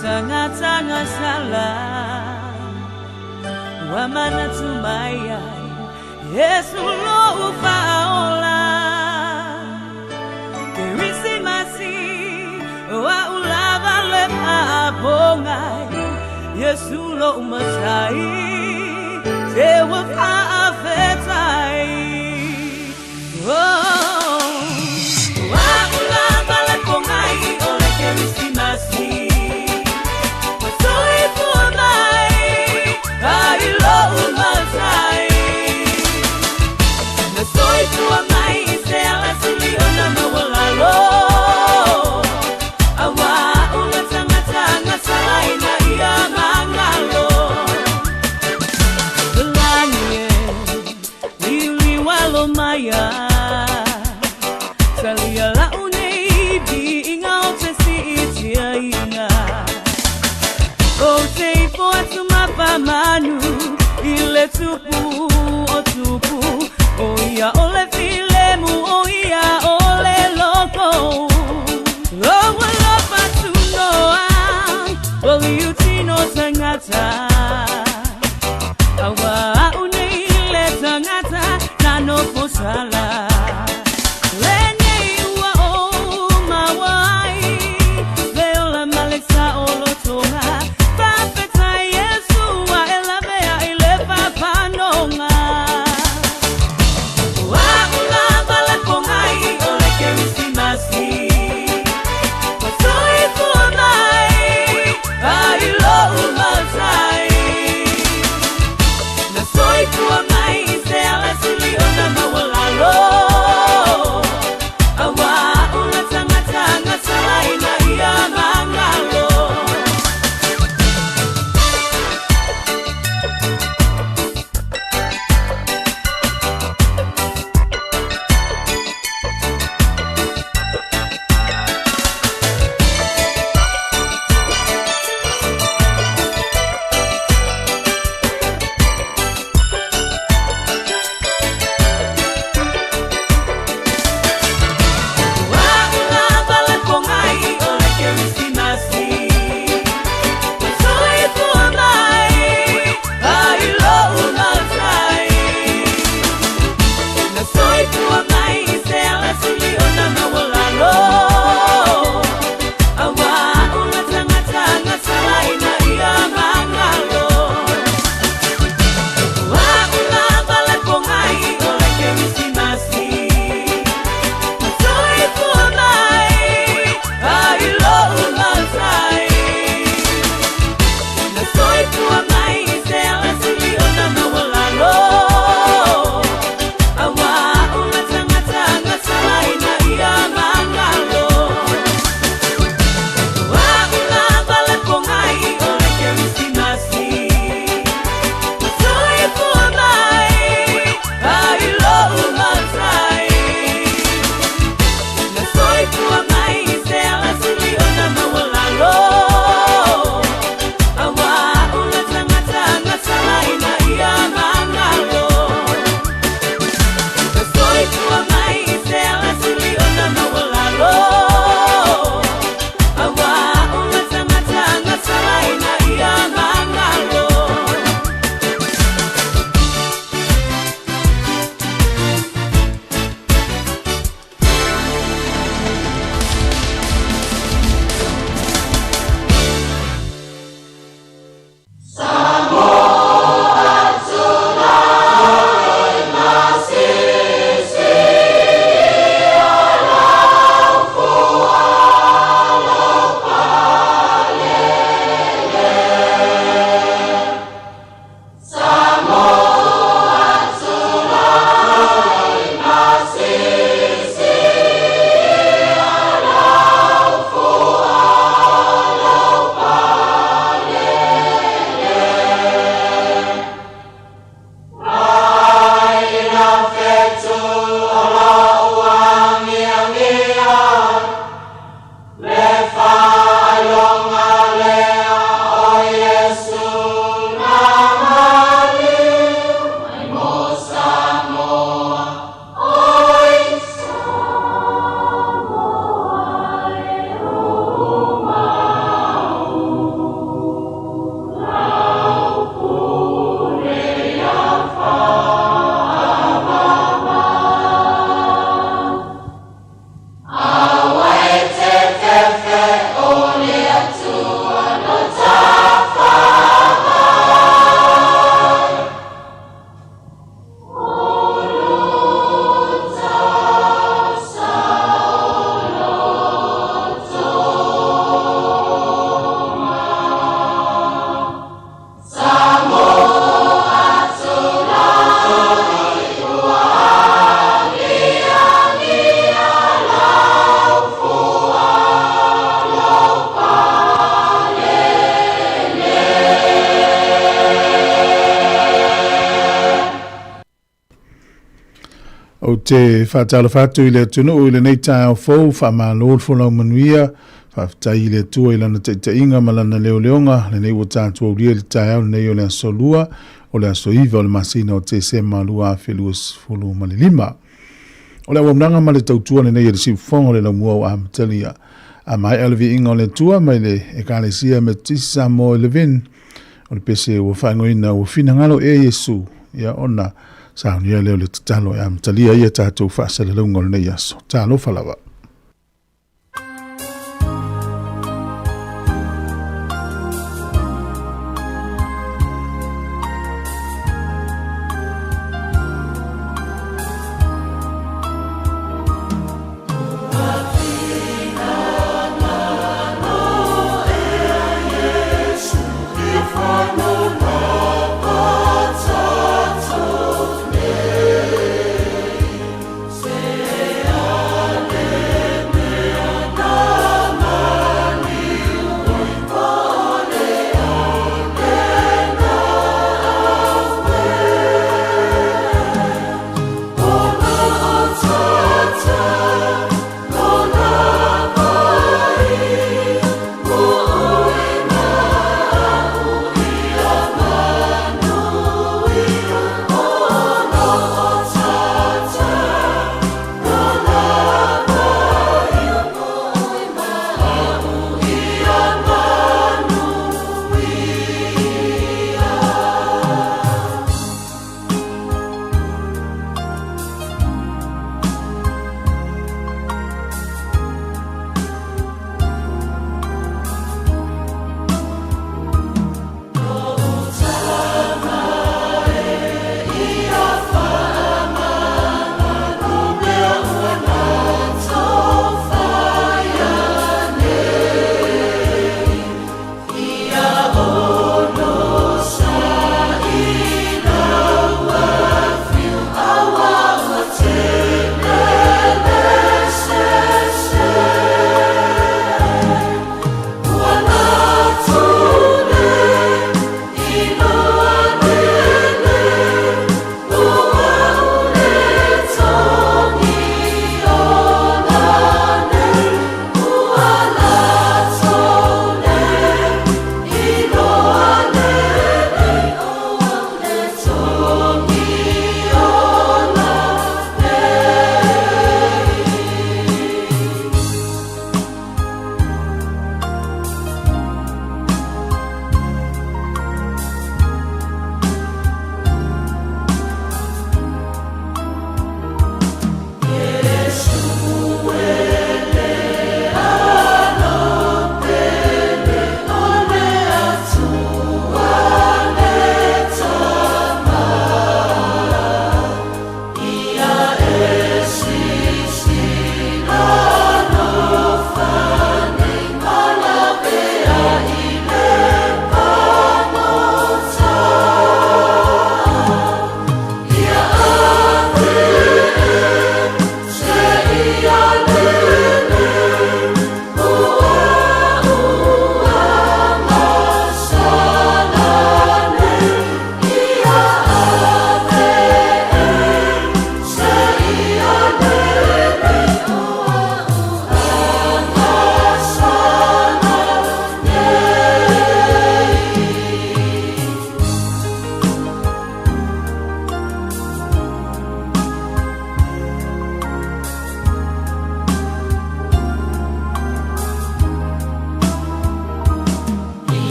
Tangata sala Ua manatu mai ai Yesu lou faaola Kerisimasi Ua ulava le faapogai Yesu lou matai Te ua faafetai. Oh, ua ulava le pogai o le Kerisimasi Ua soifua mai ai lou matai Na soifua mai i se alasili ona maualalo Auā ua tagataga salaina ia magalo Lagi e liuliu alo maia Talia lau nei viiga ou te siitiaina Ou te ifo atu ma faamanu i le Tupu o tupu O ia o le filemu o ia o le loko O ua lofa tunoa o liu tino tagata Auā a'u nei le tagata na nofo sala Lenei ua ou maua ai le ola ma le saolotoga Faafetai Iesu ua e lavea i le faafanoga Ua ulava le pogai o le Kerisimasi Ua soifua mai ai lou matai Na soifua mai i se alasili ona maualalo. Ou te faatalofa atu i le atunuu i lenei taeao fou, faamalo le folau manuia, faafetai i le Atua i Lana taitaiga ma Lana leoleoga, lenei ua tatou aulia i le taeao lenei o le aso Lua, o le aso 9 o le masina o Tesema 2025. O le auaunaga ma le tautua lenei a le Siufofoga o le Laumua ua amatalia. A maea le viiga o le Atua mai le Ekalesia Metotisi Samoa i Levin, o le pese ua faaigoaina ua finagalo ea Iesu, ia ona saunia lea o le tatalo e amatalia ai a tatou faasalalauga o lenei aso. Talofa lava.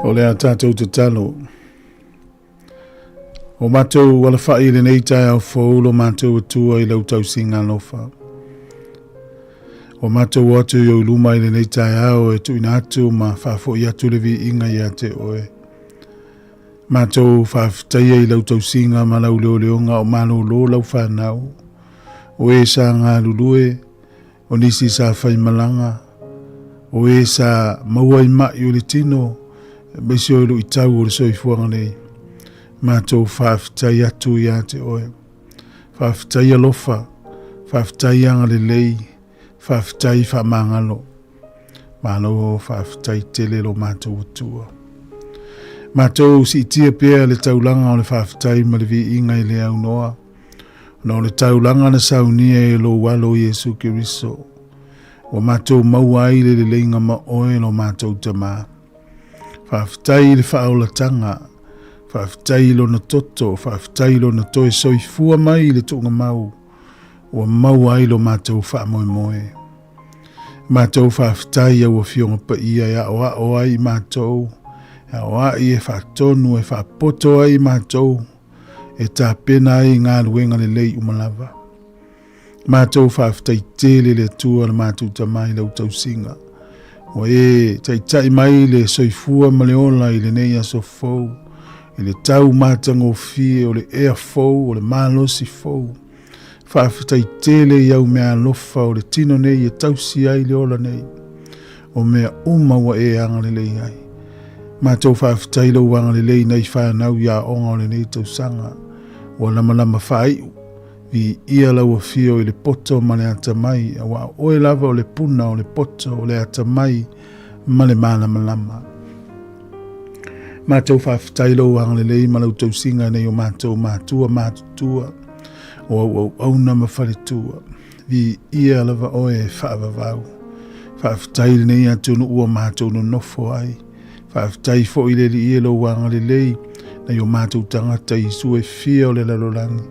O le a tatou tatalo. O matou alafai i lenei taeao fou lo matou Atua i lau tausiga alofa. O matou o atu i ou luma i lenei taeao e tuuina atu ma faafoi atu le viiga ia te oe. Matou faafetaia i lau tausiga ma lau leoleoga o malōlō lau fanau. O e sa galulue, o nisi sa faimalaga, o e sa maua i ma'i o le tino, aemaise o luitau o le soifuaga nei. Matou faafetai atu ia te oe. Faafetai alofa, faafetai agalelei, faafetai faamagalo. Malo faafetai tele lo matou Atua. Matou siitia pea le taulaga o le faafetai ma le viiga i le aunoa, ona o le taulaga na saunia e lou alo Iesu Keriso, ua matou maua ai le leleiga ma oe lo matou Tamā. Faafetai i le faaolataga, faafetai i lona toto, faafetai i lona toe soifua mai i le tuugamau, ua maua ai lo matou faamoemoe. Matou faafetai i au Afioga Paia e aoao ai i matou, e aoai e faatonu, e faapoto ai i matou, e tapena ai i galuega lelei uma lava. Matou faafetai tele le Atua le matou Tama i lau tausiga. Ua e taitai mai le soifua ma le ola i lenei aso fou, i le tau matagofie o le ea fou, o le malosi fou. Faafetai tele i au meaalofa o le tino nei e tausi ai le ola nei. O mea uma ua e agalelei ai. Matou faafetai lou agalelei nai fanau i aoga o lenei tausaga. Ua lamalama faaiu. Viia lau afio i le poto ma le atamai, aua o oe lava o le puna o le poto, o le atamai ma le malamalama. Matou faafetai lou agalelei ma lau tausiga nei o matou matua matutua, o auauauna ma faletua. Viia lava oe e faavavau. Faafetai lenei atunuu ua matou nonofo ai. Faafetai foi le Alii e lou agalelei nai o matou tagata i itu e fia o le lalolagi,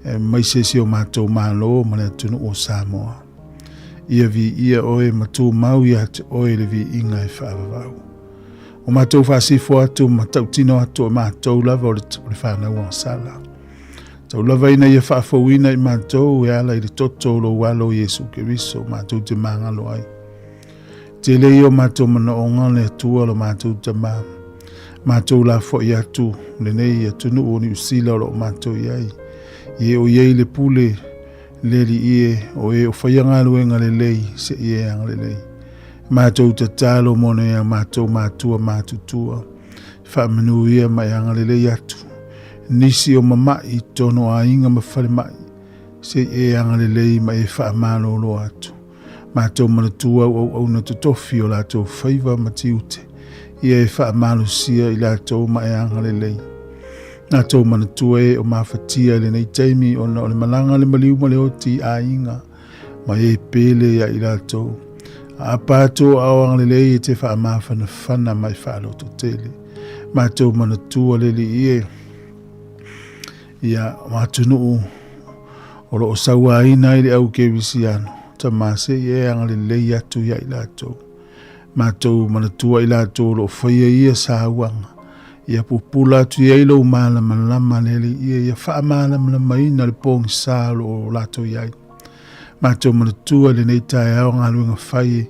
aemaise si o matou Malo ma le atunuu o Samoa. Ia viia oe ma tumau ia te oe le viiga e faavavau. O matou faasifo atu ma tautino atu o matou lava o le fanau agasala. Tau lava ina ia faafouina i matou e ala i le toto o lou alo Iesu Keriso matou te magalo ai. Tele ia o matou manaoga le Atua lo matou Tamā. Matou lafoai atu lenei atunuu o Niu Sila o lo o matou i ai. I e o i ai le pule le Alii e, o e o faia galuega lelei se i e agalelei. Matou tatalo mo nai a matou matua matutua. Faamanuia ma e agalelei atu. Nisi o mama'i i totonu o aiga ma falemai, se i e agalelei ma e faamalolo atu. Matou manatua au auauna totofi o latou faiva ma tiute, ia e faamalosia i latou ma e agalelei. Latou manatua e o mafatia i lenei taimi ona o le malaga le maliu ma le oti i aiga ma e pele ia i latou. Aapa atu o ao agalelei e te faamafanafana ma e faalototele. Matou manatua le Alii e, ia o atunuu o lo o sauaina ai le au kerisiano, Tamā se i e agalelei atu ia i latou. Matou manatua i latou o lo o faia ia sauaga, ia pupula atu i ai lou malamalama le Alii e, ia faamalamalamaina le pogisa o lo o latou i ai. Matou manatua i lenei taeao galuega fai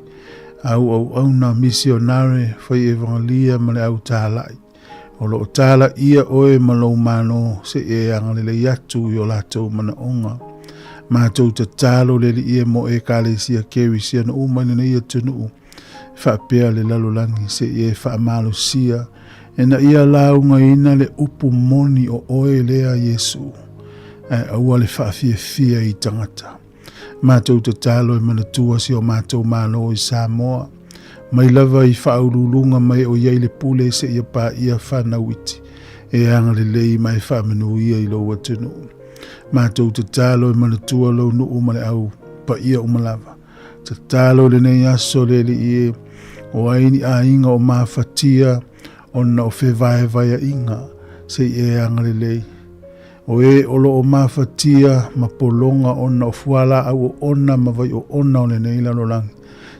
au auauna, misionare, fai evangelia ma le au talai. O lo o talaia oe ma lou Malo se i e agalelei atu i o latou manaoga. Matou tatalo le Alii e mo Ekalesia Kerisiano uma i lenei atunuu, faapea le lalolagi se i e faamalosia ina ia laugaina le upu moni o oe lea Iesu, ae aua le faafiafia i tagata. Matou tatalo e manatua si o matou Malo i Samoa, mai lava i faauluuluga mai o i ai le pule seia paia fanau iti, e agalelei ma e faamanuia i lou atunuu. Matou tatalo e manatua lou nuu ma le au paia uma lava. Tatalo i lenei aso le Alii e, o ai ni aiga o mafatia ona o fevaevaeaiga, se i e agalelei. O e o lo o mafatia ma pologa ona o fualaau oona ma vai oona o lenei lalolagi,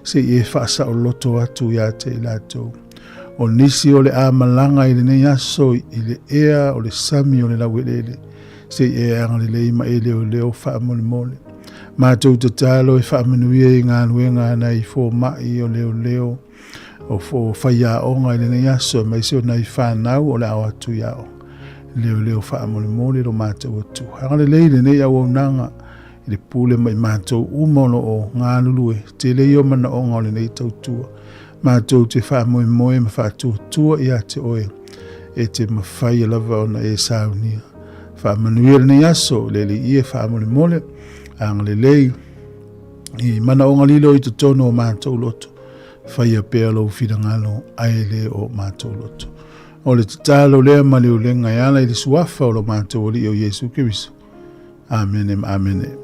se i e faasaoloto atu ia te i latou. O nisi o le a malaga i lenei aso i le ea o le sami o le laueleele, se i e agalelei ma e leoleo faamolemole. Matou tatalo e faamanuia i galuega a nai fomai o leoleo o faiaoga i lenei aso, aemaise o nai fanau o le a o atu i aoga. Leoleo faamolemole lo matou Atua. Agalelei lenei auaunaga i le pule ma i matou uma o lo o galulue, tele ia o manaoga o lenei tautua. Matou te faamoemoe ma faatuatua ia te oe, e te mafaia lava ona e saunia. Faamanuia lenei aso, le Alii e faamolemole, agalelei i manaoga lilo i totonu o matou loto. Faia pea lou finagalo ae le o matou loto. O le tatalo lea ma le ulega e ala i le suafa o lo matou Alii o Iesu Keriso. Amene ma amene.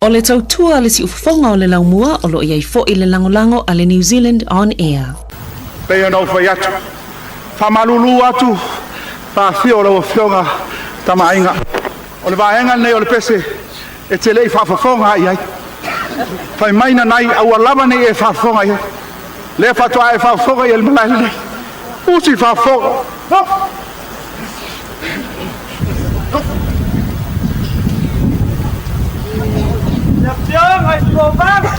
O le tautua a le siufofoga o le laumua o lo o i ai foi le lagolago a le New Zealand On Air. Pei ona ou fai atu, faamalulu atu, faafio o lau Afioga Tama a Aiga. O le vaega lenei o le pese e te le i faafofoga i ai. Fai mai nanai aua lava ne i e faafofoga i ai. Lea faatoa e faafofoga i le malae lenei. Usi faafofoga. Oh! Le Afioga i Kovaga.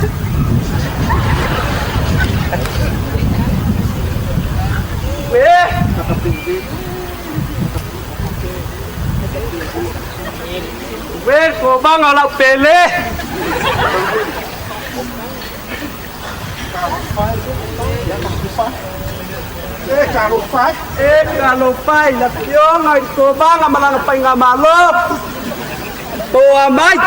Uē le kovaga o lau pele. E talofa e. E talofa i le Afioga i le Kovaga ma lana faigamalo. Toa mai.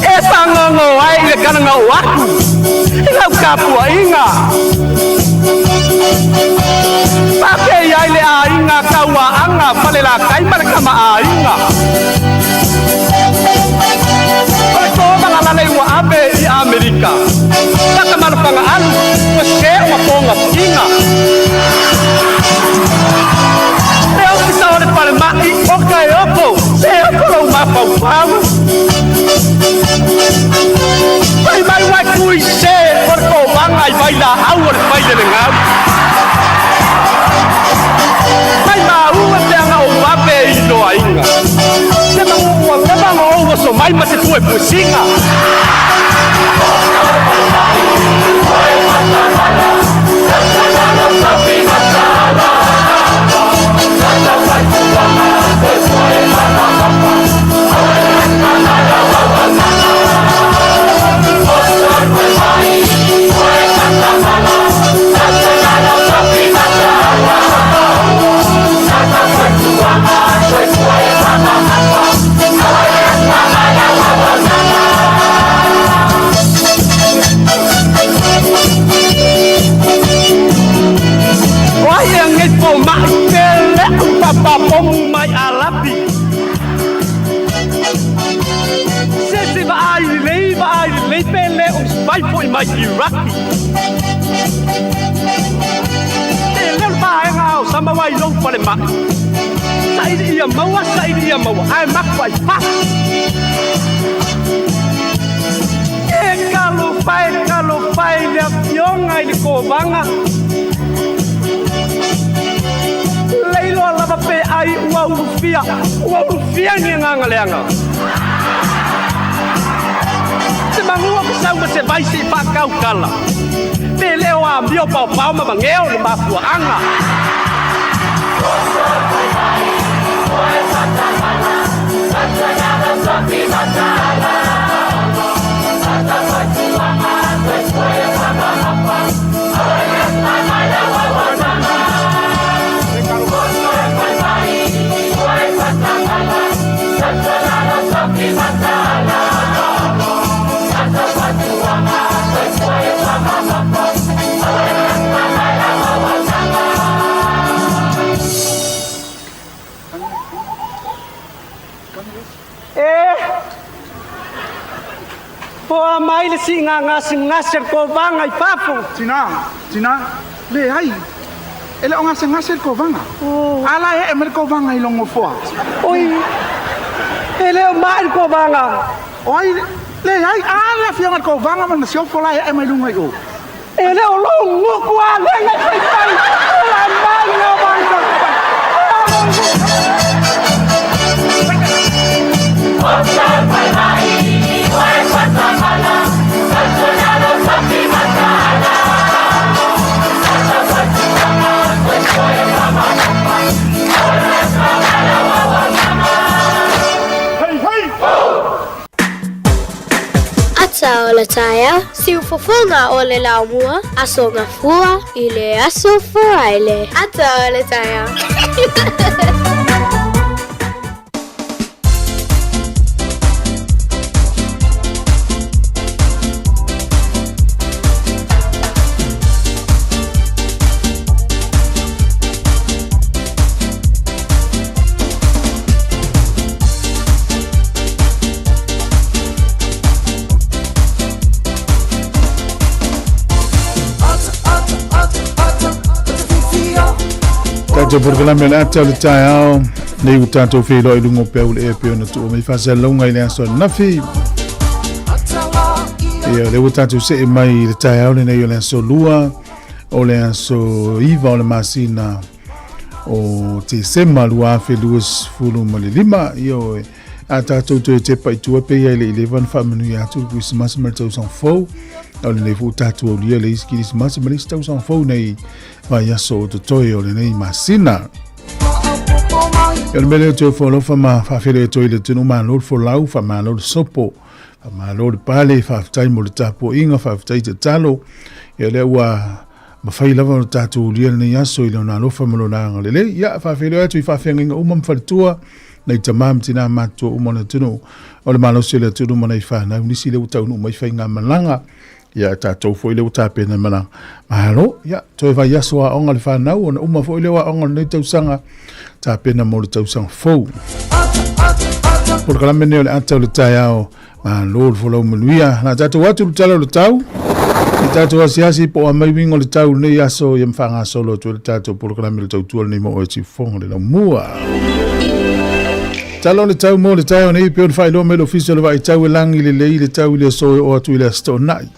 E fagogo ai i le kalagau aku i lau tapuaiga. Faapea ai le aiga Tauaaga Falelatai ma le Tamaaiga. O le tomagalale ua ave i Amerika. Takamalofagaanu ua se ua pogafiga. Le ofisa o le falemai o Kaeoko, se oko lou mafaufau. Fai mai ua e kui se o le kovaga i vailaau o le failelegau. Mai maua peaga ou ave i loaiga. Se maua ua leva ou oso mai ma se puepuesiga. O ai e agei fomai pe le papapomu mai Arapi. Se se vaai lelei vaai lelei pe le o spai foi mai Iraki. E leo le vaega o sama wai lou falemai. Saili ia maua, saili ia maua, ae maku ai fasi. E talofa e, talofa e i le Afioga i le Kovaga. Leiloa lava pe ai ua ulufia, ua ulufia ni agaga leaga. Se magua ma sau ma se vai se i faakaukala. Pe le o amio paopao ma mageo le mafuaaga. E poa mai le siiga gasegase a le kovaga i fafo. Tina, tina, leai, e le o gasegase le kovaga. A la e ee mai le kovaga i lou nofoa. Oi, e le o mai le kovaga. O ai, leai, a le afioga i le kovaga ma le masiofo la e ee mai luga i o. E le o lou gutu a lega i faifai, o la mai Ata o le taeao, siufofoga o le laumua, Aso Gafua i le Aso Faraile. Ata o le taeao. Tatou polokalame o le ata o le taeao nei ua tatou feiloai i luga o peau le ea pei ona tuua mai faasalalauga i le aso ananafi. Ia, lea ua tatou see mai i le taeao lenei o le aso lua o le aso 9 o le masina o Tesema 2025. Ioe, a tatou toe tepa i tua pei lava e le i leva ona faamanuia atu le Kerisimasi ma le tausaga fou. O lenei foi ua tatou aulia le isi Kerisimasi ma le isi tausaga fou nei vaiaso o totoe o lenei masina. O le mea lea toe foalofa ma faafeiloai atu ai i le atunuu, malo le folau, faamalo le sopo, faamalo le pale, faafetai mo le tapuaiga, faafetai tatalo. Ia lea ua mafai lava ona tatou ulia lenei aso i lona alofa ma lona agalelei. Ia, faafeiloai atu i faafeagaiga uma ma faletua, nai tama ma tina matutua uma o le atunuu, o le malosi o le atunuu ma nai fanau, nisi lea ua taunuu mai faigamalaga. Ia, tatou foi lea ua tapena malaga. Malo, ia, toe vaiaso aoga le fanau, ona uma foi lea o aoga o lenei tausaga, tapena mo le tausaga fou. Polokalame lenei o le ata o le taeao, Malo le folau manuia. Na tatou atu le tala o le tau. I tatou asiasi po o a mai uiga o le tau lenei aso ia ma faagasolo atu ai le tatou polokalame o le tautua lenei mo oe Siufofoga le Laumua. Tala o le tau mo le taeao nei pei ona faailoa mai le Ofisa o le Vaai Tau e lagi lelei le tau i le aso e oo atu i le Aso Toonai.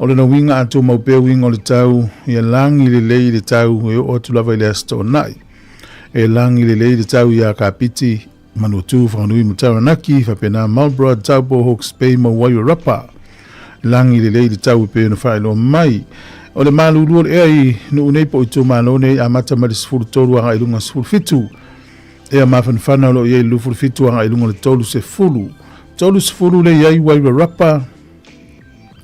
O lona uiga a tumau pea uiga o le tau ia lagi lelei le tau e oo atu lava i le Aso Toonai. E lagi lelei le tau iā Kapiti, Manutū, Whanganui ma Taranaki, faapena Marlborough, Taupo, Hawke's Bay ma Wairarapa. Lagi lelei le tau e pei ona faailoa mai. O le malulu o le ea i nuu nei po o itumalo nei amata mai le 13 agai i luga 17. Ea mafanafana o lo o i ai le 27 agai i luga le 30. 30 le i ai Wairarapa,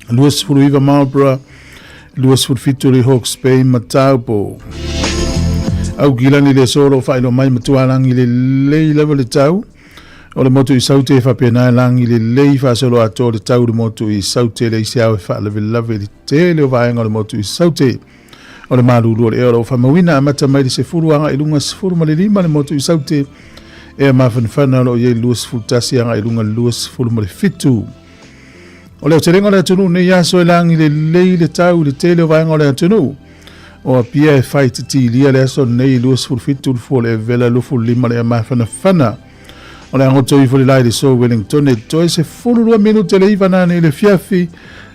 29 Marlborough, 27 le Hawke's Bay ma Taupo. Aukilani le aso o lo o faailoa mai matua lagi lelei lava le tau. O le motu i Saute e faapena e lagi lelei faasolo atoa le tau i le motu i Saute le isi ao e faalavelave i le tele o vaega o le motu i Saute. O le malulu o le ea o lo o faamauina amata mai le 10 agai i luga 15 le motu i Saute. Ea mafanafana o lo o i ai le 21 agai i luga le 27. O le aotelega o le atunuu nei aso e lagi lelei le tau i le tele o vaega o le atunuu. O Apia e fai titilia le aso nei 27 le fua o le Evela 25 le mafanafana. O le agoto ifo le lai le so Wellington e toe 12 minute le iva nane i le fiafi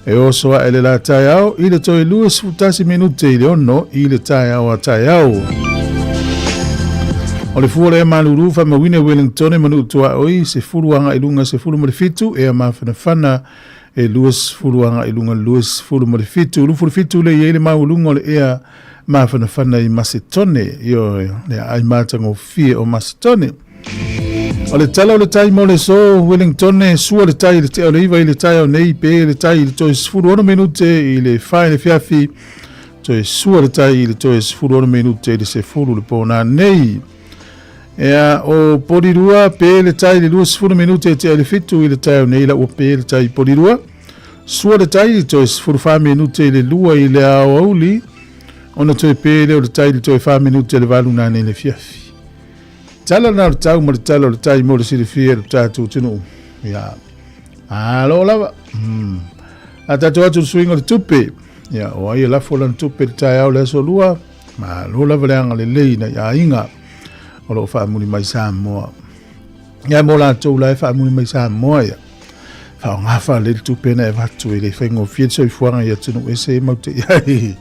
e oso ae le la taeao i le toe 21 minute i le ono i le taeao a taeao. O le fua lea malulu faamauina i Wellington e manu tuaoi 10 agai luga 17 ea mafanafana e 20 agai luga 27. 27 le i ai le maualuga o le ea mafanafana i Masetone, ioe, le aai matagofie o Masetone. O le tala o le tai mo le so Wellington e sua le tai i le tea o le iva i le taeao nei pe le tai i le toe 16 minute i le wha i le fiafi toe sua le tai i le toe 16 minute i le sefulu le pō nei. Ea o Porirua pe le tai i le 20 minute e tea i le fitu i le taeao nei la ua pe le tai i Porirua. Sua le tai i le toe 14 minute i le lua i le aoauli ona toe pe lea o le tai i le toe 4 minute i le valu nanei le fiafi. Tala na o le tau ma le tala o le tai mo le silafia e le tatou atunuu. Ia, malo lava. A tatou atu le suiga o le tupe. Ia, o ai e lafo lana tupe i le taeao le aso lua. Malo lava le agalelei nai aiga o lo o faamuli mai Samoa. Ia mo latou la e faamuli mai Samoa ia. Faaaoga faalelei le tupe na e avatu e le faigofie le soifuaga i atunuu ese e mau te i ai.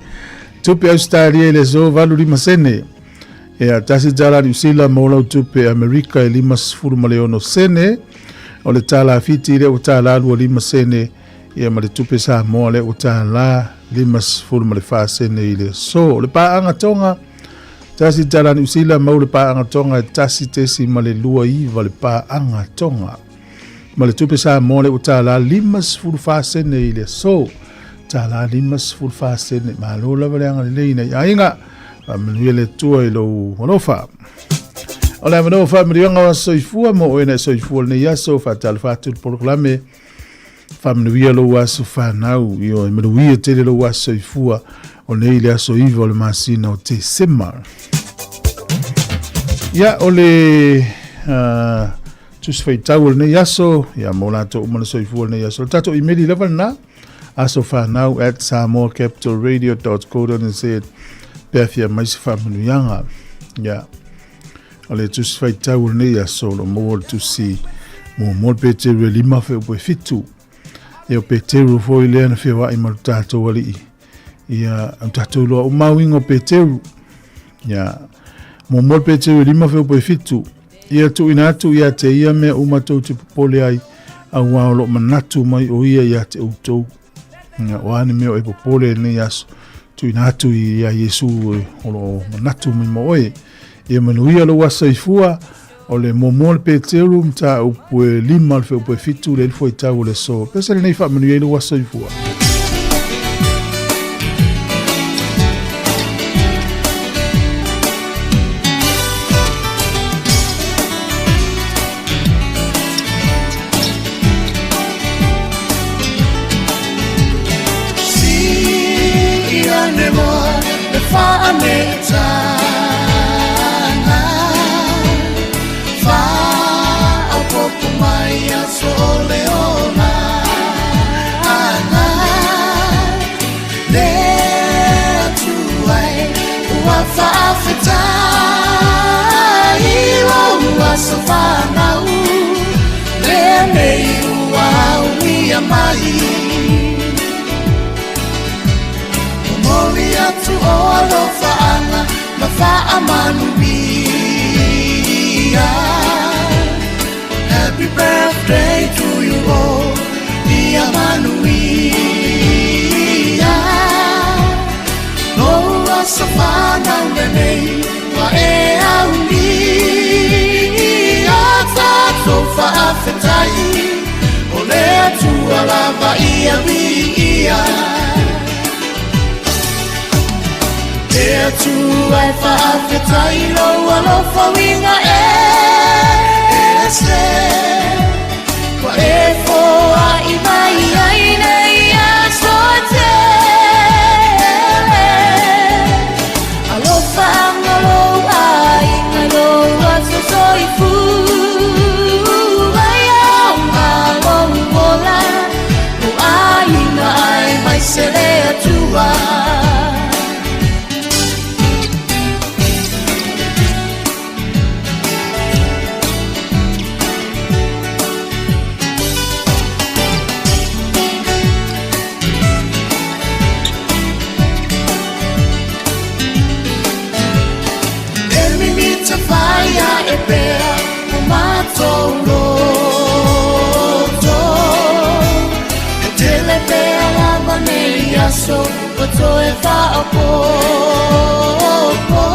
Tupe Ausetalia i le aso 85 sene. Ia, tasi tala Niu Sila mo lau tupe Amerika e 56 sene. O le tala Fiti lea ua tala 25 sene. Ia ma le tupe Samoa lea ua tala 54 sene i le aso. O le paaga Tonga, tasi tala Niu Sila mau le paaga Tonga e 1.29 le paaga Tonga. Ma le tupe Samoa lea ua tālā 54 sene i le aso. Tālā 54 sene. Malo lava le agalelei nai aiga. Faamanuia le Atua i lou alofa. O le avanoa faamanuiaga o aso soifua mo oe na e soifua lenei aso, faatalofa atu le polokalame. Faamanuia lou aso fanau, ioe, manuia tele lou aso soifua o nei le aso 9 o le masina o Tesema. Ia, o le tusi faitau o lenei aso, ia mo latou uma na soifua lenei aso. O le tatou imeli lava lena, asofanau@samoacapitalradio.co.nz pe afia mai se faamanuiaga. Ia, o le tusi faitau o lenei aso, o lo o maua le tusi muamua le Peteru e 5 feupu e 7. Ia o Peteru foi lea na feoai ma lo tatou alii. Ia, o tatou loa o mauiga o Peteru. Ia, muamua le Peteru e 5 feupu e 7. Ia tuuina atu ia te ia mea uma tou te popole ai, auā o lo o manatu mai o ia ia te outou. Ia, o a ni mea o e popole i lenei aso, tuuina atu ia Iesu o lo o manatu mai ma oe. Ia manuia lou aso soifua, o le muamua o le Peteru, mataupu e 5 le feupu e 7, le fuaitau o le aso. Pese lenei faamanuia i lou aso soifua. Happy birthday to you all Ia manuia Lou aso fanau lenei Ua e aulia Tatou faafetai O le Atua lava ia viia Le Atua e faafetai Lou alofa uiga e ese Ua e foai mai ai nei aso tele Alofa anga lou aiga lou aso soifua Ia lou ola lou aiga ai mai se le Atua. E mimita whaia e pea o mātou loto E tele pea lava nei aso ua toe faaopoopo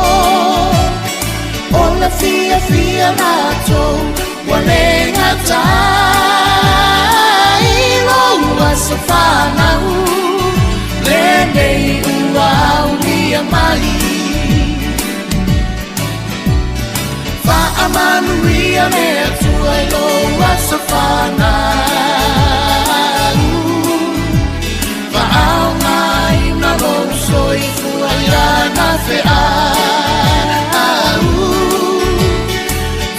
O le fiafia matou ua le gata i lou aso fanau Lenei ua aulia mai Faamanuia le Atua i lou aso fanau Faaaogaina lou soifua i lana feau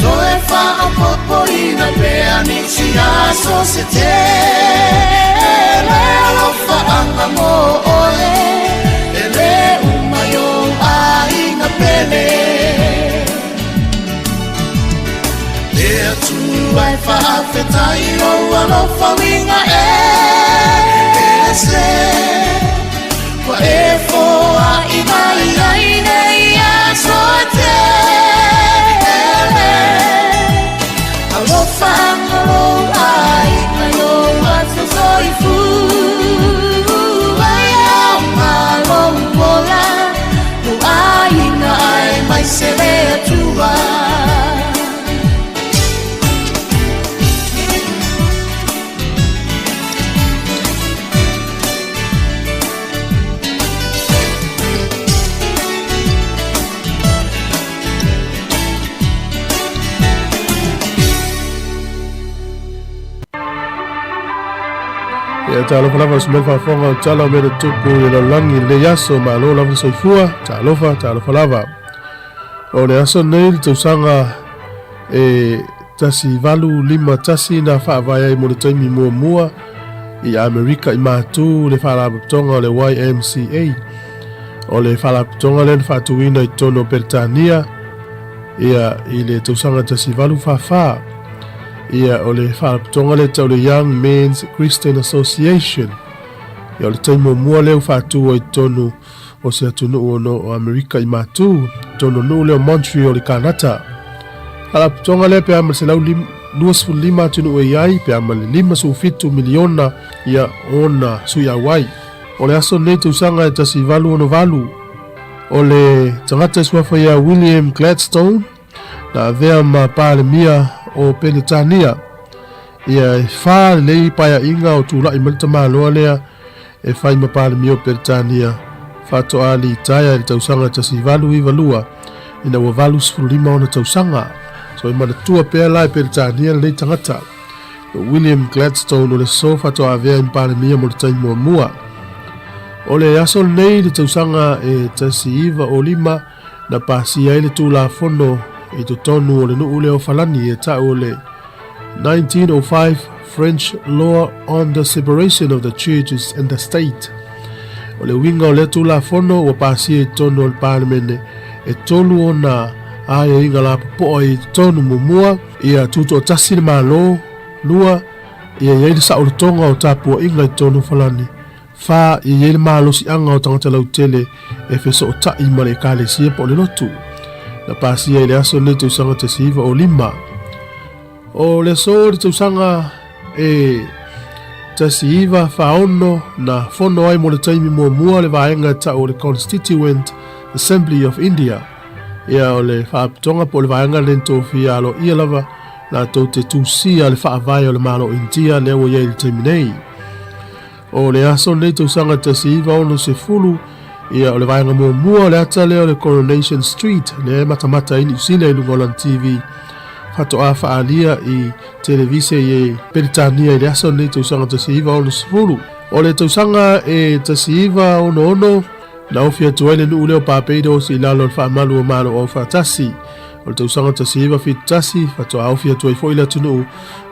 Toe faaopoopoina pea nisi aso se tele Alofaaga mo oe e le uma i ou aiga pele Le Atua e faafetai lou alofa uiga e ese Ua e foai mai ai nei aso e tele Alofa anga lou aiga i lou aso soifua Ia lou ola lou aiga aemaise le Atua. Ia talofa lava se mea faafofoga o tala o mea na tupu i le lalolagi i lenei aso, malo lava le soifua, talofa, talofa lava. O le aso lenei le tausaga e 1851 na faavae ai mo le taimi muamua i Amerika i matu le faalapotopotoga o le YMCA. O le faalapotopotoga lea na faatuina i totonu o Peretania ia i le tausaga 1844. Ia o le faalapotopotoga lea tau le Young Men's Christian Association. Ia o le taimi muamua lea ua faatu ai i totonu o se atunuu ono o Amerika i matu, totonu o nuu lea o Montreal i Kanata. Faalapotopotoga lea pe a ma le 125 atunuu e i ai, pe a ma le 57 miliona ia ona sui auai. O le aso lenei tausaga e 1868, o le tagata e suafa ia William Gladstone, na avea ma Palemia o Peretania. Ia e fa lenei paeaiga o tulai mai le tamaloa lea e fai ma Palemia o Peretania, faatoa litaea i le tausaga 1892 ina ua 85 ona tausaga. So e manatua pea la e Peretania lenei tagata. O William Gladstone o le so faatoa avea i ma Palemia mo le taimi muamua. O le aso lenei i le tausaga e 1905 na pasia ai le Tulafono i totonu o le nuu lea o Falani e tau o le 1905 French Law on the Separation of the Churches and the State. O le uiga o lea Tulafono ua pasia i totonu o le Palemene e tolu ona aiaiga lapopoa i totonu muamua, ia tutoatasi le Malo, lua, ia i ai le saolotoga o tapuaiga i totonu o Falani, fa, ia i ai le malosiaga o tagata lautele e fesootai ma le Ekalesia po o le lotu. Na pasia i le aso lenei tausaga 1905. O le aso o le tausaga e 1946 na fono ai mo le taimi muamua le vaega e tau o le Constituent Assembly of India. Ia o le faapitoga po o le vaega lenei na tofia aloaia lava latou te tusia le faavae o le Malo o India lea ua i ai i le taimi nei. O le aso lenei tausaga 1960, ia o le vaega muamua o le ata lea o le Coronation Street, lea e matamata ai Niu Sila i luga o lana TV, faatoa faaalia i televise i Peretania i le aso lenei tausaga 1960. O le tausaga e 1966, na ofi atu ai le nuu lea o Barbados i lalo o le faamalu o Malo Aufaatasi. O le tausaga 1971, faatoa ofi atu ai foi le atunuu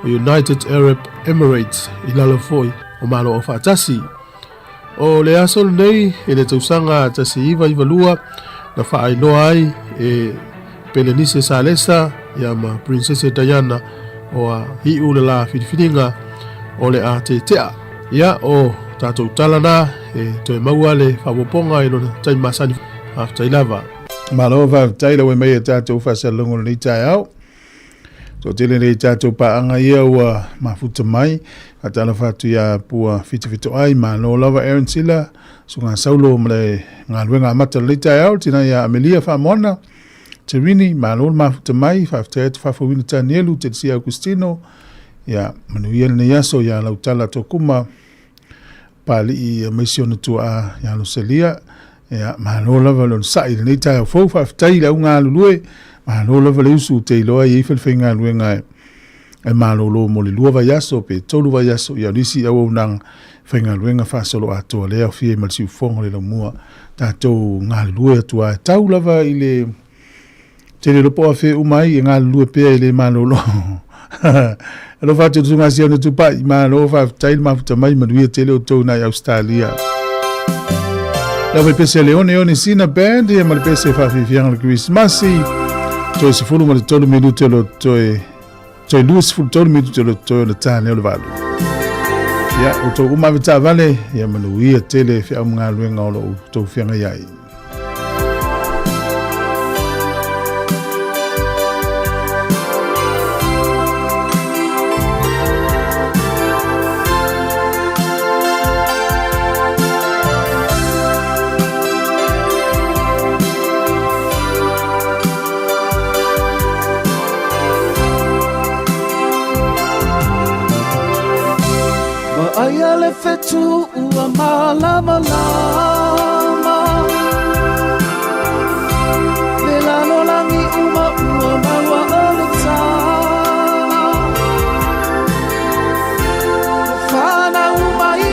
o United Arab Emirates i lalo foi o Malo Aufaatasi. O le aso lenei i le tausaga 1992 na faailoa ai e Pelenise Salesa ia ma Princese Diana o a iu le la filifiliga o le a tetea. Ia o tatou tala na e toe maua le faaopoopoga i lona taimi masani. Faafetai lava. Malo faafetai lau mai e tatou faasalalauga o lenei taeao. Toatele nei tatou paaga ia ua mafuta mai. Faatalofa atu ia Pua Fitofitoai, malo lava Aaron Sila, Suga Saulo ma le galuega amata o lenei taeao, tina ia Amelia Faamoana, Terini, malo le mafuta mai, faafetai atu Faafouina Tanielu, Telesia Augustino, ia manuia lenei aso ia Lautala Tokuma, Pali'i aemaise ona tuaa ia Losalia. Ia, malo lava le onosai i lenei taeao fou, faafetai i le au galulue, malo lava le usu, ou te iloa e i ai falefaigaluega e malolo mo le lua vaiaso pe tolu vaiaso, ia o nisi auaunaga faigaluega faasoloatoa lea aofia ai ma le siufofoga o le laumua, tatou galulue atu lava e tau lava i le tele lopo afe uma ai e galulue pea e le malolo. Alofa atu i le Susuga Sione Tupai, malo faafetai le mafuta mai, manuia tele outou nai Australia. Lau fai pese a Leone One Sina Band ia ma le pese faafiafiaga o le Kerisimasi. Toe 13 minute o lo toe toe 23 minute o lo toe ona tāne o le valu. Ia, outou uma ave taavale, ia manuia tele feau ma galuega o lo outou feagai ai. Vaaia le fetu ua malamalama Le lalolagi uma ua maua o le tala Ua fanau mai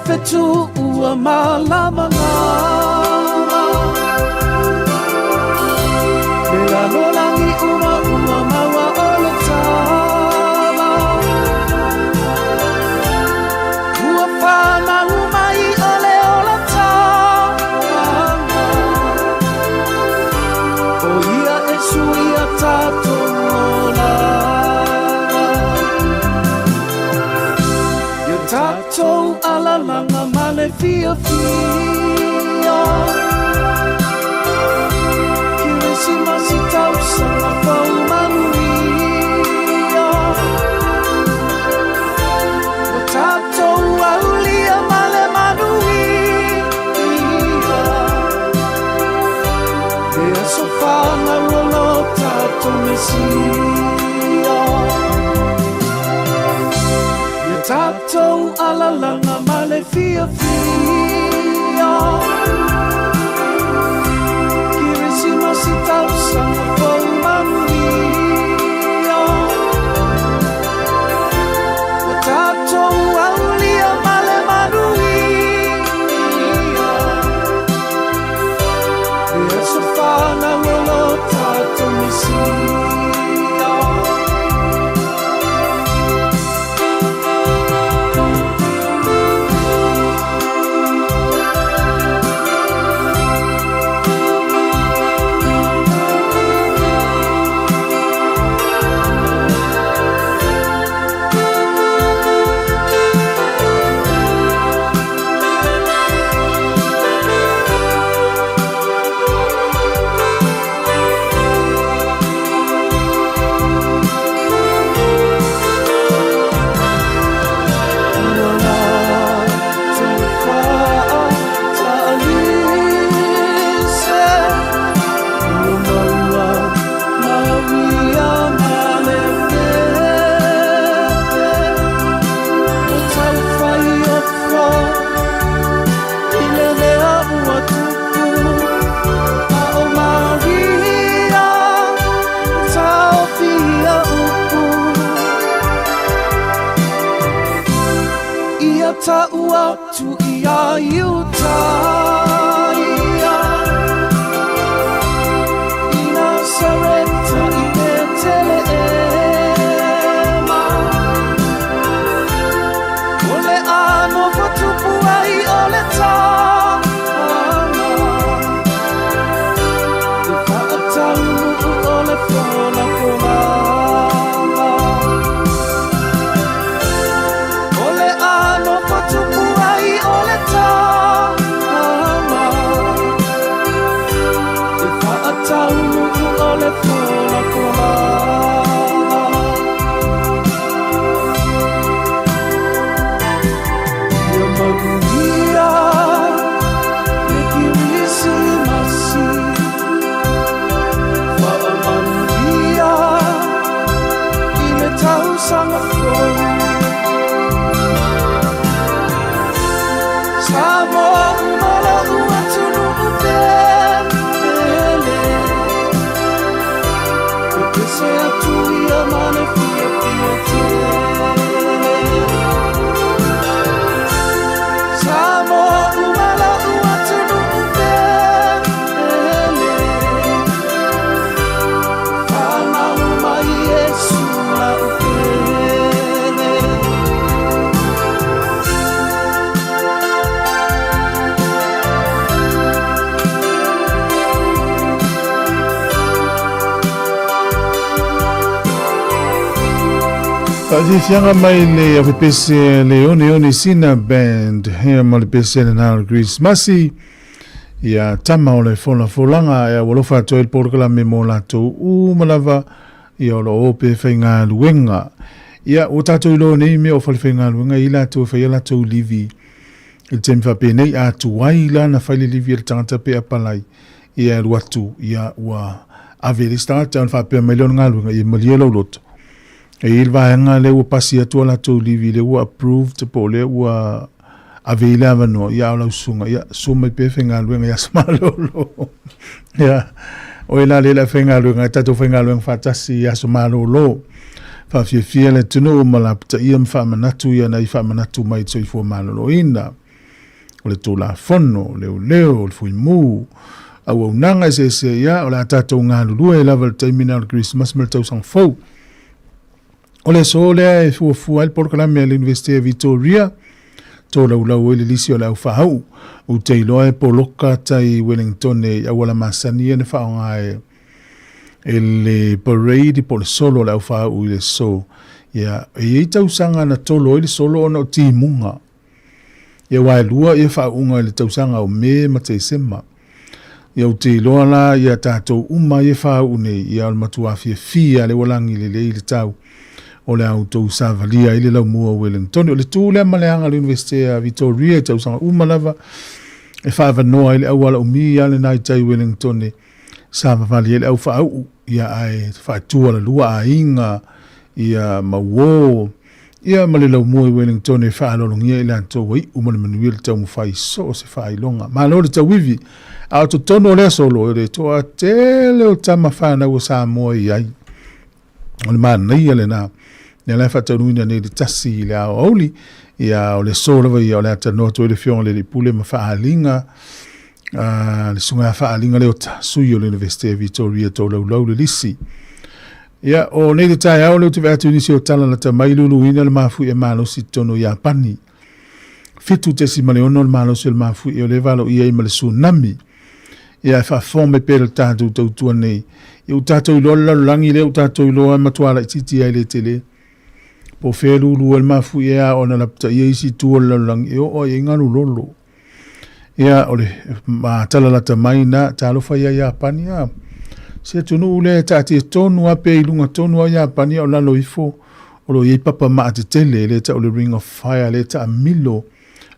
fetu ua malamalama. Le lalolagi uma ua maua o le tala. Ua whanau mai o le ola tala. O ia e suia tātou olaga. Ia tātou alalanga ma le fiafia. Kirisimasi tausaga fou manuia. Ua tātou aulia ma le manuia. Le aso whanau o lo tātou Mesia. Ia tātou alalanga ma le fiafia. Kirisimasi tausaga fou manuia. Ua tātou aulia ma le manuia. Le aso whanau o lo tātou Mesia. Ia ta'u atu ia Iutaia I Nasareta i Peteleema. O le ano fatupu ai o le tama. Le fa'ataunuu o le folafolaga. O le ano fatupu ai o le tama. Le fa'ataunuu o le folafolaga. Ia manuia le Kirisimasi. Fa'amanuia i le tausaga fou. Samoa uma la'u atunuu pele. Pepese atu ia ma le fiafia tele. Samoa uma la'u atunuu pele. Whanau mai Iesu la'u pele. Faafiafiaga mai le aufepese le One One Sina Band ia ma le pese lena o le Krismasi ia tama o le folafolaga e alofa atu ai le polokalame mo latou uma lava ia o lo o pe faigaluega. Ia ua tatou iloa nei mea o fale faigaluega i latou e faia latou livi i le taimi faapenei a tuai la na fai le livi a le tagata pe apalai ia e alu atu ia ua ave i le isi tagata ona faapea mai lea o le galuega ia malie lou loto. E i ai le vaega lea ua pasi atu a latou livi lea ua approved po o lea ua ave i le avanoa ia a o lau susuga ia susu mai pea e faigaluega i aso malolo. Ia o e la lea le faigaluega e tatou faigaluega faatasi i aso malolo. Faafiafia le atunuu ma lapataia ma faamanatu ia nai faamanatu mai i le soifua maloloina. O le Tulafono, o Leoleo, o le Fuimu, auaunaga eseese, ia, o le a tatou galulue lava i le taimi lena o le Kerisimasi ma le Tausaga Fou. O le aso lea e fuafua ai le polokalame a le Iunivesite a Victoria, tolaulau ai le lisi o le au faauu. Ou te iloa e poloka tai Wellingtone i auala masani ia na faaaoga e e le parade po o le solo o le au faauu i le aso. Ia, e i ai tausaga na tolo ai le solo ona o timuga. Ia aua e lua ia faauuga i le tausaga o Me ma Tesema. Ia ou te iloa la ia tatou uma ia e faauu nei, ia o le matua fiafia lea ua lagi lelei le tau o le a outou savalia ai le laumua o Wellingtone. O le tu lea ma le aga a le Iunivesite a Victoria i tausaga uma lava e faaavanoa ai le auala umi lava lena i tai Wellingtone savavali ai le au faauu, ia ae faatualalua aiga, ia ma uo, ia ma le laumua i Wellington e faaaloalogia i latou ua iu ma le manuia le taumafai i so o se faailoga. Malo le tauivi! A o totonu o lea solo, e le toatele o tama fanau a Samoa e i ai. O le manaia lena. Lea la e faataunuuina nei le tasi i le aoauli, ia o le aso lava ia o le a talanoa atu ai le Afioga i le Alii Pule ma faaaliga, le Susuga ia Faaaliga Leota, sui o le Iunivesite a Victoria Tolaulau le lisi. Ia, o nei le taeao lea ou te vaai atu i nisi o tala lata mai luluina le mafuie malosi i totonu o Iapani. 7.6 le malosi o le mafuie o lea e valoia ai ma le tsunami. Ia, e faafofoga mai pea i le tatou tautua nei. Ia, ua tatou iloa le lalolagi lea, ua tatou iloa e matua laitiiti ai le tele. Po o fea e lulu ai le mafuie a ona lapataia isi itu o le lalolagi e oo ai i ai galu lolo. Ia, o le tala lata mai na, talofa ia Iapani, a. Se atunuu lea e taatia tonu lava pea i luga tonu lava Iapani a o lalo ifo o lo o i ai papa maa tetele lea e tau o le Ring of Fire lea e taamilo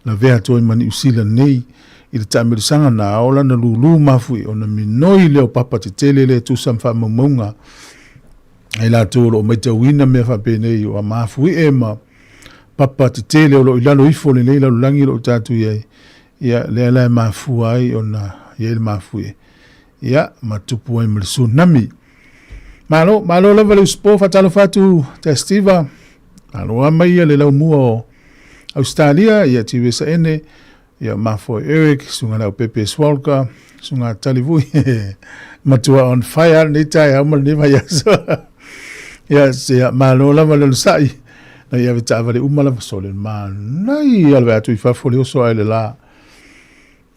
lavea atu ai ma Niu Sila nei i le taamilosaga na o lana lulu mafuie ona minoi lea o papa tetele lea e tusa ma faamaumauga a i latou o lo o maitauina mea faapenei o mafuie ma papa tetele o lo o i lalo ifo o lenei lalolagi o lo o tatou i ai, ia, lea la e mafua ai ona i ai le mafuie, ia, ma tupu ai ma le tsunami. Malo, malo lava le usupo, faatalofa atu Testiva, malo lava mai ia le laumua o Ausetalia, ia Tiuesaene, ia Mafoe Eric, Susuga Leaupepe Swalka, Susuga Talivui, matua on fire lenei taeao ma lenei vaiaso. Ia, ia, malo lava le onosai, na ia ave taavale uma lava sole, manaia le vaai atu i fafo le oso ae le la.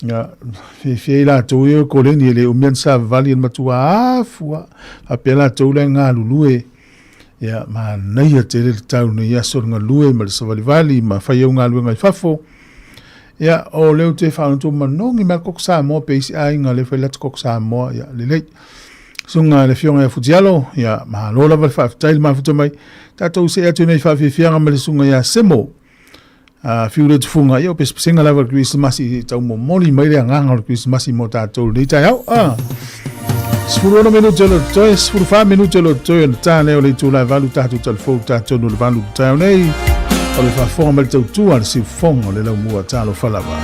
Ia, fiafia i latou ia o koleni e le umi ana savavali e le matua afua, faapea latou la e galulue. Ia, manaia tele le tau nei aso le galue ma le savalivali ma fai au galuega i fafo. Ia, o lea ou te faalogologo manogi mai le koko Samoa pe isi aiga lea e fai lata koko Samoa, ia, lelei. Susuga le Afioga ia Futialo, ia, malo lava le faafetai le mafuta mai. Tatou see atu nei faafiafiaga ma le Susuga ia Semo. Fiu le tufuga, ia o pesepesega lava le Kerisimasi i tau momoli mai le agaga o le Kerisimasi mo tatou lenei taeao. 16 minute o le toe, 14 minute o le toe ona ta lea o le itula e 8 tatou talifou tatou le 8 le taeao nei. O le faafofoga mai le tautua le siufofoga o le laumua talofa lava.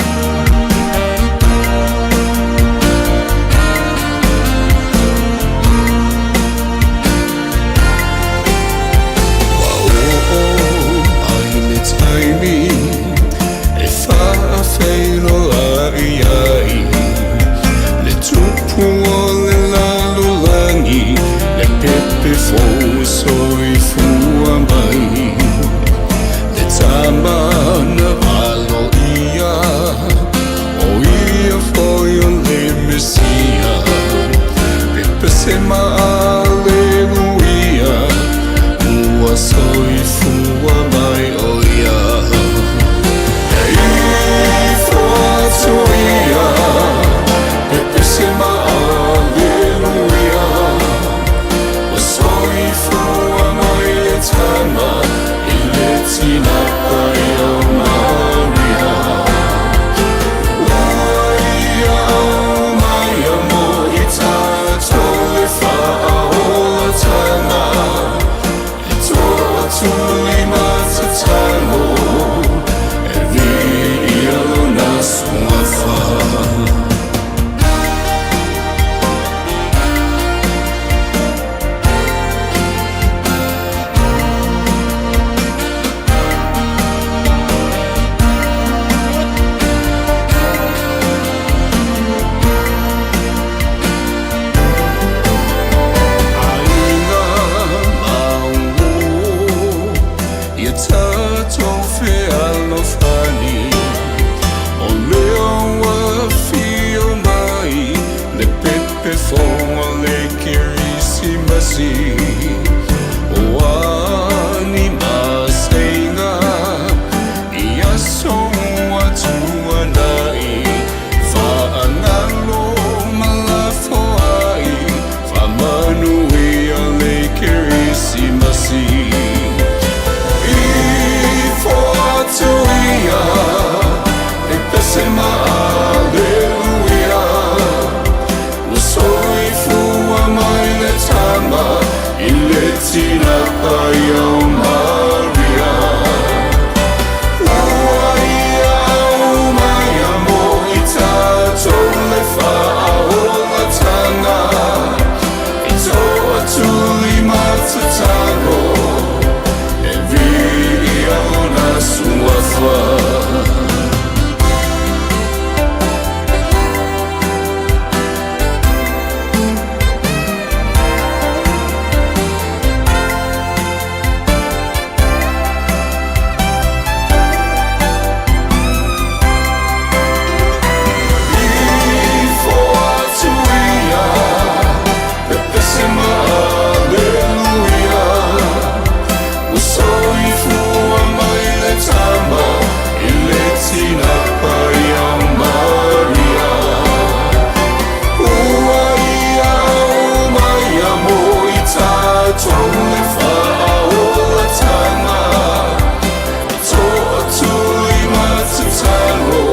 Keresimasi O ani maseiga I aso atuanai Faagalo ma lafoai Faamanuia le Kerisimasi Ifo atu ia e pese ma aleluia Ua soifua mai le tama i le tina paia o Maria Ua ia aumai mo i tatou le faaolatanga E toatuli matatalo e viia lona suafa. Ifo atu ia, pepese ma aleluia Ua soifua mai le tama i le tina paia o Maria Ua ia aumai mo i tatou le faaolatanga E toatuli matatalo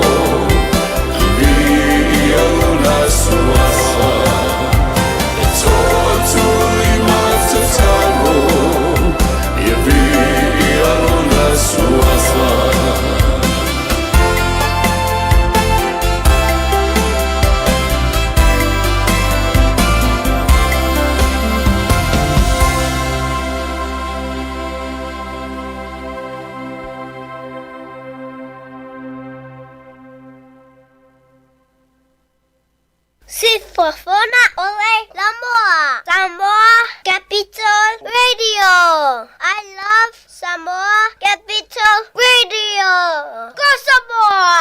e viia lona suafa E toatuli matatalo e viia lona suafa. Sifofoga o le Laumua. Samoa Capital Radio. I love Samoa Capital Radio. Go Samoa!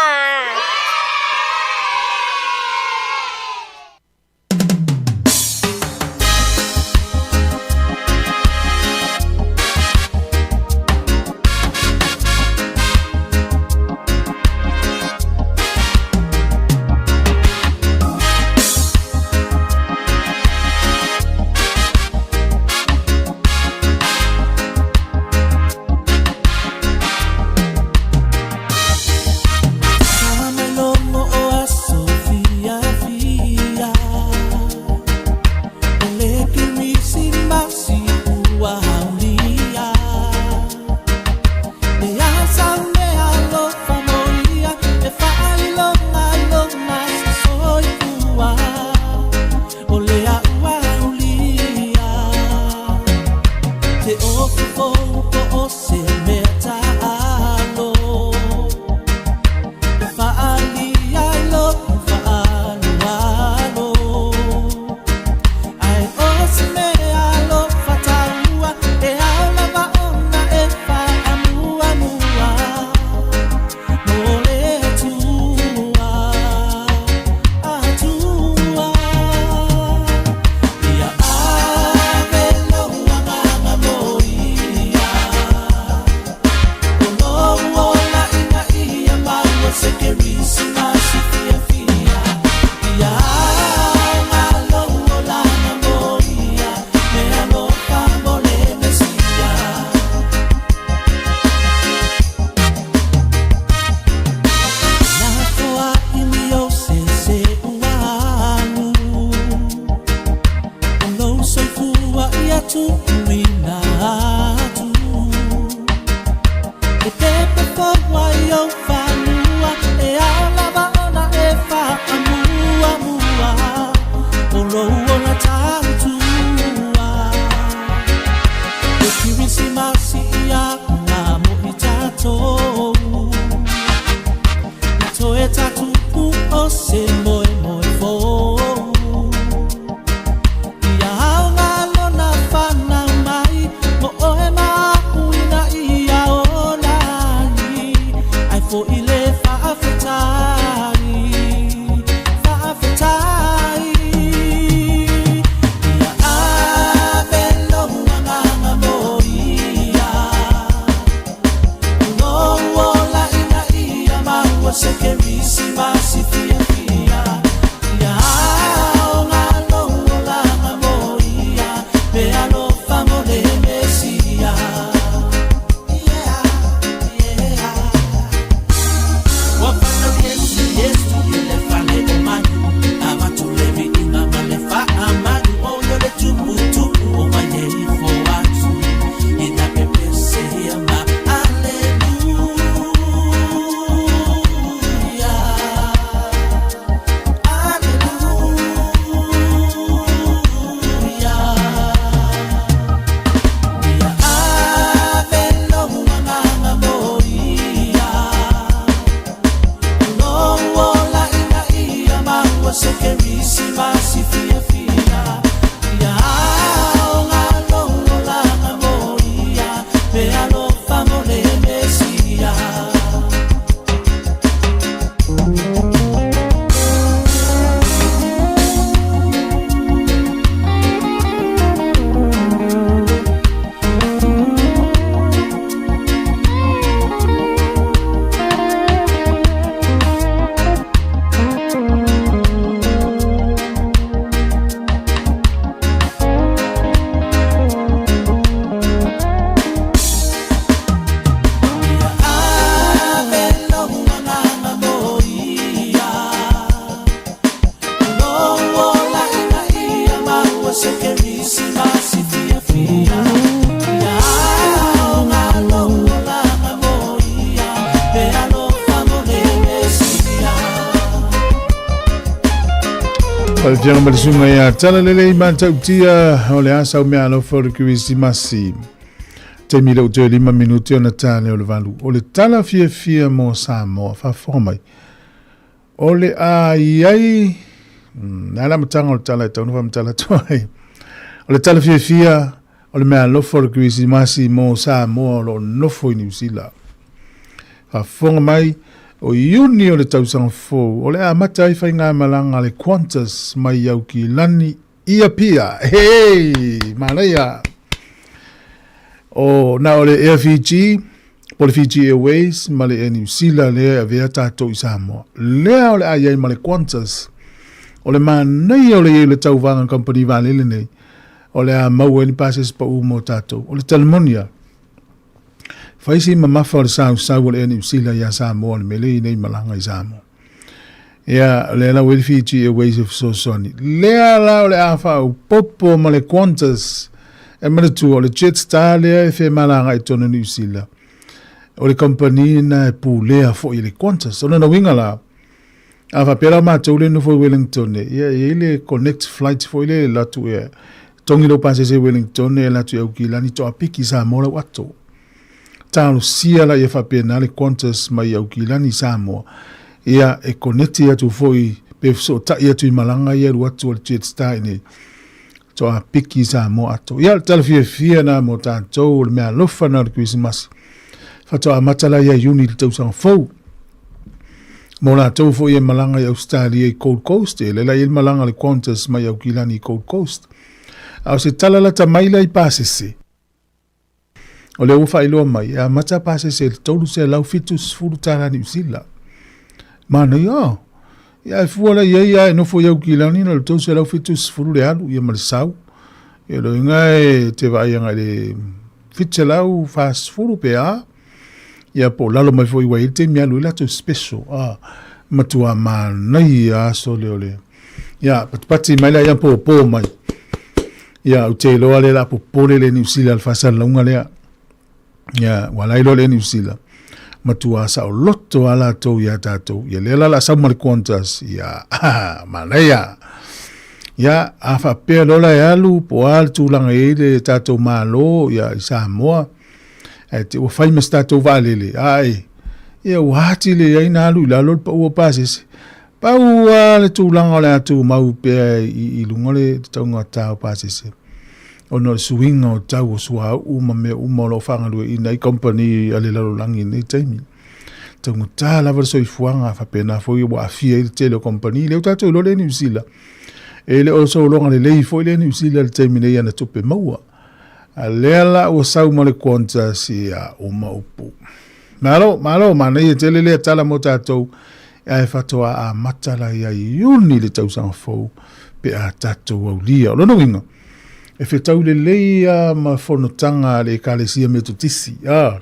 Fa'afetai. Ia ave Falefiaga ma le susuga ia Talalelei Matautia o le asa o meaalofa o le Kerisimasi. Taimi lea ua toe 5 minute ona ta lea o le 8. O le tala fiafia mo Samoa, faafofoga mai. O le a i ai, le a le amataga o le tala e tatau ona faamatala atu ai. O le tala fiafia o le meaalofa o le Kerisimasi mo Samoa o lo o nofo i Niu Sila. Faafofoga mai, o Iuni o le tausaga fou, o le a amata ai faigamalaga a le Qantas mai Aukilani i Apia. Hei! Manaia! O, na o le Air Fiji, po o le Fiji Airways ma le Air New Sila lea e avea tatou i Samoa. Lea o le a i ai ma le Qantas. O le manaia o le i ai o le tauvaga kamupani vaalele nei, o le a maua ai ni pasese pau mo tatou. O le tala moni lava, fai si mamafa o le sausau o le Air New Sila ia Samoa le mea lea i nei malaga i Samoa. Ia, o lea la ua i le Fiji Airways e fesoasoani. Lea la o le a faaopoopo ma le Qantas. E manatua, o le Jetstar lea e femalaga i totonu o Niu Sila. O le kamupani lena e pulea foi e le Qantas. O lona uiga la, a faapea la matou lea e nofo i Wellington, ia e i ai le connect flight foi lea e alu atu e togi lou pasese i Wellington e alu atu i Aukilani toapiki i Samoa lau ato. Talosia la ia faapena le Qantas mai Aukilani i Samoa, ia e koneti atu foi pe fesootai atu i malaga ia alu atu a le Jetstar i inei toapiki i Samoa ato. Ia o le tala fiafia na mo tatou o le meaalofa na o le Kerisimasi. Faatoa amata la ia Iuni i le tausaga fou. Mo latou foi e malaga i Ausetalia i Gold Coast, e lea la i ai le malaga a le Qantas mai Aukilani i Gold Coast. A o se tala lata mai la i pasese, o lea ua faailoa mai, e amata pasese i le $370 tala Niu Sila. Manaia, ia e fua la i ai a e nofo i Aukilani na o le $370 le alu ia ma le sau. Ia o lona uiga e te vaai agai i le 740 pe a, ia po o lalo mai foi ua i ai le taimi e alu ai latou special, a, matua manaia aso lea o le, ia, patipati mai la ia pōpō mai. Ia, ou te iloa lea o le a popole le Niu Sila i le faasalalauga lea. Ia, ua la iloa le Niu Sila, matua saoloto lava latou ia tatou. Ia, lea la o le a sau ma le Qantas, ia, manaia. Ia, a faapea loa la e alu, po o a le tulaga e i ai le tatou Malo, ia, i Samoa, ae te ua fai ma se tatou vaalele, ae, ia, ua atili ai ona alu i lalo le pau o pasese. Pau lava le tulaga o le a tumau pea i luga le taugata o pasese, ona o le suiga o tau o suauu ma mea uma o lo o faagalueaiina ai kamupani a le lalolagi i lenei taimi. Taugata lava le soifuaga, faapena foi ua aafia ai le tele o kamupani. Lea ua tatou iloa le Niu Sila, e le o sologa lelei foi le Niu Sila i le taimi nei i ana tupe maua. A lea la ua sau ma le Qantas, ia uma upu. Malo, malo, manaia tele lea tala mo tatou, ae faatoa amata la ia Iuni le tausaga fou pe a tatou aulia. O lona uiga, e fetau lelei lava ma fonotaga a le Ekalesia Metotisi, a,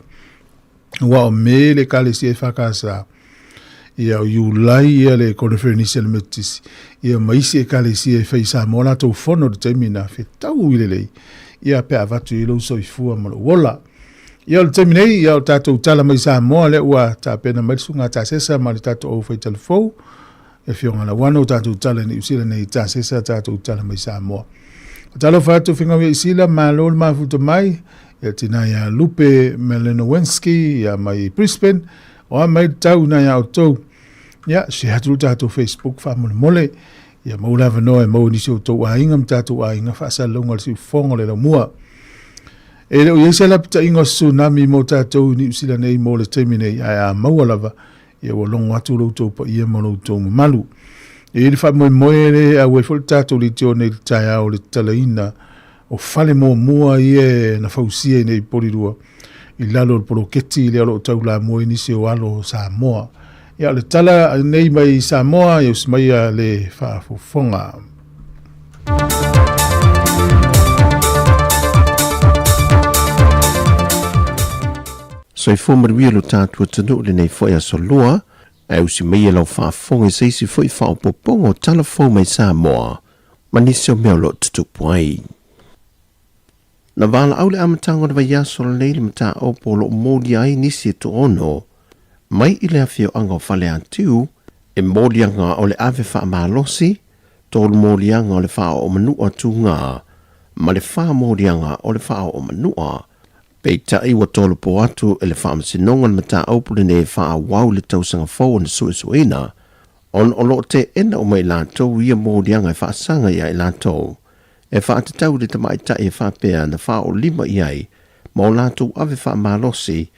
aua o Me le Ekalesia EFKS, ia o Iulai ia le Koneferenisi a le Metotisi, ia ma isi Ekalesia e fai i Samoa latou fono i le taimi na, fetau lelei, ia pe a avatu i ai lou soifua ma lou ola. Ia o le taimi nei, ia o tatou tala mai Samoa lea ua tapena mai le susuga Tasesa ma le tatou au faitala fou, le Afioga Lauano, o tatou tala i Niu Sila nei Tasesa, tatou tala mai Samoa. Talofa atu Finau ia Isila, malo le mafuta mai, ia tina ia Lupe Melenowensky, ia mai Brisbane, o a mai tau na ia outou. Ia, share atu le tatou Facebook faamolemole, ia maua le avanoa e maua nisi o outou aiga ma tatou aiga faasalalauga o le siufofoga o le laumua. E le o i ai se lapataiga o se tsunami mo tatou i Niu Sila nei mo le taimi nei, ae a maua lava, ia ua logo atu lo outou paia ma lo outou mamalu. E i ai le faamoemoe le auai foi le tatou leitio nei i le taeao o le tatalaina o fale muamua ia na fausia i nei i Porirua i lalo o le poloketi lea o lo o taulamua i nisi o alo o Samoa. Ia o le tala nei mai Samoa, ia usi maia le faafofoga. Soifua manuia lo tatou atunuu i lenei foi aso Lua, ae usi maia lau faafofoga i se isi foi faaopoopoga o tala fou mai Samoa ma nisi o mea o lo o tutupu ai. Na valaau le amataga o le vaiaso lenei le mataupu o lo o molia ai nisi e toaono mai i le afioaga o Faleatiu e moliaga o le ave faamalosi. Tolu moliaga o le faaoo manua tugā ma le fa moliaga o le faaoo manua. Peitai ua tolopo atu e le Faamasinoga le mataupu lenei e faaauau i le tausaga fou ona suesueina, ona o lo o teena uma i latou ia moliaga e faasaga ia i latou, e faatatau i le tamaitai e faapea na faaolima i ai ma o latou ave faamalosi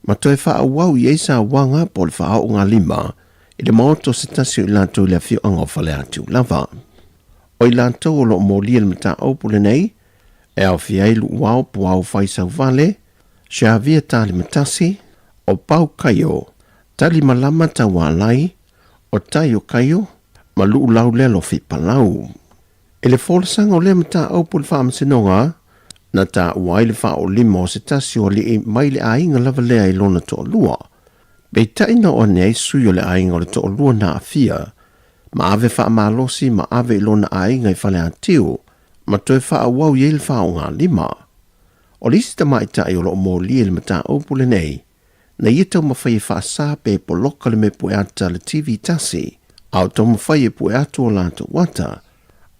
ma toe faaauau i ai sauaga po o le faaoogalima i le maota o se tasi o i latou i le afioaga o Faleatiu lava. O i latou o lo o molia le mataupu lenei, e aofia ai Luuao Puao Faisauvale, Xavier Talimatasi, o Pau Kaio, Talimalama Taualai, o Taio Kaio, ma Luulau Lealofi Palau. I le folasaga o lea mataupu i le Faamasinoga, na taua ai le faaolima o se tasi o alii mai le aiga lava lea i lona toalua. Peitai na oo ane ai sui o le aiga o le toalua na aafia, ma ave faamalosi ma ave i lona aiga i Faleatiu, ma toe faaauau i ai le faaaogalima. O le isi tamaitai o lo o molia i le mataupu lenei, na ia taumafai e faasa pe poloka le mea pue ata a le TV tasi, a o taumafai e pue atu o latou ata.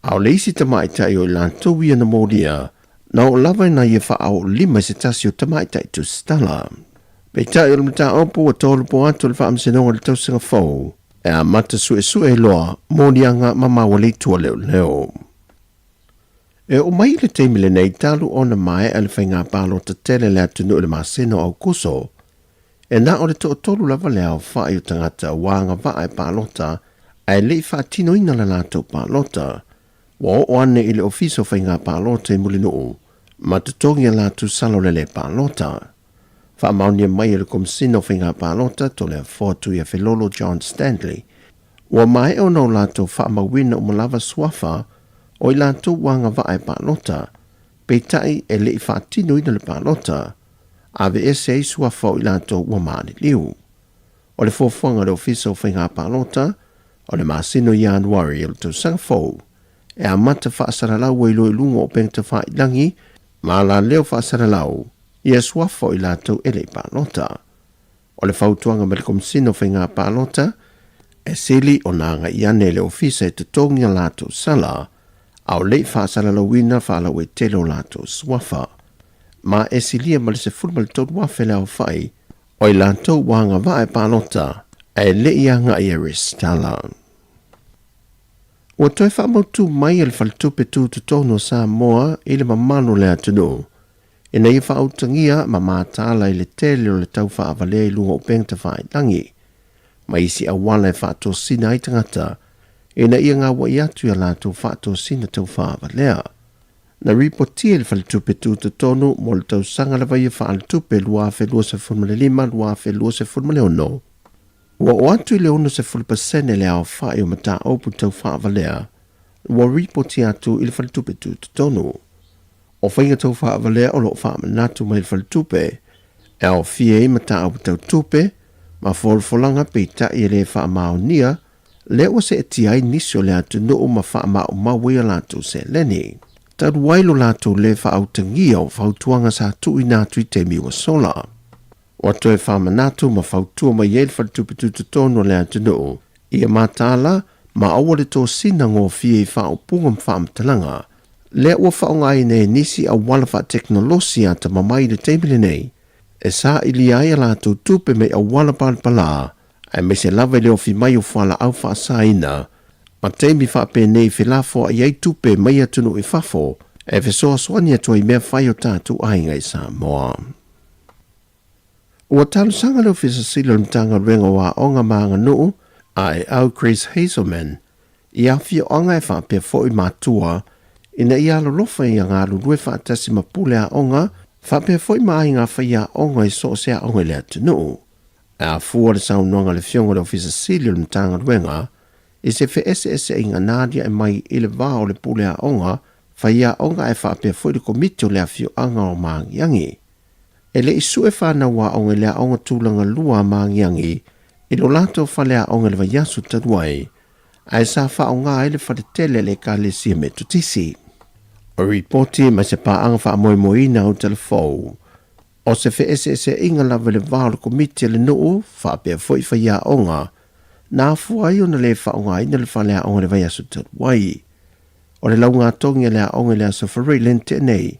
A o le isi tamaitai o i latou ia na molia, na oo lava ina ia faaoolima i se tasi o tamaitai tusitala. Peitai o le mataupu ua tolopo atu le Faamasinoga i le tausaga fou, e amata suesue ai loa moliaga ma maua leitua leoleo. E oo mai i le taimi lenei talu ona maea le faiga palota tele a le atunuu i le masina o Aokuso, e na o le toatolu lava le aofai o tagata ua agavaa e palota ae le i faatinoina le latou palota. Ua oo ane i le Ofisa o Faiga Palota i Mulinuu ma totogi a latou sala o le le palota. Faamaonia mai e le Komesina o Faiga Palota, Toleafoa Tuiafelolo John Stanley, Ua maea ona o latou faamauina uma lava suafa o i latou ua agavaa e palota, peitai e le i faatinoina le palota, aveese ai suafa o i latou ua maliliu. O le fuafuaga a le Ofisa o Faiga Palota, o le masina o Ianuari o le tausaga fou, e amata faasalalau ai loa i luga o upega tafailagi ma alaleo faasalalau ia suafa o i latou e le i palota. O le fautuaga mai le Komesina o Faiga Palota, e sili ona agai ane i le ofisa e totogi a latou sala, a o le i faasalalauina faalauaitele o latou suafa. Ma e silia ma le 13,000 le aofai o i latou ua agavaa e palota ae le i agai e resitala. Ua toe faamautu mai e le Faletupe Tutotonu o Samoa i le mamalu o le atunuu ina ia faautagia ma mataala i le tele o le tau faavalea i luga o upega tafailagi ma isi auala e faatosina ai tagata ina ia gauai atu i a latou faatosina tau faavalea. Na ripotia e le Faletupe Tutotonu mo le tausaga lava ia faaletupe 2025-2026, ua oo atu i le 60% le aofai o mataupu tau faavalea ua ripotia atu i le Faletupe Tutotonu. O faiga tau faavalea o lo o faamanatu mai le Faletupe e aofia ai mataupu tau tupe ma folafolaga peitai e le faamaonia lea ua seetia ai nisi o le atunuu ma faamaumau ai a latou seleni. Talu ai lo latou le faautagia o fautuaga sa tuuina atu i taimi ua sola. Ua toe faamanatu ma fautua mai ai le Faletupe Tutotonu o le atunuu ia mataala ma aua le tosina gofie i faaupuga ma faamatalaga lea ua faaaogaina e nisi auala faatekonolosi atamamai i le taimi lenei e sailia ai a latou tupe mai auala palapala aemaise lava i le ofi mai o fualaau faasaina ma taimi faapenei felafoai ai tupe mai atunuu i fafo e fesoasoani atu ai i mea fai o tatou aiga i Samoa. Ua talosaga le Ofisa Sili o le Matagaluega o Aoga ma Aganuu, AEAU Chris Hazelman, i afioaga e faapea foi matua ina ia alolofa ia galulue faatasi ma pule aoga faapea foi ma aiga faiaoga i so o se aoga i le atunuu. E afua le saunoaga a le Afioga i le Ofisa Sili o le Matagaluega i se feeseeseaiga na aliae mai i le va o le pule aoga faiaoga ae faapea foi le komiti o le afioaga o Magiagi. E le i sue fanau aoga i le aoga tulaga lua a Magiagi i lo latou faleaoga i le vaiaso talu ai, ae sa faaaoga ai le faletele a le Ekalesia Metotisi. O ripoti mai se paaga faamoemoeina o Talafou, o se feeseeseaiga lava i le va o le komiti a le nuu faapea foi faiaoga, na afua ai ona lē faaaogaina le faleaoga i le vaiaso talu ai. O le laugatogi a le aoga i le Aso Faraile lea na tea nei,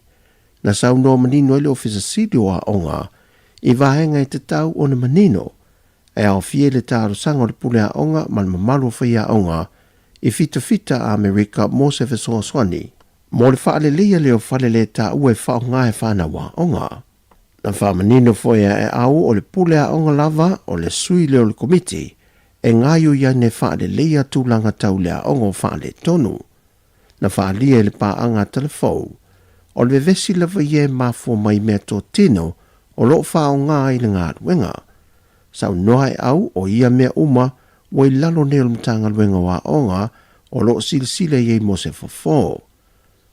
na saunoa manino ai le Ofisa Sili o Aoga i vaega e tatau ona manino e aofia i le talosaga o le pule aoga ma le mamalu o faiaoga i fitafita a Amerika mo se fesoasoani mo le faaleleia lea o fale le taua e faaaoga e fanau aoga. Na faamanino foi a Eau o le pule aoga lava o le sui lea o le komiti e gaoioi ai e faaleleia tulaga tau le aoga o faaletonu. Na faaalia i le paaga a Talafou, o le vevesi lava ia e mafua mai meatotino o lo o faaaoga ai le galuega. Saunoa Eau o ia mea uma ua i lalo nei o le Matagaluega o Aoga o lo o silasila i ai mo se fofo.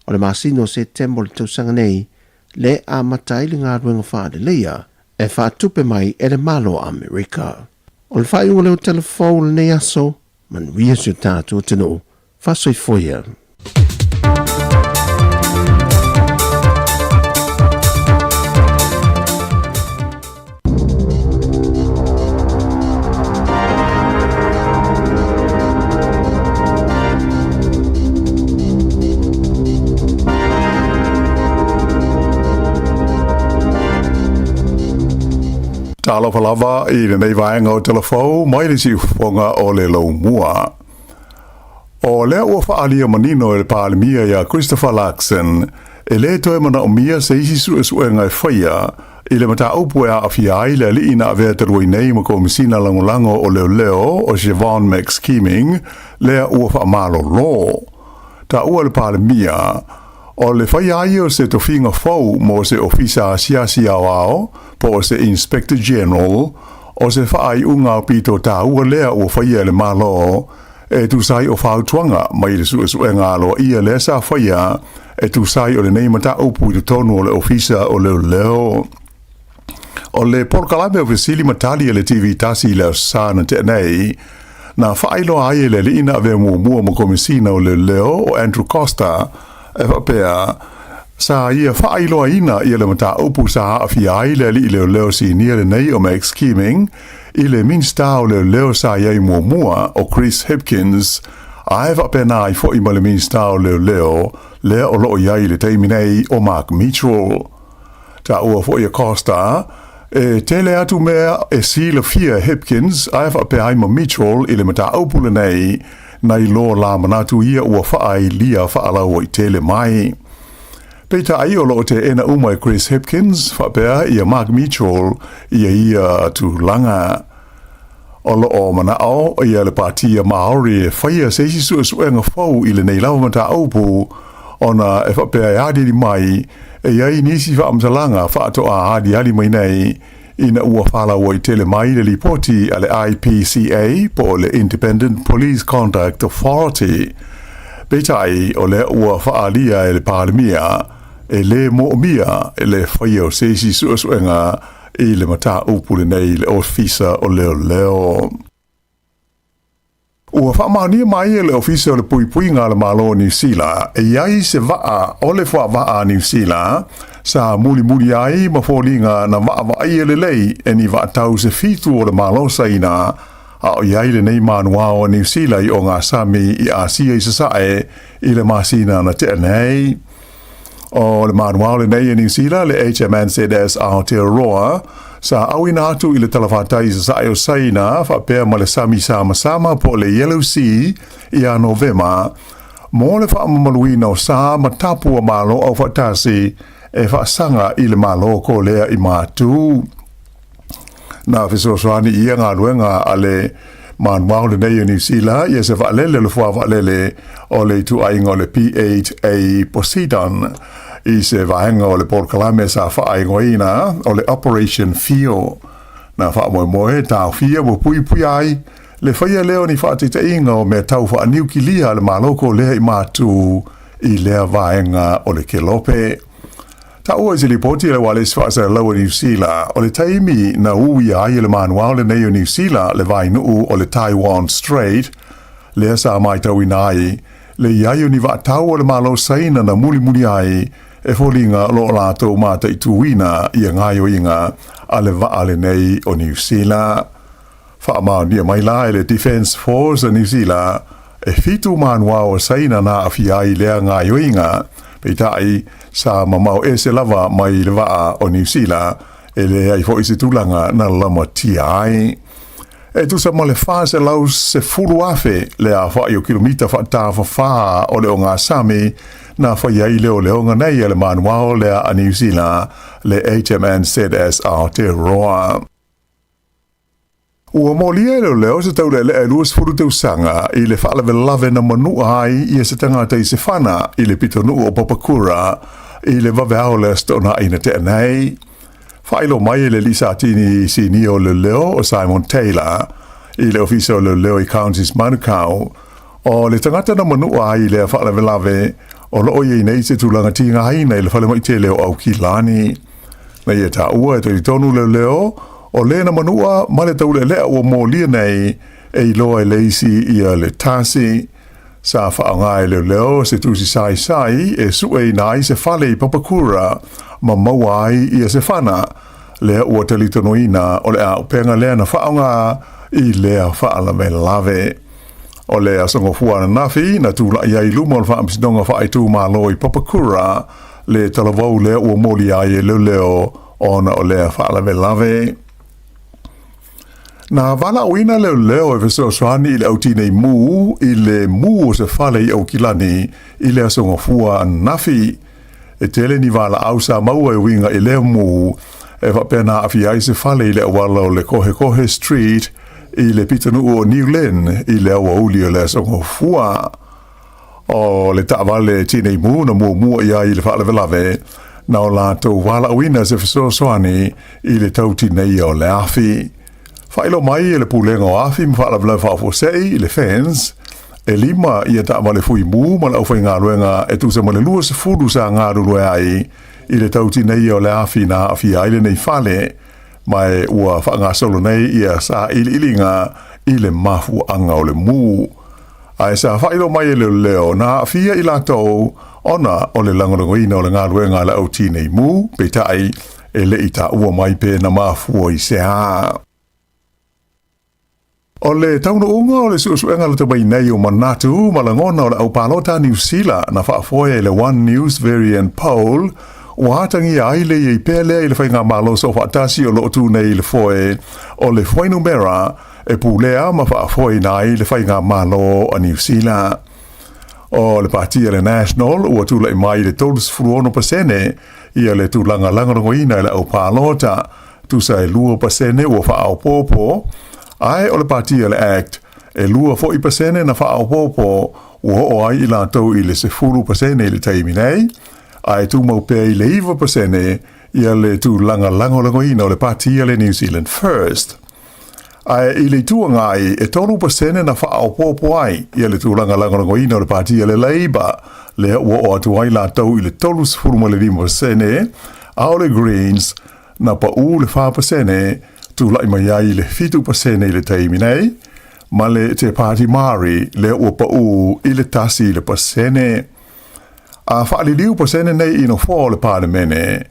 O le masina o Setema o le tausaga nei le amata ai le galuega faaleleia e faatupe mai e le Malo o Amerika. O le faaiuga lea o Tala Fou o lenei aso, manuia si o tatou atunuu. Faasoifua ia. Talofa lava i lenei vaega o Tala Fou mai le siufofoga o le Laumua. O lea ua faaalia manino e le Palemia iā Christopher Luxon, e lē toe manaomia se isi suesuega e faia i le mataupu e aafia ai le alii na avea talu ai nei ma Komisina Lagolago o Leoleo o Siobhan McSkimming, lea ua faamalolo. Taua le Palemia, o le faia ai o se tofiga fou mo se Ofisa Asiasi Aoao po o se Inspector General, o se faaiuga aupito taua lea ua faia e le Malo e tusa ai o fautuaga mai le suesuega aloaia lea sa faia e tusa ai o lenei mataupu i totonu o le Ofisa o Leoleo. O le polokalame o fesili ma tali a le TV tasi i le Aso Sa na tea nei, na faailoa ai e le alii na avea muamua ma Komisina o Leoleo o Andrew Coster e faapea, sa ia faailoaina ia le mataupu sa aafia ai le alii leoleo sinia lenei o Max Keeming i le Minisita o Leoleo sa i ai muamua o Chris Hipkins, ae faapena ai foi ma le Minisita o Leoleo lea o lo o i ai i le taimi nei o Mark Mitchell. Taua foi e Coster, e tele atu mea e silafia e Hipkins ae faapea ai ma Mitchell i le mataupu lenei, nai lo la manatu ia ua faaailia faalauaitele mai. Peitai o lo o teena uma e Chris Hipkins faapea ia Mark Mitchell ia ia tulaga. O lo o manao ia le Patia Maori e faia se isi suesuega fou i lenei lava mataupu ona e faapea e aliali mai e i ai nisi faamatalaga faatoa aliali mai nei ina ua faalauaitele mai le lipoti a le IPCA po o le Independent Police Conduct Authority. Peitai, o lea ua faaalia e le Palemia e lē moomia le faia o se isi suesuega i le mataupu lenei i le Ofisa o Leoleo. Ua faamaonia mai e le Ofisa o le Puipuiga a le Malo o Niu Sila e i ai se vaa o le fuavaa a Niu Sila sa mulimuli ai ma foliga na vaavaaia lelei e ni vaatau se fitu o le Malo Saina a o i ai lenei manuao a Niu Sila i ogasami i Asia i Sasae i le masina na tea nei. O le manuao lenei e Niu Sila, le HMNZS Aotearoa, sa auina atu i le talafatai i sasae o Saina faapea ma le sami samasama po o le Yellow Sea ia Novema, mo le faamamaluina o sa ma tapu a Malo Aufaatasi e faasaga i le Malo Kolea i Matu. Na fesoasoani i ia galuega a le manuao lenei o Niu Sila ia se vaalele o le fuavaalele o le ituaiga o le P-8A Poseidon i se vaega o le polokalame sa faaigoaina o le Operation Whio. Na faamoemoe taofia ma puipuia ai le faia lea o ni faataitaiga o mea tau faaniukilia a le Malo Kolea i Matu i lea vaega o le kelope. Taua i se lipoti a le Ualesi Faasalalau o Niu Sila, o le taimi na uia ai e le manuao lenei o Niu Sila le vainuu o le Taiwan Strait, lea sa matauina ai le i ai o ni vaatau o le Malo Saina na mulimuli ai e foliga o lo o latou mataituina ia gaoioiga a le vaa lenei o Niu Sila. Faamaonia mai la e le Defence Force a Niu Sila, e fitu manuao a Saina na aafia ai i lea gaoioiga, peitai, sa mamao ese lava mai le vaa o Niu Sila, e leai foi se tulaga na lamatia ai. E tusa ma le 410,000 le aofai o kilomita faatafafā o le ogasami na fai ai leoleoga nei a le manuao lea a Niu Sila, le HMNZS Aotearoa. Ua molia e leoleo se taulealea e 20 tausaga i le faalavelave na manua ai ia se tagata i se fana i le pitonuu o Papakura i le vaveao o le Aso Toonai na tea nei. Faailoa mai e le alii satini sinia o leoleo o Simon Taylor i le ofisa o leoleo i Counties Manukau, o le tagata na manua ai i lea faalavelave o loo i ai nei se tulaga tigaina i le falemai tele o Aukilani. Na ia taua e talitonu leoleo o le na manua ma le taulealea ua molia nei e iloa e le isi ia le tasi. Sa faaaoga e leoleo se tusi saisai e sueina ai se fale i Papakura ma maua ai ia se fana, lea ua talitonuina o le auupega lea na faaaoga i lea faalavelave. O le Aso Gafua ananafi na tulai ai i luma o le Faamasinoga Faaitumalo i Papakura le talavou lea ua molia ai e leoleo ona o lea faalavelave. Na valaauina leoleo e fesoasoani i le au tinei mu i le mu o se fale i Aukilani i le Aso Gafua ananafi. E tele ni valaau sa maua e uiga i lea mu e faapea na aafia ai se fale i le auala o le Kohekohe Street i le pitonuu o New Lynn i le aoauli o le Aso Gafua. O le taavale tinei mu na muamua i ai i le faalavelave, na o latou valaauina se fesoasoani i le tau tineia o le afi. Faailoa mai e le Pulega o Afi ma Faalavelave Faafuasei, le FENS, e lima ia taavale fui mu ma le aufaigaluega e tusa ma le 20 sa galulue ai i le tau tineia o le afi na aafia ai lenei fale, ma e ua faagasolo nei ia sailiiliga i le mafuaaga o le mu. Ae sa faailoa mai e leoleo na aafia i latou ona o le lagolagoina o le galuega a le au tinei mu, peitai, e le i taua mai pe na mafua i se a. O le taunuuga o le suesuega lata mai nei o manatu ma lagona o le au palota a Niu Sila na faafoe e le One News Varian Poll, ua atagia ai le iai pea lea i le faigamalo soofaatasi o lo o tu nei i le foe o le fuainumera e pulea ma faafoeina ai le faigamalo a Niu Sila. O le pati a le National ua tulai mai i le 36% ia le tulaga lagolagoina e le au palota, tusa e 2% ua faaopoopo, ae o le pati a le Act e 2 foi pasene na faaopoopo ua oo ai i latou i le 10% i le taimi nei, ae tumau pea i le 9% ia le tulaga lagolagoina o le pati a le New Zealand First. Ae i le Itu Agai, e 3% na faaopoopo ai ia le tulaga lagolagoina o le pati a le Labour, lea ua oo atu ai latou i le 35%, a o le Greens na pau le 4%, tulai mai ai i le 7% i le taimi nei, ma le Te Pāti Māori lea ua pau i le 1%. A faaliliu pasene nei i nofoa o le Palemene,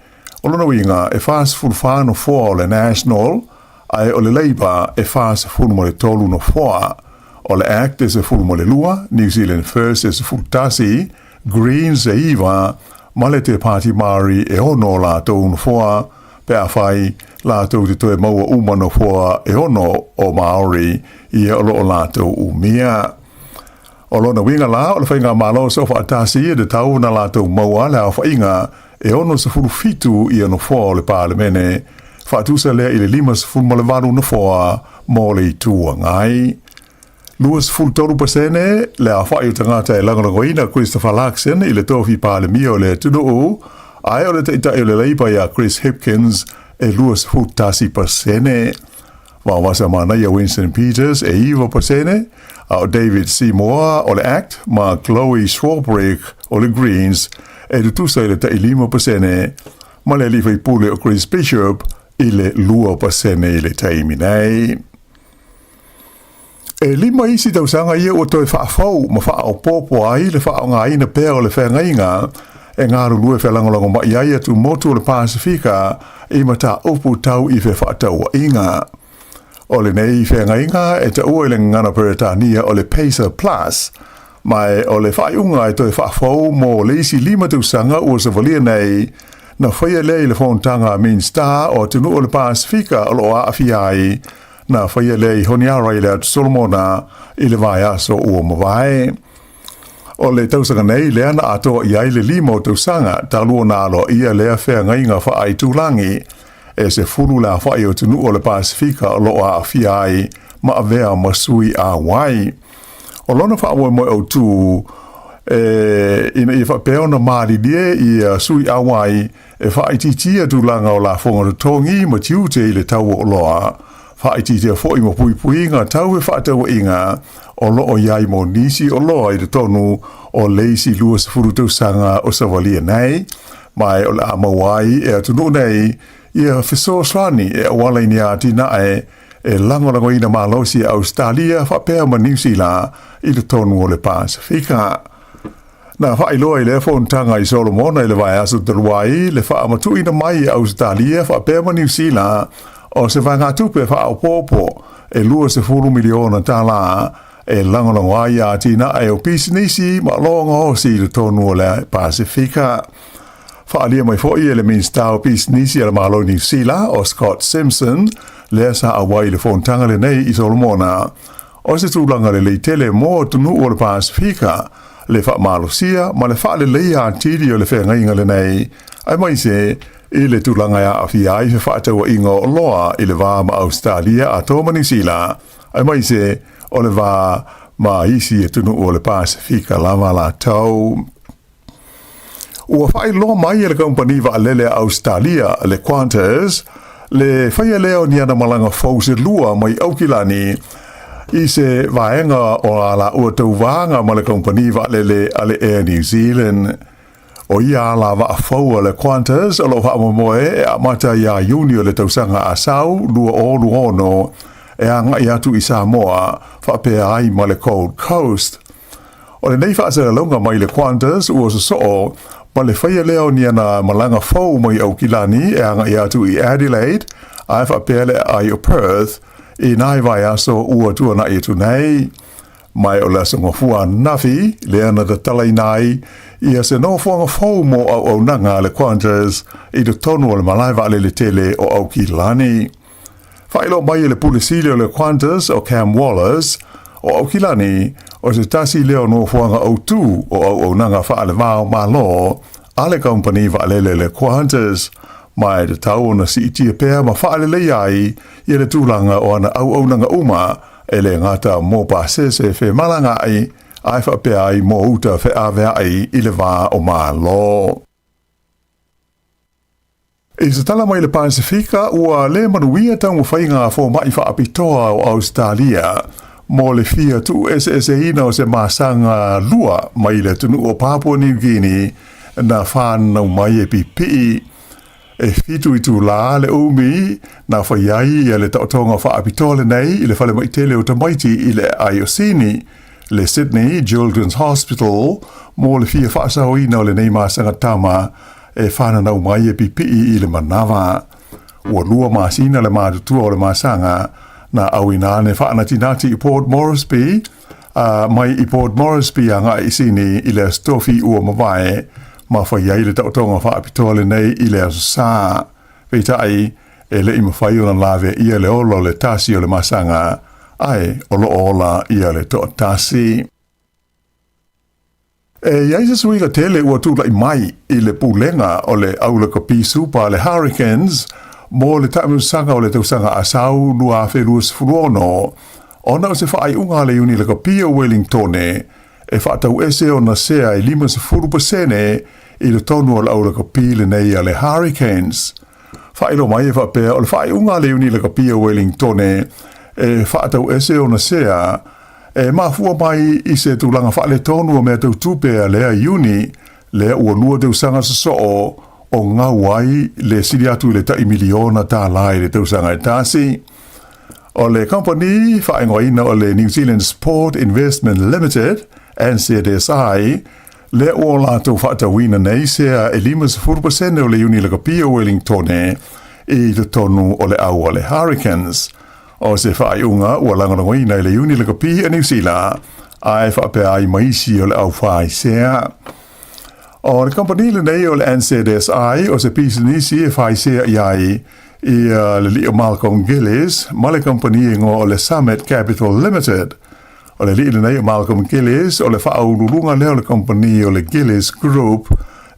O lona uiga, e 44 nofoa o le National, ae o le Labour e 43 nofoa. O le Act e 12, New Zealand First e 11, Greens e 9, ma le Te Pāti Māori e 6 o latou nofoa, pe afai latou te toe maua uma nofoa e 6 o Māori ia o lo o latou umia. O lona uiga la, o le faigamalo soofaatasi e tatau ona latou maua le aofaiga e 67 ia nofoa o le Palemene, faatusa lea i le 58 nofoa mo le Itu Agai. 23% le aofai o tagata e lagolagoina Christopher Luxon i le tofi Palemia o le atunuu, ae o le taitai o le Labour ia Chris Hipkins e 21%. Vaovasa manaia Winston Peters e 9%, a o David Seymour o le Act ma Chloe Swarbrick o le Greens e tutusa i le tai 5%, ma le alii faipule o Chris Bishop i le 2% i le taimi nei. E lima isi tausaga ia ua toe faafou ma faaopoopo ai le faaaogaina pea o le feagaiga e galulue felagolagomai ai atumotu o le Pasefika i mataupu tau i fefaatauaiga. O lenei feagaiga e taua i le gagana Peretania o le Pacer Plus, ma o le faaiuga e toe faafou mo le isi 5 tausaga ua savalia nei, na faia lea i le fonotaga a Minisita o atunuu o le Pasefika o lo o aafia ai, na faia lea i Honiara i le Atu Solomona i le vaiaso ua mavae. O le tausaga nei lea na atoa i ai le 5 o tausaga talu ona aloaia lea feagaiga faaitulagi e 10 le aofai o atunuu o le Pasefika o lo o aafia ai ma avea ma sui auai. O lona faamoemoe autū e ina ia faapea ona malilie ia sui auai e faaitiitia tulaga o lafoga totogi ma tiute i le tau o oloa, faaitiitia foi ma puipuiga tau fefaatauaiga o lo o i ai mo nisi oloa i totonu o le isi 20 tausaga o savalia nei, ma o le a maua ai e atunuu nei ia fesoasoani e auala i ni atinae e lagolagoina malosi e Ausetalia faapea ma Niu Sila i totonu o le Pasefika. Na faailoa i lea fonotaga i Solomona i le vaiaso talu ai le faamatuuina mai e Ausetalia faapea ma Niu Sila o se vaegatupe faaopoopo e $20 miliona tālā e lagolago ai atinae o pisinisi ma oloa gaosi i totonu o le Pasefika. Faaalia mai foi e le Minisita o Pisinisi a le Malo Niu Sila o Scott Simpson, lea sa auai i le fonotaga lenei i Solomona, o se tulaga lelei tele mo atunuu o le Pasefika, le faamalosia ma le faaleleia atili o le feagaiga lenei, aemaise i le tulaga e aafia ai fefaatauaiga o oloa i le va ma Ausetalia atoa ma Niu Sila, aemaise o le va ma isi atunuu o le Pasefika lava latou. Ua faailoa mai e le kamupani vaalele a Ausetalia, le Qantas, le faia lea o ni ana malaga fou se lua mai Aukilani i se vaega o a laua tauvaga ma le kamupani vaalele a le Air New Zealand. O ia ala vaa fou a le Qantas o lo o faamoemoe e amata iā Iuni o le tausaga a sau 2026 e agai atu i Samoa faapea ai ma le Gold Coast. O lenei faasalalauga mai le Qantas ua sosoo ma le faia lea o ni ana malaga fou mai Aukilani e agai atu i Adelaide ae faapea le aai o Perth i nai vaiaso ua tuanai atu nei. Mai o le aso Gafua ananafi lea na tatalaina ai ia se nofoaga fou mo auaunaga a le Qantas i totonu o le malae vaalele tele o Aukilani. Faailoa mai e le Pule Sili o le Qantas o Cam Wallace, o Aukilani, o se tasi lea o nofoaga autū o auaunaga faalevao Malo a le kamupani vaalele le Qantas, ma e tatau ona siitia pea ma faaleleia ai ia le tulaga o ana auaunaga uma e le gata mo pasese femalagaai ae faapea ai mo uta feaveai i le va o Malo. I se tala mai le Pasefika, ua le manuia taumafaiga a fomai faapitoa o Ausetalia mo le fia tuueseeseina o se masaga lua mai le atunuu o Papua New Guinea na fanau mai e pipii. E 7 itulā le umi na fai ai ia le taotoga faapitoa lenei i le falemai tele o tamaiti i le aai o Sini, le Sydney Children's Hospital, mo le fia faasaoina o lenei masaga tama e fananau mai e pipii i le manava. Ua 2 masina le matutua o le masaga na auina ane faanatinati i Port Moresby, mai i Port Moresby agai i Sini i le aso Tofi ua mavae, ma fai ai le taotoga faapitoa lenei i le aso Sa. Peitai, e le i mafai ona lave ia le ola o le tasi o le masaga, ae o lo o ola ia le toatasi. E i ai se suiga tele ua tulai mai i le pulega o le au lakapi supa a le Hurricanes mo le taamilosaga o le tausaga a sau 2026, ona o se faaiuga a le iuni lakapi o Wellingtone e faatauese ona sea e 50% i totonu o le au lakapi lenei a le Hurricanes. Faailoa mai e faapea o le faaiuga a le iuni lakapi o Wellingtone e faatauese ona sea E mafua mai i se tulaga faaletonu o mea tau tupe a lea Iuni, lea ua 2 tausaga sosoo o gau ai le sili atu i le tai miliona tālā i le tausaga e tasi. O le kamupani faaigoaina o le New Zealand Sport Investment Limited, NZSI, lea ua latou faatauina nei sea e 50% o le iuni lakapi o Wellingtone i totonu o le au a le Hurricanes. O se faaiuga ua lagolagoina e le Iuni Lakapi a Niu Sila, ae faapea ai ma isi o le au faisea. O le kamupani lenei o le NZSI o se pisinisi e faisea i ai ia le alii o Malcolm Gillies ma le kamupani e igoa o le Summit Capital Limited. O le alii lenei o Malcolm Gillies o le faauluuluga lea o le kamupani o le Gillies Group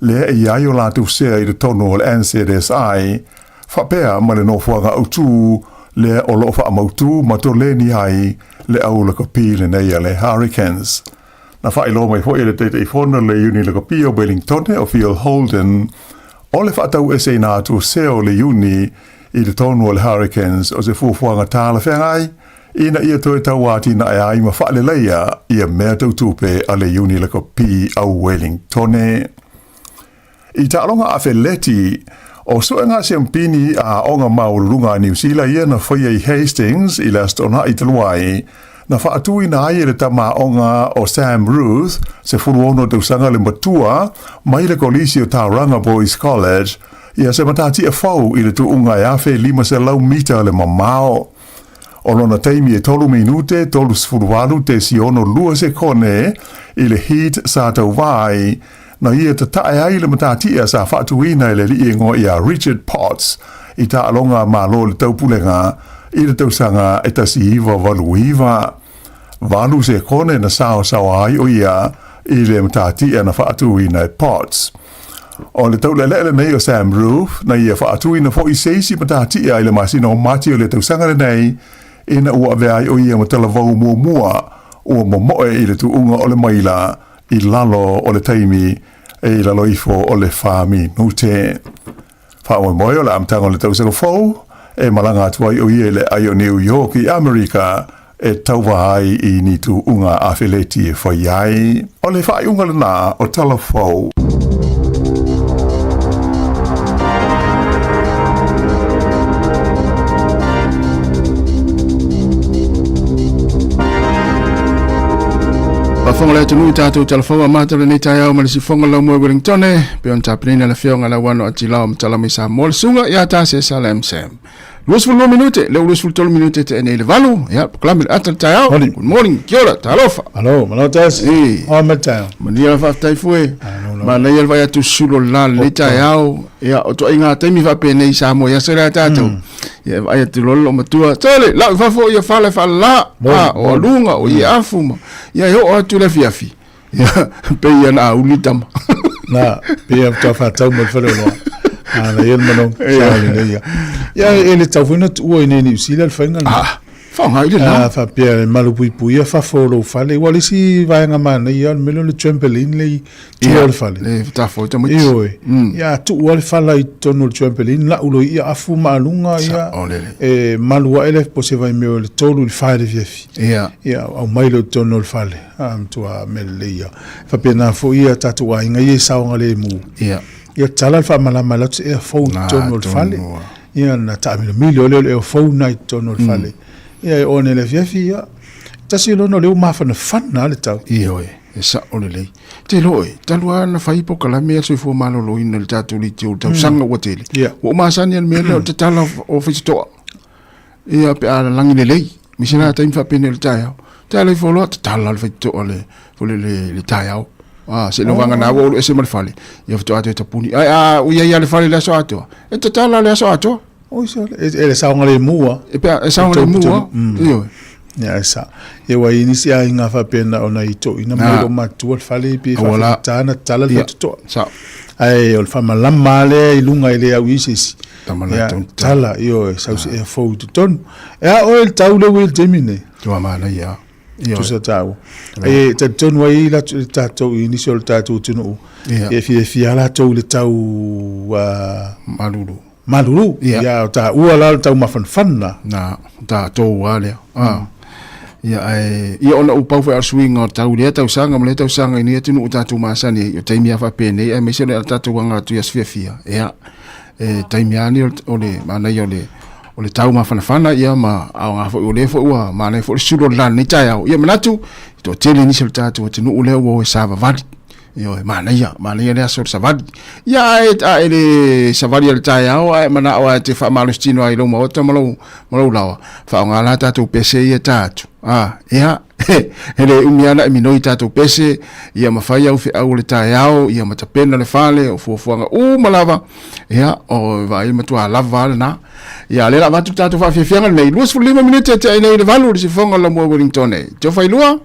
lea e i ai o latou sea i totonu o le NZSI faapea ma le nofoaga autu lea o lo o faamautu ma toleni ai le au lakapi lenei a le Hurricanes. Na faailoa mai foi e le Taitaifono le Iuni Lakapi o Wellingtone o Phil Holden o le faataueseina atu o sea o le Iuni i totonu o le Hurricanes o se fuafuaga talafeagai ina ia toe tauatinae ai ma faaleleia ia mea tau tupe a le Iuni Lakapi a Wellingtone. I taaloga afeleti, o suega siampini a aoga maualuluga a Niu Sila ia na faia i Hastings i le Aso Toonai talu ai, na faatuina ai e le tama aoga o Sam Ruth, 16 tausaga le matua, mai le Kolisi o Tauranga Boys College, ia se matatia fou i le tuuga e 1,500 mita le mamao. O lona taimi e 3 minute 38.62 sekone i le heat sa tauva ai, na ia tatae ai le matatia sa faatuina e le alii igoa ia Richard Potts i taaloga a Malo i le Taupulega i le tausaga e 1989. Valu sekone na saosaoa ai o ia i le matatia na faatuina e Potts. O le taulealea lenei o Sam Roof, na ia faatuina foi se isi matatia i le masina o Mati o le tausaga lenei, ina ua avea ai o ia ma talavou muamua ua momoe i le tuuga o le maila i lalo o le taimi e i lalo ifo o le 4 minute. Faamoemoe o le amataga o le tausaga fou e malaga atu ai o ia i le ai o New York i Amerika e tauva ai i ni tuuga afeleti e fai ai. O le faaiuga lena o tala fou. Faafofoga le atunuu i tatou talafaua amata lenei taeao ma le sifoga lau moe Wellingtone pe ona tapenaina le afioga Lauano Atilao ma tala mai Samoa le suga ia ta se Salam Sam. 22 minute, le 23 minute te nei le valu, ia proklame le ata le taeao. Good morning, kia ora, talofa. Alo, malo tasi. O me taeao. Mania la faafetai fue. Manaia le vai atu sulo la le taeao. Ia, o toaiga taimi faapenei Samoa ia se le tatou. Ia e vaai atu loa le loomatua, Sole, lau i fafo ia fale faalala, a, o aluga, o ieafu ma, ia e oo atu i le afiafi, ia, pei ia na auli tama. Na, pei ia faatoa faatau mai le faleoloa. A, na ia le manogi, sa lelei ia. Ia, e le tatau foi ona tuua i inei i Niu Sila le faiga lena. Ah, faaaoga i le la. A faapea e malupuipuia fafo o lou fale. Aua o le isi vaega manaia, o le mea lea o le trampoline le i tua o le fale. Le tafo i tamaiti. Ioe. Ia tuu lava le fala i totonu o le trampoline, lau loa ia afu ma aluga ia. E malu ae le po o se vaimea o le 3 i le 4 i le afiafi. Ia. Ia aumai loa i totonu o le fale. A matua mea lelei ia. E faapena foi ia tatou aiga ia e saogalemu. Ia. Ia tala le faamalama e alu atu se ea fou i totonu o le fale. Ia ona taamilomilo lea o le ea fou lena i totonu o le fale. Ia e oo ane i le afiafi, ia, tasi lona o lea ua mafanafana lava le tau. Ioe. E sao lelei. Te iloa oe, talu lava ona fai polokalame a le soifua maloloina i le tatou leitio i le tausaga ua tele, ua ou masani lava i le mea lea o le tatala o Fasitoa. Ia pe a lalagi lelei, aemaise la taimi faapenei o le taeao. Tatala ifo loa, tatala le Faitotoa le, le, le, le taeao. Ah, seiloga ua ou ese ma le fale, ia faatoa toe tapuni. Ae a ua i ai lava le fale i le aso atoa, e tatala le aso atoa. Oi sole, e le saogalemu lava. E pea, e saogalemu lava. Ioe. Ia e sa. Ia ua i ai nisi aiga faapena ona i toeaiina mai loo matua le fale pe faafigata ona tatala le faitotoa. Sao. Ae o le faamalama lava lea i luga e le au i ai se isi. Ia, tatala, ioe, sau se ea fou i totonu. E a oe le tau lea ua i ai i le taimi lenei? Tua manaia lava. Tusa taua. E talitonu ai le tatou i nisi o le tatou atunuu, e fiafia latou i le tau malulu. Malulu. Ia, o taua la o le tau mafanafana. Na, tatou lava lea. Ia, ae, ia ona ua pau foi o le suiga o le tau i lea tausaga ma lea tausaga i nei atunuu tatou masani ai, o taimi lava faapenei, aemaise o le tatou aga atu i aso fiafia, ia, e taimi lava nei o le manaia o le o le tau mafanafana ia ma aoga foi o lea foi ua manaia foi le sulu o le la i lenei taeao. Ia manatu, e toatele nisi o le tatou atunuu lea ua o e savavali. Ioe, manaia, manaia le aso o le savali. Ia, ae, a e le savali a le taeao, ae manao lava e te faamalositino ai i lou maota ma lou, ma lou laoa, faaaoga la tatou pese ia e ta atu. A, ia, e le umi lava ona e minoi tatou pese, ia ma fai au feau o le taeao, ia ma tapena le fale, o fuafuaga uma lava, ia, o vaai matua lava lava lena. Ia, o lea o le a avatu le tatou faafiafiaga lenei, 25 minute e tea ai nei i le 8 i le sifofoga o le Lamua Wellington e. Teofailua.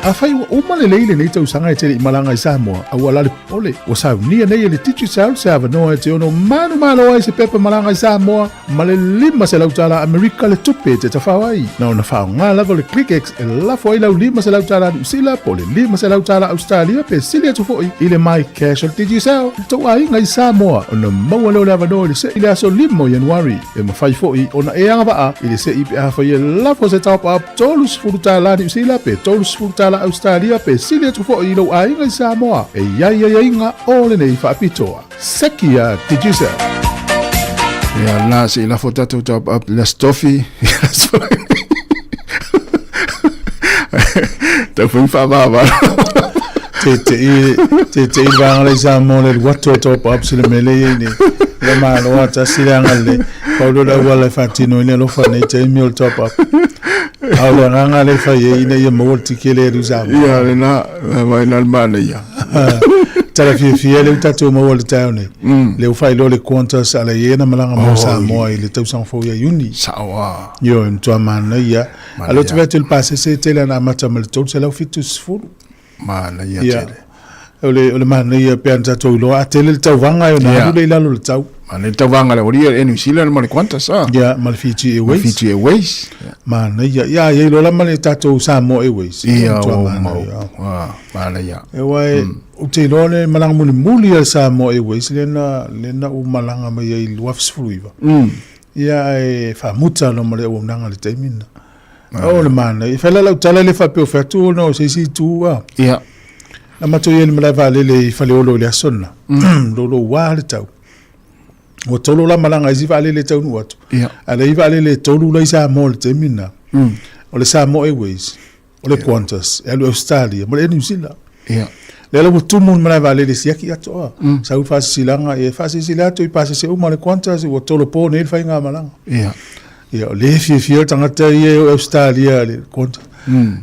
Afai ua uma lelei lenei tausaga e te le i malaga i Samoa, aua la le popole, ua saunia nei e le Digicel se avanoa e te ono manumalo ai se pepa malaga i Samoa ma le $500 Amerika le tupe e te tafao ai. Na ona faaaoga lava o le ClickX e lafo ai lau $500 Niu Sila po o le $500 Ausetalia pe sili atu foi i le MyCash o le Digicel i le tou aiga i Samoa ona maua lea o le avanoa i le se'i i le aso 5 o Ianuari. E mafai foi ona e agavaa i le se'i pe afai e lafo se top-up $30 Niu Sila pe $30 Ausetalia pe sili atu foi i lou aiga i Samoa. E i ai aiaiga o lenei faapitoa. Seki a Digicel. Ia la se i lafo tatou top up le Aso Tofi. Tau foi faavava. Te te i te te i vanga le Samoa le wato top up se le mele i nei. Le malo a tasi le anga le. Paulo la wala fatino ina lo fa nei te mi o top up. Au le anga le fa ye ina ia mo tike le ru Samoa. Ia le na mai na mana ia. Tala fiafia le tatou maua le taeao nei. Le ua faailoa le Qantas a le ia na malaga mo Samoa i le tausaga fou ia Iuni. Sao a. Ioe, matua manaia. A lea ou te vaai atu i le pasese e tele ana amata ma le 370. Manaia tele. O le, o le manaia pe ana tatou iloa, a tele le tauvaga e ona alu lea i lalo o le tau. Manaia le tauvaga le oria e New Zealand ma le Qantas a. Ia, ma le Fiji Airways. Fiji Airways. Manaia. Ia, ia iloa la ma le tatou Samoa Airways. Ia, o mau. Manaia. E uai, ou te iloa le malaga mulimuli a le Samoa Airways lea na, lea na ou malaga mai ai i le 2019. Ia, ae faamuta loa ma le auaunaga i le taimi lena. O le manaia. E fai la lau tala le faapea o fai atu ona o se isi itu a. Ia. Na matou i ai i le malae vaalele i Faleolo i le aso lena. Louloua le tau. Ua tolo la malaga i isi vaalele e taunuu atu. Ia. A le i vaalele e tolu la i Samoa i le taimi lena. O le Samoa Airways, o le Qantas, e alu i Ausetalia ma le Air New Zealand. Ia. Lea la ua tumu le malae vaalele siaki atoa. Sau le faasisilaga, ia faasilasila atu i pasese uma o le Qantas ua tolopo nei le faigamalaga. Ia. Ia, o lea e fiafia le tagata ia e o i Ausetalia i le Qantas.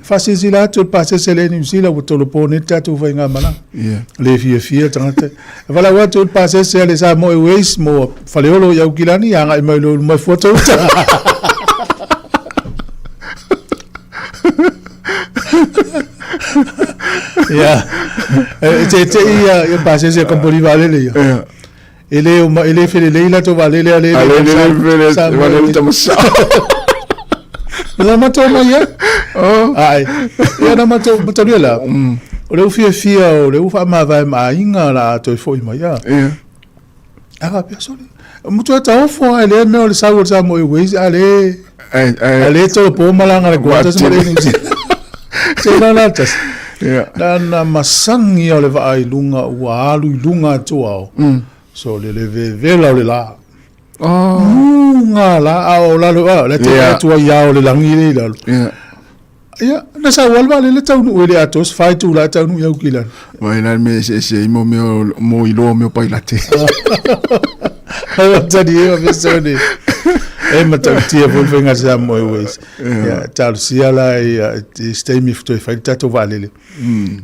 Faasilasila atu i le pasese a le Air New Zealand ua tolopo nei le tatou faigamalaga. Ia. O lea e fiafia le tagata. E valaau atu i le pasese a le Samoa Airways mo Faleolo i Aukilani, agai mai loa i luma e fuata uta. Ia, e teitei ia, ia pasese a kamupani vaalele ia. Ia. E le, e le felelei latou vaalele a le A le le fele vaalele tamasao. Na matou mai ai. Ai. Ia na matou matalia la. O le u fiafia o le u faamavae ma aiga la toe foi mai a. Ia. A faapea sole. Matua taofo a le mea o le sau o le Samoa Airways a le a le tolopo malaga le Qantas ma le New Zealand. Te la la tasi. Ia. Na na masagi o le vaa i luga ua alu i luga atu ao. So le le vevela o le la. Oh. Muga la a o lalo a le te Yeah. atu ai ao le langi le i lalo. Ia. Ia, na sau al vaalele taunuu e le atoa se fai itula e taunuu i Aukilani. Mai la me se se mo me mo iloa me pailate. Ai tani e o sone. E matautia foi faiga Samoa Airways. Ia, talosia la ia i se taimi toe fai le tatou vaalele.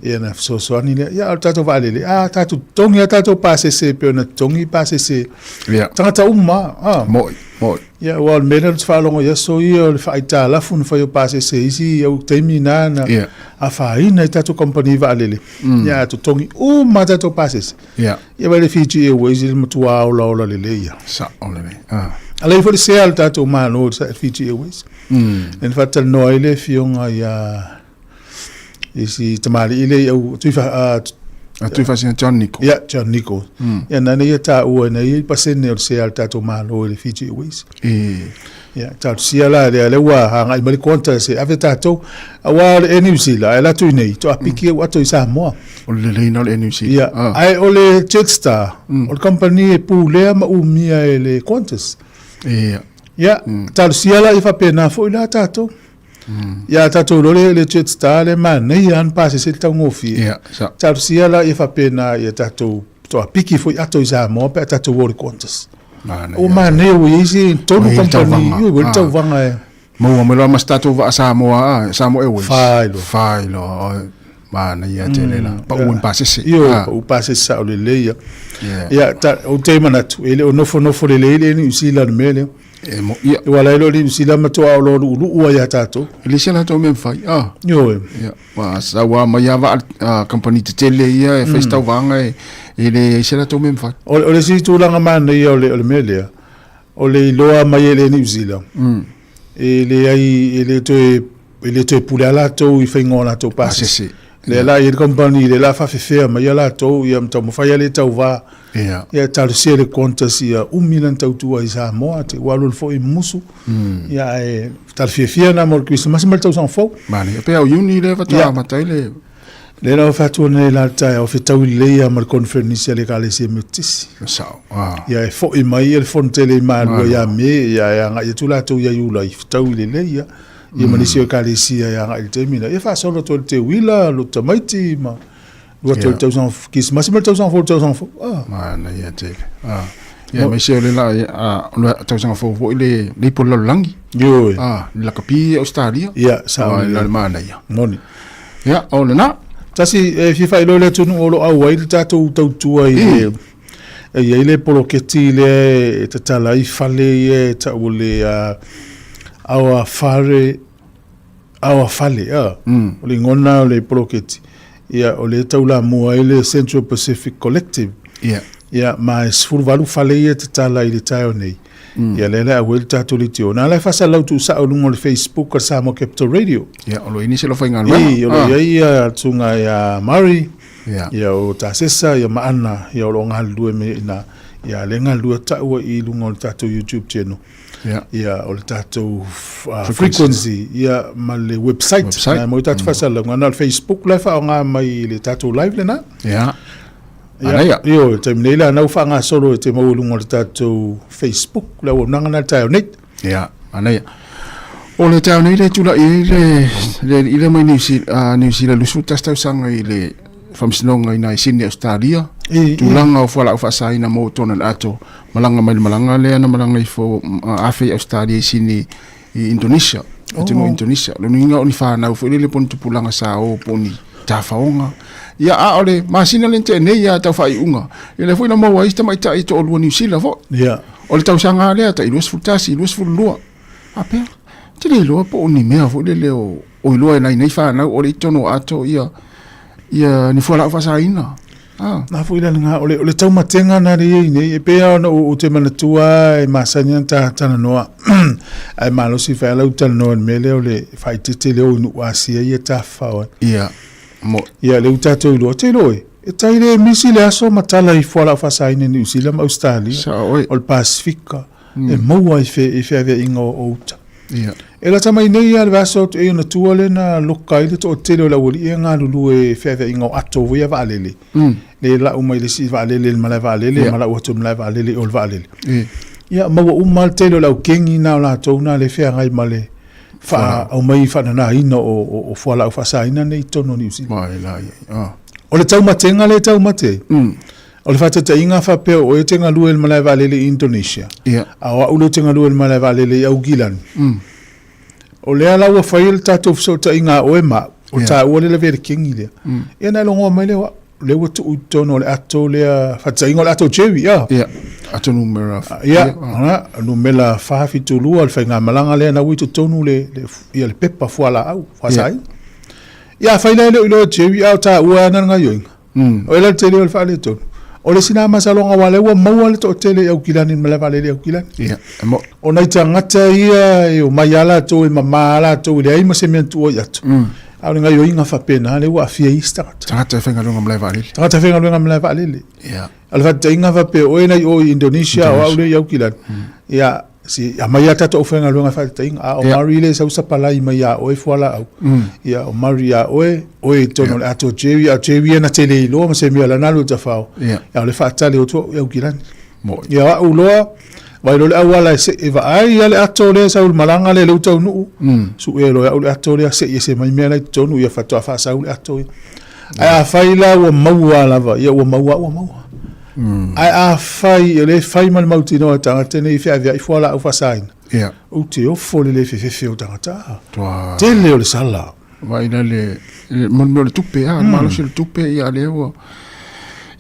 Ia na fesoasoani lea. Ia, o le tatou vaalele, a tatou totogi a tatou pasese e pei ona totogi pasese. Ia. Tagata uma, a. Moi, moi. Ia, aua o le mea lea ou te faalogo i aso ia, o le faaitalafu na fai o pasese i isi au taimi na na Ia. afaina ai tatou kamupani vaalele. Ia, a totogi uma a tatou pasese. Ia. Ia vai le Fiji Airways i le matua olaola lelei ia. Sao lelei. Ah. A lea foi le sea le tatou Malo i le Fiji Airways. Mm. Na faatalanoa ai le afioga ia i si tamalii lea i au tui fa A tui faasina John Nichol. Ia, John Nichol. Ia, nana ia taua ina ia i pasene o le sea a le tatou Malo i le Fiji Airways. E. Ia, talosia la lea, lea ua agai mai le Qantas e ave tatou. Aua o le Air New Zealand, e alu atu i nei, toa piki au ato i Samoa. O le lelei na o le Air New Zealand. Ia, ae o le Jetstar, o le kamupani e pulea ma umia e le Qantas. Ia. Ia, talosia la ia faapena foi la tatou. Ia tatou iloa le, le Jetstar le manaia lava na pasese le taugofie. Ia, sa. Talosia la ia faapena ia tatou toa piki foi ato i Samoa pe a tatou o i le Qantas. Manaia. Ua manaia ua i ai se tolu Ua i ai le kamupani, tauvaga. oi, ua i le Ah. tauvaga e. Maua mai loa ma se tatou vaa Samoa, ah, Samoa Airways. Fai loa. Fai loa. Oi, manaia tele la. Pau i pasese. Ioe, Ah. pau pasese sao lelei ia. Yeah. Ia, ta, ou te manatu, e le o nofonofo lelei le New Zealand i le mea lea. E mo ia. Ua lai lo Niu Sila matua o lo lu'ulu'u ai iā tatou. E leai se latou mea mafai. Ah. Ioe. Ia, ua sau lava mai lava a kamupani tetele ia e fai se tauvaga e e leai se latou mea mafai. O le isi tulaga manaia o le o le mea lea, o le iloa mai e le Niu Sila, e leai e le toe e le toe pule lava latou i faiga o latou pasese. Lea la e i ai le kamupani lea la faafefea mai a latou ia ma taumafai lava le tauva. Ia. Ia talosia le Qantas ia umi lana tautua i Samoa, te ua alualu foi i musu. Ia ae tala fiafia na mo le Kerisimasi ma le tausaga fou. Manaia. Pe au Iuni lea faatoa amata ai le Lea la ua faatua nei la le taeao fetaui lelei lava ma le conference a le Ekalesia Metotisi. Sao. Ah. Ia e foi mai le fono tele i Malua ia Me, ia e agai atu latou ia Iulai, fetaui lelei lava. Ia ma nisi o Ekalesia e agai i le taimi lea. Ia faasolo atu ai le teuila, loto tamaiti ma lua tolu tausaga Kerisimasi ma le tausaga fou, le tausaga fou. Ah. Manaia tele. Ah. Ia aemaise o le la o le tausaga fou foi le le ipu o le lalolagi. Ioe. Ah, le lakapi i Ausetalia. Ia, sao lelei. Ah, le manaia. Moni. Ia, o lena. Tasi e fia faailoa i le atunuu o lo o auai le tatou tautua i le e i ai le poloketi lea e tatala ai fale ia e tau o le Our Fare Our Fale, o le igoa lena o le poloketi, ia o lea e taulamua ai le Central Pacific Collective. Ia. Ia, ma e 18 fale ia e tatala i le taeao nei. Ia, lea la e auai le tatou leitio. Na la e faasalalau tuusao i luga o le Facebook a le Samoa Capital Radio. Ia, o lo o i ai nisi o lo o faigaluega. I, o lo o i ai ia susuga ia Murray, Ia. ia o Tasesa, ia ma Ana, ia o lo o galulue mai ai i ina. Ia, lea e galulue taua i luga o le tatou YouTube channel. Ia. Ia, o le tatou frequency, ia, ma le website. Website. Na e maua ai tatou faasalalauga. Na o le Facebook la e faaaoga mai i le tatou live lena. Ia. Ia, Manaia. ioe, o le taimi nei la, na ua faagasolo e te maua i luga o le tatou Facebook, le auaunaga lena i le taeao nei. Ia, manaia. O le taeao nei le tulai ai le, le alii lea mai Niu Sila 21 tausaga i le Faamasinoga i nai Sydney, Ausetalia, tulaga o fualaau faasaina mo tona le ato malaga mai le malaga lea na malaga ifo afe i Ausetalia i Sydney i Indonesia, atunuu Indonesia. Lona uiga o ni fanau foi lele po o ni tupulaga sa o po o ni tafaoga. Ia, a o le masina lea na tea nei lava tau faaiuga, ia lea foi na maua ai si tamaitai e toalua Niu Sila foi. O le tausaga lava lea, tai 21, 22. Faapea, ou te le iloa po o ni mea foi lele o o iloa e nai nei fanau o le i totonu o ato ia ia ni fualaau faasaina. Ah. Na foi la lena, o le, o le taumatega na le i ai nei, e pei lava ona ou te manatua e masani ona ta talanoa, ae malosi fai lava lau talanoa i le mea lea o le faaeteete lea o i nuu Asia ia tafafao ai. Ia, mo. Ia, lea ua tatou iloa, te iloa e, e tai le misi le aso ma tala i fualaau faasaina i Niu Sila ma Ausetalia, Sao oe. o le Pasifika, e maua i fe, i feaveaiga o uta. Ia. E lata mai nei lava le vaiaso atu ei ona tua lea na loka ai le toatele o le aualii e galulue i feaveaiga o ato foi ia vaalele. Le lau mai le isi vaalele i le malae vaalele ma lau atu i le malae vaalele i o le vaalele. Ia maua uma lava le tele o le au kengi na o latou na le feagai ma le aumai faananaina o fualaau faasaina nei i totonu o Niu Sila. O le taumatega lea e taumate ai, O le faataitaiga faapea o oe e te galue i le malae vaalele i Indonesia, a o au lea ou te galue i le malae vaalele i Aukilani. O lea la ua fai le tatou fesootaiga a oe ma au, o taua lea lavea le kegi lea. Ia ona e logoa mai lea o au, lea ua tuu i totonu o le ato lea, faataitaiga o le ato Jerry, a. Ia, ato numera. Ia, numera 472 o le faigamalaga lea na ua i totonu le, ia le pepa fualaau, fuasaina. Ia, afai la e le o iloa e Jerry, a o taua e ana le gaoioiga. O ai la le tele o le faaletonu? O le sina masaloga aua o lea ua maua le toatele i Aukilani i le malae vaalele i Aukilani. Ia, e mo. O nai tagata ia e omai lava latou e mama lava latou e leai ma se mea na tuua i atu. A o le gaoioiga faapena lea ua aafia ai isi tagata. Tagata e faigaluega malae vaalele. Tagata e faigaluega malae vaalele. Ia. O le faataitaiga faapea o oe na i o i Indonesia, o au lea i Aukilani. Ia, Si aumai lava tatou aufaigaluega faataitaiga, a o Murray lea e sau sapalai mai ia oe fualaau, ia o Murray ia oe, oe i totonu o le ato Jerry, a o Jerry ia na te le iloa ma se mea o lana alu i tafao, a o le faatali o atu au i Aukilani. Ia o au loa, vaai loa le auala e see vaai ia le ato lea e sau i le malaga lea i le Utaunuu, sue loa e au le ato lea, see ese mai mea la i totonu, ia faatoa faasau le ato ia. Ae afai la ua maua lava, ia ua maua ua maua. Ae afai e le fai ma le mautinoa e tagata nei feaveai fualaau faasaina, ou te ofo i le le fefefe o tagata. Tele o le sala. Vaai la le mo le mea o le tupe a, le malosi o le tupe ia lea ua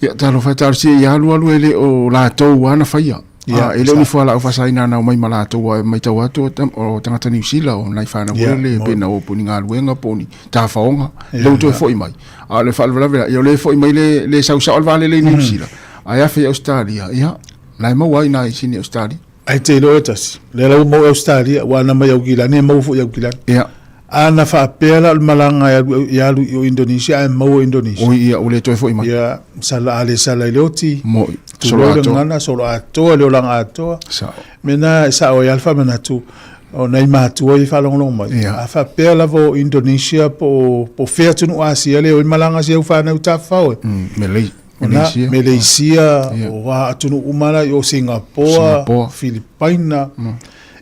ia talofa e talosia ia alu alu e le o latou lava na faia. Ia, e le o ni fualaau faasaina na omai ma latou aua e matau atu o tagata Niu Sila o nai fanau foi lele pe na o po o ni galuega po o ni tafaoga lea ua toe foi mai. A o le faalavelave la, ia o lea e foi mai le le sau sao le vaalele i Niu Sila ae afe i Ausetalia, ia la e maua ai i ina i sini Ausetalia. Ae te iloa e tasi, lea la ua maua i Ausetalia, aua ana mai Aukilani e maua foi i Aukilani. Ia. A na faapea la o le malaga e alu, e alu i o Indonesia ae maua i Indonesia. Oi, ia, ua le toe foi mai. Ia, sala, a le sala i le oti. Moi. Tulou le gagana, solo atoa, le olaga atoa. Sao. Mea na e sao ai lava le faamanatu o nai matua ia e faalogologo mai. Ia. A faapea lava o Indonesia po o, po o fea atunuu Asia lea e o ai malaga a si au fanau tafafao e. Malay, Malaysia. Malaysia, o a atunuu uma la i o Singapoa, Filipaina,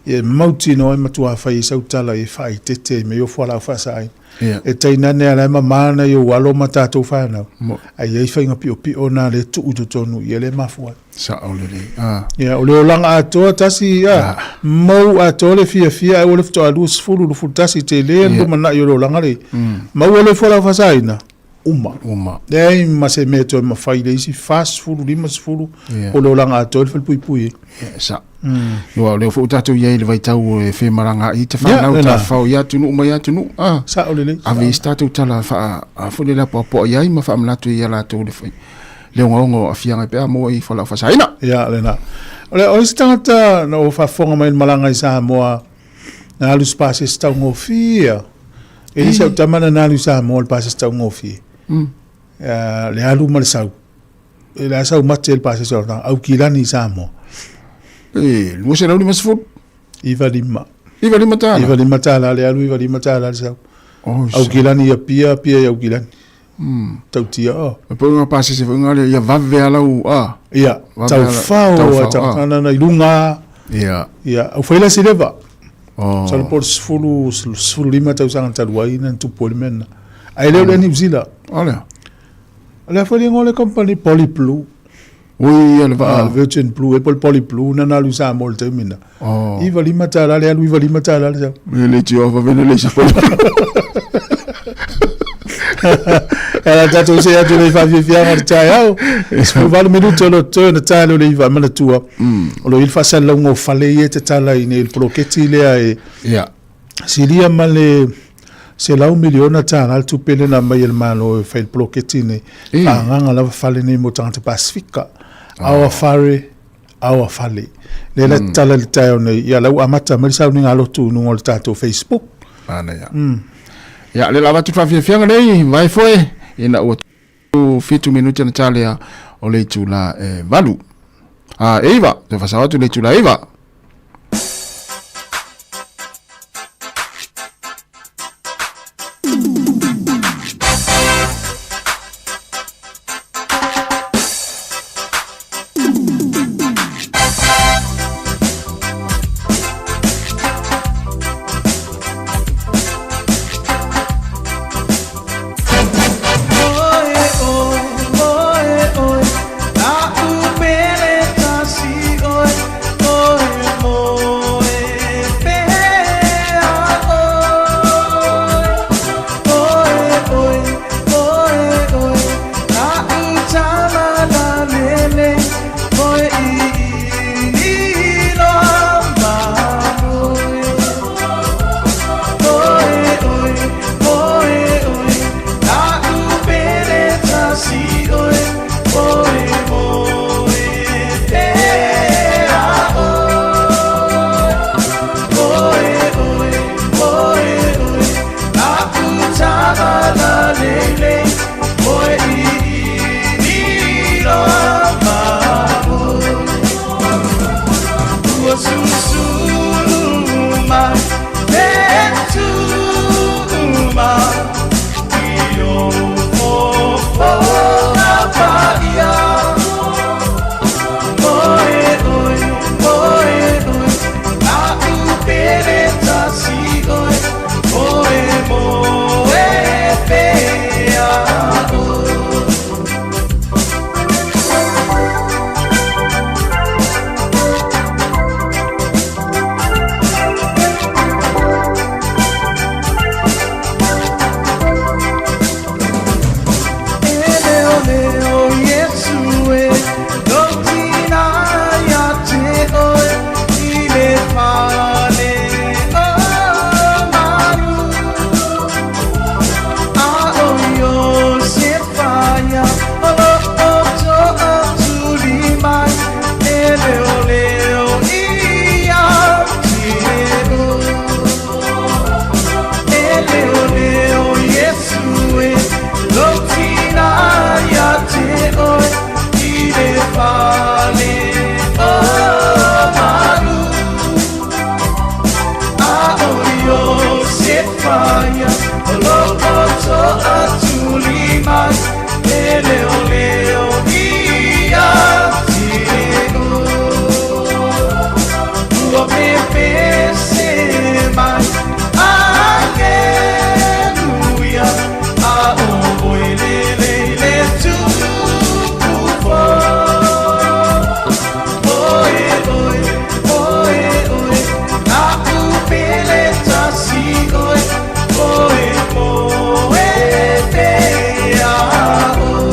ia e mautinoa e matua fai ai sau tala e faaeteete ai mea ia o fualaau faasaaina. E tainane lava la e mama nai ou alo ma tatou fanau, ae i ai faiga piopio na lea e tuu i totonu ia lea e mafua ai. Sao lelei. Ia, o le olaga atoa tasi, a, mau atoa le fiafia ae ua le faatoa 20, 21, tele le lumanai o le olaga lea. Maua loa fualaau faasaaina, uma. Uma. Leai ma se mea e toe mafai i le isi 40, 50, po o le olaga atoa i le falepuipui ai. Ia, sao. Aua o lea foi ua tatou i ai i le vaitau e femalagaai ta fanau tafafao i atunuu mai atunuu. Ah, sao lelei. Ave i se tatou tala faa, a foi lele apoapoai i ai ma faamanatu ia latou le fai, le ogaoga o aafiaga pe a maua i fualaau faasaina. Ia, lena. O le, o isi tagata na ou faafofoga mai i le malaga i Samoa, na alu i se pasese taugofie a. E le isi au tama na na alu i Samoa i le pasese taugofie. Le alu ma le sau. E le a sau mate le pasese o le Aukilani i Samoa. E, 250? 95. 95 tāla? 95 tāla le alu, 95 tāla le sau. Oh, Aukilani i Apia, Apia i Aukilani. Tautia, oh. E pau ngā pasese foi ngā lea, ia vave a lau, a. Ia, taufao, a taufao, i luga. Ia. Ia, au whaila si leva. Oh. Salo po le sefulu, sefulu lima tausaga talu ai na tupu ai le mea lena. Ae le o le New Zealand. O lea. O lea foi le igoa o le company Poly Blue. Ui, ia le vaa. Ah, Virgin Blue, e po le Poly Blue na na alu i Samoa i le taimi lena. Oh. $95 le alu, $95 le sau. E le tio afa vene le isi Poly Blue. Ela tatou se atu le faafiafiaga o le taeao. 18 minute o lo o totoe ona tae lea o le iva e manatua. O lo o i ai le faasalalauga o fale ia e tatala i nei i le poloketi lea e silia ma le $100 miliona le tupe lea na aumai e le Malo e fai le poloketi nei. Faaagaaga lava fale nei mo tagata Pasefika. Our fare, our fale. Lea la tatala i le taeao nei. Ia la ua amata mai le sauniga lotu i luga o le tatou Facebook. Manaia. Ia, lea la avatu le faafiafiaga nei, vae foe, ina ua 7 minute na talea o le itula e 8. A, e 9, toe faasao atu le itula e 9. leoleo ia te Ua pepese mai Aleluia A o oe lele i le tupu fou Oe, oe, oe, oe Naʻu pele tasi oe Oe, oe, pea oe.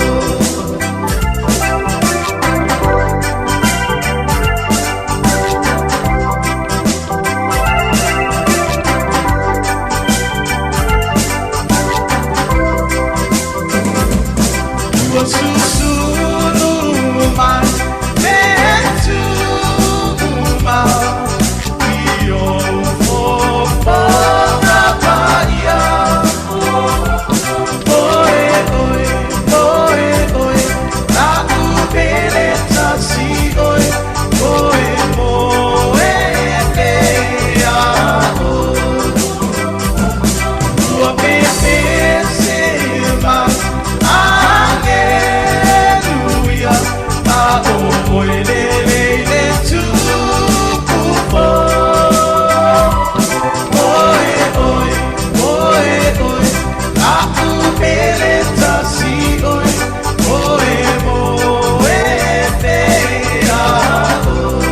Ua susulu mai le tumau i ou fofoga paia. Oe, oe, oe, oe, naʻu pele tasi oe, oe moe pea oe. Ua pepese mai, Aleluia, a o oe lele i le tupu fou. Oe, oe, oe, oe, naʻu pele tasi oe, oe moe pea oe.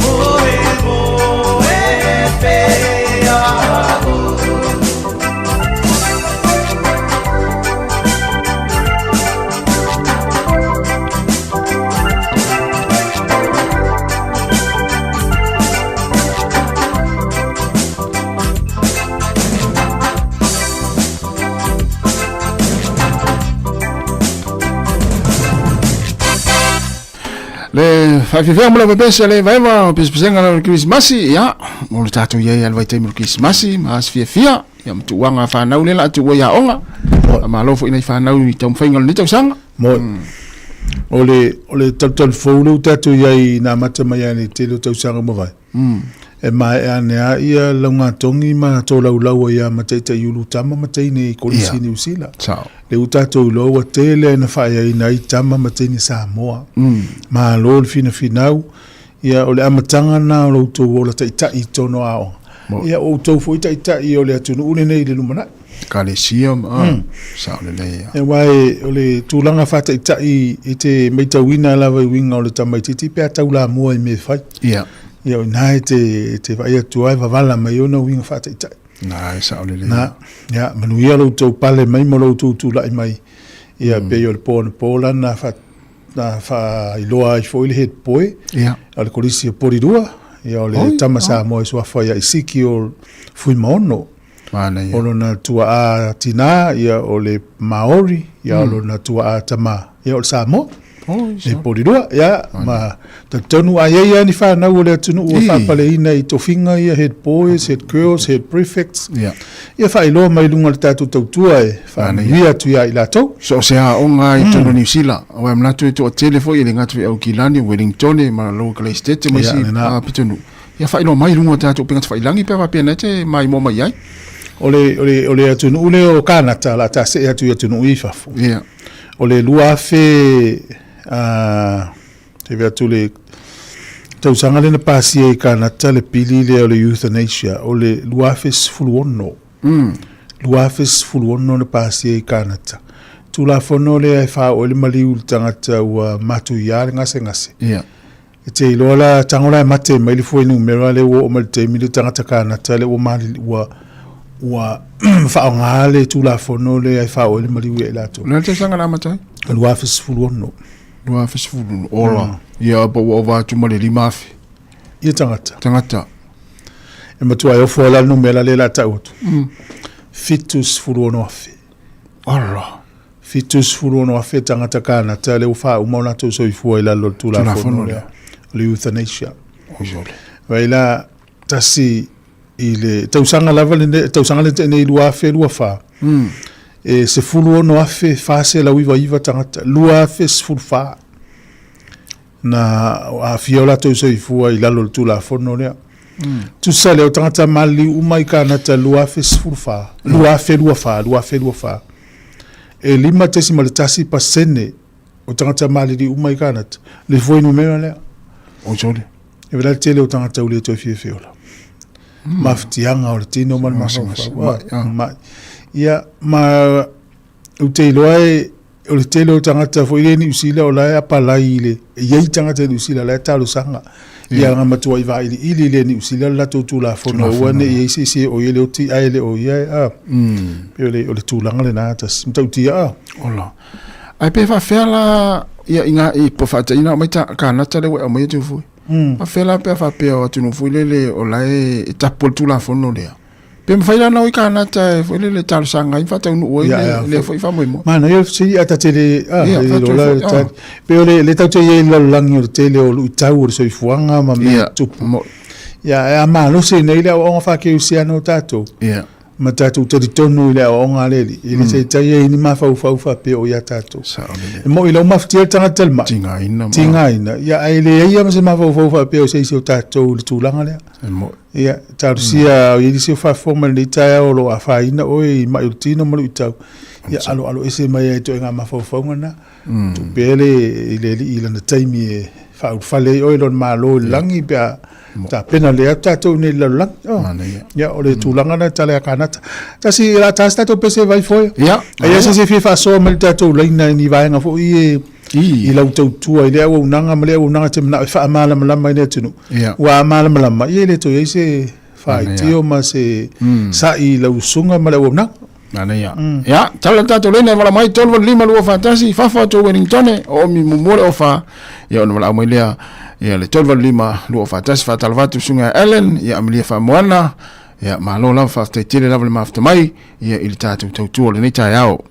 Oe moe pea oe. Le faafefea mo le pepese le vaeva o pesepesega o le Kerisimasi, ia, mo le tatou i ai a le vaitaimi o le Kerisimasi, ma aso fiafia, ia ma tuuaga a fanau lea la a tuua i aoga. Faamalo foi i nai fanau i taumafaiga o lenei tausaga. Moi. O le, o le talutalu fou lea ua tatou i ai na amata mai ai i le tele o tausaga ua mavae. E maea ane lava ia laugatogi ma tolaulau ai lava ma taitai ulu tama ma teine i Kolisi i Niu Sila. Lea ua tatou iloa ua tele ina faaeaina ai tama ma teine Samoa. Malo le finafinau, ia o le amataga lena o lo outou ola taitai i totonu o aoga. Ia o outou foi taitai o le atunuu lenei i le lumanai. Ekalesia ma sao lelei. Ia aua o le tulaga faataitai e te matauina lava i uiga o le tamaitiiti pe a taulamua i mea e fai. Ia. Ia o ina e te vaai atu ai vavala mai ona uiga faataitai. Na, e sao lelei. Na, ia, manuia lo outou pale mai ma lo outou tulai mai. Ia, pei o le po anapo la na fa, na faailoa ai foi le head boy. Ia. O le kolisi o Porirua. Ia, o le Oi, tama oh. Samoa i suafa ia Isiki o Fuimaono. Manaia. O lona tuaa tinā, ia, o le Maori, ia, o lona tuaa tama, ia, o le Samoa. Oi, E Porirua, ia, ma talitonu a i ai lava ni fanau o le atunuu ua faapaleina i tofiga ia, head boys, head girls, head prefects. Ia. Ia faailoa mai i luga o le tatou tautua e faamanuia atu ia i latou. So o se aoga i totonu o Niu Sila, aua e manatu e toatele foi e le gata i Aukilani, Wellingtone ma Lower Kalaistete ma Ia, isi lena. pitonuu. Ia faailoa mai i luga o tatou upega tafailagi pe a faapea na te maimoa mai ai. O le, o le, o le atunuu lea o Kanata, o le a tasee atu i atunuu ia i fafo. Ia. O le 2000, a, te vea atu le tausaga lea na pasia i Kanata le pili lea o le euthanasia, o le 2016. 2016 na pasia i Kanata. Tulafono lea e faaoo ai le maliu i le tagata ua matuia le gasegase. Ia. E te iloa la, tago la e mate mai le fuainumera lea ua oo mai le taimi le tagata Kanata lea ua malili, ua, ua faaaoga le Tulafono lea e faaoo ai le maliu ia i latou. O le a le tausaga na amata ai? 2016. 2016, ola. Ia, pa ua ova atu ma le 5,000. Ia tagata. Tagata. E matua e ofo ai la le numera lea o le a tau atu. 76,000. Ola. 76,000 tagata Kanata lea ua faauma o latou soifua i lalo o le Tulafono lea, o le euthanasia. Vaai la, tasi i le tausaga lava lenei, tausaga lea na tea nei 2024, e 16,499 tagata, 2014 na aafia o latou soifua i lalo o le Tulafono lea. Tusa lea o tagata maliliu uma i Kanata 2014, 2024, 2024. E 5.1% o tagata maliliu uma i Kanata, le fuainumera lea. Oi sole. E vela le tele o tagata ua le toe fiafia ola. Mafatiaga o le tino ma le mafaufau. Mai. Ia, ma ou te iloa e, o le tele o tagata foi le Niu Sila o la e apalai i le, e i ai tagata i Niu Sila la e talosaga. Ia nga matuai vailiili le Niu Sila le latou Tulafono aua ne i i ai se isi e oi le oti ae le o ia e a. Pei o le, o le tulaga lena tasi. Matautia a. Ola. Ae pe faafefea la ia i ngā i po faataina mai ta Kanata le ua e aumaia atu foi. Faafefea la pe a faapea o atunuu foi lele o la e e tapu le Tulafono lea. Pe mafai la ona o i Kanata e foi lele talosaga ai ma faataunuu ai le lea foi faamoemoe. Manaia le fesili a ta te le a le iloa la le tali. Pei o le le tatou te i ai i le lalolagi o le tele o luitau o le soifuaga ma mea tupu. Ia ae a malosi nei le aoaoga faakerisiano o tatou. Ma tatou talitonu i le aoaoga a le Alii, e le taitai ai ni mafaufau faapea o ia tatou. E moni lau mafatia le tagata i le mai, tigaina, tigaina, ia ae leai lava ma se mafaufau faapea o se isi o tatou i le tulaga lea. E moni. Ia, talosia mm. o i ai se faafofoga mai lenei taeao o lo o afaina oe i mai o le tino ma luitau. Ia aloalo ese mai ai ituaiga mafaufauga na. Mm. Tuu pea le i le Alii i lana taimi e faaulufale ai oe i lona Malo i le lagi pe a tapena lelei atu tatou i nei i le lalolagi. Oh. Ia, o le mm. tulaga na tala ia Kanata. Tasi, la tasi tatou pese vai foia. Ia. Ai se se fia faasoa mai le tatou laina i ni vaega foi e i lau tautua i le auaunaga ma le auaunaga te manao e faamalamalama i le atunuu. Ua malamalama, ia e le toe i ai se faitio ma se mm. sa'i i lau usuga ma le auaunaga. Manaia. Mm. Ia, tala le tatou leina e vala mai 385 241 fafo atu Wellington o omi muamua le ofa. Ia ona valaau mai lea ia le 385 241 faatalofa atu susuga Ellen, ia Amelia Faamoana. Ia malo lava faafetai tele lava le mafuta mai ia i le tatou tautua o lenei taeao.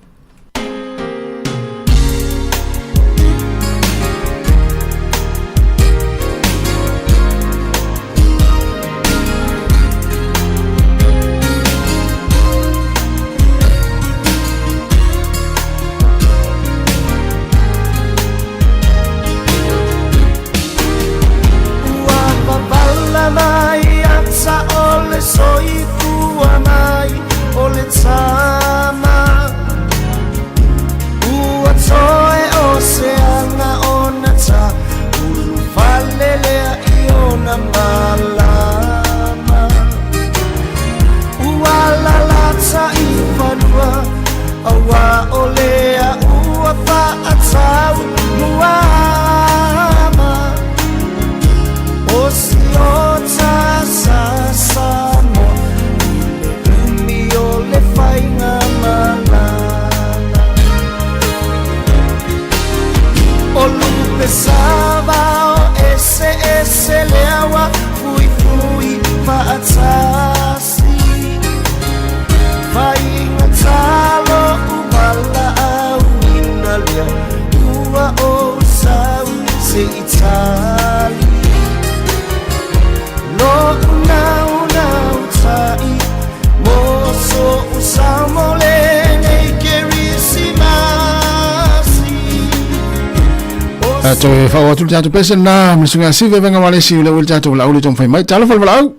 Toe fao atu le tatou pese na ma sunga sive venga wale si le le tatou la uli tong fai mai talo fal valau.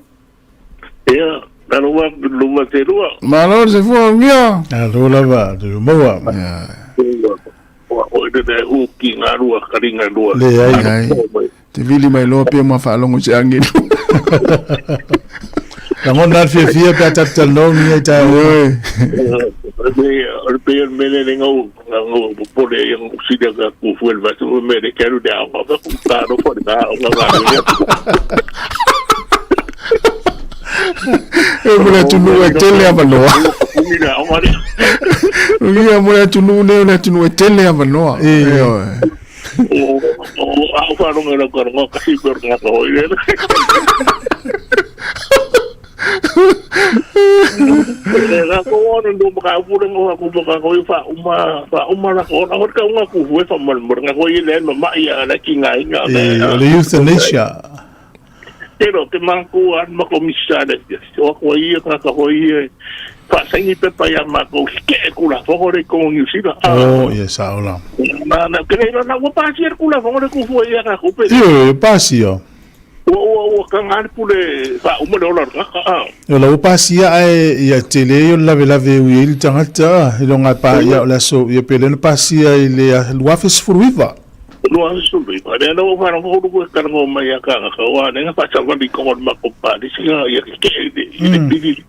Ia, nalo wa luma te lua. Malo se fua mia. Alo lava, te maua. Ua oi le le uki ngā rua, karinga rua. Le ai. Ai. Te vili mai loa pia ma faalogo se angelu. Lagona le fiafia pe a tatou talanoa ni ai taeao. Ioe. O le pei o le mea lea ngau ngau popole ai ngau sida ka ku fuel va tu me le keru de au ka ku ta no fo na o nga nga E mo le atunuu e tele avanoa. Ia mo le atunuu nei o le atunuu e tele avanoa. Ioe. O au wharonga rau ka rongo kasi pe ronga ka hoi rere. Nga ko ona ndo maka upure ngo aku maka ko fa uma fa uma la ko ona hot ka unga ku hue fa mal mur nga ko ile no ma ia la ki nga inga E, o le euthanasia. Pero te manku an ma komisa le o ko ia ka ka ho ia fa saini pepa ia ma ko ke ku la fo re ko ni sila. Oh, yes, sa ola. Na na ke na na wa pa si ku la fo re ku fu ia ka ku pe. Io, pasi o. Ua ua ua kanga le pule faauma le ola o le tagata a. O la ua pasia ae ia tele ia o le lavelave e ui ai le tagata i loga e pa ia o le aso ia pe lea na pasia i le 2019. 2019. Lea la ua faalogo ulu e talanoa mai ia tagata aua lea na faasavali i toga o le matou palisi ia tetee i le i le pili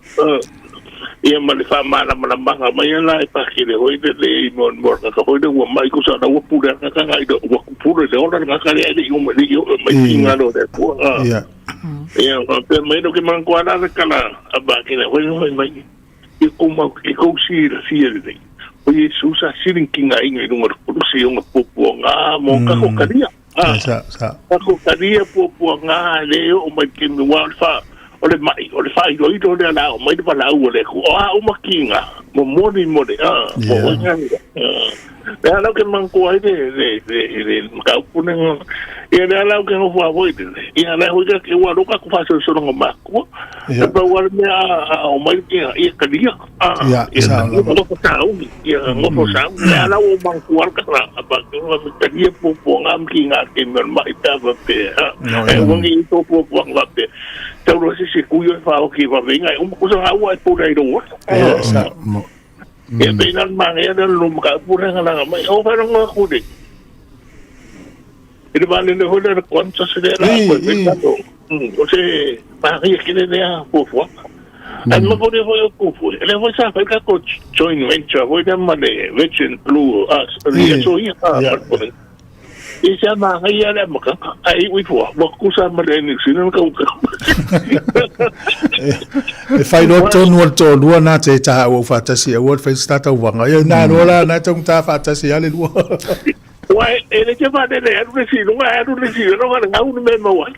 ia ma le faamalamalamaga mai la e pakele hoi le le i mo mo ka hoi le ua mai ko sa ua pule ka ka i ua pule le ola ka ka le i o mai i o mai kinga lo le ku ia ia ka pe mai no ke man ko ala kala a ba ke le hoi hoi mai i ko ma i ko si la si le o Yesu sa sirin kinga inga i lunga ko si o pupu nga mo ka ko karia sa sa ka ko karia pupu nga le o mai ke mi wa fa o le mai o le fai loi lo le la o mai le vala o le ku o a o makinga mo moni mo le a mo o nga le ala ke man ko ai le le le le ka ku ne ia le ala ke ngo fa voi le ia le ho ke wa lo ka ku fa so so ngo ma ku e pa wa me a o mai ke ia ka dia a ia sa la ngo fa sa u ia ngo fa sa u le ala o man ku al ka ra pa ke ngo me ka dia po po nga ki nga ke me mai ta va pe e wa ngi to po po nga pe tau se se kuio e whao ki wawenga e uma kusa ngā ua e pura i roa. Ia, sa, mo. Ia pe ina mange ia lo maka pura nga langa mai o whara ngā kure. I le vale le hoi le kwanta se le la koe pe tato. O se mahi e kine nea puapua. Ai ma kore hoi o kufu. E le hoi sa whai kako joint venture hoi le ma le Virgin Blue us. Ia so ia a yeah. I se ma ngai ia le maka ai ui fua wa kusa ma le ni sina ka uka. E whai loa tonu o le toalua nā te taha ua whaatasi a ua le whai tata uwanga. Ia nā loa la nā taung tā whaatasi a le lua. Wa e le te whane le aru le sino nga aru le sino nga le ngau ni me maua.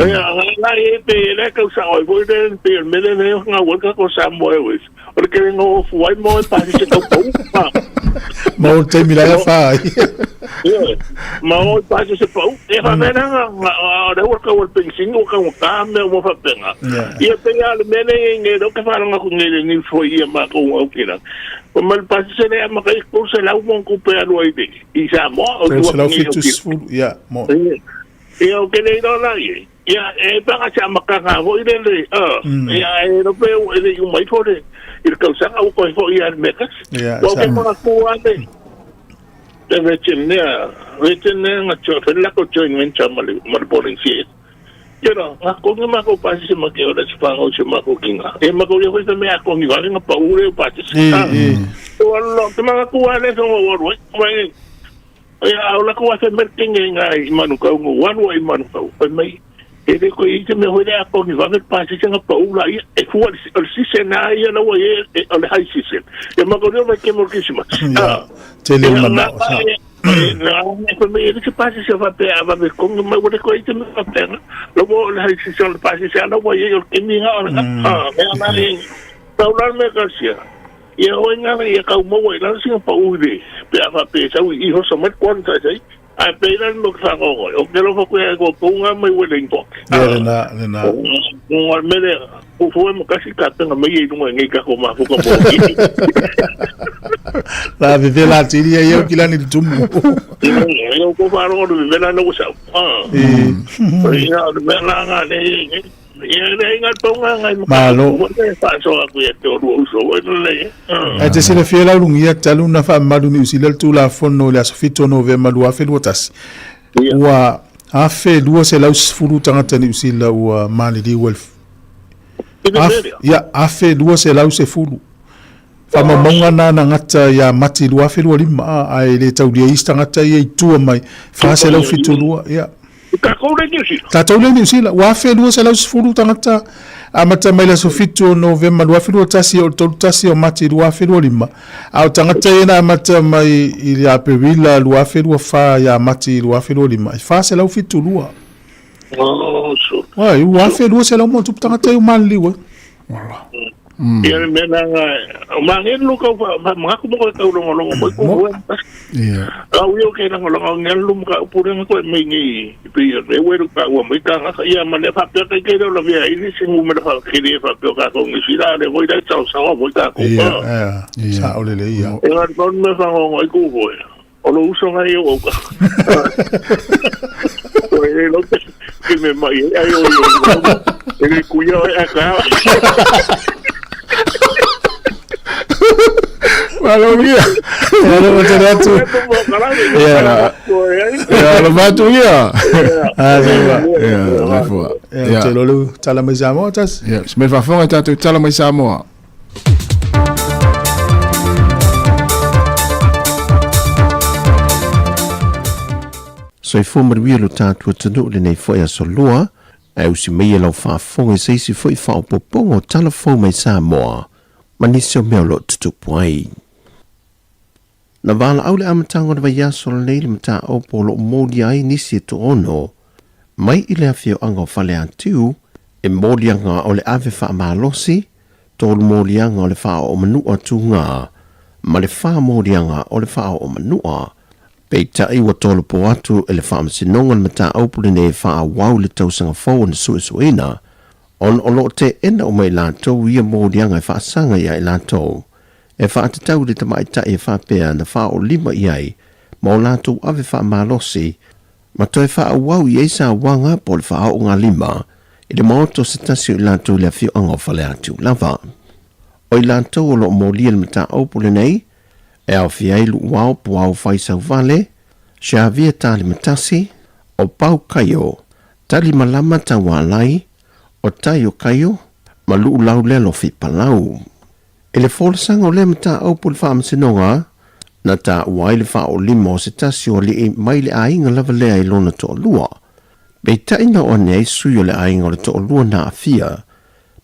Ia nga e pe le ka usa oi voi le pe me le le nga ua ka ko sa mo e wis. O le kere ngo fuai mo e pasi se tau pau. Ma o te mila ia whai. Ma o pasi se pau. E wha mena nga o le ua ka ua ping o ka ua ka me ua whapenga. Ia pe ia le mene e nge ro ka wharanga ku nge le ni fo ia ma ko ua ukira. O ma le pasi se le ama kai ko se lau mo ku pe alua i te. I sa moa o tua nge o ki. Ia, mo. Ia o ke le iro la ia. Ia e panga se amakanga ho i le le. Ia e ro pe e le umai fo le. I le kausanga o koe fo ia mekas. Ia, o ke mga kua le. Te vechen nea nga cho fela ko join venture ma le boring si. Ia ra, nga kongi ma ko pasi se ma ke ora se whangau se ma ko kinga. E ma ko ia hoi me a kongi wale nga pa ure o pasi. O alo, te mga kua le songo waru. Mai ia au la kua se merkenge nga i manukau ngo waru i manukau. Pai mai e le koe i te mea hoi le a kongi wale pasi se nga pa ura ia. E fua o le sisen a ia lawa e o le high season. E ma ko reo mai ke mo Christmas. Ia, te le mana o sa. Na e me e se pasi se va pe ava me kongi mai ua le koe i te mea penga. Lawa o le high season le pasi se ana wa ia o le keminga o le ha. Mea na e taulan me kasia. Ia hoi ngā ia kau maua i lana singa pa uri. Pe ava pe sau i hosa mai kwanta sai. Ai pe ina no ka ngo. O ke lo ko e ko punga mai wele ngo. Ia le na le na. Ngo mele ko fo mo kasi ka tanga mai i lunga ngai ka ko ma fo ka mo. La ve la tiri ia ki lani tumu. Ia ko fa ro le vela no sa. Ah. Ia le mela nga le ia le inga tonga ngai malo. Fa so aku ia te oru uso le. E te sile fia lau lungia talu na fa malu ni usile tu la fono le aso fito Novemba lua fe lua tasi. Ua afe lua se lau sfulu tangata ni usile ua mali li ua ia afe lua se lau se fulu. Fa mamonga na na ngata ia mati lua fe lua lima a e le taulia ista ngata ia i tua mai fa se lau fitu lua ia. Ka kou le New Zealand. Ua afe lua se lau sefulu tagata amata mai le aso 7 o Novema 2021 o le 31 o Mati 2025. A o tagata ia na amata mai i le Aperila 2024 ia Mati 2025. E 472. Oh, so. Wai, ua afe lua se lau mo tupu tagata i o maliliu e. Ia le mea nga o mangelu lu kau fa mangaku mo kau longo longo mo ko Ia. Au ia ke longo longo ngelu mo ka pure ko me ngi pe ia le weru ka ua mai ka nga ia ma le fa pe ke ke lo via i se ngu me fa ke le fa pe ka ko ngi sila le voi dai tau sa voi ka ko. Ia, ia. Sa o le le ia. E nga bon me fa ngo i ku voi. O lo uso ngai o ka. O e lo te ke me mai ai o e le kuia o e ka. Malo ia. Malo mo te atu. Ia. Ia, lo matu ia. Ah, se Ia, le fua. Ia, te lolu tala mai Samoa tas. Ia, se me faafofoga tatou tala mai Samoa. Soifua manuia lo tatou atunuu lenei foi aso lua, ae usi maia lau faafofoga i se isi foi faaopoopoga o tala fou mai Samoa ma nisi o mea o lo o tutupu ai. Na valaau le amataga o le vaiaso lenei le mataupu o lo o molia ai nisi e toaono mai i le afioaga o Faleatiu e moliaga o le ave faamalosi, tolu moliaga o le faaoo manua tuga ma le fa moliaga o le faaoo manua. Peitai ua tolopo atu e le Faamasinoga le mataupu lenei e faaauau i le tausaga fou ona suesueina ona o lo o teena uma i latou ia moliaga e faasaga ia i latou e faatatau i le tamaitai e faapea na faaolima i ai ma o latou ave faamalosi ma toe faaauau i ai sauaga po o le faaoogalima i le maota o se tasi o i latou i le afioaga o Faleatiu lava. O i latou o lo o molia le mataupu lenei e aofia ai Luuao Puao Faisauvale, Xavier Talimatasi, o Pau Kaio, Talimalama Taualai, o Taio Kaio, ma Luulau Lealofi Palau. I le folasaga o lea mataupu i le Faamasinoga, na taua ai le faaolima o se tasi o alii mai le aiga lava lea i lona toalua. Peitai na oo ane ai sui o le aiga o le toalua na aafia,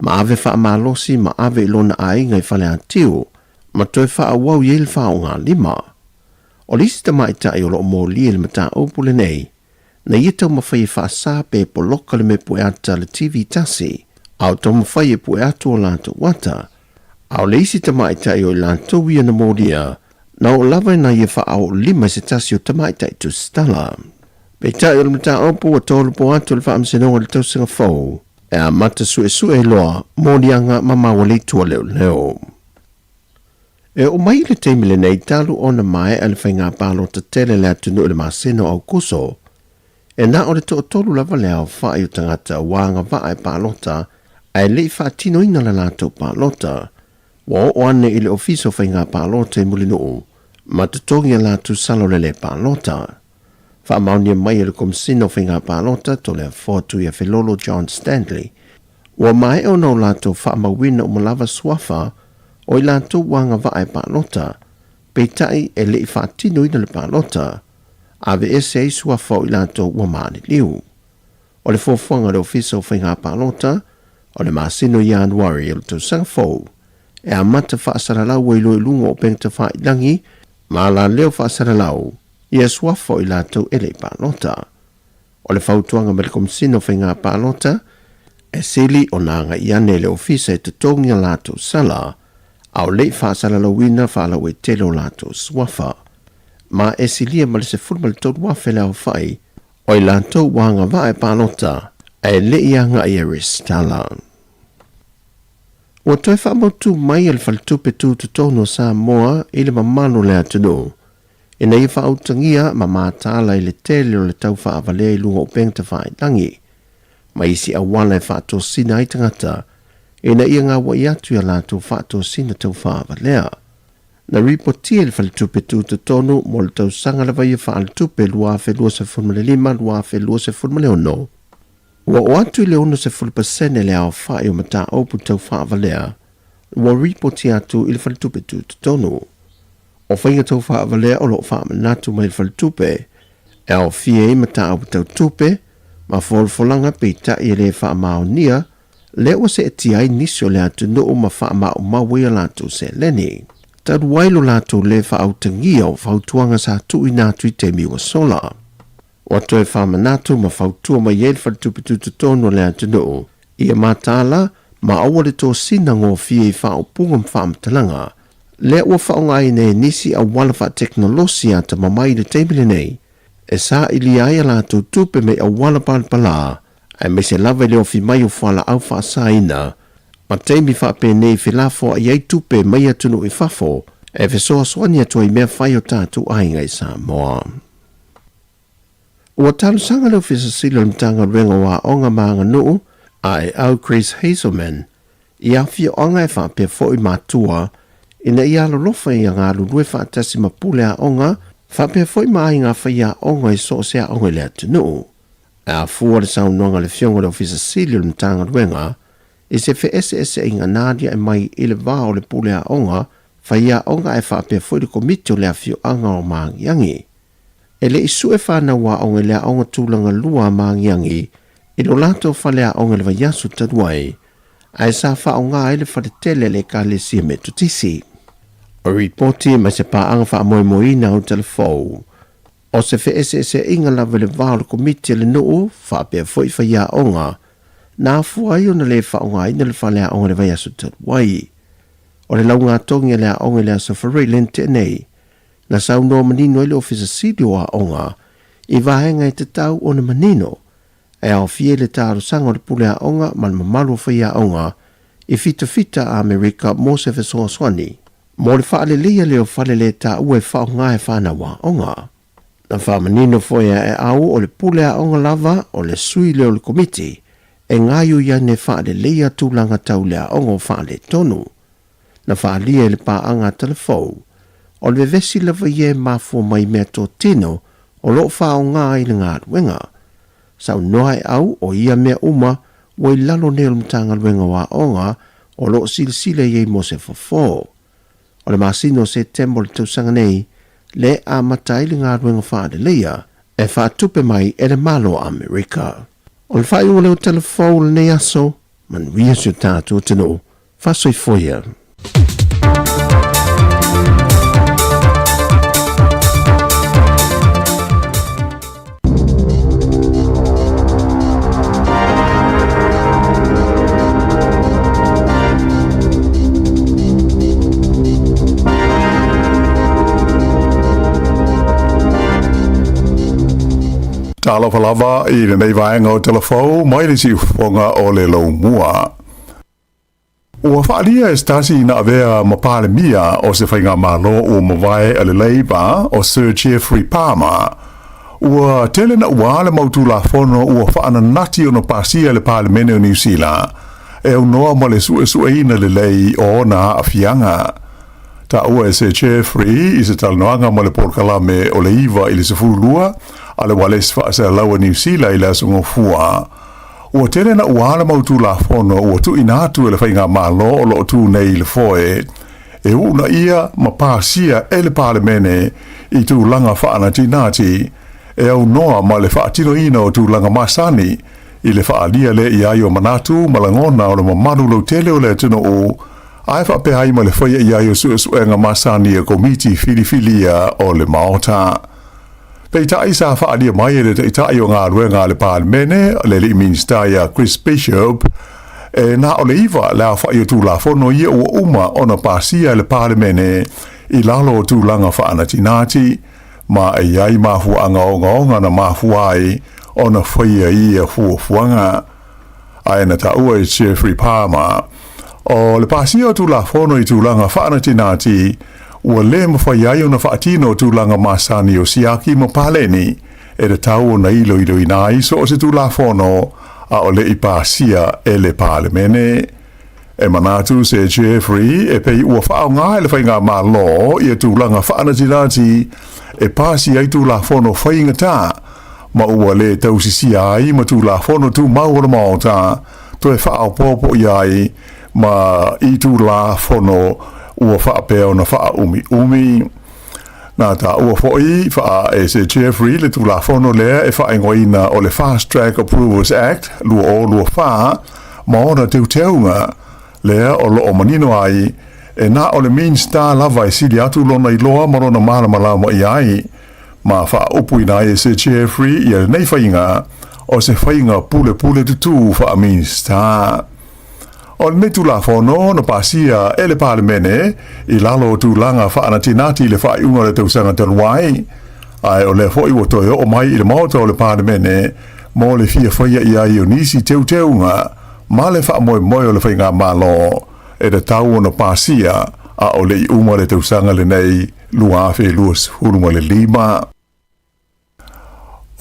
ma ave faamalosi ma ave i lona aiga i Faleatiu ma toe faaauau i ai le faaaogalima. O le isi tamaitai o lo o molia i le mataupu lenei, na ia taumafai e faasa pe poloka le mea pueata a le TV tasi, a o taumafai e pue atu o latou ata. A o le isi tamaitai o i latou ia na molia, na oo lava ina ia faaoolima i se tasi o tamaitai tusitala. Peitai o le mataupu ua tolopo atu e le Faamasinoga i le tausaga fou, e amata suesue loa moliaga ma maua leitua leoleo. E oo mai i le taimi lenei talu ona maea le faiga palota tele a le atunuu i le masina o Aokuso, e na o le toatolu lava le aofai o tagata ua agavaa e palota ae le i faatinoina le latou palota. Ua oo ane i le Ofisa o Faiga Palota i Mulinuu ma totogi a latou sala o le le palota. Faamaonia mai e le Komesina o Faiga Palota, Toleafoa Tuiafelolo John Stanley, ua maea ona o latou faamauina uma lava suafa o i latou ua agavaa e palota, peitai e le i faatinoina le palota, aveese ai suafa o i latou ua maliliu. O le fuafuaga a le Ofisa o Faiga Palota, o le masina o Ianuari o le tausaga fou, e amata faasalalau ai loa i luga o upega tafailagi ma alaleo faasalalau ia suafa o i latou e le i palota. O le fautuaga mai le Komesina o Faiga Palota, e sili ona agai ane le ofisa e totogi a latou sala, a o le i faasalalauina faalauaitele o latou suafa. Ma e silia ma le 13,000 le aofai o i latou ua agavaa e palota ae le i agai e resitala. Ua toe faamautu mai e le Faletupe Tutotonu o Samoa i le mamalu o le atunuu ina ia faautagia ma mataala i le tele o le tau faavalea i luga o upega tafailagi ma isi auala e faatosina ai tagata ina ia gauai atu i a latou faatosina tau faavalea. Na ripotia e le Faletupe Tutotonu mo le tausaga lava ia faaletupe 2025-2026, ua oo atu i le 60% le aofai o mataupu tau faavalea ua ripotia atu i le Faletupe Tutotonu. O faiga tau faavalea o lo o faamanatu mai le Faletupe e aofia ai mataupu tau tupe ma folafolaga peitai e le faamaonia lea ua seetia ai nisi o le atunuu ma faamaumau ai a latou seleni. Talu ai lo latou le faautagia o fautuaga sa tuuina atu i taimi ua sola. Ua toe faamanatu ma fautua mai ai le Faletupe Tutotonu o le atunuu ia mataala ma aua le tosina gofie i faaupuga ma faamatalaga lea ua faaaogaina e nisi auala faatekonolosi atamamai i le taimi lenei e sailia ai a latou tupe mai auala palapala aemaise lava i le ofi mai o fualaau faasaina ma taimi faapenei felafoai ai tupe mai atunuu i fafo e fesoasoani atu ai i mea fai o tatou aiga i Samoa. Ua talosaga le Ofisa Sili o le Matagaluega o Aoga ma Aganuu, Aeau Chris Hazelman, i afioaga e faapea foi matua ina ia alolofa ia galulue faatasi ma pule aoga faapea foi ma aiga faiaoga i so o se aoga i le atunuu. E afua le saunoaga a le Afioga i le Ofisa Sili o le Matagaluega i se feeseeseaiga na aliae mai i le va o le pule aoga faiaoga ae faapea foi le Komiti o le Afioaga o Magiagi. E le i sue fanau aoga i le aoga tulaga lua a Magiagi i lo latou faleaoga i le vaiaso talu ai, ae sa faaaoga ai le faletele a le Ekalesia Metotisi. O ripoti mai se paaga faamoemoeina o Talafou, o se feeseeseaiga lava i le va o le komiti a le nuu faapea foi faiaoga, na afua ai ona le faaaogaina le faleaoga i le vaiaso talu ai. O le laugatogi a le aoga i le Aso Faraile na tea nei, Na saunoa manino ai le Ofisa Sili o Aoga i vaega e tatau ona manino e aofia i le talosaga o le pule aoga ma le mamalu o faiaoga i fitafita a Amerika mo se fesoasoani mo le faaleleia lea o fale le taua e faaaoga e fanau aoga. Na faamanino foi a Eau o le pule aoga lava o le sui lea o le komiti e gaioi ane e faaleleia tulaga tau le aoga o faaletonu. Na faaalia e le paaga a Talafou, o le vevesi lava ia e mafua mai i meatotino o lo o faaaoga ai le galuega. Saunoa e au o ia mea uma ua i lalo nei o le Matagaluega o Aoga o lo o silasila i ai mo se fofo. O le masina o Setema o le tausaga nei le amata ai le galuega faaleleia e faatupe mai e le Malo o Amerika. O le faaiuga lea o Talafou o lenei aso, manuia si o tatou atunuu. Faasoifua ia. Talofa lava i lenei vaega o Talafou mai le siufofoga o le Laumua. Ua faaalia e se tasi na avea ma Palemia o se faigamalo ua mavae a le Labour o Sir Geoffrey Palmer. Ua tele naua le mau Tulafono ua faananati ona pasia e le Palemene o Niu Sila e aunoa ma le suesueina lelei o ona aafiaga. Taua e Sir Geoffrey i se talanoaga ma le polokalame o le 9 i le 12 a le Ualesi Faasalalau a Niu Sila i le Aso Gafua. Ua tele naua le mau Tulafono ua tuuina atu e le Faigamalo o lo o tu nei i le foe e uunaia ma pasia e le Palemene i tulaga faanatinati e aunoa ma le faatinoina o tulaga masani i le faaalia lea i ai o manatu ma lagona o le mamalu lautele o le atunuu ae faapea ai ma le faia i ai o suesuega masani a Komiti Filifilia o le Maota. Peitai sa faaalia mai e le Taitai o Galuega a le Palemene, le Alii Minisita ia Chris Bishop, e na o le 9 le aofai o Tulafono ia ua uma ona pasia e le Palemene i lalo o tulaga faanatinati, ma e i ai mafuaaga ogaoga na mafua ai ona faia ia fuafuaga. Ae na taua e Geoffrey Palmer, o le pasia o Tulafono i tulaga faanatinati ua le mafai ai ona faatino tulaga masani o siaki ma paleni e tatau ona iloiloina ai so o se Tulafono a o le i pasia e le Palemene. E manatu Sir Geoffrey e pei ua faaaoga e le Faigamalo ia tulaga faanatinati e pasi ai Tulafono faigata ma ua le tausisia ai ma Tulafono Tumau o le Maota toe faaopoopo i ai ma i Tulafono ua faapea ona faaumiumi. Na taua foi faa e Sir Geoffrey le Tulafono lea e faaigoaina o le Fast Track Approvals Act 2024 ma ona teuteuga lea o lo o manino ai e na o le Minisita lava e sili atu lona iloa ma lona malamalama i ai ma faaupuina ai e Sir Geoffrey ia lenei faiga o se faiga pulepule tutū faa-Minisita. O lenei Tulafono na pasia e le Palemene i lalo o tulaga faanatinati i le faaiuga o le tausaga talu ai, ae o lea foi ua toe oo mai i le Maota o le Palemene mo le fia faia i ai o nisi teuteuga ma le faamoemoe o le Faigamalo e tatau ona pasia a o le i uma le tausaga lenei 2025.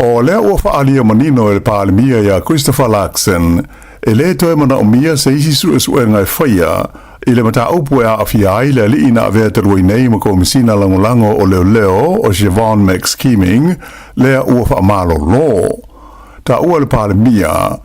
O lea ua faaalia manino e le Palemia ia Christopher Luxon, e lē toe manaomia se isi suesuega e faia i le mataupu e aafia ai le alii na avea talu ai nei ma Komesina Lagolago o Leoleo o Siobhan McSkimming, lea ua faamalolo. Taua le Palemia,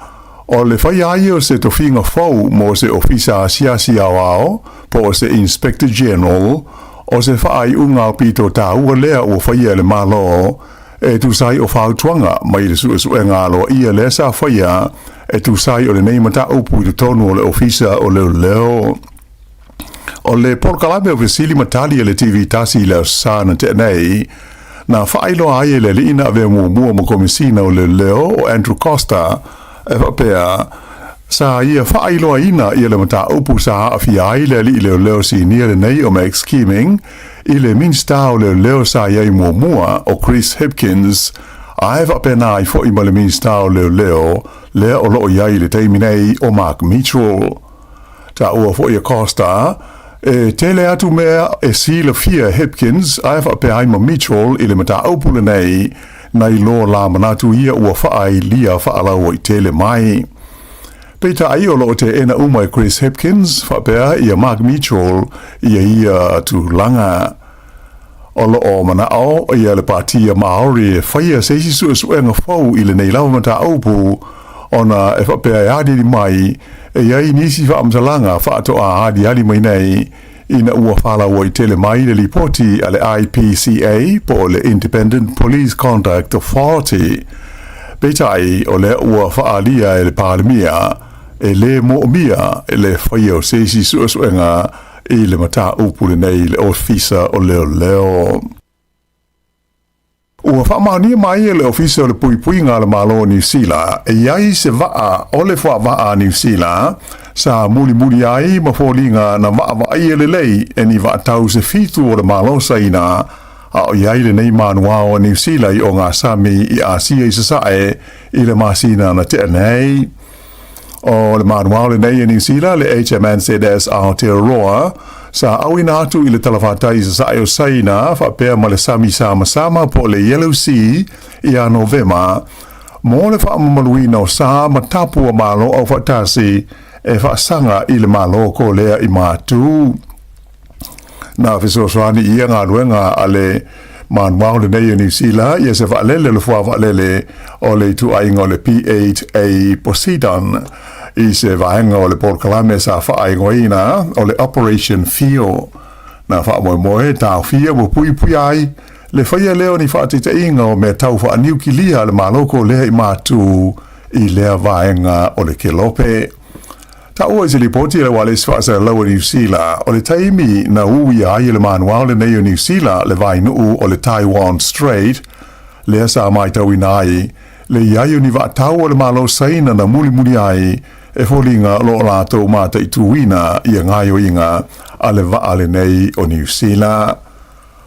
o le faia ai o se tofiga fou mo se Ofisa Asiasi Aoao po o se Inspector General, o se faaiuga aupito taua lea ua faia e le Malo e tusa ai o fautuaga mai le suesuega aloaia lea sa faia e tusa ai o lenei mataupu i totonu o le Ofisa o Leoleo. O le polokalame o fesili ma tali a le TV tasi i le Aso Sa na tea nei, na faailoa ai e le alii na avea muamua ma Komesina o Leoleo o Andrew Coster e faapea, sa ia faailoaina ia le mataupu sa aafia ai le alii leoleo sinia lenei o Max Keeming i le Minisita o Leoleo sa i ai muamua o Chris Hipkins, ae faapena ai foi ma le Minisita o Leoleo lea o lo o i ai i le taimi nei o Mark Mitchell. Taua foi e Coster, e tele atu mea e silafia e Hipkins ae faapea ai ma Mitchell i le mataupu lenei, nai lo la manatu ia ua faaailia faalauaitele mai. Peitai o lo o teena uma e Chris Hipkins faapea ia Mark Mitchell ia ia tulaga. O lo o manao ia le Patia Maori e faia se isi suesuega fou i lenei lava mataupu ona e faapea e aliali mai e i ai nisi faamatalaga faatoa aliali mai nei ina ua faalauaitele mai le lipoti a le IPCA po o le Independent Police Conduct Authority. Peitai, o lea ua faaalia e le Palemia, e lē moomia le faia o se isi suesuega i le mataupu lenei i le Ofisa o Leoleo. Ua faamaonia mai e le Ofisa o le Puipuiga a le Malo o Niu Sila e i ai se vaa o le fuavaa a Niu Sila sa mulimuli ai ma foliga na vaavaaia lelei e ni vaatau se fitu o le Malo Saina a o i ai lenei manuao a Niu Sila i ogasami i Asia i Sasae i le masina na tea nei. O le manuao lenei e Niu Sila le HMNZS Aotearoa sa auina atu i le talafatai i sasae o Saina faapea ma le sami samasama po o le Yellow Sea ia Novema mo le faamamaluina o sa ma tapu a Malo Aufaatasi e faasaga i le Malo Kolea i Matu. Na fesoasoani i ia galuega a le manuao lenei o Niu Sila ia se vaalele o le fuavaalele o le ituaiga o le P-8A Poseidon i se vaega o le polokalame sa faaigoaina o le Operation Whio. Na faamoemoe taofia ua puipuia ai le faia lea o ni faataitaiga o mea tau faaniukilia a le Malo Kolea i Matu i lea vaega o le Kelope. Taua i se lipoti a le Ualesi Faasalalau a Niu Sila, o le taimi na uia ai e le manuao lenei o Niu Sila le vainuu o le Taiwan Strait, lea sa maitauina ai le i ai o ni vaatau o le Malo Saina na mulimuli ai e foliga o lo o latou mataituina ia gaoioiga a le vaa lenei o Niu Sila.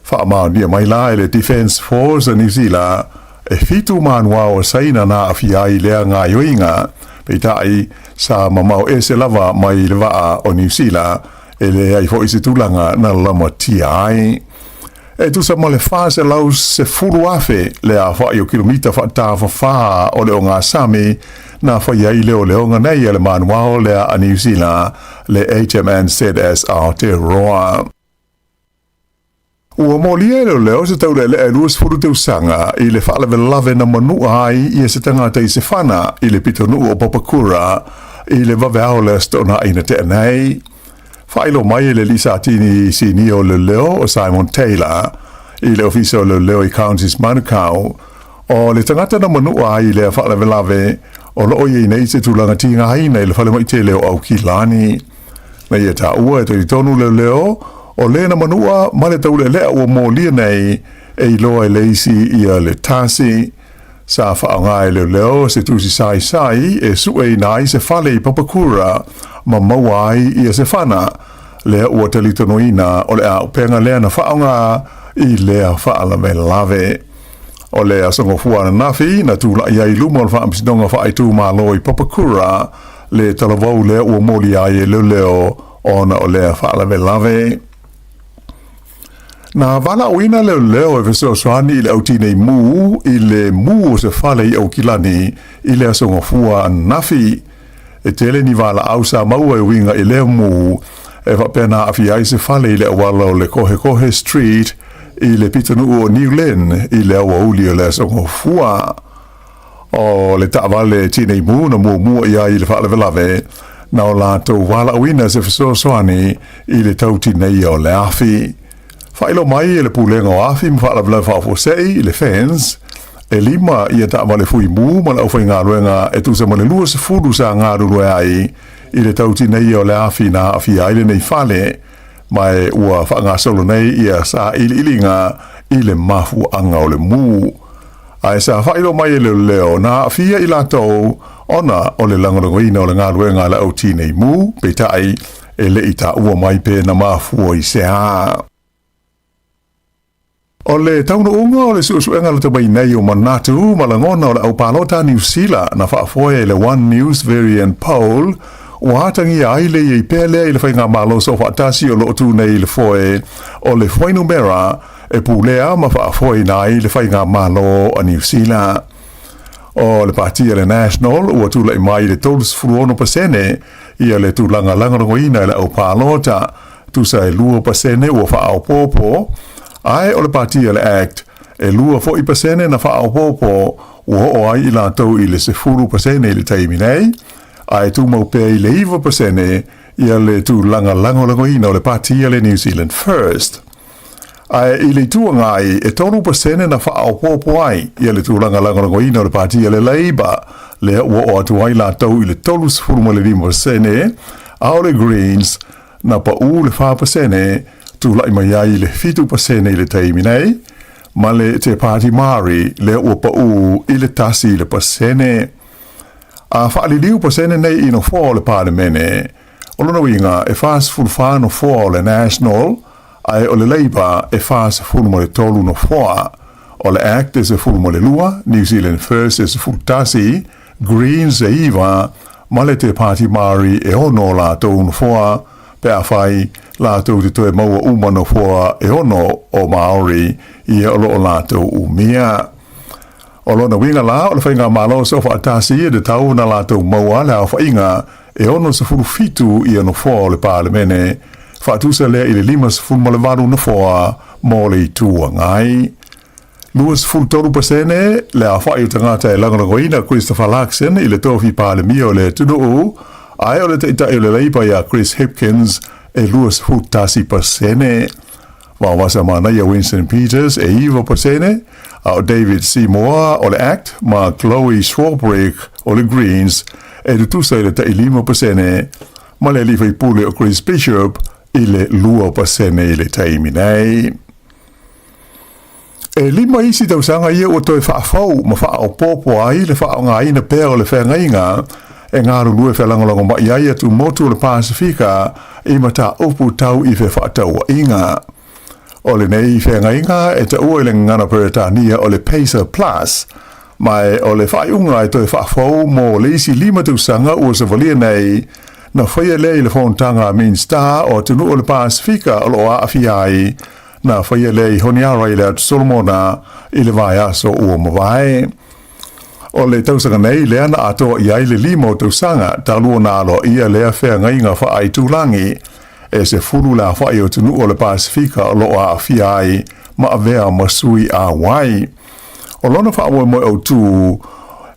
Faamaonia mai la e le Defence Force a Niu Sila, e fitu manuao a Saina na aafia ai lea gaoioiga, peitai, sa mamao ese lava mai le vaa o Niu Sila, e leai foi se tulaga na lamatia ai. E tusa ma le 410,000 le aofai o kilomita faatafafā o le ogasami na fai ai leoleoga nei a le manuao lea a Niu Sila, le HMNZS Aotearoa. Ua molia e leoleo se taulealea e 20 tausaga i le faalavelave na manua ai ia se tagata i se fana i le pitonuu o Papakura i le vaveao o le Aso Toonai na tea nei. Faailoa mai e le alii satini sinia o leoleo o Simon Taylor i le ofisa o leoleo i Counties Manukau, o le tagata na manua ai i lea faalavelave o lo o i ai nei se tulaga tigaina i le falemai tele o Aukilani. Na ia taua e talitonu leoleo o le na manua ma le taulealea ua molia nei e iloa e le isi ia le tasi. Sa faaaoga e leoleo se tusi saisai e sueina ai se fale i Papakura ma maua ai ia se fana, lea ua talitonuina o le auupega lea na faaaoga i lea faalavelave. O le Aso Gafua ananafi na tulai ai i luma o le Faamasinoga Faaitumalo i Papakura le talavou lea ua molia ai e leoleo ona o lea faalavelave. Na valaauina leoleo e fesoasoani i le au tinei mu i le mu o se fale i Aukilani i le Aso Gafua ananafi. E tele ni valaau sa maua e uiga i lea mu e faapea na aafia ai se fale i le auala o le Kohekohe Street i le pitonuu o New Lynn i le aoauli o le Aso Gafua. O le taavale tinei mu na muamua i ai i le faalavelave, na o latou valaauina se fesoasoani i le tau tineia o le afi. Faailoa mai e le Pulega o Afi ma Faalavelave Faafuasei i le FENS, e lima ia taavale fui mu ma le aufaigaluega e tusa ma le 20 sa galulue ai i le tau tineia o le afi na aafia ai lenei fale, ma e ua faagasolo nei ia sailiiliga i le mafuaaga o le mu. Ae sa faailoa mai e leoleo na aafia i latou ona o le lagolagoina o le galuega a le au tinei mu, peitai, e le i taua mai pe na mafua i se a. O le taunuuga o le suesuega lata mai nei o manatu ma lagona o le au palota Niu Sila na faafoe e le One News Verian Poll ua atagia ai le iai pea lea i le faigamalo soofaatasi o lo o tu nei i le foe o le fuainumera e pulea ma faafoeina ai le faigamalo a Niu Sila. O le pati a le National ua tulai mai i le 36% ia le tulaga lagolagoina e le au palota, tusa e 2% ua faaopoopo, ae o le pati a le Act e 2 foi pasene na faaopoopo ua oo ai i latou i le 10% i le taimi nei, ae tumau pea i le 9% ia le tulaga lagolagoina o le pati a le New Zealand First. Ae i le Itu Agai, e 3% na faaopoopo ai ia le tulaga lagolagoina o le Pati a le Labour, lea ua oo atu ai latou i le 35%, a o le Greens na pau le 4%, tulai mai ai i le 7% i le taimi nei, ma le Te Pāti Māori lea ua pau i le 1%. A faaliliu pasene nei i nofoa o le Palemene, O lona uiga, e 44 nofoa o le National, ae o le Labour e 43 nofoa. O le Act e 12, New Zealand First e 11, Greens e 9, ma le Te Pāti Māori e 6 o latou nofoa, pe afai latou te toe maua uma nofoa e 6 o Māori ia o lo o latou umia. O lona uiga la, o le faigamalo soofaatasi e tatau ona latou maua le aofaiga e 67 ia nofoa o le Palemene, faatusa lea i le 58 nofoa mo le Itu Agai. 23% le aofai o tagata e lagolagoina Christopher Luxon i le tofi Palemia o le atunuu, ae o le taitai o le Labour ia Chris Hipkins e 21%. Vaovasa manaia Winston Peters e 9%, a o David Seymour o le Act ma Chloe Swarbrick o le Greens e tutusa i le tai 5%, ma le alii faipule o Chris Bishop i le 2% i le taimi nei. E lima isi tausaga ia ua toe faafou ma faaopoopo ai le faaaogaina pea o le feagaiga e galulue felagolagomai ai atumotu o le Pasefika i mataupu tau i fefaatauaiga. O lenei feagaiga e taua i le gagana Peretania o le PACER Plus, ma o le faaiuga e toe faafou mo le isi lima tausaga ua savalia nei, na faia lea i le fonotaga a Minisita o atunuu o le Pasefika o lo o aafia ai Na faia lea i Honiara i le Atu Solomona i le vaiaso ua mavae. O le tausaga nei lea na atoa i ai le lima o tausaga talu ona aloaia lea feagaiga faaitulagi e 10 le aofai o atunuu o le Pasefika o lo o aafia ai ma avea ma sui auai. O lona faamoemoe autu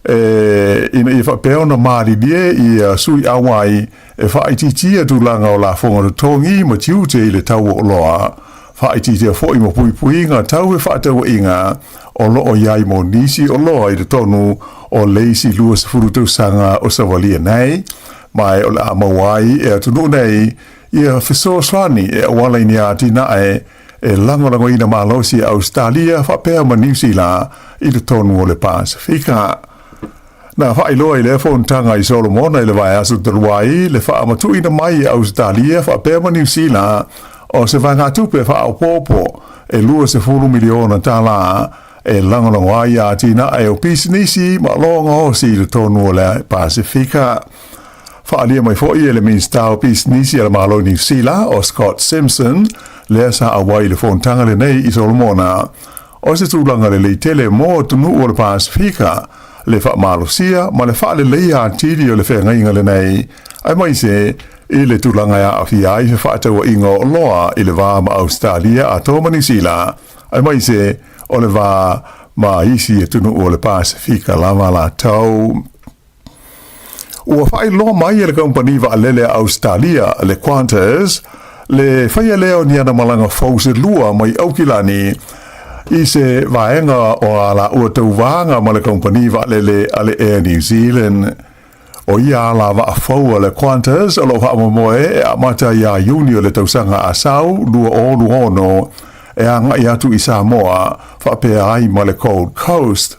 e ina ia faapea ona malilie ia sui auai E faaitiitia tulaga o lafoga totogi ma tiute i le tau o oloa, faaitiitia foi ma puipuiga tau fefaatauaiga o lo o i ai mo nisi oloa i totonu o le isi 20 tausaga o savalia nei, ma o le a maua ai e atunuu nei ia fesoasoani e auala i ni atinae e lagolagoina malosi e Ausetalia faapea ma Niu Sila i totonu o le Pasefika. Na faailoa i lea fonotaga i Solomona i le vaiaso talu ai le faamatuuina mai e Ausetalia faapea ma Niu Sila o se vaegatupe faaopoopo e $20 miliona tala e lagolago ai atinae o pisinisi ma oloa gaosi i totonu o le Pasefika. Faaalia mai foi e le Minisita o Pisinisi a le Malo o Niu Sila, o Scott Simpson, lea sa auai i le fonotaga lenei i Solomona. O se tulaga lelei tele mo atunuu o le Pasefika, le faamalosia ma le faaleleia atili o le feagaiga lenei, aemaise i le tulaga e aafia ai fefaatauaiga o oloa i le va ma Ausetalia atoa ma Niu Sila, aemaise o le va ma isi atunuu o le Pasefika lava latou. Ua faailoa mai e le kamupani vaalele a Ausetalia, le Qantas, le faia lea o ni ana malaga fou se lua mai Aukilani i se vaega o a laua tauvaga ma le kamupani vaalele a le Air New Zealand. ʻO ia ala vaa fou a le Qantas o lo o faamoemoe e amata iā Iuni o le tausaga a sau 2026 e agai atu i Samoa faapea ai ma le Gold Coast.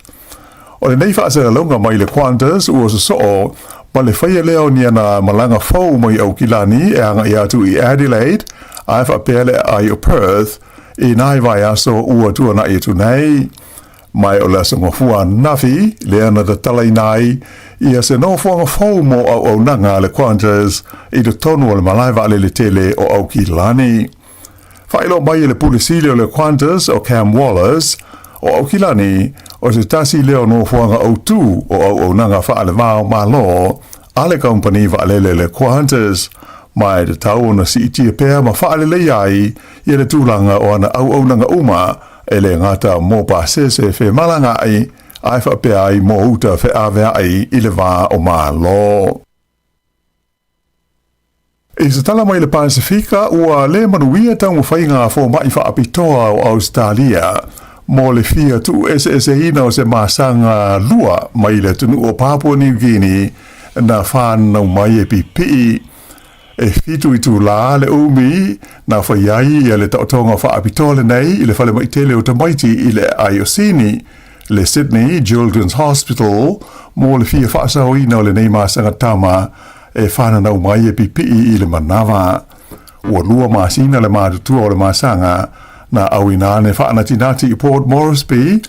O lenei faasalalauga mai le Qantas ua sosoo ma le faia lea o ni ana malaga fou mai Aukilani e agai atu i Adelaide ae faapea le aai o Perth i nai vaiaso ua tuanai atu nei. Mai o le Aso Gafua ananafi lea na tatalaina ai ia se nofoaga fou mo auaunaga a le Qantas i totonu o le malae vaalele tele o Aukilani. Faailoa mai e le Pule Sili o le Qantas o Cam Wallace, o Aukilani, o se tasi lea o nofoaga autū o auaunaga faale-va o Malo a le kamupani vaalele le Qantas, ma e tatau ona siitia pea ma faaleleia ai ia le tulaga o ana auaunaga uma e le gata mo pasese femalagaai ae faapea ai mo uta feaveai i le va o Malo. I se tala mai le Pasefika, ua le manuia taumafaiga a fomai faapitoa o Ausetalia mo le fia tuueseeseina o se masaga lua mai le atunuu o Papua New Guinea na fanau mai e pipii. E fitu itulā le umi na fai ai ia le taotoga faapitoa lenei i le falemai tele o tamaiti i le aai o Sini, le Sydney Children's Hospital, mo le fia faasaoina o lenei masaga tama e fananau mai e pipii i le manava. Ua lua masina le matutua o le masaga na auina ane faanatinati i Port Moresby,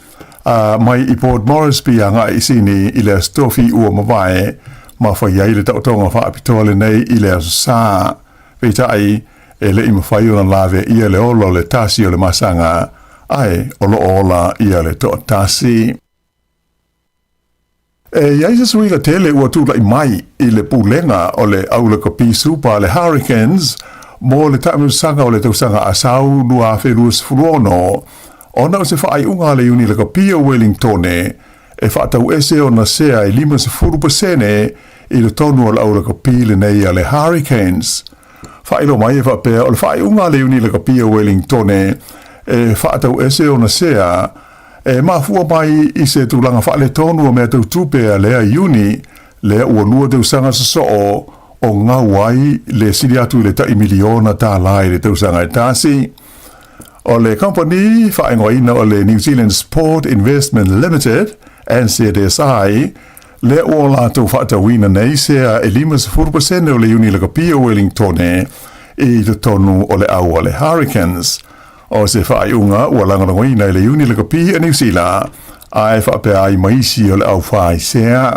a mai i Port Moresby agai i Sini i le Aso Tofi ua mavae, ma fai ai le taotoga faapitoa lenei i le Aso Sa. Peitai, e le i mafai ona lave ia le ola o le tasi o le masaga, ae o lo o ola ia le toatasi. E i ai se suiga tele ua tulai mai i le pulega o le aulakapi supa a le Hurricanes mo le taamilosaga o le tausaga a sau 2026, ona o se faaiuga a le Iuni Lakapi o Wellingtone e faatauese ona sea e 50% i totonu o le aulakapi lenei a le Hurricanes. Faailoa mai e faapea o le faaiuga a le Iuni Lakapi o Wellingtone e faatauese ona sea E mafua mai i se tulaga faaletonu o mea tau tupe a lea Iuni, lea ua lua tausaga sosoo o gau ai le sili atu i le tai miliona tālā i le tausaga e tasi. O le kamupani faaigoaina o le New Zealand Sport Investment Limited, NZSI, lea ua latou faatauina nei sea e 50% o le Iuni Lakapi o Wellingtone i totonu o le au a le Hurricanes. O se faaiuga ua lagolagoina e le Iuni Lakapi a Niu Sila, ae faapea ai ma isi o le au faisea.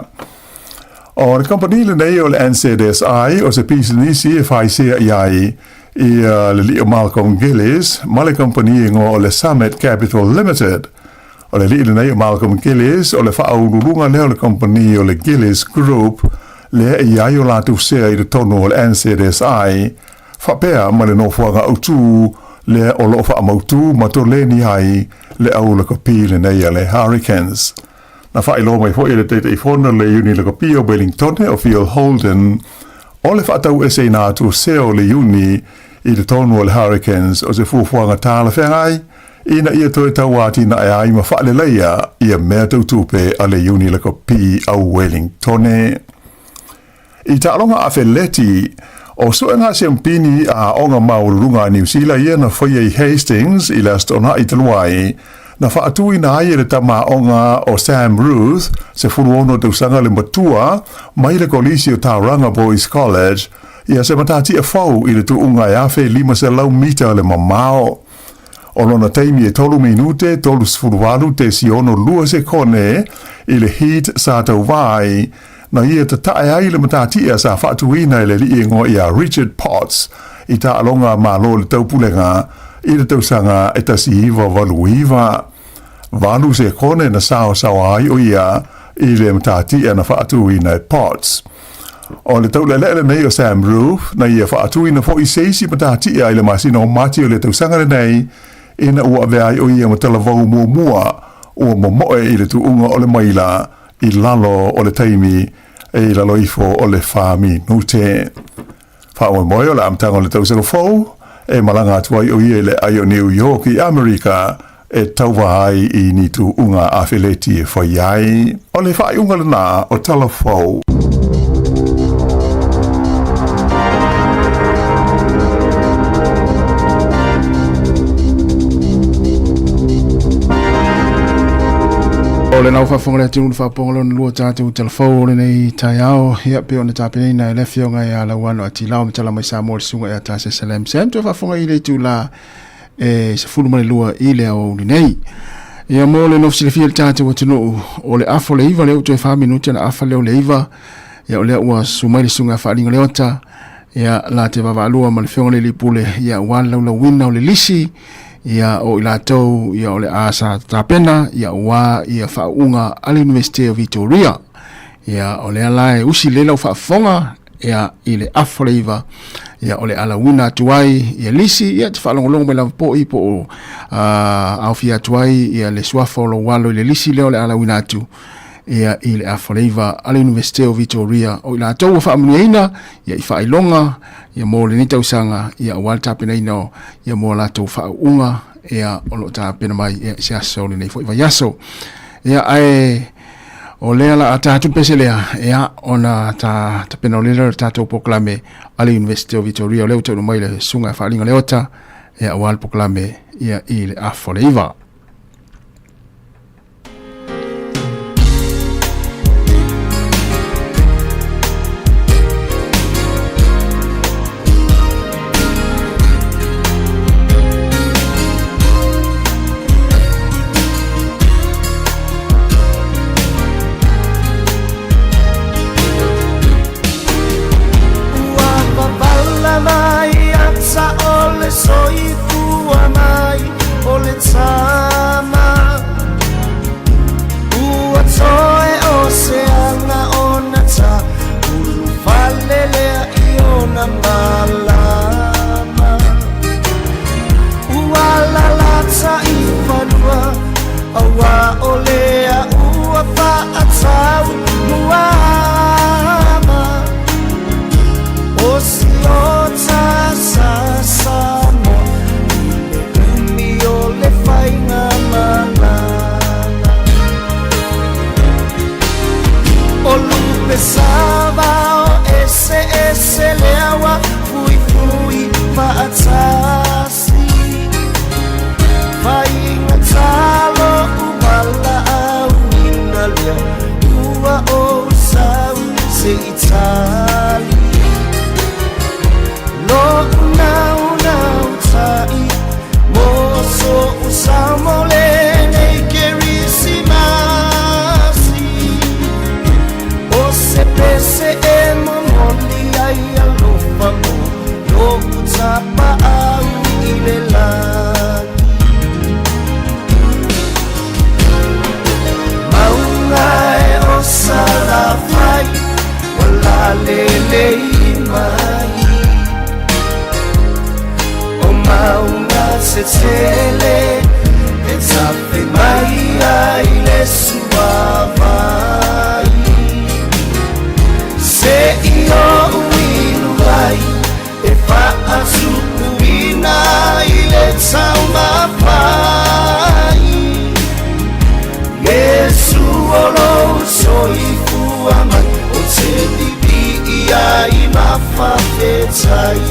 O le kamupani lenei o le NZSI o se pisinisi e faisea i ai ia le lii o Malcolm Gillies ma le kamupani igoa o le Summit Capital Limited. O le lii lenei o Malcolm Gillies o le faauluuluga lea o le kamupani o le Gillies Group lea e i ai o latou sea i totonu o le NZSI Faapea ma le nofoaga autū lea o lo o faamautu ma toleni ai le au lakapi lenei a le Hurricanes. Na faailoa mai foi e le Taitaifono le Iuni Lakapi o Wellingtone o Phil Holden, o le faataueseina atu o sea o le Iuni i totonu o le Hurricanes o se fuafuaga talafeagai ina ia toe tauatinae ai ma faaleleia ia mea tau tupe a le Iuni Lakapi a Wellingtone. I taaloga afeleti, o suega siampini a aoga maualuluga a Niu Sila ia na faia i Hastings i le Aso Toonai talu ai, na faatuina ai e le tama aoga o Sam Ruth, 16 tausaga le matua, mai le Kolisi o Tauranga Boys College, ia se matatia fou i le tuuga e 1,500 mita le mamao. O lona taimi e 3 minute 38.62 sekone i le heat sa tauvā ai, na ia tatae ai le matatia sa faatuina e le alii e igoa ia Richard Potts i taaloga a Malo i le Taupulega i le tausaga e 1989. Valu sekone na saosaoa ai o ia i le matatia na faatuina e Potts. O le taulealea lenei o Sam Roof na ia faatuina foi se isi matatia i le masina o Mati o le tausaga lenei ina ua avea ai o ia ma talavou muamua ua momoe i le tuuga o le maila i lalo o le taimi e i lalo ifo o le fa minute. Faamoemoe o le amataga o le tausaga fou e malaga atu ai o ia i le ai o New York i Amerika e tauva ai i ni tuuga afeleti e fai ai. O le faaiuga lena o tala fou. O le nau faafofoga le atunuu le faafofoga lona lua tatou talafou o lenei taeao ia pei ona tapenaina e le afioga ia Lauano Atilao ma tala mai Samoa le susuga ia Tasesa Lam Sam toe faafofoga i le itula e 12 i le aoauli nei. Ia mo le nofo silafia i le tatou atunuu o le afa o le 9 lea ua toe 4 minute ona afa lea o le 9 ia o lea ua susu mai le susuga ia Faaliga Leota ia la te vaavaalua ma le afioga i le alii pule ia aua le laulauina o le lisi ia o i latou ia o le a sa tapena ia aua ia faauuga a le Iunivesite o Vitoria. Ia o lea la e usi lelei lau faafofoga ia i le afa o le 9 ia o le alauina atu ai ia lisi ia te faalogologo mai lava po'i po o aofia atu ai ia le suafa o lou alo i le lisi lea o le alauina atu ia i le afa o le 9 a le Iunivesite o Vitoria o i latou ua faamanuiaina ia i faailoga ia mo lenei tausaga ia aua le tapenaina o ia mo a latou faauuga ia o lo o tapena mai ia i se aso o lenei foi vaiaso. Ia ae o lea la a tatou pese lea ia ona ta tapena o lea le tatou polokalame a le University of Victoria o lea ua taunuu mai le susuga ia Faaliga Leota ia aua le polokalame ia i le afa o le 9. Ua pavala mai ata o le soifua mai o le tama Ua toe o se aga ona ta ulufale lea i ona malama Ua lalata i fanua Aua o lea ua faatau muama O siota sa Samoa I le umi o le faiga malaga O lupe savao eseese lea ua fuifui faatasi Faiga lo'u valaauina lea ua ou sau se i tali Lo'u naunau tai mo so'u sao mo lenei Kerisimasi O se pese e momoli ai alofa mo lo'u tapaau i le lagi Mauga e o Salafai ua lalelei mai O mauga tetele e tafe mai ai le suavai Se i o'u inu ai e faatupuina i le taumafai Iesu o lou soifua mai Ou te pipii ai ma faafetai.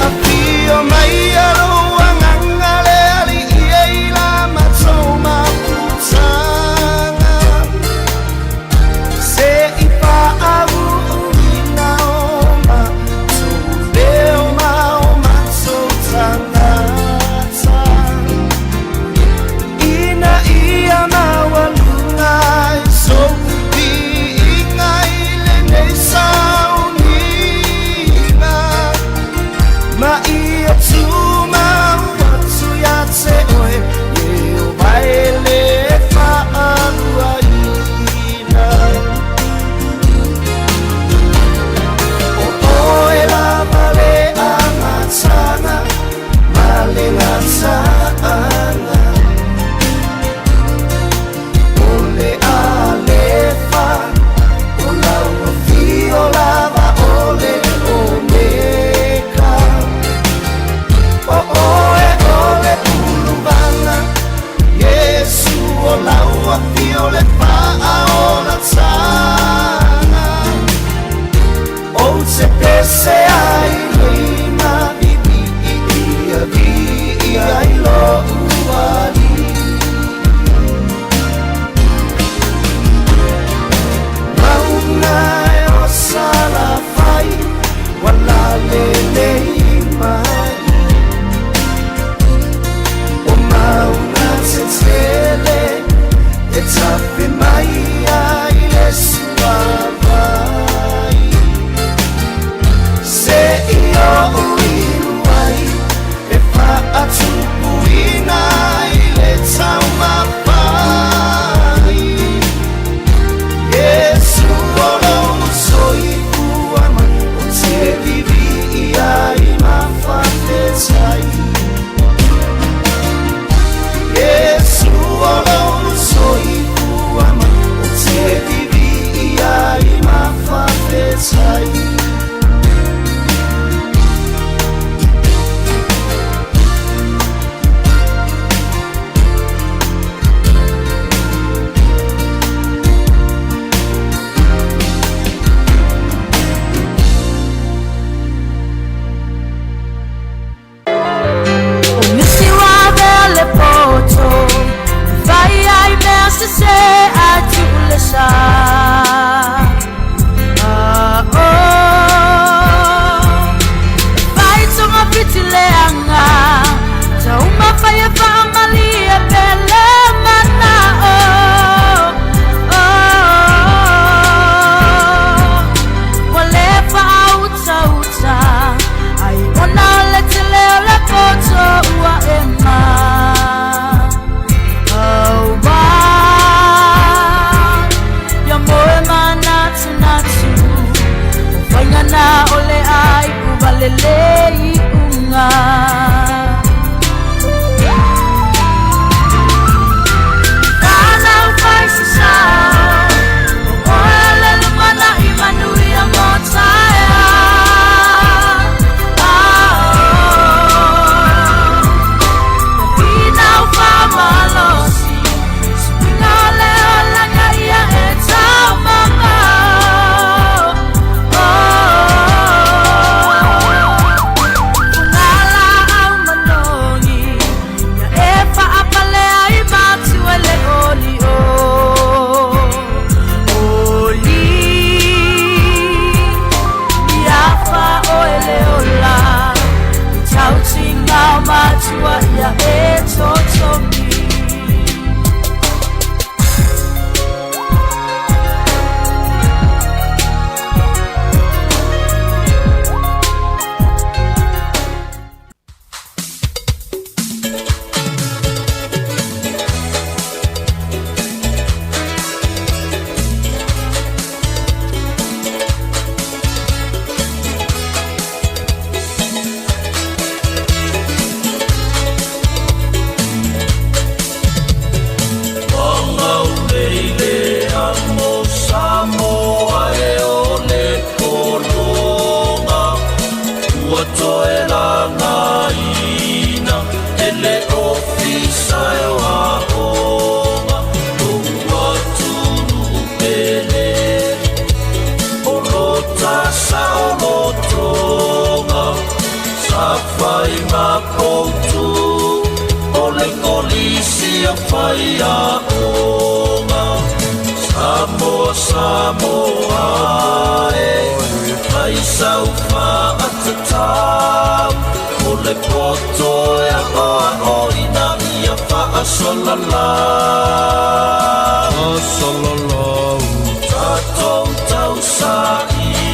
Afio mai lou agaga le alii e i la matou mafutaga Se i faauuina tumau atu ia te oe E o mai le whaaluaina. O oe lava le amatanga ma le gata'aga. O le alefa o lau afio lava o le omeka. O oe o le uluvaga Iesu o lau afio le faaolataga. Ou te pese ai lima vivi'i ia vi'i ai lo'u alii. Mauga e o salafai ua lalelei mai. O mauga tetele e tafe mai ai le suavai. Se'i o'u ilu ai e faatupuina i le taumafai. Iesu o lou soifua mai o te vivi'i ai ma faafetai. Iesu o lou soifua mai o te vivi'i ai ma faafetai. O nisi ua avea le poto e fai ai mea sesē ae tuu le sa. Ah, oh. E fai togafiti leaga taumafai e faamalie pele mana'o. Oh. Ua lē faautauta ai ona o le tele o le poto ua e ma Aua ia moe manatunatu o faigana o le ai uvalelei uga. Fanau fai sasao o oe o le lumana'i manuia mo taeao. Finau faamalosi suiga o le olaga ia e taumamao. Fugalaau manogi ia e faapale ai matua le oli o oli. Ia faaoe le ola i tautiga o matua ia e totogi. Tatou tausaili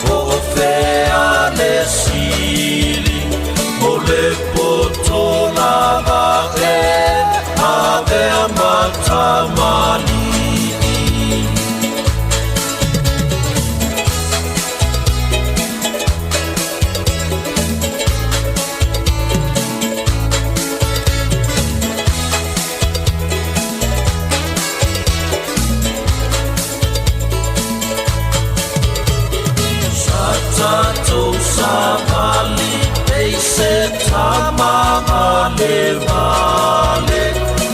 po o fea le sili. le potolaga e avea ma tamalii. Sa tatou savali e se tama le vale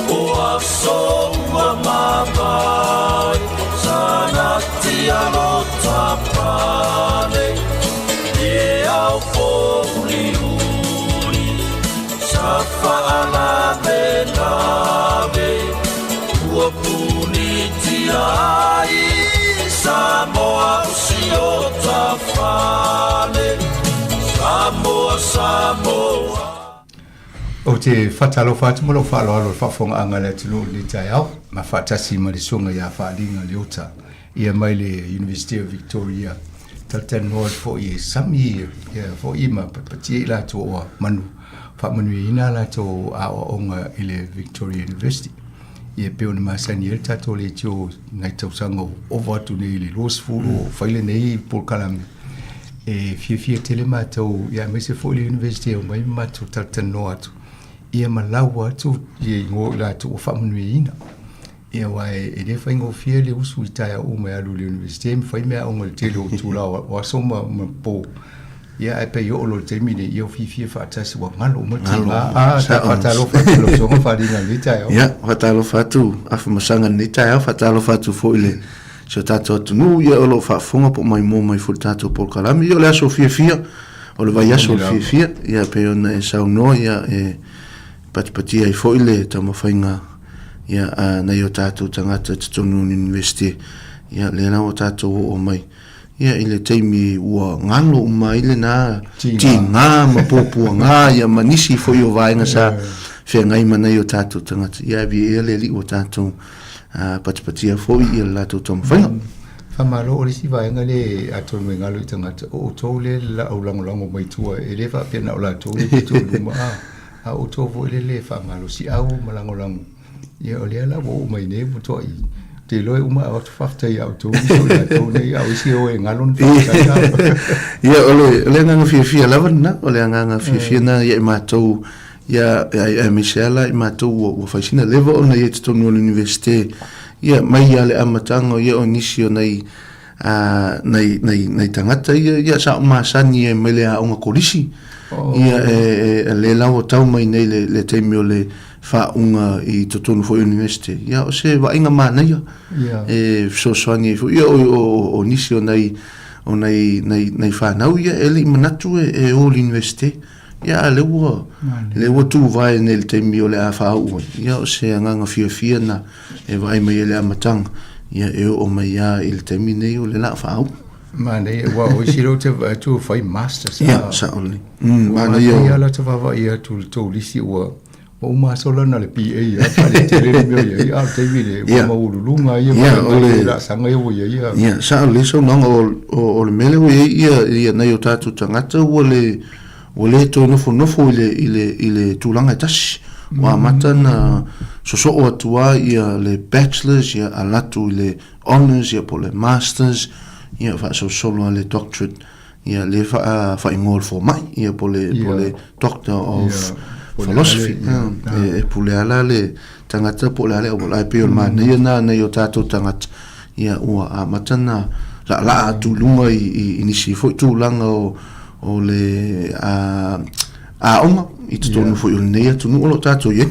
o aso ua mavae sana tia lo tapale e au uli sa faalave lave ua punitia ai Samoa o si o tafale Samoa, Samoa. Ou te faatalofa atu ma lou faaaloalo i le faafofogaaga a le atunuu i lenei taeao, ma faatasi ma le Susuga ia Faaliga Leota, ia mai le University of Victoria. Talatalanoa atu foi e sami ia foi ma patipatia i latou ua manu faamanuiaina a latou aoaoga i le Victoria University. Ia e pei ona masani ai le tatou leitio i nai tausaga ua ova atu nei i le 20 o fai lenei polokalame. E fiafia tele matou, ia aemaise foi le University e omai ma matou talatalanoa atu, ia ma lau atu ia igoa o i latou ua faamanuiaina. Ia aua e le faigofie le usu i taeao uma e alu i le University ma fai meaaoga i le tele o itula o aso ma po. Ia ae pei oo loa i le taimi lenei, ia ua fiafia faatasi ua galo uma le tiga. Ah, ta faatalofa atu i lau Afioga Faliga i lenei taeao. Ia, faatalofa atu Afamasaga i lenei taeao, faatalofa atu foi i le si o tatou atunuu ia o lo o faafofoga po o maimoa mai foi i le tatou polokalame. Ia o le aso fiafia, o le vaiaso o le fiafia, ia pei ona e saunoa, ia e patipatia ai foi le taumafaiga ia a nai o tatou tagata i totonu o le University. Ia lea la ua tatou oo mai ia i le taimi ua galo uma ai lena tiga ma puapuaga ia ma nisi foi o vaega sa feagai ma nai o tatou tagata. Ia ave ia le Alii ua tatou patipatia foi ia le latou taumafaiga. Faamalo, o le isi vaega lea atonu e galo i tagata, o outou lea e laau lagolago mai tua, e le faapea na o latou lea e pito i luma, a, a o outou foi lea e faamalosiau ma lagolago. Ia o lea la ua oo mai nei ua matuai ou te iloa e uma ae avatu faafetai ia outou nisi o i latou nei, a o isi e o e galo ni faafetai. Ia o le, o le agaga fiafia lava lena, o le agaga fiafia lena ia i matou, ia aemaise lava la i matou ua, ua fai sina leva ona i ai i totonu o le Universite, ia mai lava le amataga ia o nisi o nai, a, nai, nai, nai tagata ia, ia sa ou masani ai mai le aoga kolisi. Oh. Ia e, e, e le la ua tau mai nei le, le taimi o le faauga i totonu foi o university. Ia o se vaaiga manaia. Yeah. E fesoasoani ai foi. Ia o, o, o nisi o nai, o nai, nai, nai whanau ia e le i manatu e, e o le university. Ia a le ua, le ua tuvae nei le taimi o le a faauu ai. Ia o se agaga fiafia na e vaai mai ai le amataga, ia e oo mai lava i le taimi nei o le laa faauu. Manaia, aua o isi lea ou te vaai atu ua fai masters. Ia, sao lelei. Manaia lava la te vaavaai atu i le tou lisi ua ua uma aso lana le BA ia, faaletele le mea o i ai, a o le taimi lenei ua maualuluga ia ma laasaga ia ua i ai ia. Ia, sao lelei saunoaga, o le mea lea ua i ai ia, ia nai o tatou tagata ua le, ua le toe nofonofo i le, i le, i le tulaga e tasi. Ua amata na sosoo atu lava ia le Bachelors, ia alu atu i le Honours, ia po o le Masters, ia faasolosolo lava le Doctorate, ia lea faa, faaigoa o le fomai, ia po o le, po o le Doctor of Philosophy. E, e pule lava la le tagata po o le a le auala, ae pei o le manaia lena nai o tatou tagata, ia ua amata na laalaa atu i luga i, i, i nisi foi tulaga o, o le aoga i totonu foi o lenei atunuu o lo o tatou i ai.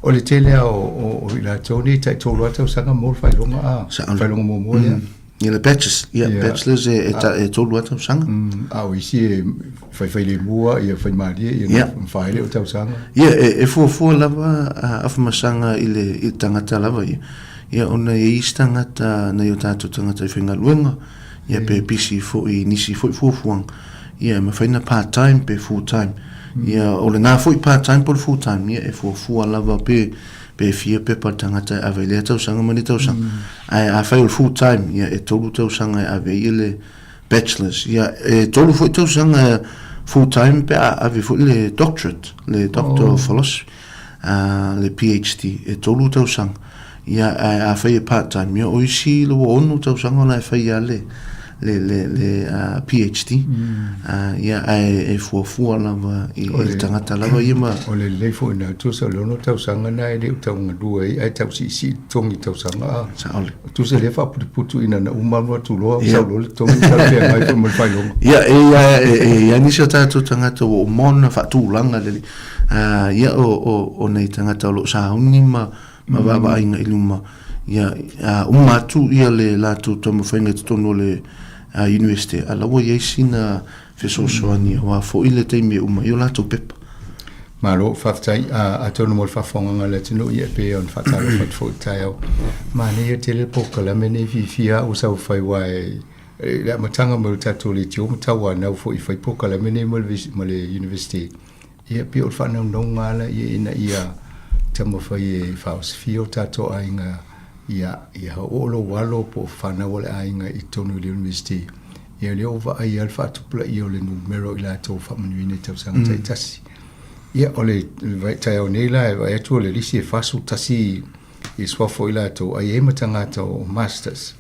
O le tele lava o i latou nei tai tolu lava tausaga mo le faailoga a, faailoga muamua lea. Ia le bachelors, ia bachelors e e tolu lava tausaga. A o isi e faifailemua, ia faimalie, ia faele o tausaga. Ia e fuafua lava a Afamasaga i le tagata lava ia. Ia ona e i ai isi tagata nai o tatou tagata i faigaluega, ia pe pisi foi i nisi foi fuafuaga, ia e mafai ona part time pe full time. Ia o lena foi part time po o le full time, ia e fuafua lava pe pe fia pepa le tagata e ave i lea tausaga ma lea tausaga. Ae afai o le full time, ia e tolu tausaga e ave ai le bachelors. Ia e tolu foi tausaga e full time pe a ave foi le doctorate, le Doctor of Philosophy, le PhD, e tolu tausaga. Ia, ae afai e part time, ia o isi le ua ono tausaga o la e fai lava le, le, le, le PhD. Ia, ae e fuafua lava i, i le tagata lava ia ma... O le lelei foi na, tusa o le ono tausaga na e le o taugalua ai, ae tau siisii totogi tausaga a. Saole. Tusa lea faaputuputu ina na uma alu atu loa, yeah. sau loa le totogi, talafeagai foi ma le faailoga. Ia, e ia, e, e ia nisi o tatou tagata ua uma ona faatulaga lelei. Ia, o, o, o nei tagata o lo o sauni ma, ma vaavaaiga i luma, ia, a uma atu ia le latou taumafaiga i totonu o le Universite, a la ua i ai sina fesoasoani aua foi le taimi e uma ai o latou pepa. Malo, faafetai. Atonu mo le faafofogaaga a le atunuu, ia e pei ona faatalofa atu foi i le taeao. Manaia tele le polokalame lenei fiafia au sau fai aua e le amataga mai o le tatou leitio ma tauanau foi i fai polokalame nei ma le Universite. Ia pei o le faanaunauga lava la ia ina ia taumafai e faaosofia o tatou aiga ia ia oo lou alo po o fanau a le aiga i totonu o le Universite. Ia lea ua vaai lava le faatupulaia o le numera o i latou faamanuiaina i tausaga taitasi. Ia o le taeao nei la e vaai atu o le lisi e 41 i suafa o i latou, ae i ai ma tagata o Masters.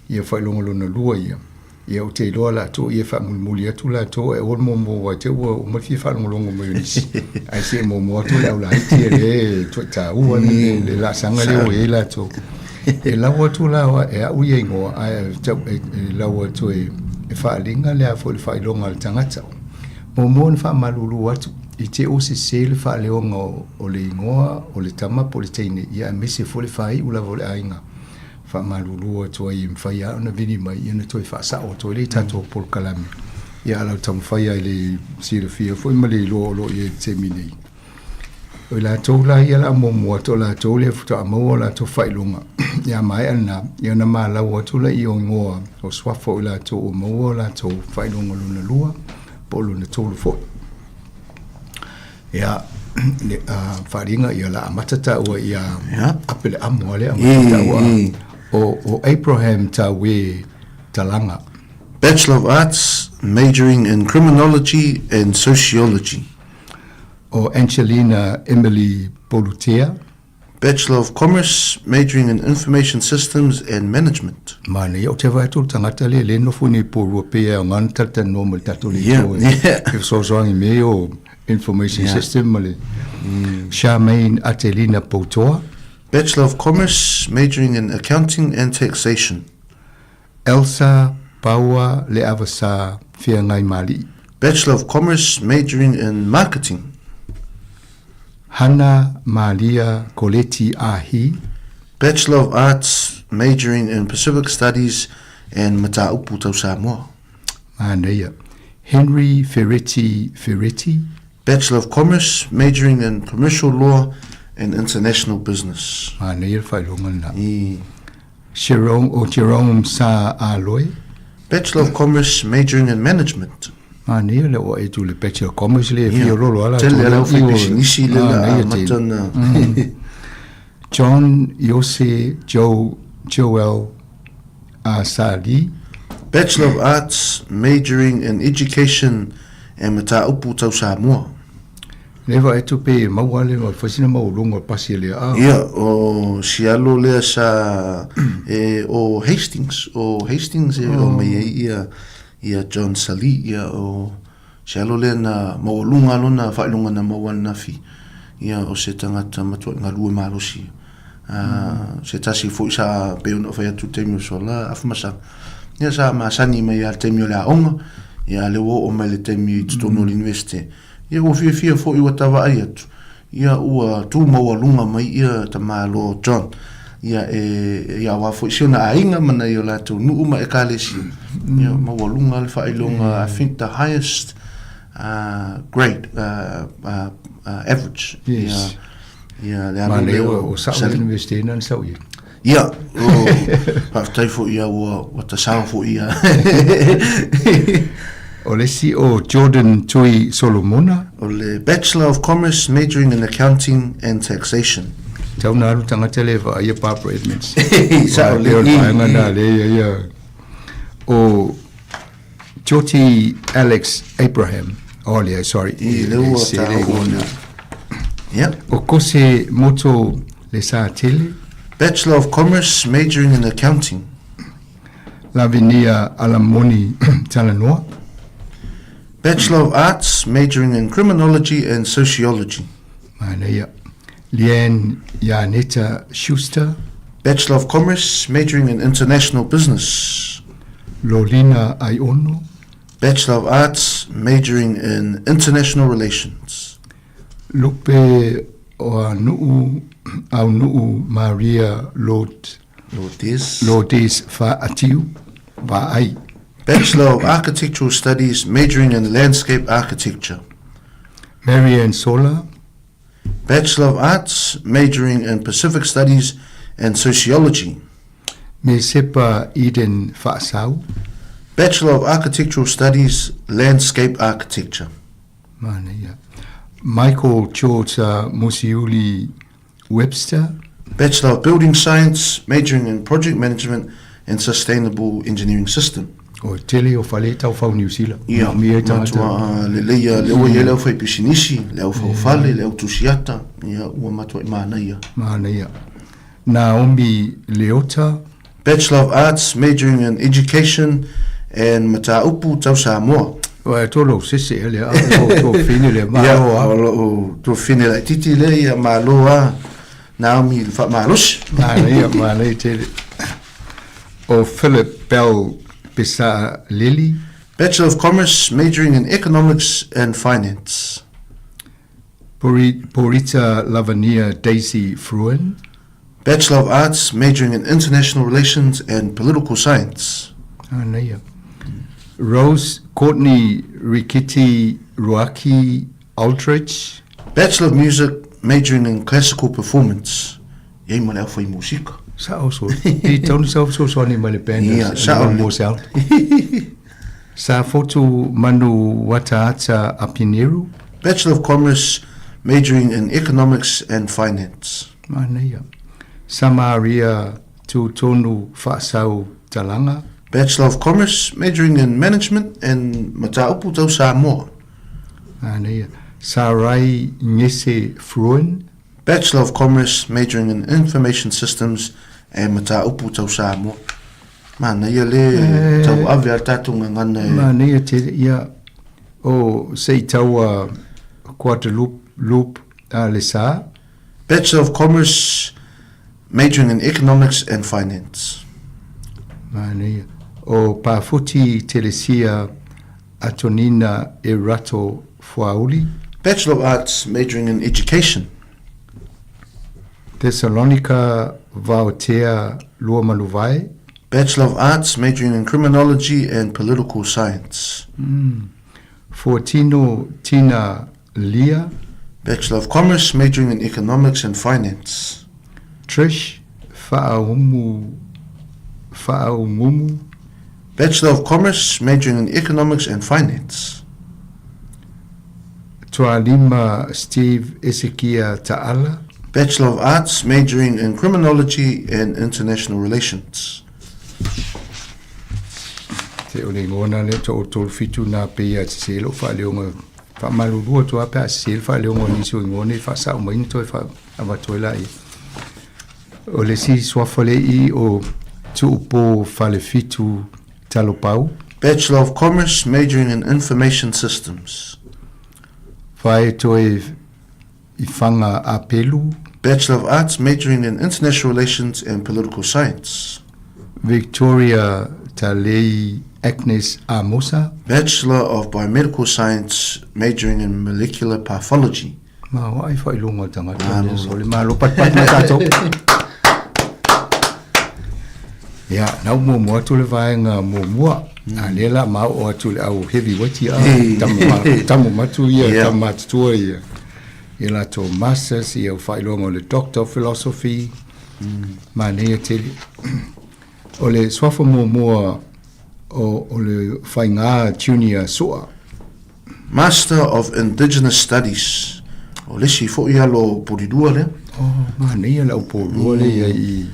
Ia faailoga lona lua ia. Ia ou te iloa latou ia e faamulimuli atu latou ae aua le muamua aua te i ua uma le fia faalogologo mai o nisi. Ae se i muamua atu le aulaiti ia lea e toe taua le, le laasaga lea ua i ai latou. E lau atu la e au ia igoa ae e lau atu e, e faaaliga le a foi le faailoga a le tagata. Muamua ona faamalulu atu i te o sese le faaleoga o le igoa o le tama po o le teine ia aemaise foi le faaiu lava o le aiga. Faamalulu atu ai e mafai lava ona vili mai ia ona toe faasao atu ai lea i tatou polokalame. Ia a o le taumafai lava i le silafia foi ma le iloa o lo o i ai i le taimi nei. O i latou la ia o le a muamua atu o latou lea faatoa maua o latou faailoga. Ia a maea lena, ia ona malau atu lea o igoa o suafa o i latou ua maua o latou faailoga lona lua po o lona tolu foi. Ia, le faaaliga ia la amata taua ia ape le amo ale amata taua o Abraham Tawe Talaga. Bachelor of Arts, majoring in Criminology and Sociology. O Angelina Emily Polutea. Bachelor of Commerce, majoring in Information Systems and Management. Manaia, ou te vaai atu o le tagata lea lea e nofo nei i Porirua pei e aoga ona talatalanoa ma le tatou leitio e fesoasoani i mea ia o Information System ma le Charmaine Atelina Poutoa. Bachelor of Commerce, majoring in Accounting and Taxation. Elsa Paua Leavasa Feagaimali'i. Bachelor of Commerce, majoring in Marketing. Hana Malia Koleti Ahi. Bachelor of Arts, majoring in Pacific Studies and Mataupu Tau Samoa. Manaia. Henry Fereti Fereti. Bachelor of Commerce, majoring in Commercial Law and International Business. Manaia le faailoga lena. Jerome, o Jerome Sa Aloe. Bachelor of Commerce, majoring in Management. Manaia le oo atu le Bachelor of Commerce le fia lolo ala. Tele ala fai pisinisi le la amata na. John Iose Joe Joel Sali. Bachelor of Arts, majoring in Education and Mataupu Tau Samoa. Lea vaai atu pe maua le ma fai sina maualuga o le pasi lea a. Ia, o si alo lea sa e o Hastings, o Hastings e o mai ai ia ia John Sali, ia o si alo lea na maualuga lona faailoga na maua ananafi, ia o se tagata matuai galue malosi. Se tasi foi sa pei ona fai atu i le taimi o sola Afamasaga, ia sa masani mai lava i le taimi o le aoga, ia a lea ua oo mai le taimi i totonu o le Universite, Ia ua fiafia foi ua ta vaai atu, ia ua tu maualuga mai ia tamālo John, ia e ia aua foi si ona aiga ma nai o latou nuu ma ekalesia, ia maualuga le faailoga, I think the highest grade, average, yes. ia, ia le alu lea o Sali. O University na sau ia. Ia, o, faafetai foi ia ua, ua tasao foi ia. O le isi o Jordan Tui Solomona. O le Bachelor of Commerce majoring in Accounting and Taxation. Tau na alu tagata le vaai ia Barbara Edmonds. Sao le. O le vaega na le ia ia. O Joti Alex Abraham. Oh, leai, sorry. I le ua Se le taua igoa. le. Ia. O Kose Moto Lesatele. Bachelor of Commerce, majoring in Accounting. Lavinia Alamoni Talanoa. Bachelor of Arts, majoring in Criminology and Sociology. Manaia. Leanne Yaneta Schuster. Bachelor of Commerce, majoring in International Business. Lolina Aiono. Bachelor of Arts, majoring in International Relations. Lupe Oanu'u Aunu'u Maria Lord Lourdes. Lourdes Fa'atiu Va'ai. Bachelor of Architectural Studies, majoring in Landscape Architecture. Marianne Sola. Bachelor of Arts, majoring in Pacific Studies and Sociology. Mesepa Eden Fa'asau. Bachelor of Architectural Studies, Landscape Architecture. Manaia. Michael George Musiuli Webster. Bachelor of Building Science, majoring in Project Management and Sustainable Engineering System. O tele o fale tau fau New Zealand. Ia, Mi e tagata. matua lelei ia, le ua ia le au whai pisinisi, le au whaufale, le au tusiata, ia, ua matua i manaia. Manaia. Naomi Leota. Bachelor of Arts, majoring in Education and Mataupu Tau Samoa. Ua tolo sese e le a o tō whine le Ia, malo a. o loo tō whine lai titi le, ia malo a Naomi le whaamalosi. Manaia, manaia tele. O Philip Bell Pesa Lili. Bachelor of Commerce, majoring in Economics and Finance. Porita Lavania Daisy Fruin. Bachelor of Arts, majoring in International Relations and Political Science. Manaia. Rose Courtney Rikiti Ruaki Aldrich. Bachelor of Music, majoring in Classical Performance. Ia ma le au whai musika. Sa o so. I taunu sa o so so ni mai le band. Ia, sa o mo sound. Sa fotu manu wataata apineru. Bachelor of Commerce, majoring in Economics and Finance. Manaia. Samaria Tutonu Faasau Talanga. Bachelor of Commerce, majoring in Management and Mataupu Tau Samoa. Manaia. Sarai Ngese Fruin. Bachelor of Commerce, majoring in Information Systems and Mataupu Tau Samoa. Manaia le tau ave a tātou ngā ngana e. Manaia te ia o sei taua Guadeloupe Loop a le sa. Bachelor of Commerce, majoring in Economics and Finance. Manaia. O Pafuti Telesia Atonina Erato Fuauli. Bachelor of Arts, majoring in Education. Thessalonica Vaotea Luamaluvai. Bachelor of Arts, majoring in Criminology and Political Science. Fortino Tina Lia. Bachelor of Commerce, majoring in Economics and Finance. Trish Fa'aumu Fa'aumumu. Bachelor of Commerce, majoring in Economics and Finance. Tualima Steve Esekia Ta'ala. Bachelor of Arts, majoring in Criminology and International Relations. Te o le ngona le to o tolu fitu nā pe ia te se lo wha leonga wha malurua to ape a se wha leonga nisi o ngone wha sa o maina toi wha awatoe la i. O le si swafale i o tuupo whale fitu talopau. Bachelor of Commerce, majoring in Information Systems. Whae toe i whanga apelu. Bachelor of Arts, majoring in International Relations and Political Science. Victoria Talei Agnes Amosa. Bachelor of Biomedical Science, majoring in Molecular Pathology. Ma wa ai whai longa tangata. Malo. Sole malo pat pat ma tātou. Ia, nau mua mua atu le vaenga mua mua. A le la ma o atu le au heavyweight ia. Hey. Tamu matu ia, Yeah. tamu matutua ia. Ia lato masters, ia whai longa o le Doctor of Philosophy. Ma nei tele. O le swafa mua mua o le whainga junior soa. Master of Indigenous Studies. O le si fo ia lo porirua le. Oh, ma nei la o porirua le ia i.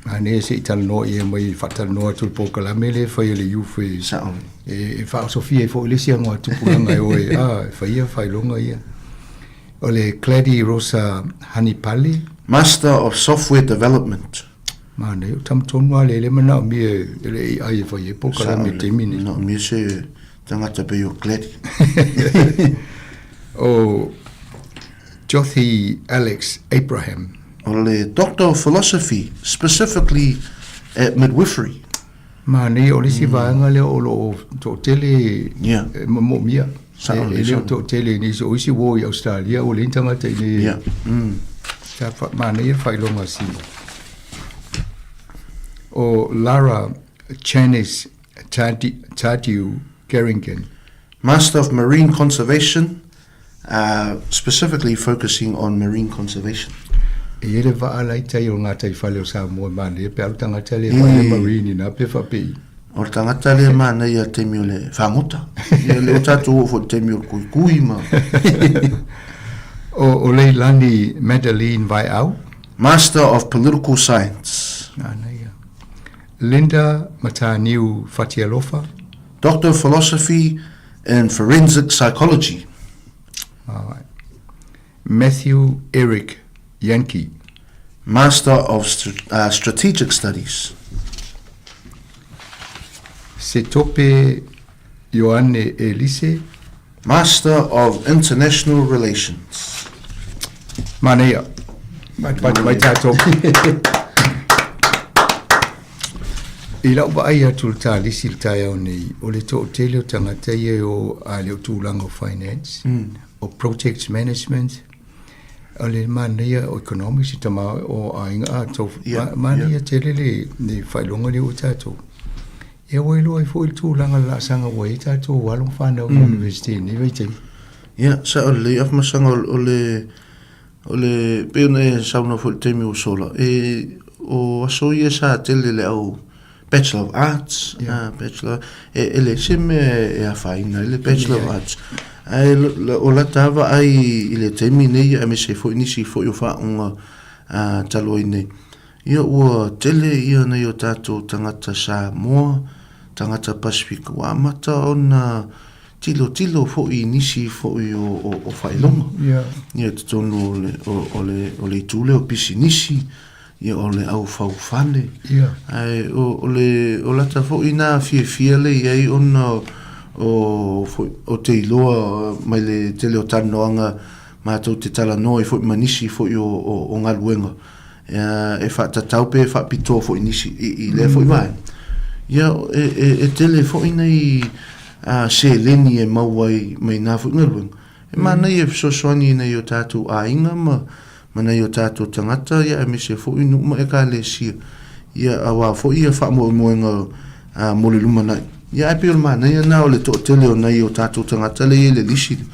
Manaia se i talanoa i ai mai faatalanoa atu i le polokalame lea e fai e le youth e, Sao. e, e faaosofia ai foi le isi ago a tupulaga e o e, a, e faia faailoga ia. O le Gladdy Rosa Hanipali. Master of Software Development. Manaia, o tama tonu lava lea e le manaomia e le AI e fai ai polokalame i le taimi lenei. Manaomia se tagata pei o Gladdy. O Jothi Alex Abraham. O le Doctor of Philosophy, specifically at Midwifery. Manaia, o le isi vaega lea o lo o toatele e moomia. E le o toatele i nisi, o isi ua o i Australia, ua leai ni tagata i inei. Sa manaia le faailoga a Sima. O Lara Chanis Tadiu Garringan. Master of Marine Conservation, specifically focusing on marine conservation. E i ai le vaa la i tai o ngā tai whale o Samoa e manaia pe alu tangata lea whai le marine ina pe whapei. O le tagata lea manaia i le taimi o le fagota. Ia lea ua tatou oo foi i le taimi o le kuikui ma. O Leilani Madeline Vaeau. Master of Political Science. Manaia. Linda Mataniu Fatialofa. Doctor of Philosophy in Forensic Psychology. Alright. Matthew Eric Yankee. Master of Strategic Studies. Setope Ioane Elise. Master of International Relations. Manaia. Mai mai tātou. I lau vaai atu le tālisi le taeao nei, o le toatele o tagata ia e o a le o tulaga o finance, o project management, o le manaia o economics i tama o aiga a tou, manaia tele le le faailoga lea ua tatou. Ia ua iloa ai foi le tulaga o le laasaga ua i ai tatou alo ma fanau i University i lenei vaitaimi. Ia, sao lelei Afamasaga o le O le, pei ona e saunoa foi i le taimi ua sola, e, o aso ia sa tele le au Bachelor of Arts, yeah. Bachelor, e, e leai se mea e afaina ai le Bachelor of Arts. Ae o lata lava ai i le taimi nei, aemaise foi nisi foi o faauuga talu ai nei. Ia ua tele ia nei o tatou tagata Samoa, tagata Pasifika, ua amata ona tilotilo foi i nisi foi o faailoga ia i totonu o le itu lea o pisinisi, ia o le au faufale. Ae o le o lata foi na fiafia lea i ai ona o te iloa mai le tele o talanoaga matou te talanoa ai foi ma nisi foi o galuega e faatatau pe faapitoa foi i nisi i lea foi vaega. Ia, e tele foi nai seleni e maua ai mai na foi galuega. E manaia e fesoasoani i nai o tatou aiga ma nai o tatou tagata, ia aemaise foi nuu ma ekalesia, ia aua foi ia faamoemoega mo le lumanai. Ia ae pei o le manaia lena o le toatele o nai o tatou tagata lea e i ai le lisi lea.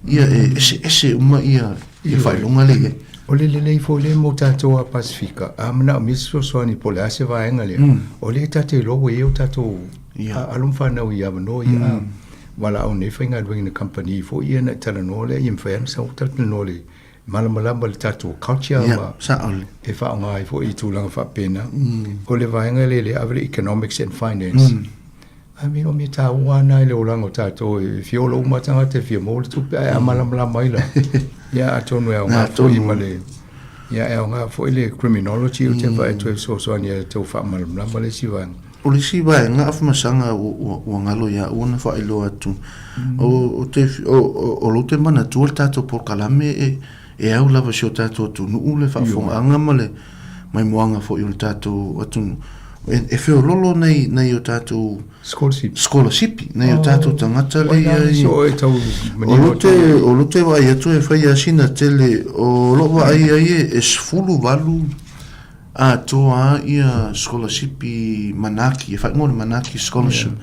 Ia e eseese uma ia ia faailoga lea i ai. O le lelei foi lea mo tatou a Pasifika, a manaomia se fesoasoani po o le a se vaega lea, o lea ta te iloa ua i ai o tatou alo ma fanau i avanoa ia, a valaau nei faigaluega i na kamupani foi ia ona e talanoa lea, ia mafai lava ona sau talatalanoa i le malamalama i le tatou culture ma e faaaoga ai foi i tulaga faapena. O le vaega lea lea ave le economics and finance. I mean, o mea taua lava na i le olaga o tatou, e fia ola uma tagata e fia maua le tupe, ae a malamalama ai la, ia atonu e aoga foi ma le, ia e aoga foi le criminology ou te vaai atu e fesoasoani ia tau faamalamalama le isi vaega. O le isi vaega Afamasaga ua galo ia au ona faailoa atu, o lou te manatua le tatou polokalame e au lava i si o tatou atunuu le faafofogaaga ma le maimoaga foi o le tatou atunuu. E feololo nei nei o tatou Scholarship. Nei o tatou tagata le ia i o lo te o lo te vaai atu e fai a sina tele o lo vaai ai e 18 atoa ia scholarship Manaki e faaigoa o le Manaki scholarship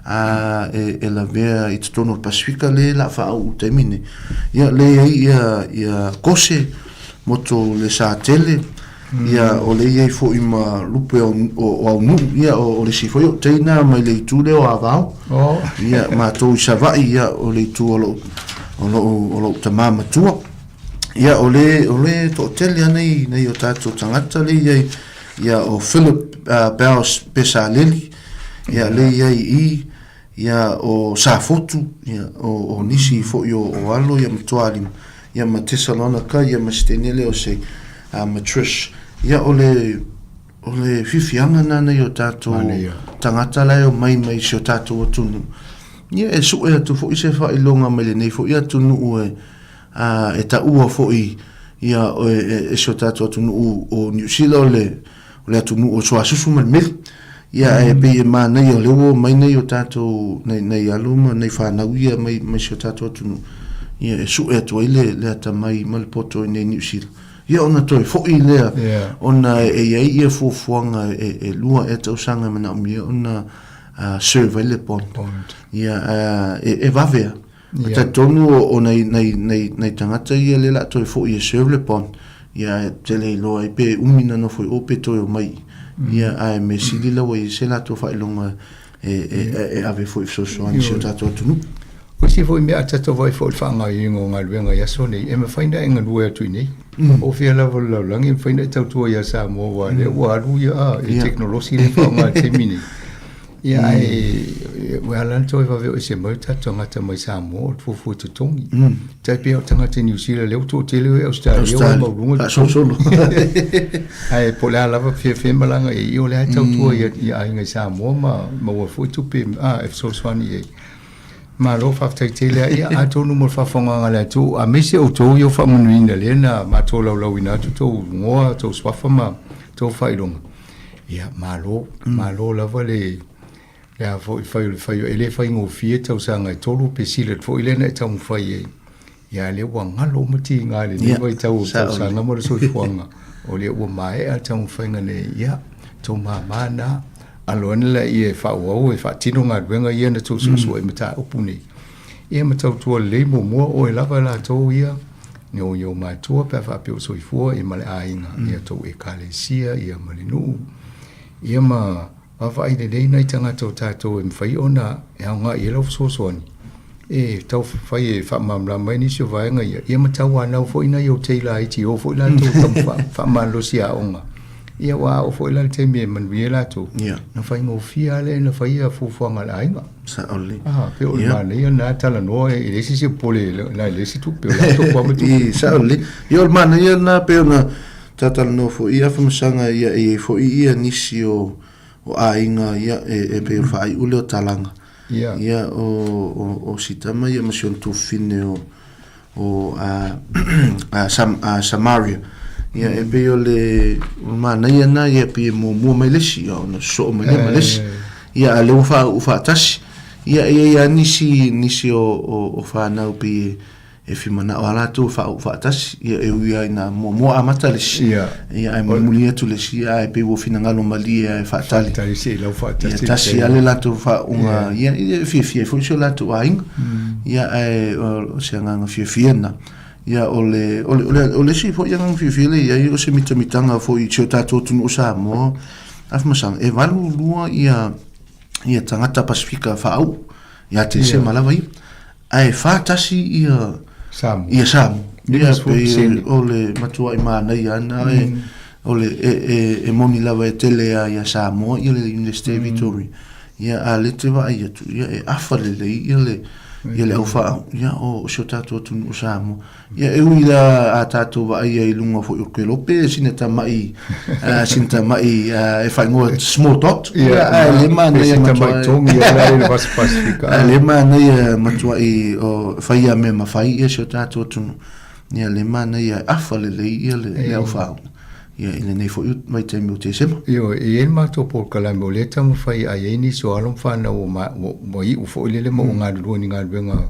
a e lavea i totonu o le Pasifika le la faauu i le taimi nei. Ia le i ai ia ia kose moto le sa tele Ia, o le i ai foi ma lupe o, o, o Aunuu, ia, o, o le isi foi o teina mai le itu lea o Avao. Oh. Ia, matou i Savaii, ia, o le itu o lou, o lou, o lou tamā matua. Ia, o le, o le toatele a nei, nei o tatou tagata le i ai. Ia, o Philip Bowes Pesaleli, ia, lea e i ai i i, ia, o Safotu, ia, o, o nisi foi o, o alo, ia, ma Tualima, ia, ma Tesalonika, ia, ma Sitenele o se, ma Trish. Ia, o le, o le fifiaga na nei o tatou tagata la e omai mai si o tatou atunuu. Ia, e sue atu foi se faailoga mai lenei foi atunuu e, a, e taua foi ia e, e si o tatou atunuu o Niu Sila o le, o le atunuu o suasusu ma le meli. Ia, e pei e manaia o lea ua omai nei o tatou, nei, nei alo ma nei fanau ia mai, mai si o tatou atunuu, ia e sue atu ai le, le atamai ma le poto i nei Niu Sila. Ia ona toe foi lea, ona e i ai ia fuafuaga e, e lua ea tausaga e manaomia ona uh, serve ai le bond. bond. Ia, uh, e, e vave a. Yeah. Talitonu o, o nei, nei, nei, nei tagata ia le la toe foi e serve le bond. Ia, e tele iloa ai pe umi na nofo i o pe toe omai. Ia, ae me sili laua i se latou faailoga e, e, e, e ave foi fesoasoani i si o tatou atunuu. O isi foi mea a tatou vaai foi i le faagaoioiga o galuega i aso nei, e mafai ona e galue atu i inei. O fea lava o le lalolagi e mafai ona e tautua ia Samoa aua o lea ua alu ia i le tekonolosi lea e faaaoga i le taimi nei. Ia ae ua ala ona toe vave o ese mai o tatou tagata mai Samoa o le fuafua i totogi. Tai pei o tagata i Niu Sila lea ua toatele o i Ausetalia ua maualuga le totogi. Ae po o le a lava fiafia malaga i ai, ia o lea e tautua i aiga i Samoa ma maua foi tupe e fesoasoani i ai. Malo faafetai tele ia atonu mo le faafofogaaga a le atunuu aemaise outou ia ua faamanuiaina lea na matou laulauina atu tou igoa, tou suafa ma tou faailoga. Ia malo, malo lava le le a foi fai o le fai e le faigofie tausaga e tolu pe sili atu foi lea na e taumafai ai. Ia lea ua galo uma tiga i lenei vaitau o tausaga ma le soifuaga o lea ua maea le taumafaiga nei. Ia tou mama na alo ane laia e faaauau e faatino galuega ia na tou suesue'i mataupu nei. Ia ma tautua lelei muamua oe lava latou ia i ou matua pe a faapea o soifua ia ma le aiga, ia tou ekalesia ia ma le nuu, ia ma vaavaai lelei nai tagata o tatou e mafai ona e aoga i ai lau fesoasoani e tau fai e faamalamalama ai nisi o vaega ia, ia ma tauanau foi nai ou tei laiti e o foi latou tau faamalosi aoga. Ia ua oo foi la le taimi e manuia ai latou, na faigofie lava lea ona faia fuafuaga a le aiga. Sao lelei. Ah, pei o le manaia lena talanoa e leai se isi e popole na e leai se tupe, o latou lava ma tupe. Sao lelei. Ia o le manaia lena pei ona talatalanoa foi ia Afamasaga ia e i ai foi ia nisi o o aiga ia e pei o le faaiu lea o talaga. Ia. Ia o o o si tama ia ma si ona tuafafine o o a a Sam, a Samaria. Ia e pei o le o le manaia lena ia pei e muamua mai le isi ia ona sosoo mai lea ma le isi. Ia a o lea ua faauu faatasi. Ia e i ai lava nisi nisi o o o fanau pei e e fia manao lava latou e faauu faatasi, ia e ui lava ina muamua amata le isi, ia, ae mulimuli atu le isi, ae pei ua finagalo malie lava e faatali. Faatali se i lau faatasi. Ia tasi lava le latou faauuga, ia e fiafia ai foi si o latou aiga. Ia ae o se agaga fiafia lena. Ia o le, o le, o le, o le isi foi agaga fiafia lea e i ai, o se mitamitaga foi i si o tatou atunuu o Samoa, Afamasaga, e 82 ia, ia tagata Pasefika faauu ia Tesema lava ia. Ae 41 ia Samoa. Ia Samoa. Ia pei o le matuai manaia ana e o le e e e moni lava e tele a ia Samoa ia le University Victoria. Ia a le te vaai atu ia e afa lelei ia le ia le au faauu ia o si o tatou atunuu o Samoa. Ia e ui la a tatou vaai ai i luga foi o kelope sina tama'i sina tama'i e faaigoa small dot. Ia ae le manaia matuai togi ia la i le Vasa Pasifika. Ae le manaia matuai o fai a mea mafai ia si o tatou atunuu. Ia le manaia e afa lelei ia le le au faauu. Ia i lenei foi vaitaimi o Tesema. Ioe, e i ai le matou polokalame o lea e taumafai a i ai nisi o alo ma fanau ua iu foi lele ma ua galulue i ni galuega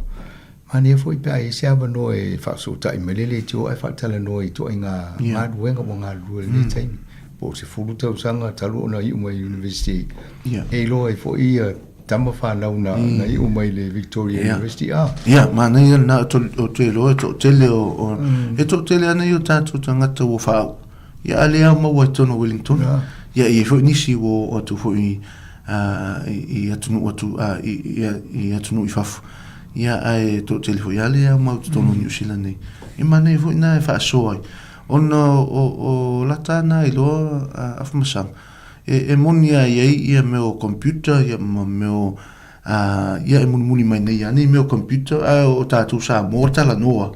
Manaia foi pe a i ai se avanoa e faafesootai mai le leitio ae faatalanoa i ituaiga galuega ua galulue i lenei taimi, po o 10 tausaga talu ona iu mai i le University, e iloa ai foi ia tama fanau na iu mai i le Victoria University. A. Ia, manaia lena, ou te iloa e toatele o, e toatele ana ia o tatou tagata ua faauu, ia a le ao maua i totonu o Wellington, ia e i ai foi nisi ua oo atu foi i atunuu atu, i atunuu i fafo. Ia, ae toatele foi lava lea e aumau i totonu o Niu Sila nei. E manaia foi na e faasoa ai. Ona o o lata na iloa Afamasaga, e e moni lava i ai ia mea o computer ia ma mea o ia e mulimuli mai nei lava nei mea o computer, ae o tatou Samoa o talanoa,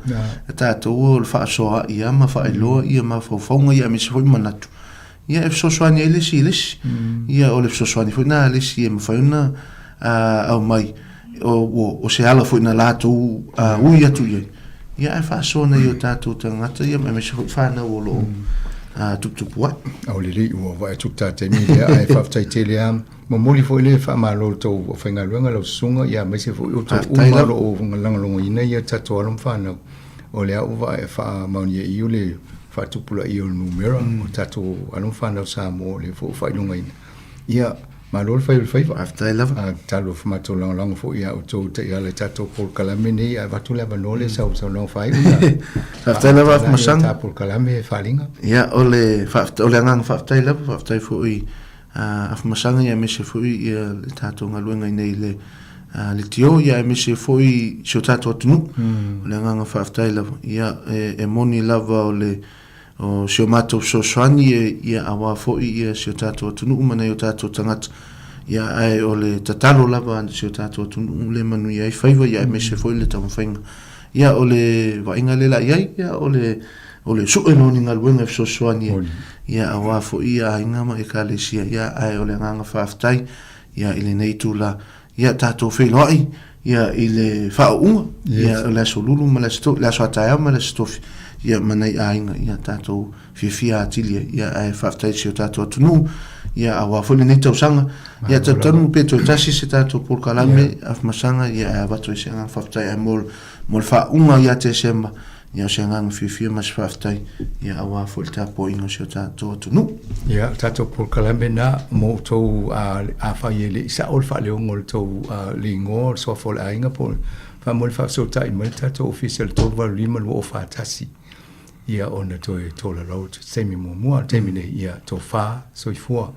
e tatou o le faasoaai lava ma faailoa ia mafaufauga ia aemaise foi manatu, ia e fesoasoani ai le isi i le isi. Ia o le fesoasoani foi lena a le isi e mafai ona aumai, o o se ala foi na latou ui atu i ai, ia ae faasoa nai o tatou tagata ia aemaise foi fanau o lo o tuputupu ae. Ao lelei ua vaai atu le ta taimi lea ae faafetai tele lava. Momoli foi le faamalo i le tou aufaigaluega lau susuga ia aemaise foi outou uma o lo o lagolagoina ia tatou alo ma fanau. O lea ua vaai faamaonia i le faatupulaia o le numera o tatou alo ma fanau Samoa o lea foi ua faailogaina. Ia, malo le fai o le faiva. Faafetai lava. Talofa matou lagolago foi ia outou taiala i tatou polokalame nei, ae avatu le avanoa lea sau saunoaga faaiu. Faafetai lava Afamasaga. Ta polokalame faaaliga. Ia, o le faafetai, o le agaga faafetai lava, faafetai foi Afamasaga ia aemaise foi ia le tatou galuega i nei le le tio ia aemaise foi si o tatou atunuu. O le agaga faafetai lava. Ia e, e moni lava o le o si o matou fesoasoani e, ia aua foi ia si o tatou atunuu ma nai o tatou tagata. Ia ae o le tatalo lava a si o tatou atunuu le manuia ai faiva ia aemaise foi le taumafaiga. Ia o le vaaiga lea la i ai, ia o le o le sue loa o ni galuega e fesoasoani ai, ia aua foi ia aiga ma ekalesia, ia ae o le agaga faafetai ia i lenei itula, ia tatou feiloai ia i le faauuga, ia o le aso lulu ma le aso le aso a taeao ma le aso tofi, ia ma nai aiga, ia tatou fiafia atili ai, ia ae faafetai i si o tatou atunuu, ia aua foi lenei tausaga, ia talitonu pe toe tasi se tatou polokalame Afamasaga, ia ae avatu ai se agaga faafetai ae mo mo le faauuga ia Tesema, ia o se agaga fiafia ma se faafetai, ia aua foi le tapuaiga o si o tatou atunuu. Ia, o tatou polokalame na mo outou, afai e le i sao le faaleoga o le tou le igoa o le suafa o le aiga po o faamolemole faafesootai mai le tatou ofisa i le 385 2041 ia ona toe tolaulau atu i se taimi muamua. O le taimi nei, ia tofa soifua.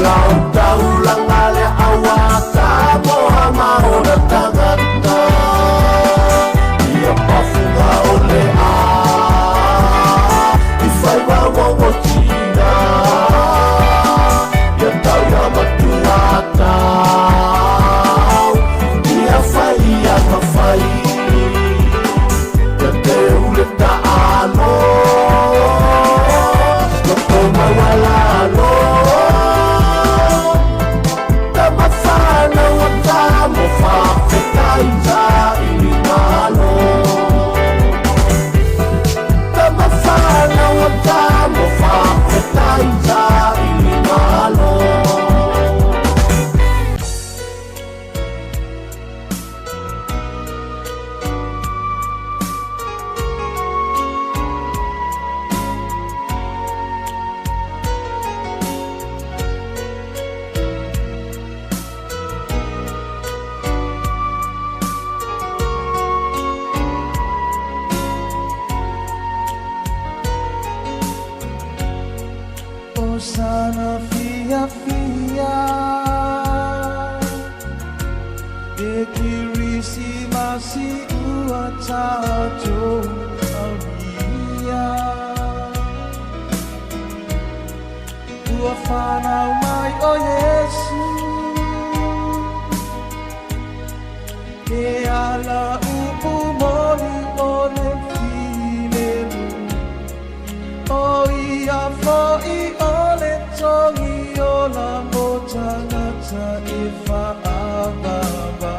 lau taulaga le auata moa ma ona tagata ia pafuga o le a i faivaogotina ia tau ia matuatau ia fai ia mafai ia teu le taalo loto maualalo tamafana ua tamo faafetai saili malo tamafana ua tamo faafetai saili malo. Osana fia fia E Kirisimasi ua tatou aulia Ua whanau mai o Yesu Ke ala upu moli o le filemu O ia fo'i o le togi o la mo tagata e whaavavau.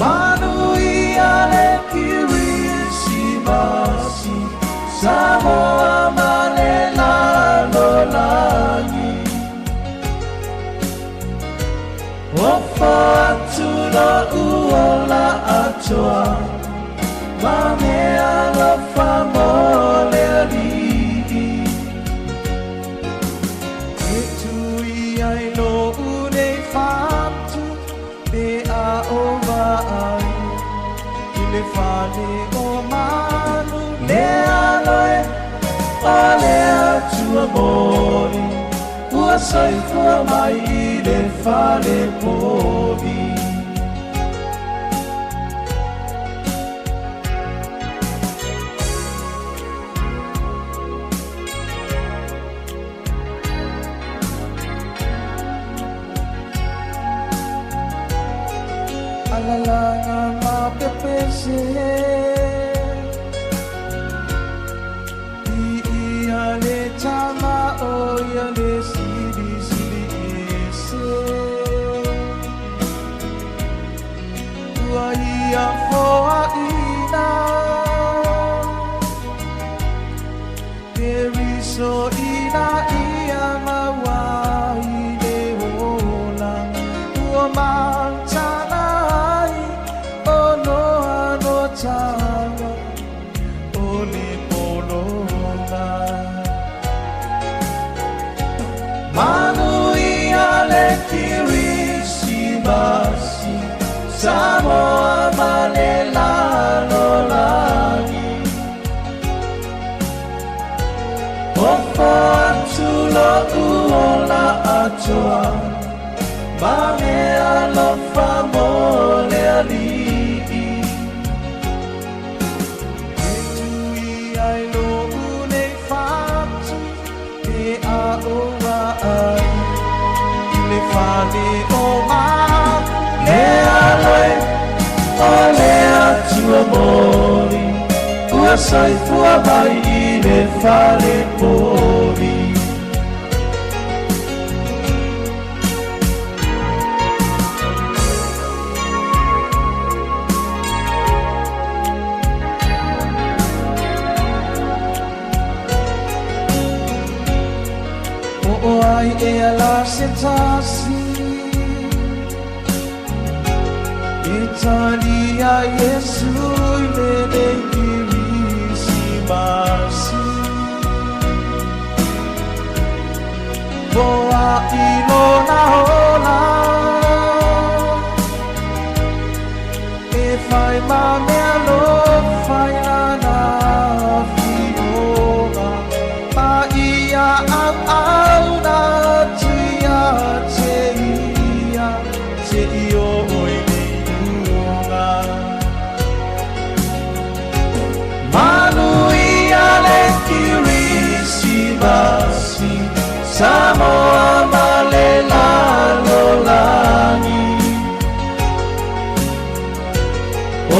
Manu ia le Kirisimasi Samoa ma le lalolagi Ofo atu lo'u ola atoa Ma mea alofa mo le Alii E tui ai lo'u nei fatu Pe a o vaai I le fale o manu Le aloe o le Atua moni Ua soifua mai i le fale povi. Alalanga ma pepese I ia le tama o ia le sili sili ese Ua ia foa ina Keriso ina ia maua i le ola Ua matana ai o noa no taga o le pologa Manu ia le Kirisimasi Samoa ma le lalolagi Ofo atu lo'u ola atoa Ma mea alofa mo le Alii E tui ai lo'u nei fatu Pe a o ai I le fale o manu Le aloe o le Atua moni Ua soifua mai i le fale povi. O o ai e ala se tasi E talia Yesu i le nei Kirisimasi Poa i lona ola E fai ma mea alofa i lana fioga Ma ia ia au au na tu ia te ia te i o oi lunga. Manuia le Kirisimasi, Samoa ma le lalolagi.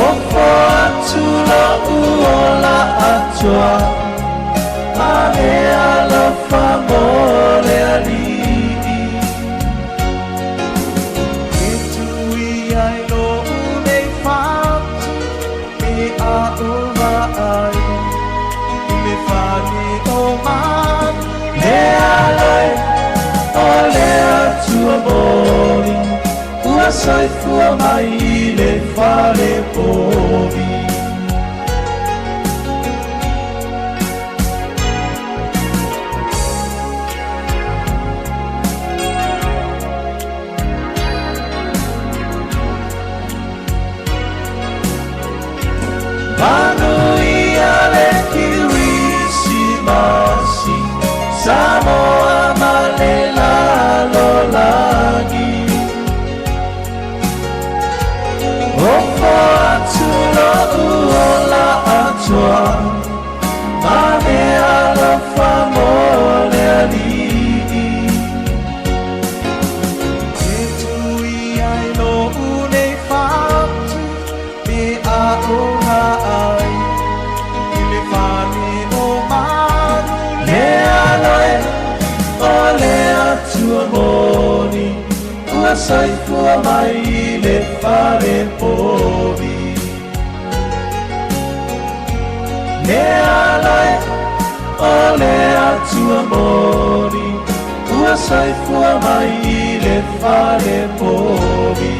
Ofo atu lo'u ola atoa, ma le alofa mo le Alii. E tui ai lo'u nei fatu, pe a ova ai, i le fale o manu. Le alai o le Atua moni, ua soifua mai i le fale povi. Manuia le Kirisimasi, Samoa ma le lalolagi. Ofo atu lo'u ola atoa, ma le alofa mo le Alii. E tui ai lo'u nei fatu, pe a ova ai, i le fale o manu. Le aloe o le Atua moni, ua soifua mai i le fale povi. Le aloe o le Atua moni, ua soifua mai i le fale povi.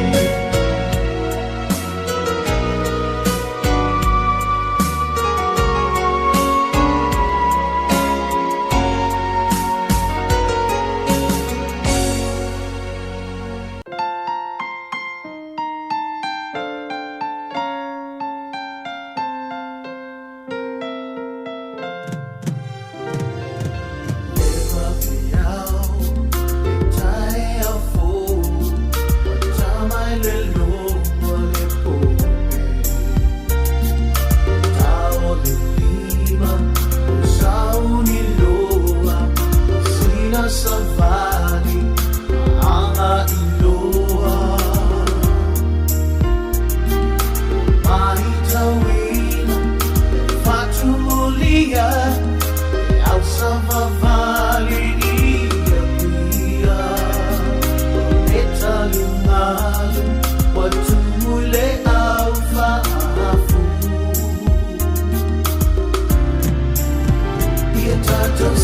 Tatou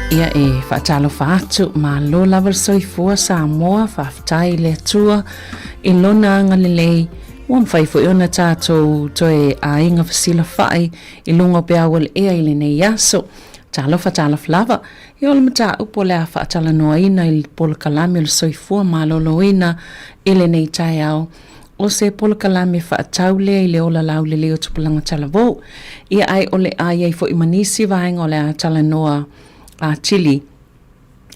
Ia e faatalofa atu, malo lava le soifua Samoa, faafetai i le Atua i lona agalelei, ua mafai foi ona tatou toe aiga fesilafai i luga o peau o le ea i lenei aso. Talofa talofa lava, ia o le mataupu o le a faatalanoaina i le polokalame o le soifua maloloina i lenei taeao, o se polokalame faatatau lea i le ola laulelei o tupulaga talavou. Ia ae o le a i ai foi ma nisi vaega o le a talanoa atili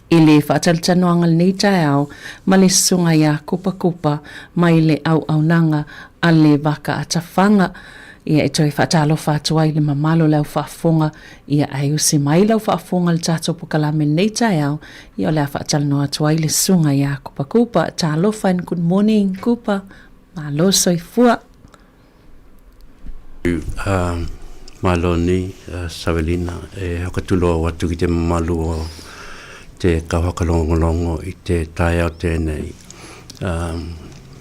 i le faatalatalanoaga lenei taeao ma le Susuga ia Kupa Kupa mai le auaunaga a le Vaka Atafaga. Ia e toe faatalofa atu ai i le mamalu o le au faafofoga, ia ae usi mai lau faafofoga i le tatou polokalame lenei taeao, Ia o le a faatalanoa atu ai le susuga ia Kupa Kupa. Talofa and good morning Kupa. Malo soifua. Malo ni Savelina e whakatuloa atu ki te mamalu o te kauhakalongolongo i te taeao tēnei.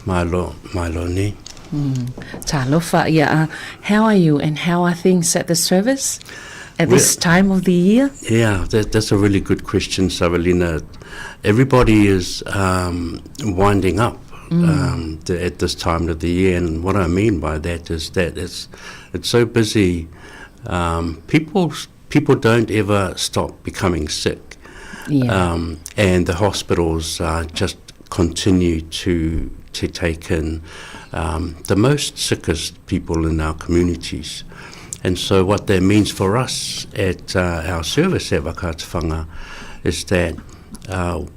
Malo, malo ni. Talofa, yeah. How are you and how are things at the service at this time of the year? Yeah, that's a really good question, Savelina. Everybody is winding up at this time of the year, and what I mean by that is that it's so busy. People don't ever stop becoming sick. And the hospitals just continue to take in the most sickest people in our communities. And so what that means for us at our service at Whakaata Whanga is that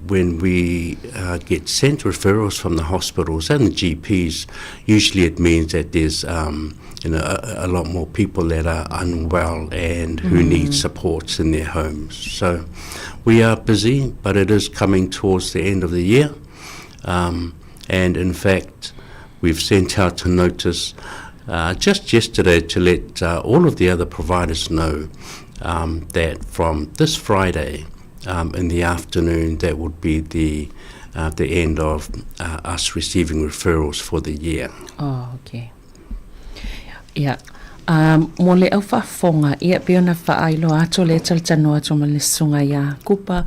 when we get sent referrals from the hospitals and the GPs, usually it means that there's a lot more people that are unwell and who need supports in their homes. So we are busy, but it is coming towards the end of the year. And in fact, we've sent out a notice just yesterday to let all of the other providers know that from this Friday in the afternoon, that would be the end of us receiving referrals for the year. Oh, okay. Ia, mo le au faafofoga, ia pei ona faailoa atu o lea e talatalanoa atu ma le susuga ia Kupa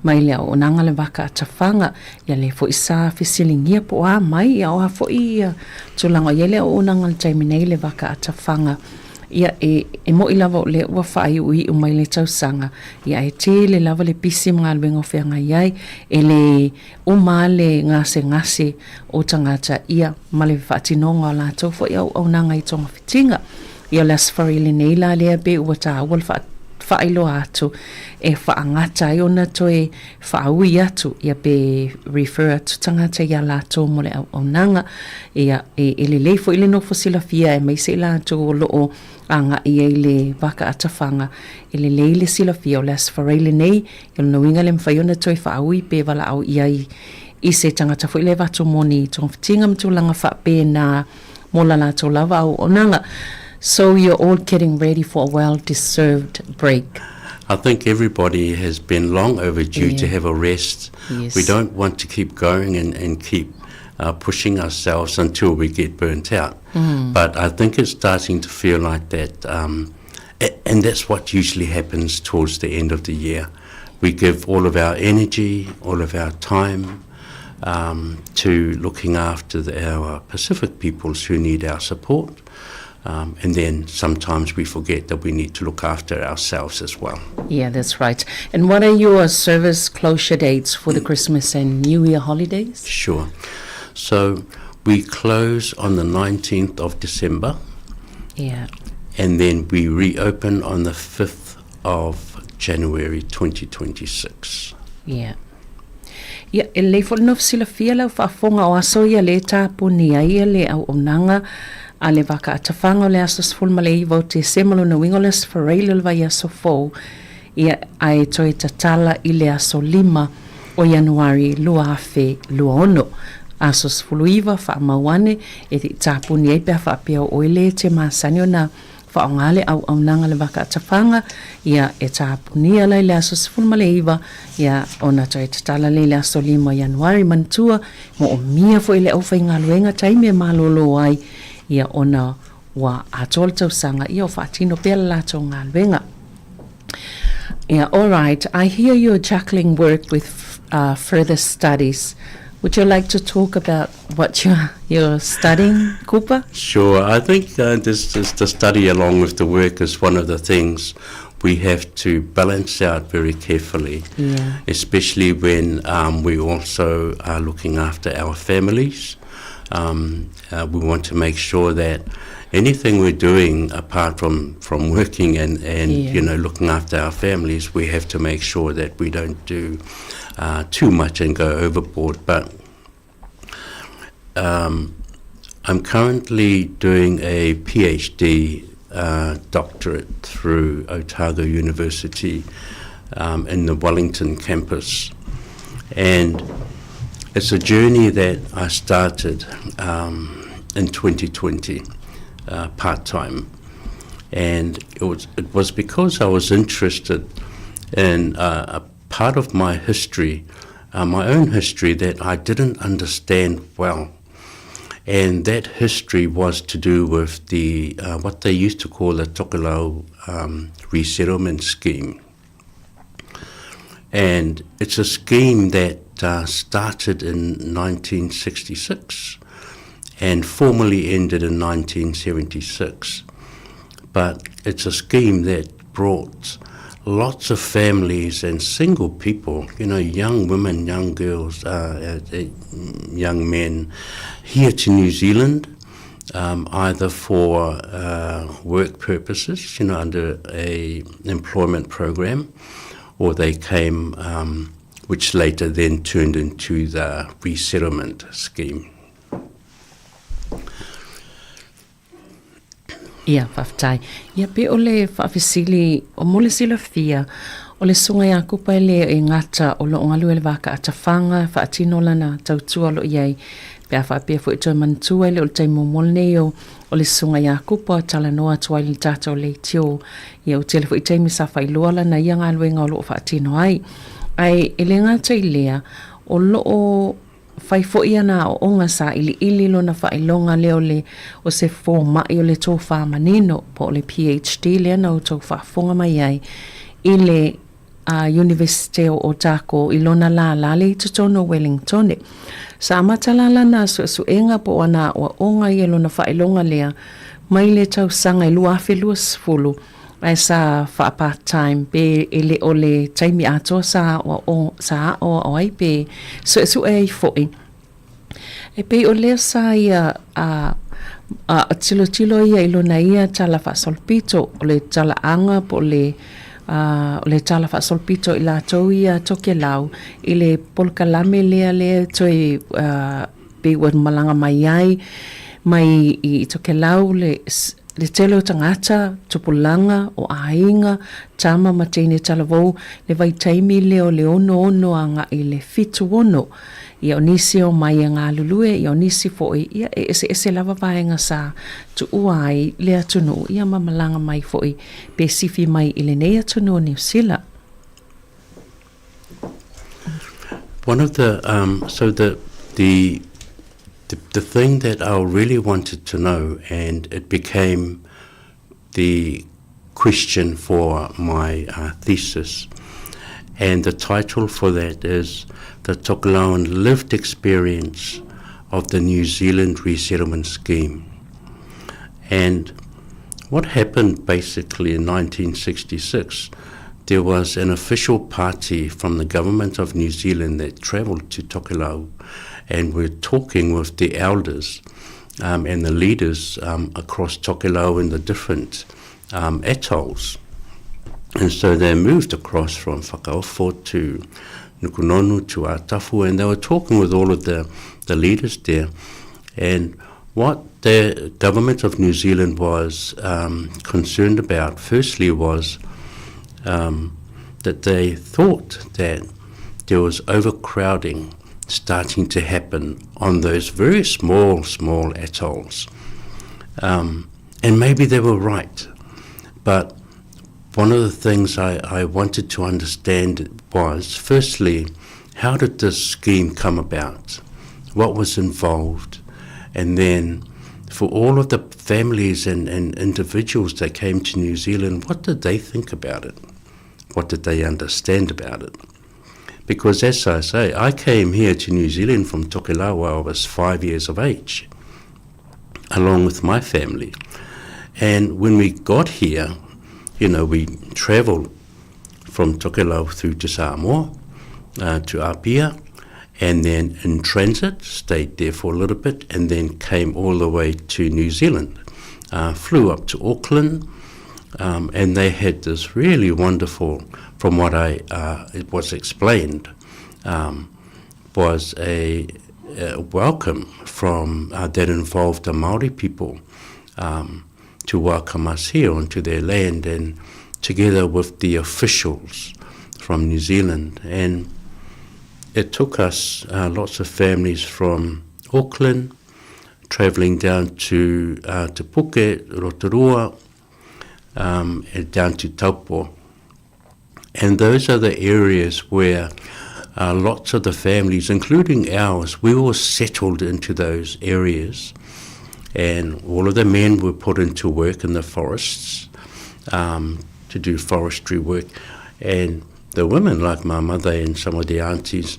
mai le auaunaga le Vaka Atafaga, ia lea foi sa fesiligia po o a mai, ia o a foi ia tulaga o i ai le auaunaga i le taimi nei le Vaka Atafaga. Ia, e moni lava o lea ua faaiuiu mai le tausaga, ia ae tele lava le pisi ma galuega o feagai ai, e le uma lava le gasegase o tagata, ia, ma le faatinoga o latou foi auaunaga i togafitiga. Ia, o le Aso Faraile nei la lea pei ua taua le faailoa atu e faagata ai ona toe faaui atu, ia pe refer atu tagata iā latou mo le auaunaga. Ia, e lelei foi le nofo silafia aemaise i latou o lo o agai ai i le vaka atafaga, e lelei le silafia o le Aso Faraile nei, ia o lona uiga e le mafai ona toe faaui pe valaau i ai i se tagata foi lea e avatu moni i togafitiga ma tulaga faapena mo la latou lava auaunaga. So you're all getting ready for a well-deserved break. I think everybody has been long overdue to have a rest. We don't want to keep going and keep pushing ourselves until we get burnt out. But I think it's starting to feel like that, and that's what usually happens towards the end of the year. We give all of our energy, all of our time to looking after our Pacific peoples who need our support. And then sometimes we forget that we need to look after ourselves as well. Yeah, that's right. And what are your service closure dates for the Christmas and New Year holidays? Sure. So we close on the 19th of December. And then we reopen on the 5th of January 2026. Yeah. Ia, e lelei foi le nofo silafia lau faafofoga o aso ia lea e tapuni ai le auaunaga a le Vaka Atafaga o le aso 19 o Tesema, lona uiga o le Aso Faraile o le vaiaso fou, ia, ae toe tatala i le aso 5 o Ianuari 2026. Aso 19, faamau ane, e tapuni ai pe a faapea o oe le e te masani ona Faaaoga le auaunaga le vaka atafaga, ia, e tapunia la i le aso 19, ia, ona toe tatala lea i le aso 5 o Ianuari. Manatua, moomia foi e le aufaigaluega taimi e malolo ai, ia, ona ua atoa le tausaga, ia, o faatino pea le latou galuega. Yeah, all right. I hear you're juggling work with uh, further studies. Would you like to talk about what you're, you're studying, Cooper? Sure. I think uh, this, this, the study along with the work is one of the things we have to balance out very carefully, yeah. especially when um, we also are looking after our families. Um, uh, we want to make sure that anything we're doing apart from, from working and, and yeah. you know looking after our families, we have to make sure that we don't do uh, too much and go overboard. But um, I'm currently doing a PhD uh, doctorate through Otago University um, in the Wellington campus. And it's a journey that I started um, in 2020, uh, part time. And it was, it was because I was interested in uh, a part of my history, uh, my own history, that I didn't understand well. And that history was to do with the uh, what they used to call the Tokelau um, resettlement scheme. And it's a scheme that uh, started in 1966 and formally ended in 1976. But it's a scheme that brought lots of families and single people, you know, young women, young girls, uh, uh, uh young men here to New Zealand, um, either for uh, work purposes, you know, under a employment program, or they came, um, which later then turned into the resettlement scheme. Ia, faafetai. Ia, pe o le faafesili, o mo le silafia, o le susuga ia Kupa e le e gata o lo o galue le va kaatafaga e faatino lana tautua o lo o i ai, pe a faapea foi toe manatua e le o le taimi muamua lenei o o le susuga ia Kupa talanoa atu ai i le tatou leitio. Ia, ua tele foi taimi sa faailoa lana ia galuega o lo o faatino ai. Ae e le gata i lea, o lo o Fai foi ana aoaoga sailiili lona faailoga lea o le o se fomai o le tofā manino po o le PHD lea na outou faafofoga mai ai i le Iunivesite o Otago i lona lālā lea i totonu o Wellingtone. Sa amata la lana suesuega po o ana aoaoga ia lona faailoga lea mai le tausaga e 2020 ae sa faa-part time pe e le o le taimi atoa sa aoao sa aoao ai pe suesue ai foi. E pei o lea sa ia a a tilotilo ia i lona ia tala faasolopito o le talaaga po o le a o le tala faasolopito i latou ia Tokelau i le polokalame lea lea toe a pei ua malaga mai ai mai i Tokelau le Le tele o tagata, tupulaga, o aiga, tama ma teine talavou, le vaitaimi lea o le 66 agai i le 76. Ia o nisi e omai e galulue, ia o nisi foi, ia e eseese lava vaega sa tuua ai le atunuu, ia ma malaga mai foi pe sifi mai i lenei atunuu o Niu Sila. One of the, um, so the, the, the, the thing that I really wanted to know, and it became the question for my uh, thesis, and the title for that is The Tokelauan Lived Experience of the New Zealand Resettlement Scheme. And what happened basically in 1966, there was an official party from the government of New Zealand that travelled to Tokelau and were talking with the elders um, and the leaders um, across Tokelau and the different um, atolls. And so they moved across from Whakaofo to Nukunonu to Atafu, and they were talking with all of the, the leaders there. And what the government of New Zealand was um, concerned about, firstly, was um, that they thought that there was overcrowding starting to happen on those very small, small atolls. Um, and maybe they were right. But one of the things I, I wanted to understand was firstly, how did this scheme come about? What was involved? And then for all of the families and, and individuals that came to New Zealand, what did they think about it? What did they understand about it? Because as I say, I came here to New Zealand from Tokelau while I was five years of age, along with my family. And when we got here, you know, we traveled from Tokelau through to Samoa, to Apia, and then in transit, stayed there for a little bit, and then came all the way to New Zealand. Flew up to Auckland, um, and they had this really wonderful, from what I uh, it was explained, um, was a, a welcome from uh, that involved the Maori people um, to welcome us here onto their land and together with the officials from New Zealand. And it took us uh, lots of families from Auckland, travelling down to uh, Te Puke, Rotorua, um, and down to Taupo. And those are the areas where uh, lots of the families, including ours, we were settled into those areas. And all of the men were put into work in the forests um, to do forestry work. And the women, like my mother and some of the aunties,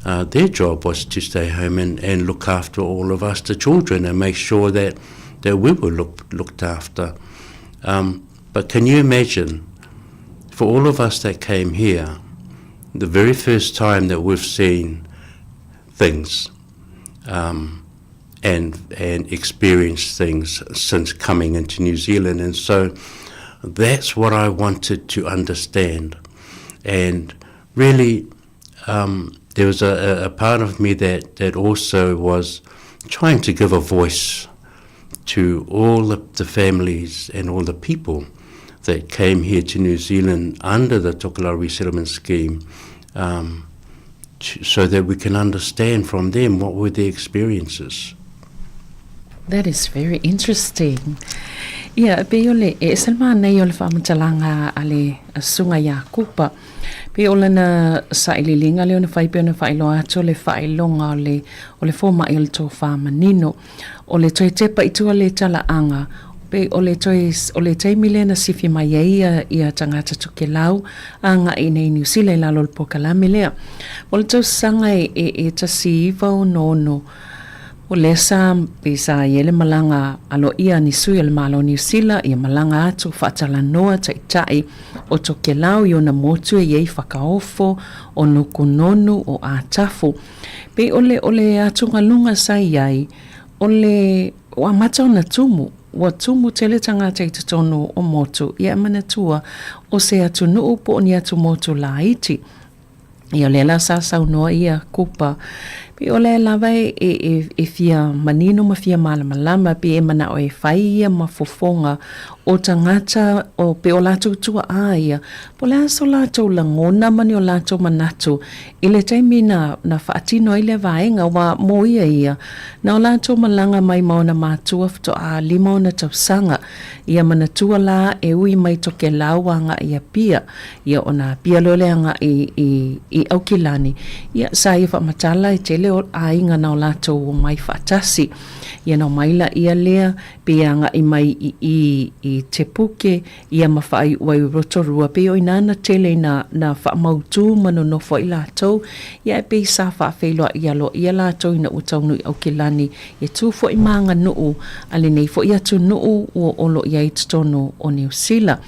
uh, their job was to stay home and, and look after all of us, the children, and make sure that, that we were look, looked after. Um, but can you imagine, for all of us that came here, the very first time that we've seen things um, and and experienced things since coming into New Zealand, and so that's what I wanted to understand, and really um, there was a, a part of me that that also was trying to give a voice to all the, the families and all the people that came here to New Zealand under the Tokelau Resettlement Scheme um, to, so that we can understand from them what were their experiences. That is very interesting. Ia, pei o le, e ese le manaia o le faamatalaga a le Susuga ia Kupa. Pei o lana sailiiliga lea ona fai pei ona faailoa atu o le faailoga o le, o le fomai o le tofa manino. O le toe tepa i tua le talaaga, pei o le toe, o le taimi lea na sifi mai ai ia, ia tagata Tokelau agai i nei Niu Sila i lalo o le polokalame lea. O le tausaga e, e, e 1966, O lea sa pei sa i ai le malaga aloaia a ni sui o le Malo o Niu Sila ia malaga atu faatalanoa taitai o Tokelau i ona motu e i ai Fakaofo, o Nukunonu, o Atafu. Pei o le o le atugaluga sa i ai, o le ua amata ona tumu, ua tumu tele tagata i totonu o motu ia e manatua o se atunuu po o ni atumotu laiti. Ia o lea la sa saunoa ia Kupa, pei o lea lava e, e, e, e fia manino ma fia malamalama, pei e manao e fai ia ma fofoga o tagata o pei o latou tuaa ia, po o le a so latou lagona ma ni o latou manatu i le taimi na, na faatino ai lea vaega, aua mo ia ia, na o latou malaga mai ma ona matua faatoa lima ona tausaga, ia manatua la e ui mai Tokelau agai i Apia, Ia ona apia loa le agai i, i Aukilani, ia sa ia faamatala e tele o aiga na o latou omai faatasi. Ia na omai laia lea pe ia agai mai i i i Te Puke, ia ma faaiu ai o Rotorua, pei o ina na tele na, na faamautū ma nonofo ai latou, ia ae pei sa faafeiloai aloaia latou ina ua taunuu i Aukilani, ia tu foi ma aganuu a lenei foi atunuu ua olo i ai i totonu o Niu Sila.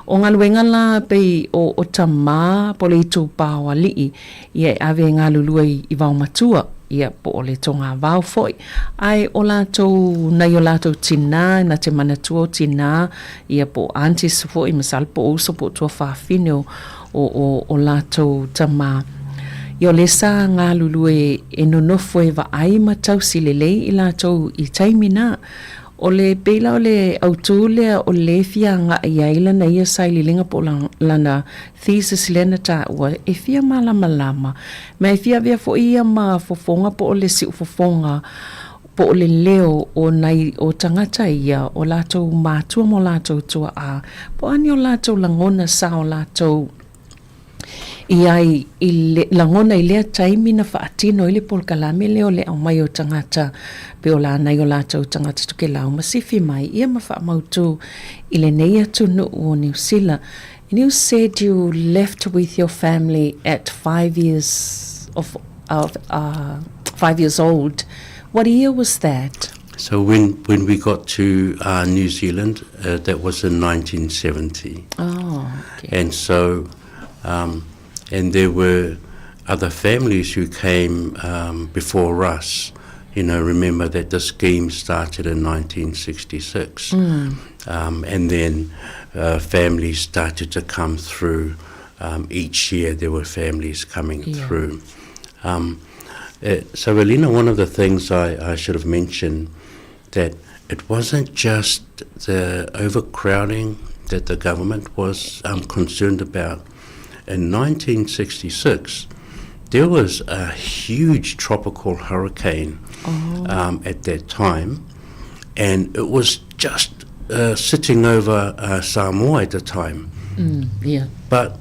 O galuega la pei o o tamā po o le itupā o alii, ia e ave e galulue i vaomatua, ia po o le togavao foi. Ae o latou, nai o latou tinā, na te manatua o tinā, ia po o aunties foi, masalo po o uso po o tuafafine o, o, o, o latou tamā. Ia o le sa galulue e nonofo e vaai ma tausi lelei i latou i taimi na. O le pei la o le autū lea o le fia agai ai lana ia sailiiliga po o lana thesis lea na taua e fia malamalama ma e fia avea foi ia ma fofoga po o le siufofoga po o le leo o nai o tagata ia o latou matua ma o latou tuaa po o a ni o latou lagona sa o latou i ai i le lagona i lea taimi na faatino ai le polokalame lea o le aumai o tagata pei o lanai o latou tagata Tokelau ma sifi mai ia ma faamautu i lenei atunuu o Niu Sila. And you said you left with your family at five years of, of five years old. What year was that? So when, when we got to New Zealand, that was in 1970. Oh, okay. And so, and there were other families who came before us. You know, remember that the scheme started in 1966. And then families started to come through. Each year there were families coming yeah. through. So, Elena, one of the things I, I should have mentioned that it wasn't just the overcrowding that the government was concerned about. In 1966, there was a huge tropical hurricane oh. at that time, and it was just sitting over Samoa at the time. yeah. But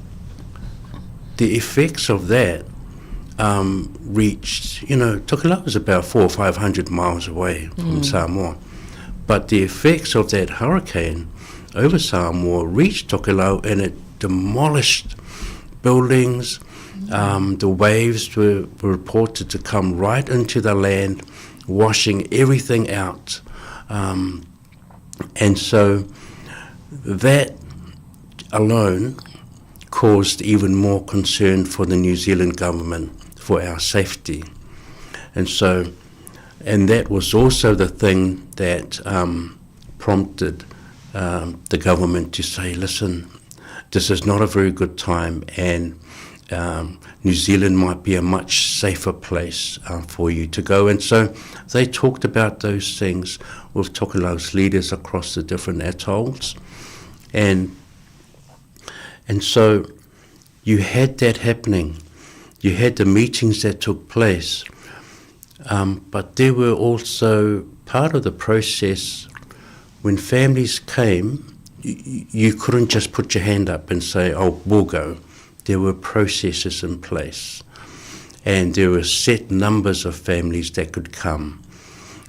the effects of that reached, you know, Tokelau was about four or 500 miles away from Samoa. But the effects of that hurricane over Samoa reached Tokelau and it demolished buildings. The waves were, were reported to come right into the land, washing everything out. And so that alone caused even more concern for the New Zealand government for our safety. And so, and that was also the thing that prompted the government to say, listen, this is not a very good time, and New Zealand might be a much safer place for you to go. And so they talked about those things with Tokelau's leaders across the different atolls. And, and so you had that happening. You had the meetings that took place. but there were also part of the process when families came, you, you couldn't just put your hand up and say, oh, we'll go. There were processes in place. And there were set numbers of families that could come.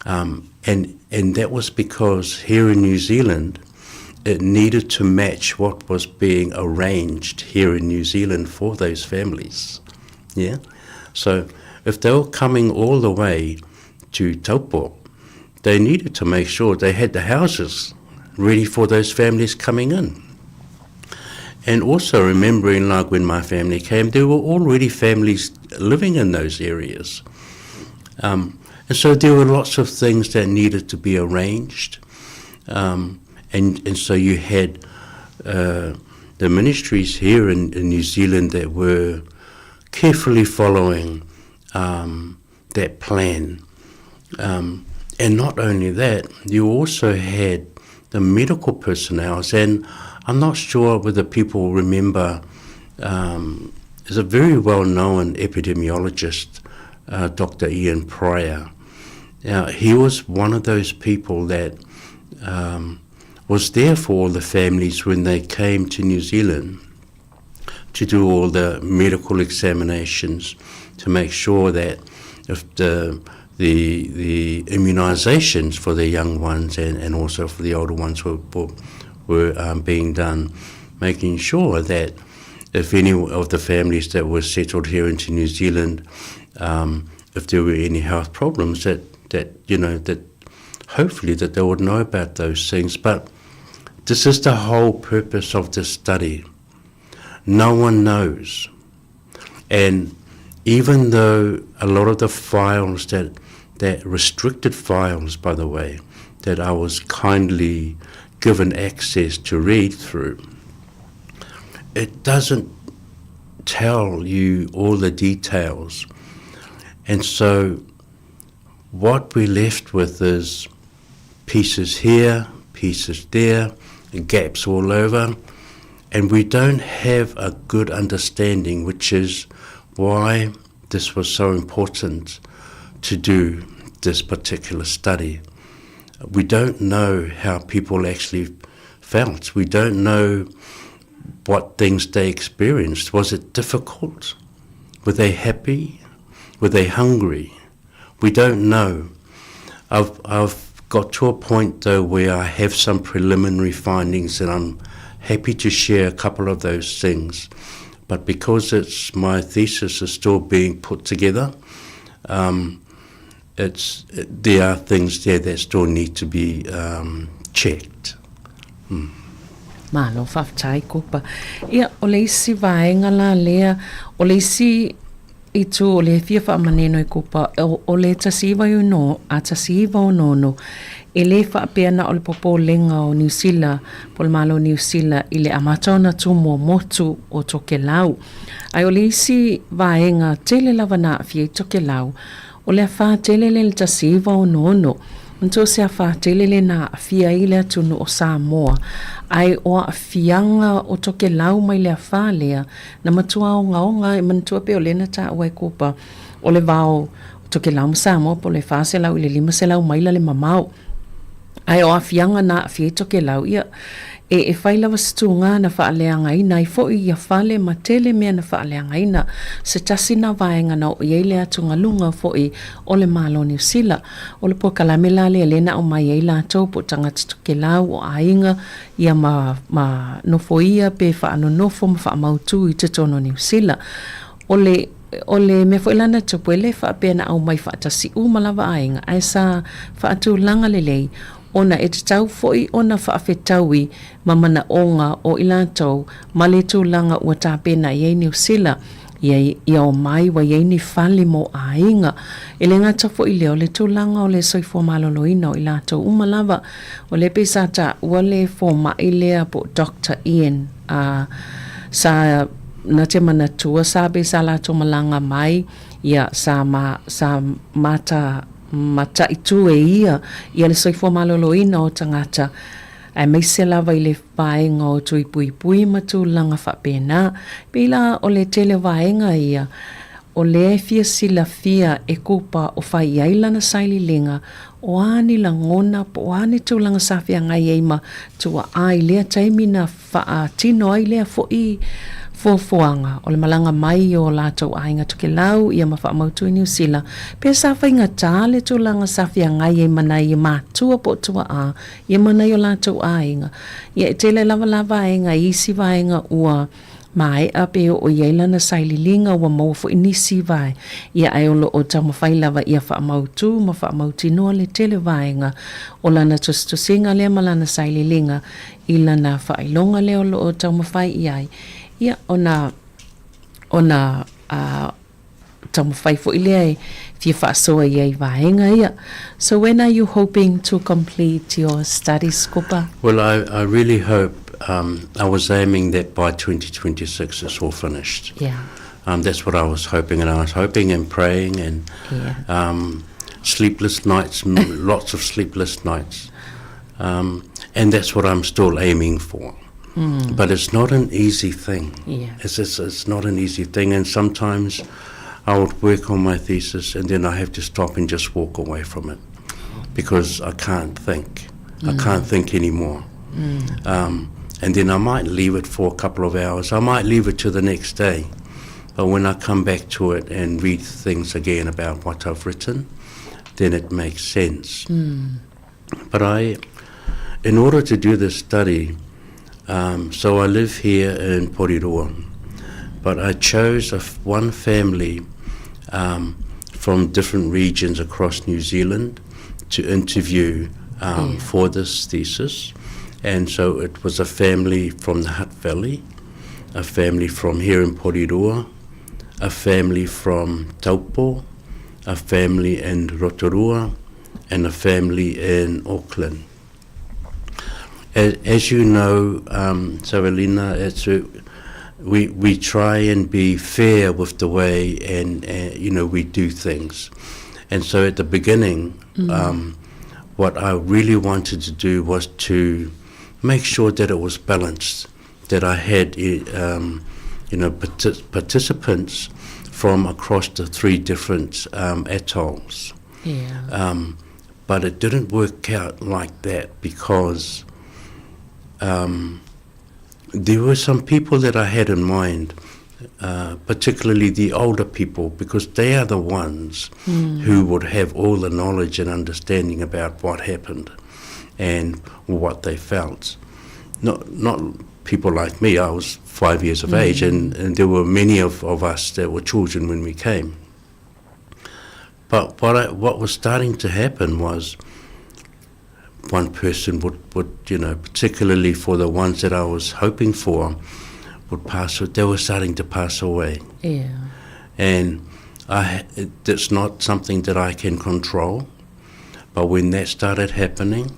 and, and that was because here in New Zealand, it needed to match what was being arranged here in New Zealand for those families. Yeah? So if they were coming all the way to Taupo, they needed to make sure they had the houses ready for those families coming in. And also remembering, like when my family came, there were already families living in those areas. and so there were lots of things that needed to be arranged. and, and so you had the ministries here in, in New Zealand that were carefully following that plan. and not only that, you also had the medical personnel, and I'm not sure whether people remember, there's a very well-known epidemiologist, Dr. Ian Prior. Now, he was one of those people that was there for all the families when they came to New Zealand to do all the medical examinations to make sure that if the the the immunisations for the young ones and, and also for the older ones were were, were being done, making sure that if any of the families that were settled here into New Zealand, if there were any health problems, that, that you know that hopefully that they would know about those things. But this is the whole purpose of this study. No one knows. And even though a lot of the files that, that restricted files, by the way, that I was kindly given access to read through, it doesn't tell you all the details. And so what we're left with is pieces here, pieces there, gaps all over, and we don't have a good understanding, which is why this was so important to do this particular study. We don't know how people actually felt. We don't know what things they experienced. Was it difficult? Were they happy? Were they hungry? We don't know. I've, I've got to a point, though, where I have some preliminary findings that I'm happy to share a couple of those things. But because it's my thesis is still being put together, um, it's it, there are things there that still need to be um, checked. Mm. Malo, faafetai Kupa. Ia, o le isi vaega la lea, o le isi itu o le fia faamanino i Kupa, o, o le 19 a 1966, e lē faapea na o le popolega o Niu Sila, po o le Malo o Niu Sila i le amata ona tumu o motu o Tokelau. Ae o le isi vaega tele lava na aafia ai Tokelau, o le afa tele lea i le 1966, manatua o se afa tele lea na aafia ai le atunuu o Samoa, ae o aafiaga o Tokelau mai le afa lea, na matua ogaoga ai, manatua pei o lea na taua e Kupa, o le vao o Tokelau ma Samoa po o le 400 i le 500 maila le mamao. Ae o aafiaga na aafia ai Tokelau, ia, e, e fai lava se tugā na faaleagaina ai foi ia fale ma tele mea na faaleagaina, se tasi na vaega na oo i ai le atugaluga foi o le Malo o Niu Sila. O le polokalame la lea lea na aumai ai latou po o tagata Tokelau, o aiga, ia ma, ma nofoia pe faanonofo ma faamautū i totonu o Niu Sila. O le, o le mea foi la na tupu, e le faapea na aumai faatasi uma lava aiga, ae sa faatulaga lelei, ona e tatau foi ona faafetaui ma manaoga o i latou ma le tulaga ua tapena i ai Niu Sila, ia, ia omai ua i ai ni fale mo aiga. E le gata foi i lea, o le tulaga o le soifua maloloina o i latou uma lava. O lea pei sa taua le fomai lea po o Doctor Ian, a sa na te manatua sa pei sa latou malaga mai, ia, sa ma, sa mata, mataitu e ia ia le soifua maloloina o tagata, aemaise lava i le vaega o tui puipui ma tulaga faapena. Pei la o le tele o vaega ia, o lea e fia silafia e Kupa o fai i ai lana sailiiliga, o a ni lagona po o a ni tulaga sa feagai ai ma tuaa i lea taimi na faatino ai lea foi fuafuaga o le malaga mai o latou aiga Tokelau ia ma faamautu i Niu Sila, pe sa faigata le tulaga sa feagai ai ma nai matua po o tuaa ia ma nai o latou aiga. Ia e tele lava la vaega i isi vaega ua maea pe oo i ai lana sailiiliga ua maua foi nisi vae ia ae o lo o taumafai lava ia faamautu ma faamautinoa le tele o vaega o lana tusitusiga lea ma lana sailiiliga i lana faailoga lea o lo o taumafai i ai ia ona ona a taumafai foi lea e fia faasoa i ai vaega ia. So when are you hoping to complete your studies, Kupa? Well, I, I really hope, um, I was aiming that by 2026 it's all finished. Yeah. Um, that's what I was hoping, and I was hoping and praying and yeah. um, sleepless nights, lots of sleepless nights. Um, and that's what I'm still aiming for. Mm. But it's not an easy thing. Yeah. It's, it's, it's not an easy thing. And sometimes I would work on my thesis and then I have to stop and just walk away from it because I can't think. Mm. I can't think anymore. Mm. Um, and then I might leave it for a couple of hours. I might leave it to the next day. But when I come back to it and read things again about what I've written, then it makes sense. Mm. But I, in order to do this study, um, so I live here in Porirua, but I chose a one family um, from different regions across New Zealand to interview um, yeah. for this thesis. And so it was a family from the Hutt Valley, a family from here in Porirua, a family from Taupo, a family in Rotorua, and a family in Auckland. As, as you know, um, Savelina, it's a, we, we try and be fair with the way and, uh, you know, we do things. And so at the beginning, mm. um, what I really wanted to do was to make sure that it was balanced, that I had, eh, um, you know, partic participants from across the three different um, atolls. Yeah. Um, but it didn't work out like that because um, there were some people that I had in mind, uh, particularly the older people, because they are the ones mm. who would have all the knowledge and understanding about what happened and what they felt. Not, not people like me. I was five years of mm. age, and, and there were many of, of us that were children when we came. But what, I, what was starting to happen was one person would, would, you know, particularly for the ones that I was hoping for, would pass, they were starting to pass away. Yeah. And I, it, it's not something that I can control. But when that started happening,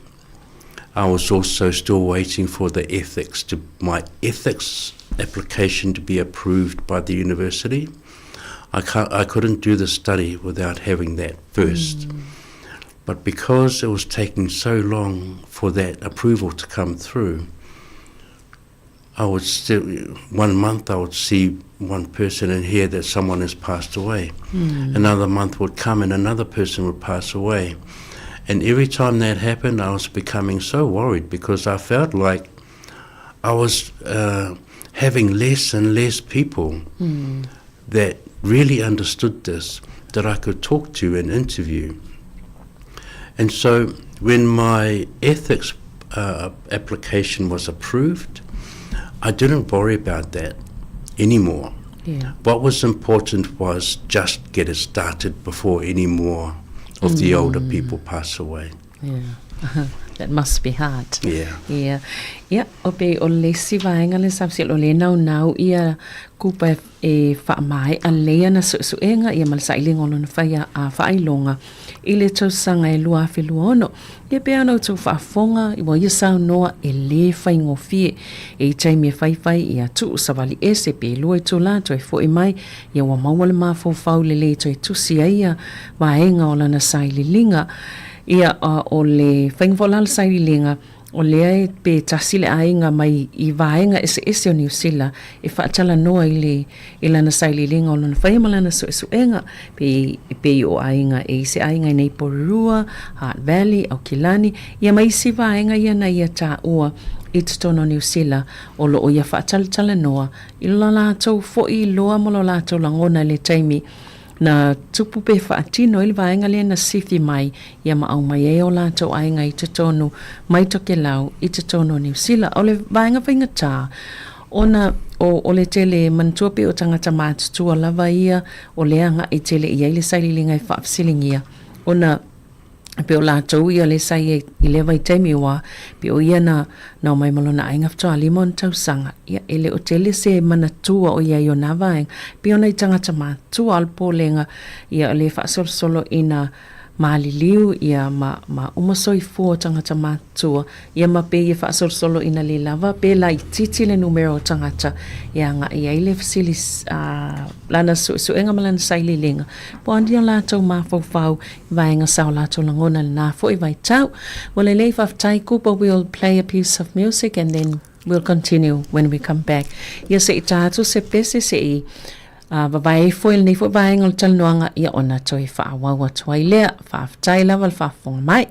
I was also still waiting for the ethics to my ethics application to be approved by the university. I can't, I couldn't do the study without having that first. Mm. But because it was taking so long for that approval to come through, I would still, one month I would see one person and hear that someone has passed away. Mm. Another month would come and another person would pass away. And every time that happened, I was becoming so worried because I felt like I was uh, having less and less people mm. that really understood this that I could talk to and interview. And so when my ethics uh, application was approved, I didn't worry about that anymore. Yeah. What was important was just get it started before any more of mm. the older people pass away. Yeah. That must be hard. Yeah. Yeah. Yeah, o pe o le isi vaega le sa o le naunau ia kupa e faamaea lelei ana suesuega ia ma le sailiga o lona faia a faailoga i le tausaga e 2026. Ia pei ona outou faafofoga ua ia saunoa e lē faigofie e i taimi e faifai ia tuu savali ese pe lua itula toe fo'i mai ia ua maua le mafaufau lelei toe tusi ai ia vaega o lana saililiga. Ia o le faiga foi la le saililiga O lea e pe tasi le aiga mai i vaega eseese o Niu Sila e faatalanoa i le i lana sailiiliga o lona faia ma lana suesuega, pe pei o aiga e i se aiga i nei Porirua, Hutt Valley, Aukilani, ia ma isi vaega ia na ia taua i totonu o Niu Sila o loo ia faatalatalanoa i lo latou foi iloa ma lo latou lagona i le taimi Na tupu pe faatino ai le vaega lea na sifi mai ia ma aumai ai o latou aiga i totonu mai Tokelau i totonu o Niu Sila. O le vaega faigata ona o, o le tele manatua pei o tagata matutua lava ia o lea agai tele i ai le sailiiliga e faafesiligia ona pei o latou ia lea sa i ai i lea vaitaimi aua pei o ia na na omai ma lona aiga faatoa lima ona tausaga. Ia, e le o tele se manatua o i ai o nā vaega. Pei ona i tagata matutua o le popolega, ia o lea e faasolosolo ina maliliu ia ma, ma uma soifua o tagata matutua, ia ma pei e faasolosolo ina le lava pe laitiiti le numera o tagata e agai ai le fesili a lana suesuega ma lana sailiiliga. Po o a ni o latou mafaufau Vaega sa o latou lagona lena foi vaitau. Ua lelei faafetai Kupa we'll play a piece of music and then we'll continue when we come back. Ia se i ta atu se pese se i uh, vavae ifo i lenei foi vaega o le talanoaga ia ona toe faaauau atu ai lea. Faafetai lava le faafofoga mai.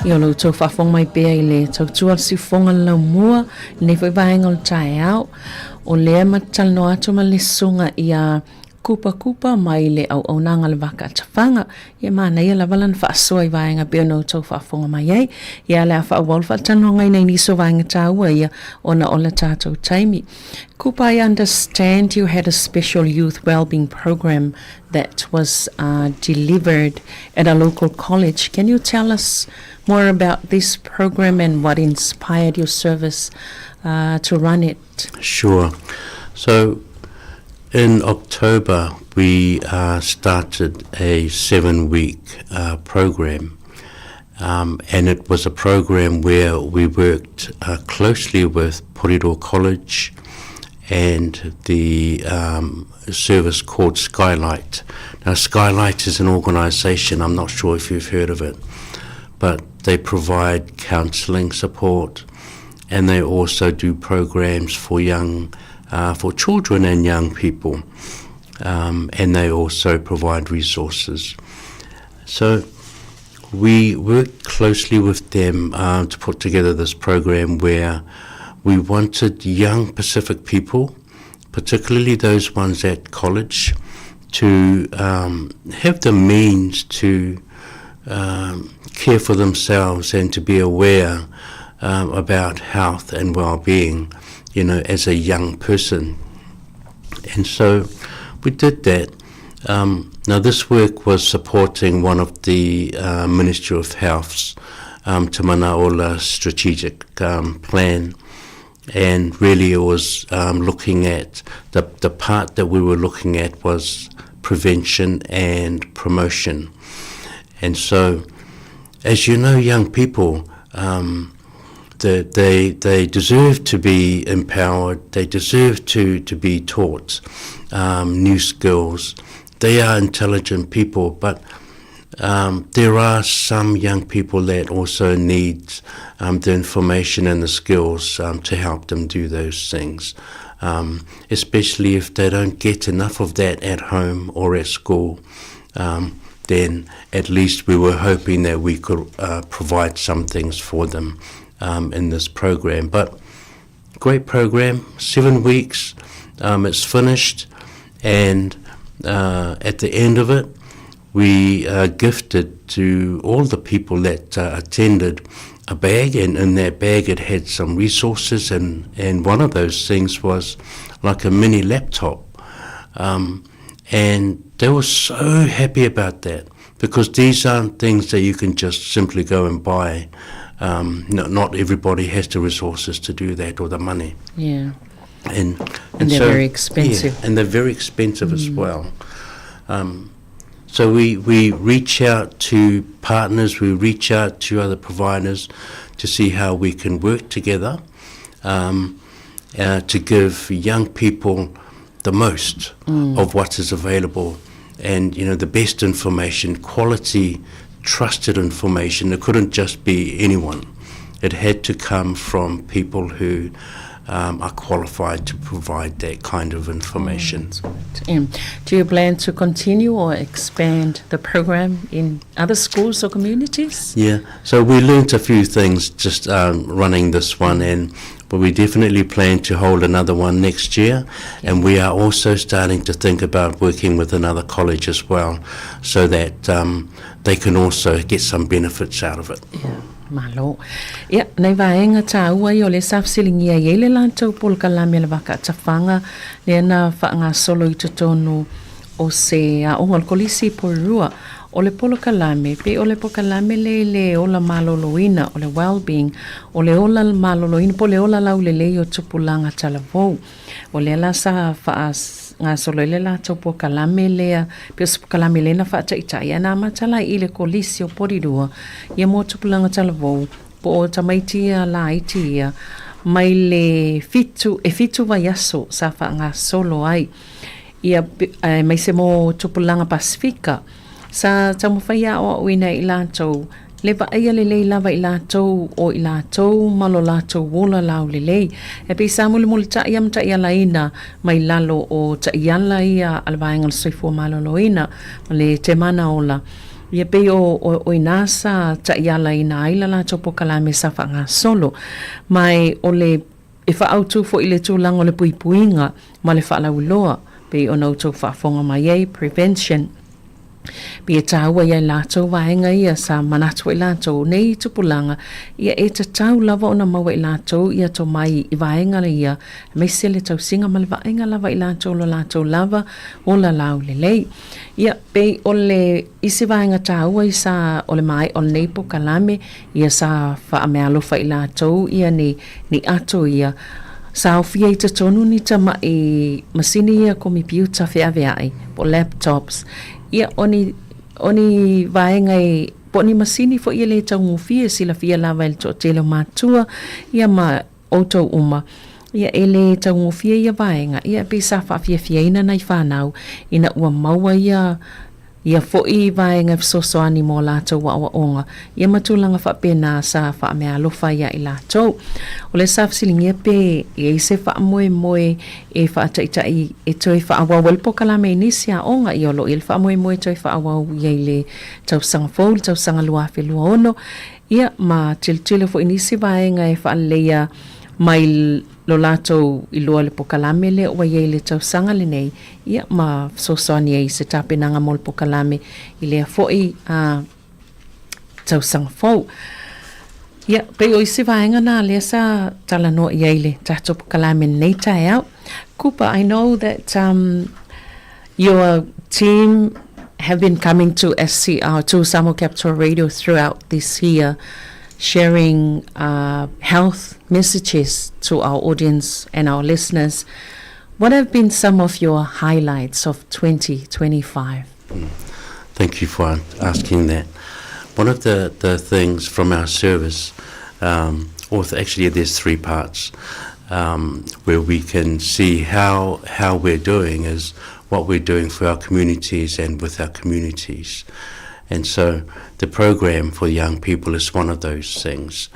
Ia o lo outou faafofoga mai pea i le tautua o le siufofoga o le laumua i lenei foi vaega o le taeao. O lea ma te talanoa atu ma le susuga ia Kupakupa mai le auaunaga a le Vaka Atafaga. Ia manaia lava lana faasoa i vaega pei ona outou faafofoga mai ai. Ia o le a faaauau le faatalanoagaina i nisi o vaega taua ia ona o le tatou taimi. Kupa, I understand you had a special youth wellbeing program that was uh, delivered at a local college. Can you tell us more about this program and what inspired your service uh, to run it? Sure. So in October, we uh, started a seven week uh, program. Um, and it was a program where we worked uh, closely with Porirua College and the um, service called Skylight. Now, Skylight is an organisation, I'm not sure if you've heard of it, but they provide counselling support and they also do programs for young, uh, for children and young people. Um, and they also provide resources. So we worked closely with them uh, to put together this program where we wanted young Pacific people, particularly those ones at college, to um, have the means to um, care for themselves and to be aware um, about health and well-being, you know, as a young person. And so we did that. Um, now, this work was supporting one of the uh, Ministry of Health's um, Te Manaola strategic um, plan. And really it was um, looking at, the, the part that we were looking at was prevention and promotion. And so, as you know, young people, um, they, they, they deserve to be empowered, they deserve to, to be taught um, new skills. They are intelligent people, but um, there are some young people that also need um, the information and the skills um, to help them do those things, um, especially if they don't get enough of that at home or at school. Um, then at least we were hoping that we could uh, provide some things for them um, in this program. But great program, seven weeks, um, it's finished, and uh, at the end of it, we uh, gifted to all the people that uh, attended a bag, and in that bag it had some resources, and, and one of those things was like a mini laptop. Um, and they were so happy about that because these aren't things that you can just simply go and buy. Um, not, not everybody has the resources to do that or the money. Yeah. And, and, and they're so, very expensive. Yeah, and they're very expensive mm. as well. Um, So we, we reach out to partners, we reach out to other providers to see how we can work together um, uh, to give young people the most mm. of what is available and you know the best information, quality, trusted information. It couldn't just be anyone. It had to come from people who um, are qualified to provide that kind of information. Mm. Do you plan to continue or expand the program in other schools or communities? Yeah, so we learnt a few things just um, running this one, and but we definitely plan to hold another one next year. And we are also starting to think about working with another college as well, so that um, they can also get some benefits out of it. Yeah. Malo. Ia, nai vaega tāua ia o lea sa fesiligia i ai le latou polokalame le vakaatafaga lea na faagasolo i totonu o se aoga o le Kolisi i Porirua. O le polokalame, pei o le pokalame lea i le ola maloloina, o le wellbeing, o le ola maloloina po o le ola laulelei o tupulaga talavou. O lea la sa faagasolo ai le latou polokalame lea, pei o se polokalame lea na faataitai ae na amata la i le Kolisi o Porirua ia mo tupulaga talavou po o tamaiti ia laiti ia mai le fitu, e fitu vaiaso sa faagasolo ai. Ia, aemaise mo tupulaga Pasifika, sa taumafai aoaoina e i latou le vaaia lelei lava i latou o i latou ma lo latou ola laulelei. E pei sa mulimulitai ia ma taialaina mai lalo o taiala ia a le Vaega o le Soifua Maloloina ma le Temana Ola. Ia pei o, o, o inā sa taialaina ai la latou polokalame sa faagasolo. Ma e o le E faaautu foi le tulaga o le puipuiga ma le faalauiloa, pei ona outou faafofoga mai ai, prevention. Pei e taua ia i latou vaega ia sa manatu ai latou nei tupulaga, ia e tatau lava ona maua i latou ia tomai i vaega ia, aemaise le tausiga ma le vaaiga lava i latou lo latou lava ola laulelei. Ia, pei o le isi vaega taua i sa o le maea o lenei polokalame, Ia sa faameaalofa i latou ia ni, ni ato ia, sa aofia i totonu ni tama'i masini ia komipiuta feavea'i, po o laptops, ia o ni, o ni vaega e, po o ni masini foi e lē taugofie e silafia lava e le toatele o matua, ia ma outou uma, ia e lē taugofie ia vaega, ia e pei sa faafiafiaina nai fanau ina ua maua ia Ia foi vaega e fesoasoani mo a latou aoaoga, ia ma tulaga faapena sa faameaalofa ai ia i latou. O lea sa fesiligia pe i ai se faamoemoe e faataitai e toe faaauau ai le polokalame i nisi aoga, ia o lo o i ai le faamoemoe e toe faaauau i ai le tausaga fou, le tausaga 2026, ia ma tilotilo foi i nisi vaega e faaleleia mai lo latou iloa i le polokalame lea ua i ai i le tausaga lenei, ia ma fesoasoani ai i se tapenaga mo le polokalame i lea foi a tausaga fou. Ia, pei o isi vaega nā lea sa talanoa i ai le tatou polokalame lenei taeao. Kupa, I know that um, your team have been coming to SCR, to Samoa Capital Radio throughout this year, sharing uh, health messages to our audience and our listeners. What have been some of your highlights of 2025? Mm. Thank you for asking that. One of the, the things from our service, um, or actually there's three parts, um, where we can see how, how we're doing is what we're doing for our communities and with our communities. And so the program for young people is one of those things.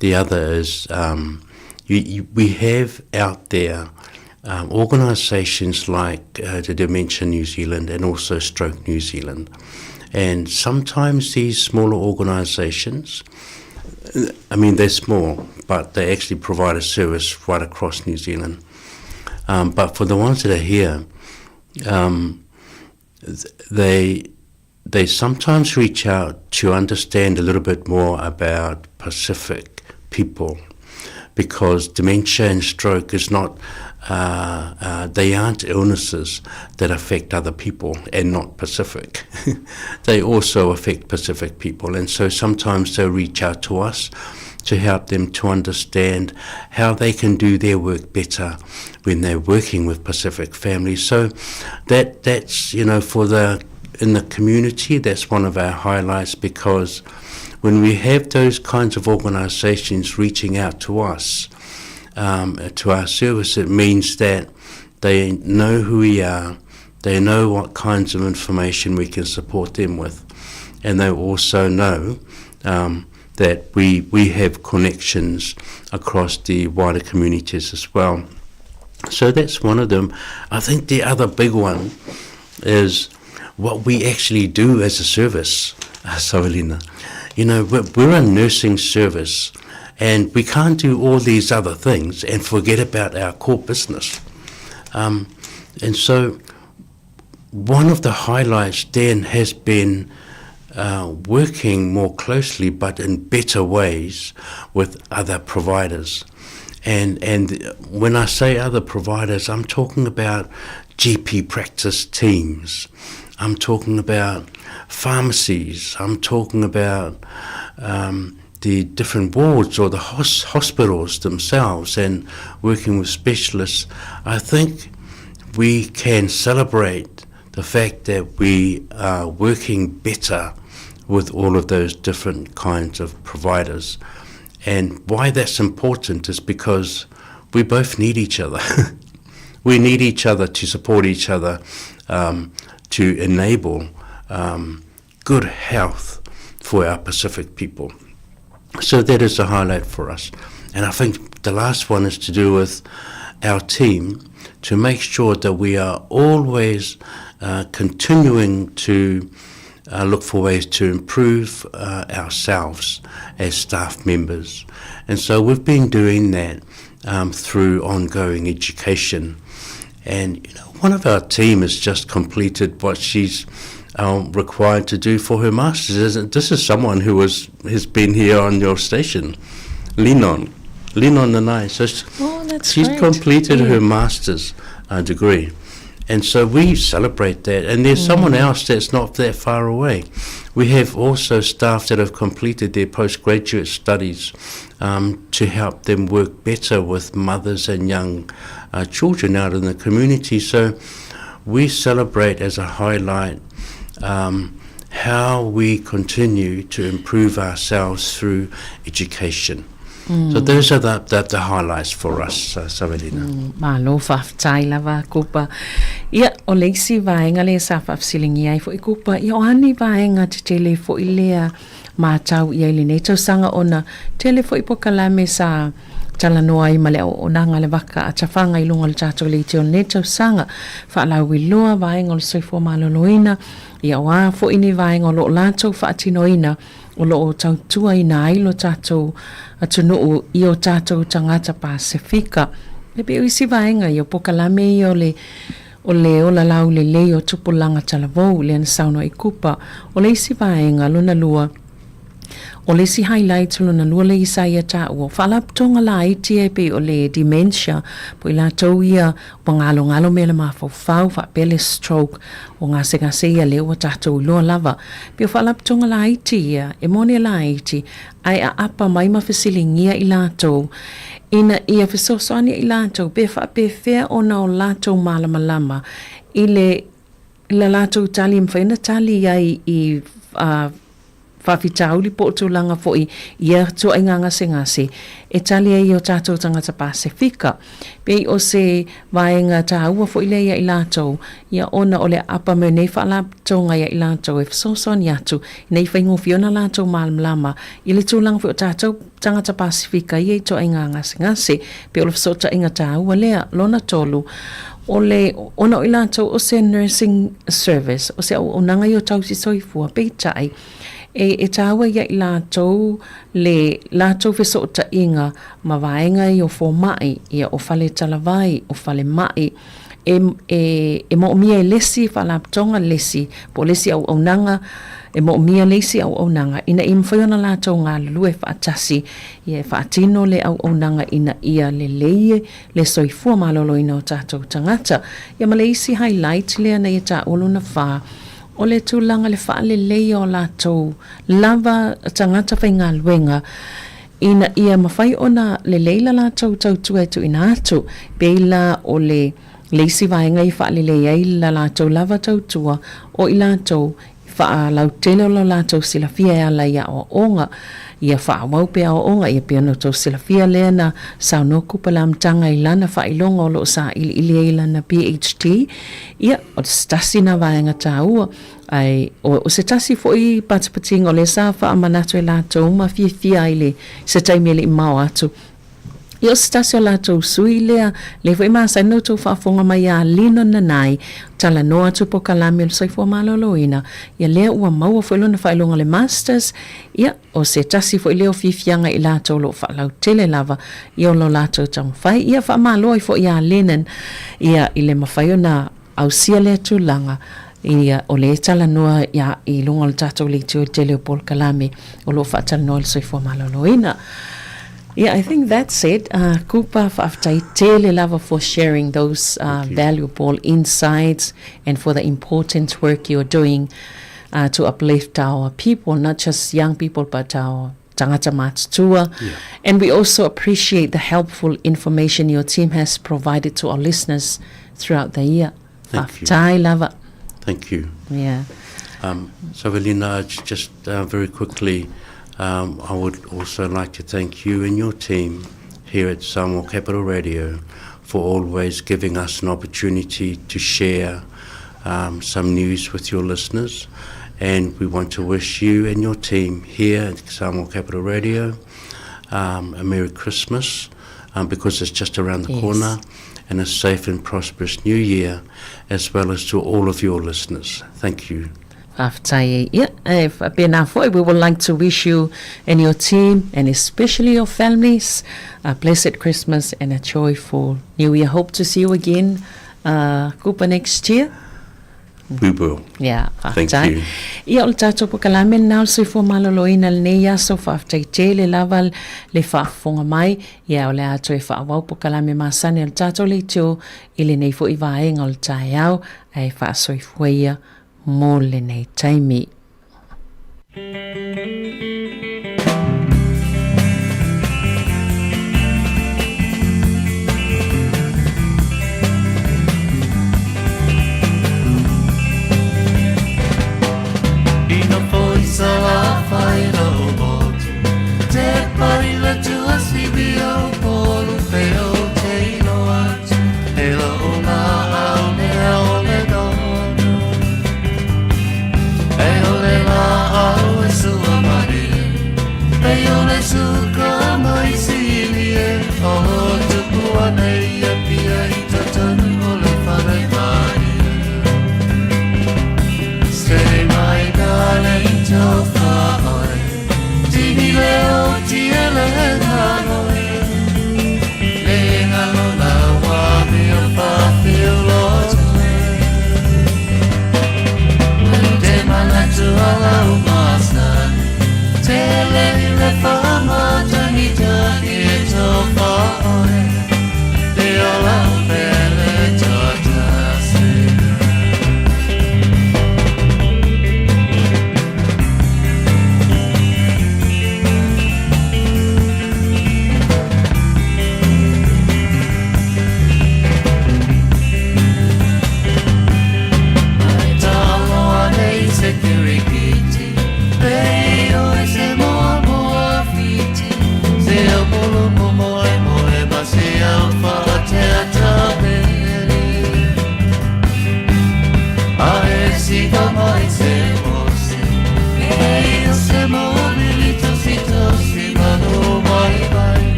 The other is um, you, you, we have out there um, organisations like uh, the Dementia New Zealand and also Stroke New Zealand. And sometimes these smaller organisations, I mean, they're small, but they actually provide a service right across New Zealand. Um, but for the ones that are here, um, they they sometimes reach out to understand a little bit more about Pacific people because dementia and stroke is not uh, uh, they aren't illnesses that affect other people and not Pacific. they also affect Pacific people, and so sometimes they'll reach out to us to help them to understand how they can do their work better when they're working with Pacific families. So that that's you know for the in the community, that's one of our highlights because when we have those kinds of organisations reaching out to us, um, to our service, it means that they know who we are, they know what kinds of information we can support them with, and they also know um, that we, we have connections across the wider communities as well. So that's one of them. I think the other big one is what we actually do as a service, Savelina. You know, we're, we're a nursing service and we can't do all these other things and forget about our core business. Um, and so one of the highlights then has been uh, working more closely but in better ways with other providers. And, and when I say other providers, I'm talking about GP practice teams. I'm talking about pharmacies. I'm talking about um, the different wards or the hos- hospitals themselves and working with specialists. I think we can celebrate the fact that we are working better with all of those different kinds of providers. And why that's important is because we both need each other. we need each other to support each other, um, to enable um, good health for our Pacific people. So that is a highlight for us. And I think the last one is to do with our team to make sure that we are always uh, continuing to uh, look for ways to improve uh, ourselves as staff members. And so we've been doing that um, through ongoing education. And you know, one of our team has just completed what she's um, required to do for her master's. This is someone who was has been here on your station, Linon. Linon Nanai. So oh, that's she's great. completed yeah. her master's uh, degree. And so we celebrate that. And there's mm. someone else that's not that far away. We have also staff that have completed their postgraduate studies um, to help them work better with mothers and young uh, children out in the community. So we celebrate as a highlight um, how we continue to improve ourselves through education. Mm. So those are the, the, the highlights for us, uh, Savelina. Mm, malo faafetai lava kupa. Ia, o le isi vaega lea sa faafesiligia ai fo'i kupa, ia o a ni vaega tetele fo'i lea matau i ai i lenei tausaga ona tele fo'i polokalame sa talanoa ai ma le auaunaga a le Vaka a Tafaga i luga o le tatou leitio i lenei tausaga. Faalauiloa vaega o le soifua maloloina, ia o a fo'i ni vaega o lo o latou faatinoina o lo o tautuaina ai lo tatou atunuu i o tatou tagata Pasefika. E pei o isi vaega ia o polokalame ia o le o le ola laulelei o tupulaga talavou lea na saunoa i Kupa. O le isi vaega lona lua, o le isi highlight lona lua lea sa ia taua, o faalapotopotoga laiti ia e pei o le dementia, po o i latou ia ua galogalo mea i le mafaufau faapea le stroke, o gasegase ia lea ua tatou iloa lava. Pei o faalapotopotoga laiti ia, e moni e laiti, ae aapa mai ma fesiligia i latou, ina ia fesoasoani i latou pe faapefea ona o latou malamalama i le i la latou tali e mafai ona tali ai i uh, faafitauli po o tulaga foi i ia tuaiga gasegase e tali ai i o tatou tagata Pasefika. Pei o se vaega taua foi lea ia i latou, ia ona o le aapa mai o nei faalapotopotoga ia i latou e fesoasoani atu ina ia faigofie ona latou malamalama i le tulaga foi o tatou tagata Pasefika ia i tuaiga gasegase. Pei o le fesootaiga taua lea. Lona tolu, o le ona o i latou o se nursing service, o se auaunaga ia o tausi soifua, peitai, e, e tāua ia i latou le latou fesootaiga ma vaega ia o fomai, ia o fale talavai, o falemai, e, e, e moomia e le isi faalapotopotoga le isi, po o le isi auaunaga, e moomia le isi auaunaga, ina ia mafai ona latou galulue faatasi, ia e faatino le auaunaga ina ia lelei le soifua maloloina o tatou tagata. Ia ma le isi highlight lea na ia taua lona fa, o le tulaga le faaleleia o latou lava tagata faigaluega ina ia mafai ona lelei la latou tautua e tuuina atu, pei la o le. Le isi vaega i faalelei ai la latou lava tautua o i latou i faalautele o lo latou silafia e ala i aoaoga ia faaauau pea aoaoga ia pei ona outou silafia lea na saunoa Kupa le amataga i lana faailoga o lo o sailiili ai lana PHD ia o se tasi na vaega taua ae o se tasi foi patipatiga o lea sa faamanatu e latou ma fiafia ai le se taimi e le i mao atu Ia o se tasi o latou sui lea, lea foi e masani ona outou faafofoga mai ia Lino Nanai, talanoa atu polokalame o le soifua maloloina, ia lea ua maua foi lona faailoga o le Masters, ia o se tasi foi lea o fiafiaga i latou o lo o faalautele lava ia o lo latou taumafai. Ia faamalo ai foi ia Lennon ia i le mafai ona ausia lea tulaga, ia o lea e talanoa ia i luga o le tatou leitio i le tele o polokalame o lo o faatalanoa i le soifua maloloina. Yeah, I think that's it. Kupa, faafetai tele lava for sharing those valuable insights and for the important work you're doing to uplift our people, not just young people, but our tangata matutua. Yeah. And we also appreciate the helpful information your team has provided to our listeners throughout the year. Thank you. Faafetai lava. Thank you. Yeah. So, Velina, just very quickly, I would also like to thank you and your team here at Samoa Capital Radio for always giving us an opportunity to share some news with your listeners. And we want to wish you and your team here at Samoa Capital Radio a Merry Christmas because it's just around the yes. corner and a safe and prosperous new year as well as to all of your listeners. Thank you. Faafetai e ia, e faapena foi, we would like to wish you and your team and especially your families a blessed Christmas and a joyful New Year. Hope to see you again, Kupa, next year. We will. Yeah, Thank faafetai. you. Ia, o le tatou polokalame lena o le soifua maloloina lenei aso, faafetai tele lava le faafofoga mai. Ia, o le a toe faaauau polokalame masani a le tatou leitio i lenei foi vaega o le taeao, ae faasoifua ia mo lenei taimi.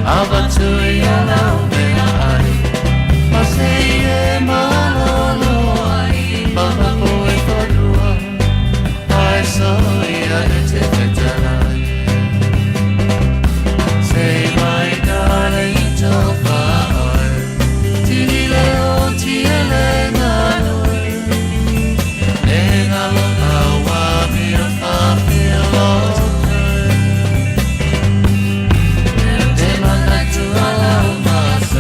Avatu ia lau mea ai Ma se e malolo ai Ma po e whanua Ai so ia e te whetalai Say my darling to whaoi Tini leo ti ele ngā nui E ngā loa wā mea whawhia lo Te manatu ala masa.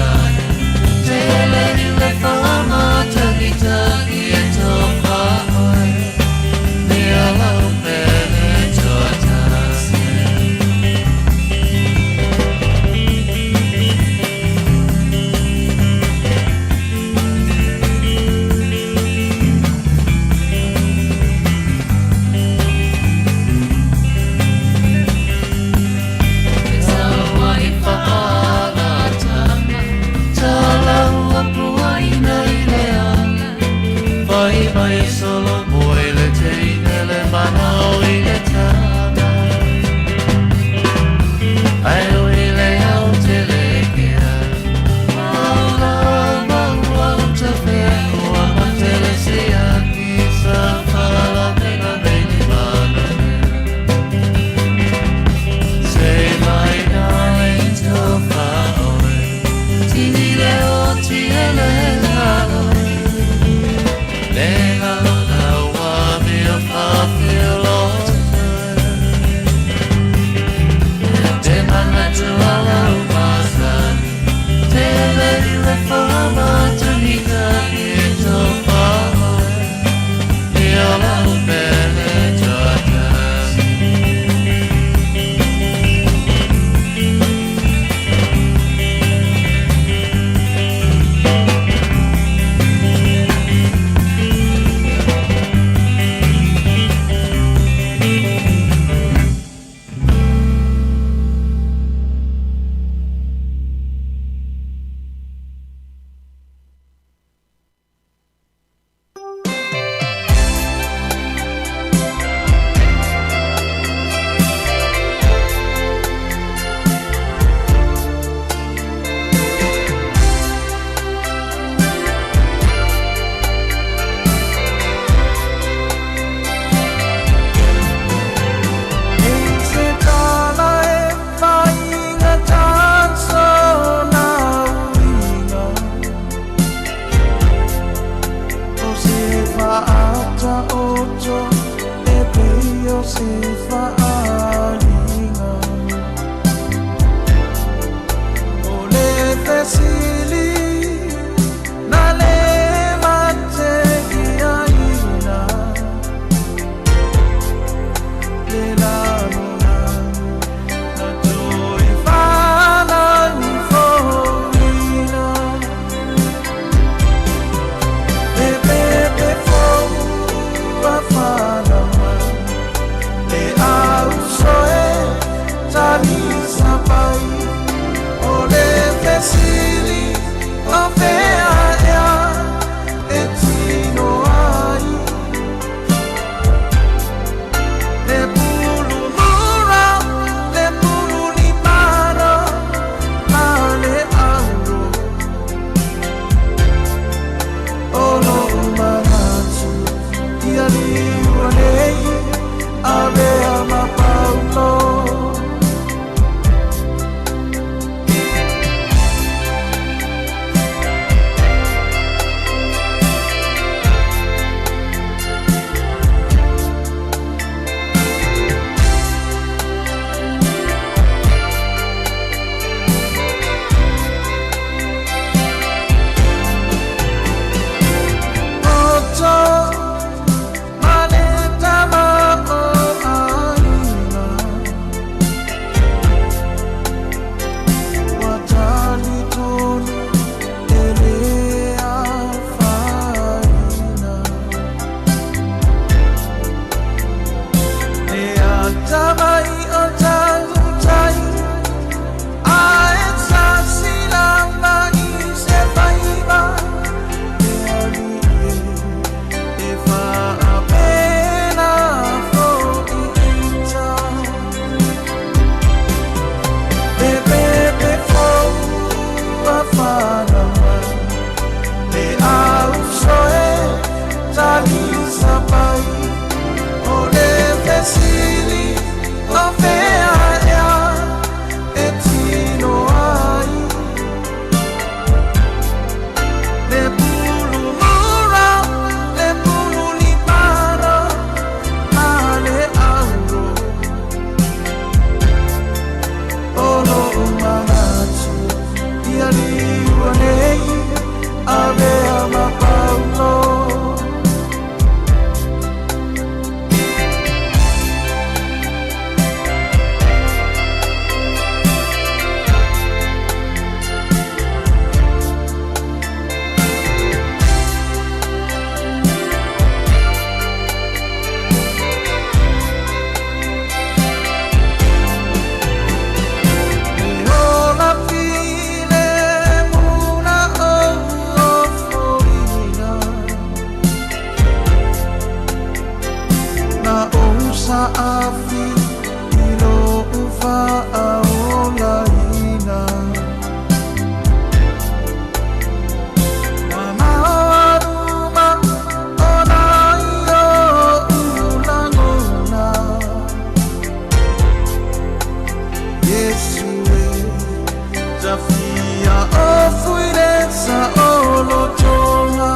Tafia o fuireza o lotoga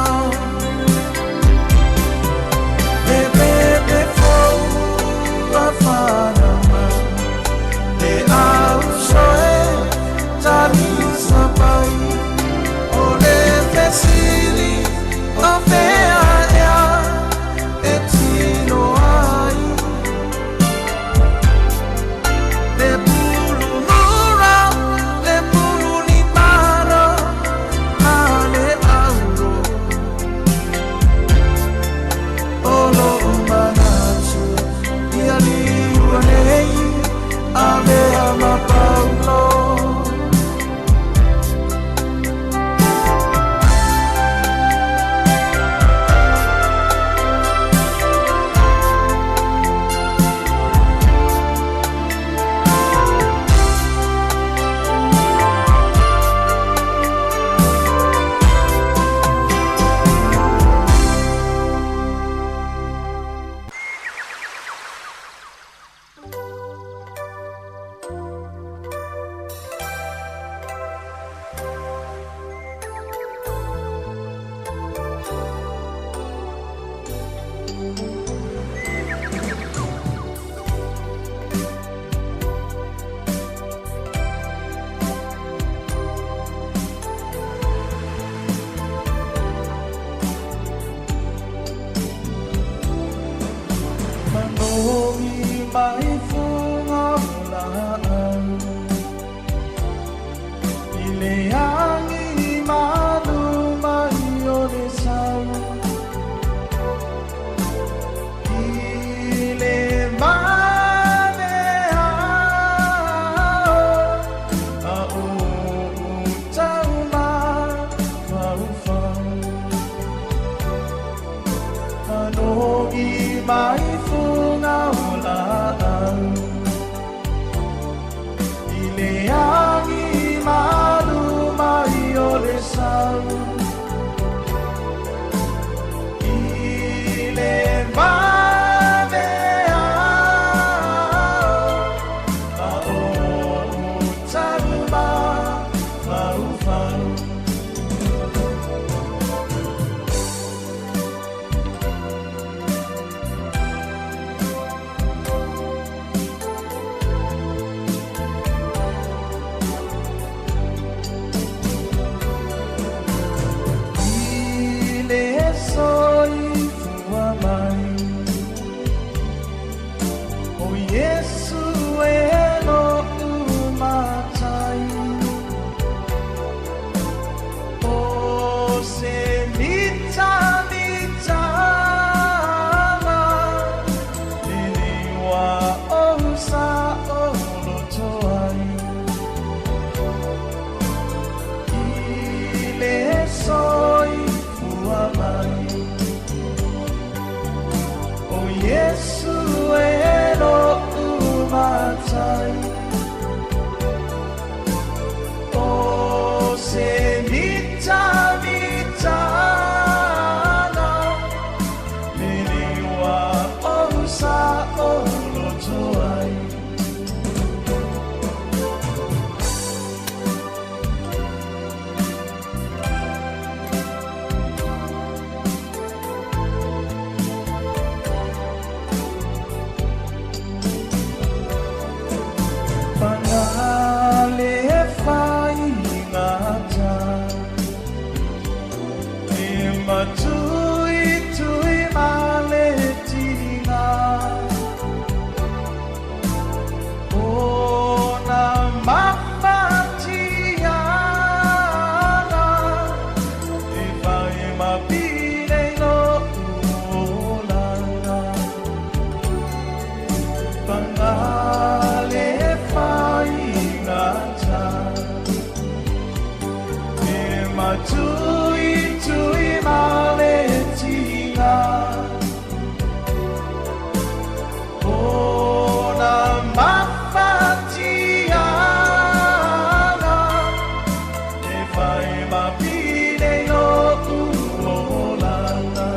E pepe fou a whanama Le au soe talisa pai O le fesili o fea ea e tino ai Le pulu mura, le pulu ni malo, ma le auro O lo manatu, ia liua nei, avea ma paulo. Manogi mai funga o laau I le agi malu mai o le sau I le mane ao A o tau mafaufau Manogi mai funga o laau I le agi malu mai o le sau I le mane ao A o tau mafaufau. I le soifua mai O Iesu e lo'u matai O se mitamitanga E liua o sa o loto ai I le soifua mai O Iesu e lo'u matai O se mitamitanga E liua o sa o loto ai. Pangale e whaingata E matui tui ma le tinga O na mawhatiana E whai mapire no uolanga Pangale e whaingata E matui tui ma le tinga O na mawhatiana E whai mapire no uolanga.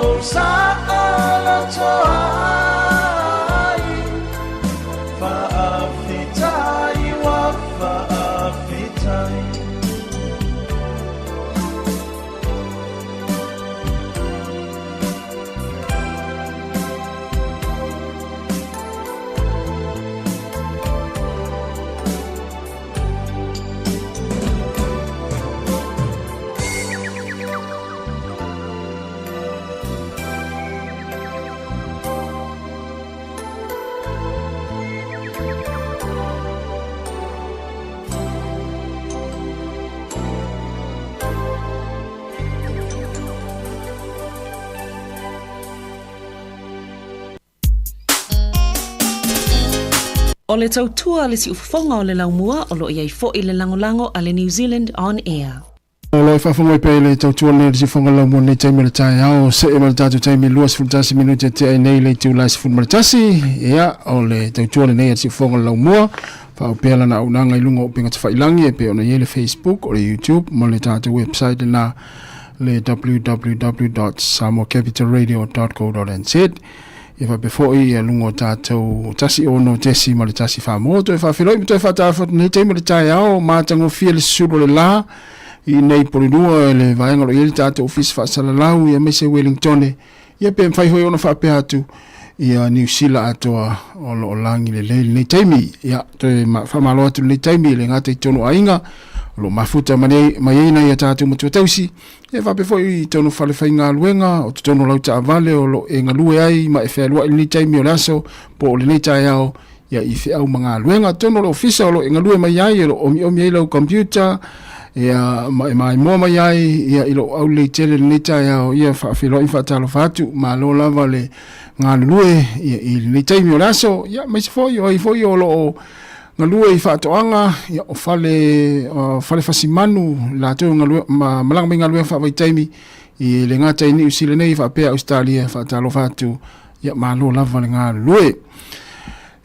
ou saoloto ai. Faafetai ua faafetai. O le tautua a le siufofoga o le laumua o lo o i ai foi le lagolago a le New Zealand On Air. O lo o faafofoga pea i le tautua lenei o le siufofoga o le laumua i lenei taimi o le taeao, see ma le tatou taimi 21 minute e tea ai nei le itula e 11. Ia, o le tautua lenei a le siufofoga o le laumua, faaopea lana auaunaga i luga o upega tafailagi e pei ona i ai le Facebook, o le YouTube ma le tatou website lena le www.samoacapitalradio.co.nz. Ia faapea foi ia luga o tatou 16 ma le 14 mo toe faafeiloai ma toe faatalofa atu nei taimi o le taeao matagofie le susulu o le la i nei Polilua i le vaega o lo o i ai le tatou ofisa faasalalau ia aemaise Wellingtone ia pe mafai foi ona faapea atu ia Niu Sila atoa o lo o lagi lelei lenei taimi. Ia toe faamalo atu lenei taimi e le gata i totonu o aiga o lo o mafuta mai ai nai a tatou matua tausi Ia faapea foi i tonu fale faigaluega, o totonu o lau taavale o lo o e galue ai ma e fealuai i lenei taimi o le aso po o lenei taeao, ia i feau ma galuega. Totonu o le ofisa o lo o e galue mai ai, o lo o omiomi ai lau computer, ia ma e maimoa mai ai, ia i lou aulelei tele i lenei taeao, ia faafeiloai ma faatalofa atu. Malo lava le galulue ia i lenei taimi o le aso, ia aemaise foi o ai foi o lo o galue i faatoaga, ia, o fale, o fale fasimanu, latou galue, ma, malaga mai galuega faavaitaimi, i le gata i Niu Sila nei faapea Ausetalia, faatalofa atu, ia, malo lava le galulue.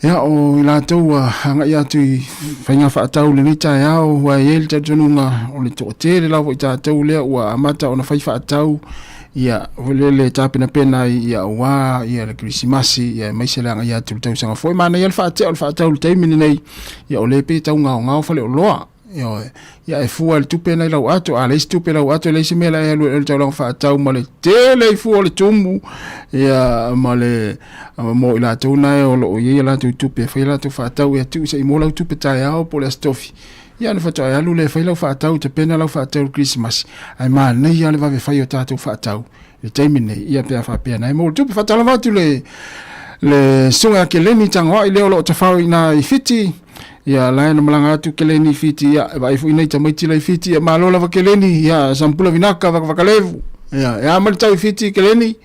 Ia, o i latou ua agai atu i faiga faatau i lenei taeao, ua i ai le talitonuga o le toatele lava o i tatou lea ua amata ona fai faatau, ia, foi lele tapenapena ai, ia, aua, ia, le Kerisimasi, ia, aemaise le agai atu i le tausaga fou. E manaia le faatea o le faatau i le taimi lenei, ia, o lea e pei e tau gaogao faleoloa. Ioe. Ia e fua i le tupe na i lau ato, a leai se tupe i lau ato, e leai se mea la e alu ai le taulaga faatau ma le tele i fua o le tumu, ia, ma le, mo i latou na e o lo o i ai a latou tupe e fai a latou faatau, ia tuu se i maua lau tupe taeao po o le Aso Tofi, ia ona faatoa e alu lea e fai lau faatau, tapena lau faatau i le Kerisimasi, ae manaia lava le vave fai o tatou faatau i le taimi lenei, ia pe a faapea na e maua le tupe. Faatalofa atu le le susuga ia Keleni Tagoai lea o lo o tafao i ina i Fiti, ia la e na malaga atu Keleni i Fiti, ia e vaai foi nei tamaiti la i Fiti, ia malo lava Keleni, ia Sampula Vinaka vakavakalevu, ia e a mai le tau i Fiti Keleni,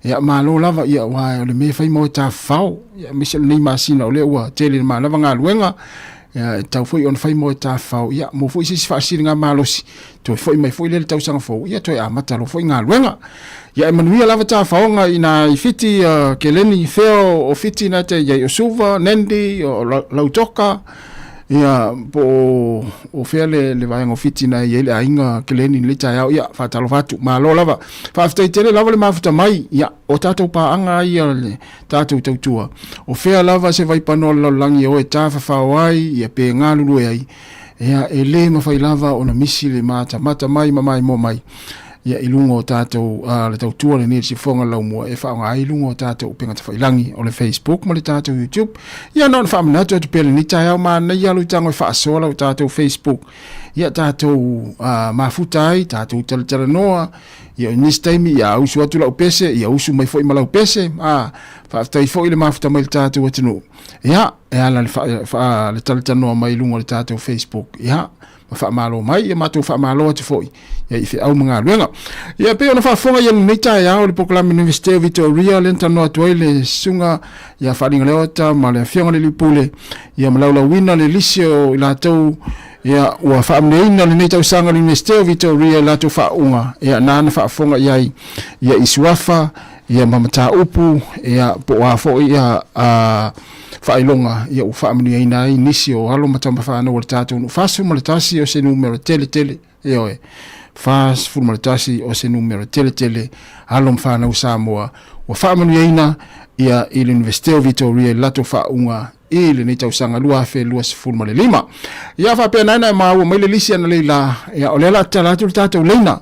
ia malo lava, ia aua o le mea e fai mo e tafafao, ia aemaise o lenei masina o lea ua tele ma lava galuega, ia e tatau foi ona fai mo e tafafao, ia mo foi se isi faasiliga malosi, toe foi mai foi lea i le tausaga fou, ia toe amata loa foi galuega. Ia e manuia lava tafaoga i na i Fiti, Keleni, fea o Fiti na te i ai, o Suva, Nandi, o Lautoka, ia po o fea le vaega o Fiti na i ai le aiga Keleni i lenei taeao. Ia faatalofa atu, malo lava. Faafetai tele lava le mafuta mai, ia o tatou paaga ia le tatou tautua. O fea lava se vaipanoa o le lalolagi e o e tafafao ai, ia pe galulue ai, ia e le mafai lava ona misi le matamata mai ma maimoa mai ia i luga o tatou le tautua lenei le sifofoga laumua e faaaoga ai i luga o tatou upega tafailagi o le Facebook ma le tatou YouTube. Ia na ona faamanatu atu pea lenei taeao, manaia lou tago e faasoa lau tatou Facebook, ia tatou mafuta ai, tatou talatalanoa, ia o nisi taimi ia usu atu lau pese, ia usu mai foi ma lau pese. Faafetai foi le mafuta mai le tatou atunuu. Ia e ala le fa, le talatalanoa mai i luga o le tatou Facebook, ia ma faamalo mai, ia matou faamalo atu foi ia i feau ma galuega. Ia pei ona faafofoga ia lenei taeao le polokalame Universite o Vitoria lea na talanoa atu ai le susuga ia Faalinga Leota ma le afioga i le Alii Pule ia ma laulauina le lisi o i latou ia ua faamanuiaina lenei tausaga le Universite o Vitoria i latou faauuga ia nana faafofoga i ai ia i suafa ia ma mataupu ia po o a foi ia faailoga ia ua faamanuiaina ai nisi o alo ma tama fanau o le tatou nuu. 41 o se numera tele tele, ioe. 41 o se numera teletele alo ma fanau Samoa ua faamanuiaina ia i le Iunivesite o Vitoria i le latou faauuga i lenei tausaga 2025. Ia faapea na e maua mai le lisi analeila, ia o lea la tatala atu le tatou leina.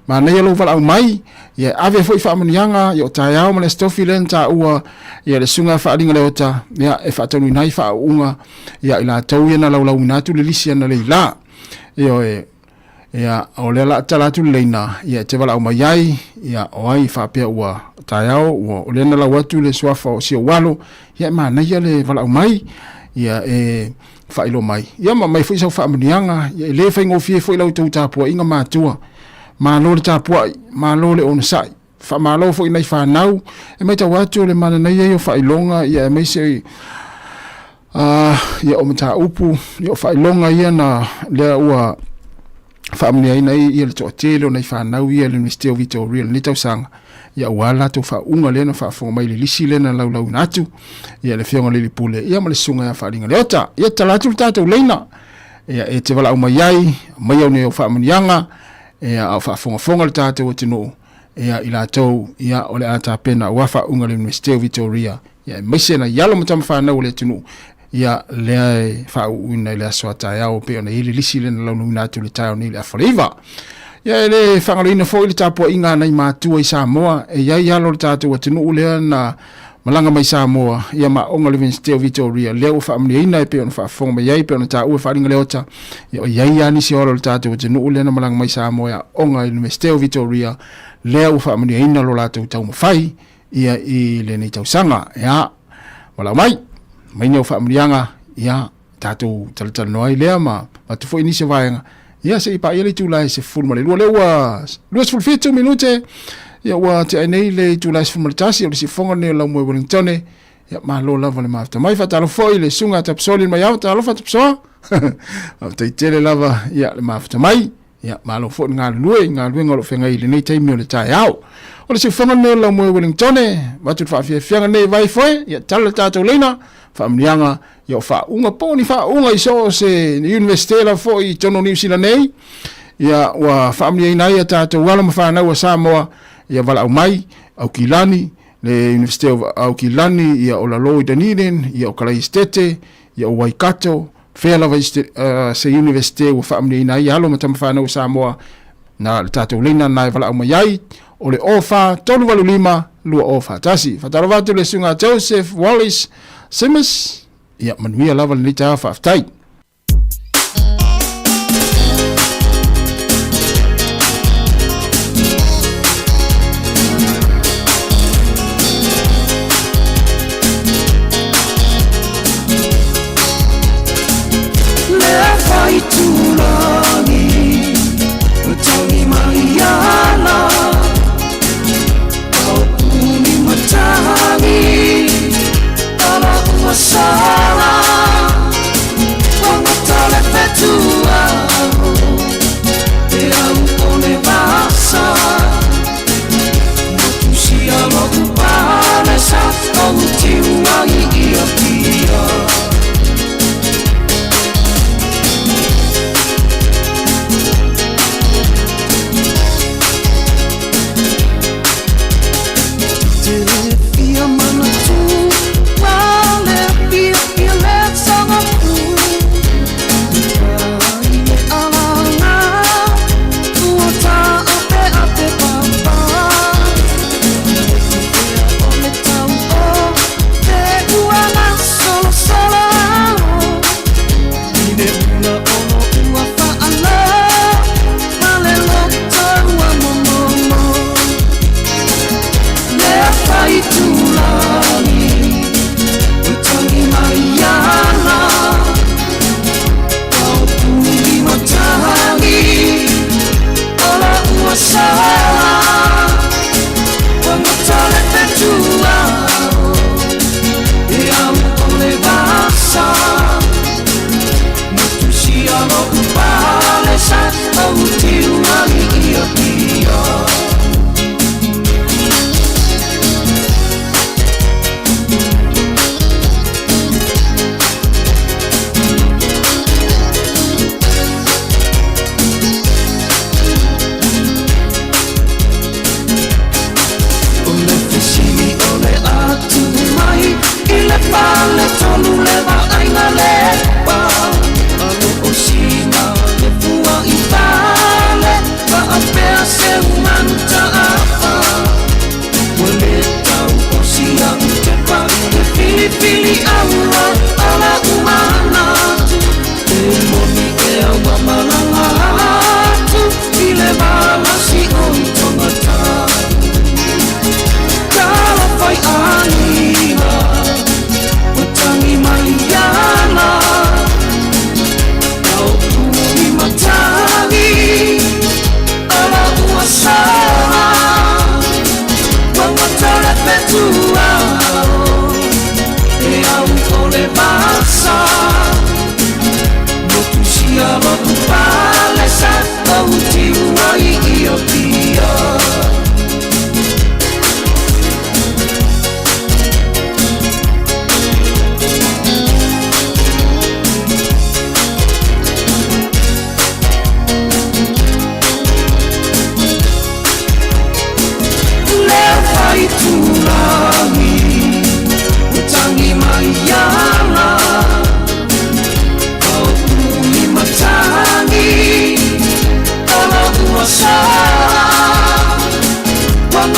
Manaia lou valaau mai, ia ave foi faamanuiaga ia o taeao ma le Aso Tofi lea na taua ia le Susuga Faaaliga Leota, ia e faataunuuina ai faauuga ia i latou ia na laulauina atu le lisi analeila. Ioe. Ia, o lea la tala atu le leina, ia e te valaau mai ai, ia o ai faapea ua taeao, ua o lea na lau atu le suafa o si ou alo, ia e manaia le valaau mai, ia e faailoa mai. Ia ma aumai foi sau faamanuiaga, ia e le faigofie foi la outou tapuaiga matua. Malo le tapuai, malo le onosai. Faamalo foi i nai fanau, e matau atu o le mananaia ia o faailoga, ia aemaise ia o mataupu, ia o faailoga ia na lea ua faamanuiaina ai ia le toatele o nai fanau ia i le Iunivesite o Vitoria i lenei tausaga, ia aua le latou faauuga lea na faafofoga mai i le lisi lea na laulauina atu, ia le Afioga i le Alii Pule, ia ma le Susuga ia Faaliga Leota. Ia tatala atu le tatou leina, ia e te valaau mai ai, aumai au nei au faamanuiaga, ia a o faafogafoga le tatou atunuu, ia i latou ia o le a tapena aua faauuga i le Iunivesite o Vitoria, ia aemaise nai alo ma tama fanau o le atunuu, ia lea e faauuina i le aso a taeao pei ona i ai le lisi lea na laulauina atu i le taeao nei i le afa o le 9. Ia e le faagaloina foi le tapuaiga a nai matua i Samoa, e i ai alo o le tatou atunuu lea na malaga mai Samoa, ia ma aoga i le Iunivesite o Vitoria, lea ua faamanuiaina e pei ona faafofoga mai ai, e pei ona taua e Faaaliga Leota, ia o i ai lava nisi o alo o le tatou atunuu lea na malaga mai Samoa e aoga i le Iunivesite o Vitoria, lea ua faamanuiaina lo latou taumafai ia i lenei tausaga. Ia, valaau mai, aumai ni au faamanuiaga, ia, tatou talatalanoa ai lea ma avatu foi nisi o vaega ia se i paia le itula e 12. Lea ua 27 minute ia ua tea ai nei le itula e 11 o le siufofoga lenei o Laumua i Wellingtone. Ia malo lava le mafuta mai. Faatalofa foi i le susuga a Tapisoli mai ao. Talofa Tapisoa. Faafetai tele lava ia le mafuta mai. Ia, malo foi le galulue i galuega o lo o feagai i lenei taimi o le taeao. O le siufofoga lenei o le Laumua i Wellingtone, avatu le faafiafiaga lenei i vai foe, ia tala le tatou leina, faamanuiaga, ia o faauuga po o ni faauuga i so o se Universite lava foi i totonu o Niu Sila nei, ia ua faamanuiaina ai a tatou alo ma fanau a Samoa, ia valaau mai, Aukilani, le Universite o Aukilani, ia o Lalo i Dunedin, ia o Kalaesetete, ia o Waikato, fea lava i se Universite ua faamanuiaina ai alo ma tama fanau a Samoa, na le tatou leina na e valaau mai ai, o le 04 385 2041. Faatalofa atu i le Susuga Joseph Wallace Simmons, ia manuia lava lenei taeao, faafetai.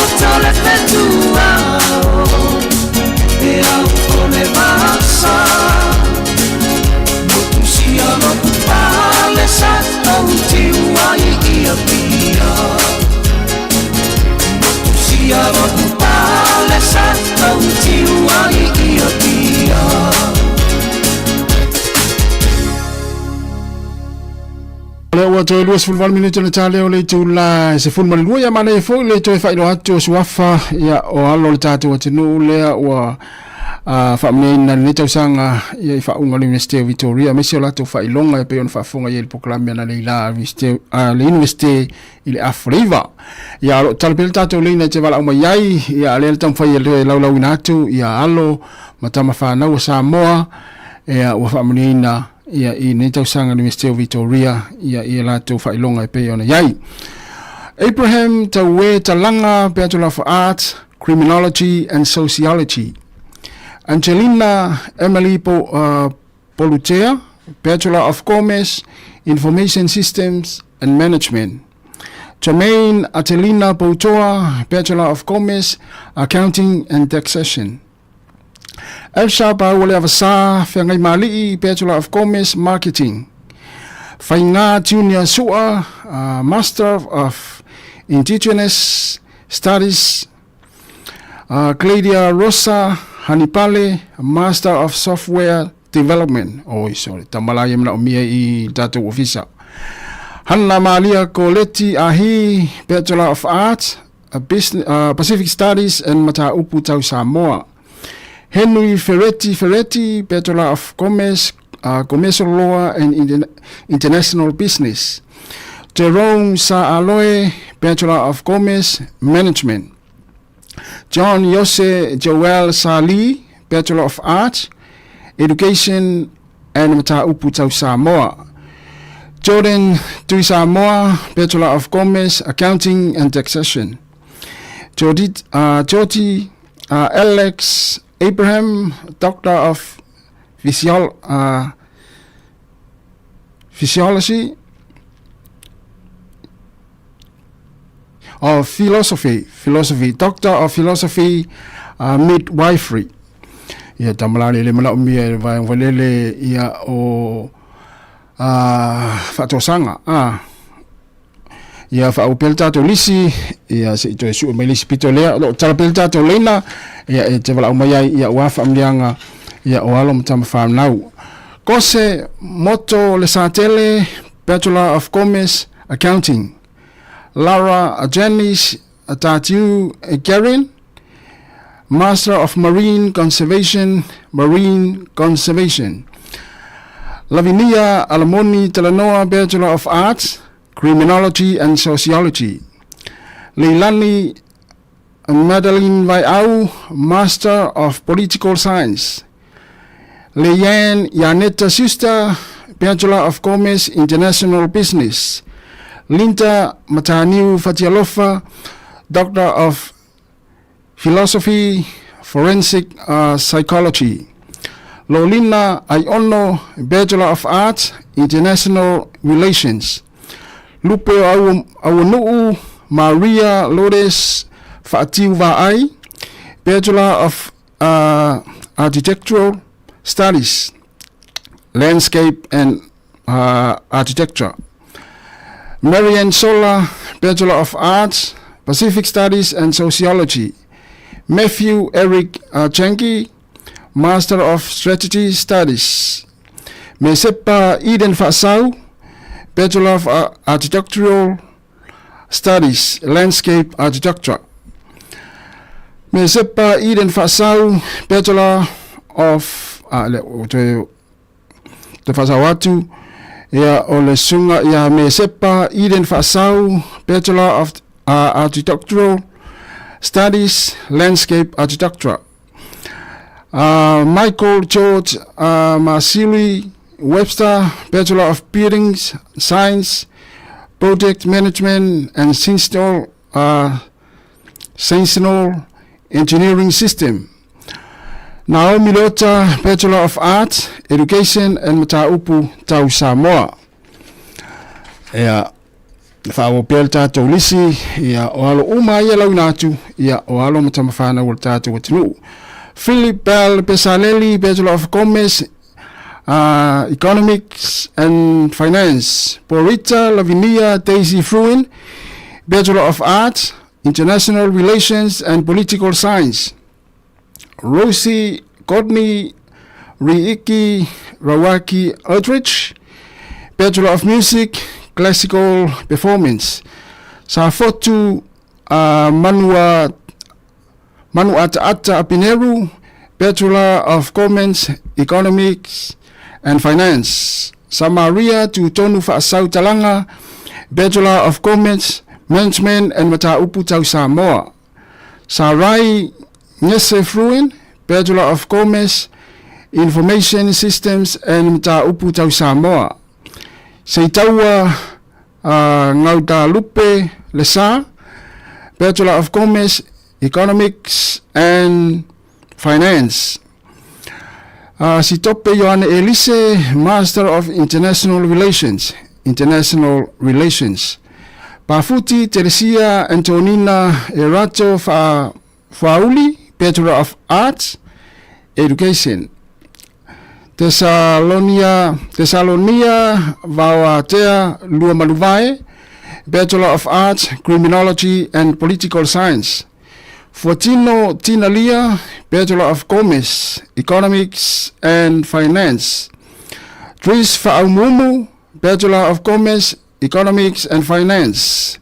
uta o le fetuao E au o le vasa Motu sia loku pale sa tau tiu ai i Apia Motu sia loku pale sa tau tiu ai i Apia O lea ua toe 28 minute ona ta lea o le itula e 12 ia manaia foi le toe faailoa atu o suafa ia o alo o le tatou atunuu lea ua uh, faamanuiaina lenei tausaga ia i faauga le University o Victoria aemaise o latou faailoga e pei ona faafofoga i ai le polokalame a Leila le University i le afu leiva. Ia o lo o tala pea le tatou leina e te valaau mai ai ia lea le taumafai e toe laulauina atu ia alo ma tama fanau a Samoa ia ua faamanuiaina ia i lenei tausaga University o Victoria ia i latou faailoga e pei ona i ai. Abraham Tauē Talaga, Bachelor of Arts, Criminology and Sociology. Angelina Emily po, Polutea, Bachelor of Commerce, Information Systems and Management. Jermaine Atelina Poutoa, Bachelor of Commerce, Accounting and Taxation. Elsa Paualeavasa Feagaimali'i, Bachelor of Commerce, Marketing. Faiga Junior Sua, Master of Indigenous Studies. Claudia Rosa Hanipale, Master of Software Development. Oi, sorry, tama la ia manaomia i tatou ofisa. Hanna Malia Koleti Ahi, Bachelor of Arts, Business, Pacific Studies and Mataupu Tau Samoa. Henry Ferretti Ferretti, Bachelor of Commerce, Commercial Law and International Business. Jerome Sa'aloe, Bachelor of Commerce, Management. John Yose Joel Sali, Bachelor of Arts, Education and Mataupu Tau Samoa. Jordan Tui Samoa, Bachelor of Commerce, Accounting and Taxation. Jodi, Jody Alex Abraham, Doctor of Physiol Physiology of Philosophy, Philosophy, Doctor of Philosophy, Midwifery. Ia tamalani le manaomia e le vaega valele ia o faatoasaga a ia faauu pea le tatou lisi ia se i toe sue mai le isi pito lea o lo o tala pea le tatou leina ia e te valaau mai ai ia aua faamanuiaga ia o alo ma tama fanau. Kose Moto Lesatele, Bachelor of Commerce, Accounting. Lara Janice Tatiu Garin, Master of Marine Conservation, Marine Conservation. Lavinia Alamoni Talanoa, Bachelor of Arts, Criminology and Sociology. Leilani Madeline Vaiau, Master of Political Science. Leanne Yaneta Sister, Bachelor of Commerce, International Business. Linda Mataniu Fatialofa, Doctor of Philosophy, Forensic Psychology. Lolina Aiono, Bachelor of Arts, International Relations. Lupe Auanu'u Maria Lourdes Faatiu Vaai, Bachelor of Architectural Studies, Landscape and Architecture. Marianne Sola, Bachelor of Arts, Pacific Studies and Sociology. Matthew Eric Changi, Master of Strategy Studies. Mesepa Eden Faasau, Bachelor of Architectural Studies, Landscape Architecture. Mesepa Eden Faasau, Bachelor of le, o te, te faasau atu, ia o le suga ia Mesepa Eden Faasau, Bachelor of Architectural Studies, Landscape Architecture. Michael George Masili Webster, Bachelor of Buildings Science, Project Management and Sensational, Sensational Engineering System. Naomi Leota, Bachelor of Arts, Education and Mataupu Tau Samoa. Ea, Faaauau pea le tatou lisi, ia, o alo uma ia lauina atu, ia, o alo ma tama fanau o le tatou atunuu. Philip Bell Pesaleli, Bachelor of Commerce, Economics and Finance. Porita Lavinia Daisy Fruin, Bachelor of Arts, International Relations and Political Science. Rosie Courtney Riiki Rawaki Eldridge, Bachelor of Music, Classical Performance. Safotu Manua Manu'ataata Apineru, Bachelor of Commerce, Economics and Finance. Samaria Tutonu Fa'asau Talaga, Bachelor of Commerce, Management and Mataupu Tau Samoa. Sarai Ngese Fruin, Bachelor of Commerce, Information Systems and Mataupu Tau Samoa. Seitaua Gaudalupe Lesa, Bachelor of Commerce, Economics and Finance. Sitope Ioane Elise, Master of International Relations, International Relations. Pafuti Teresia Antonina Erato Faauli, Bachelor of Arts, Education. Thessalonia, Thessalonia Vaoatea Luamaluvae, Bachelor of Arts, Criminology and Political Science. Fuatino Tinalia, Bachelor of Commerce, Economics and Finance. Tris Fa'aumumu, Bachelor of Commerce, Economics and Finance.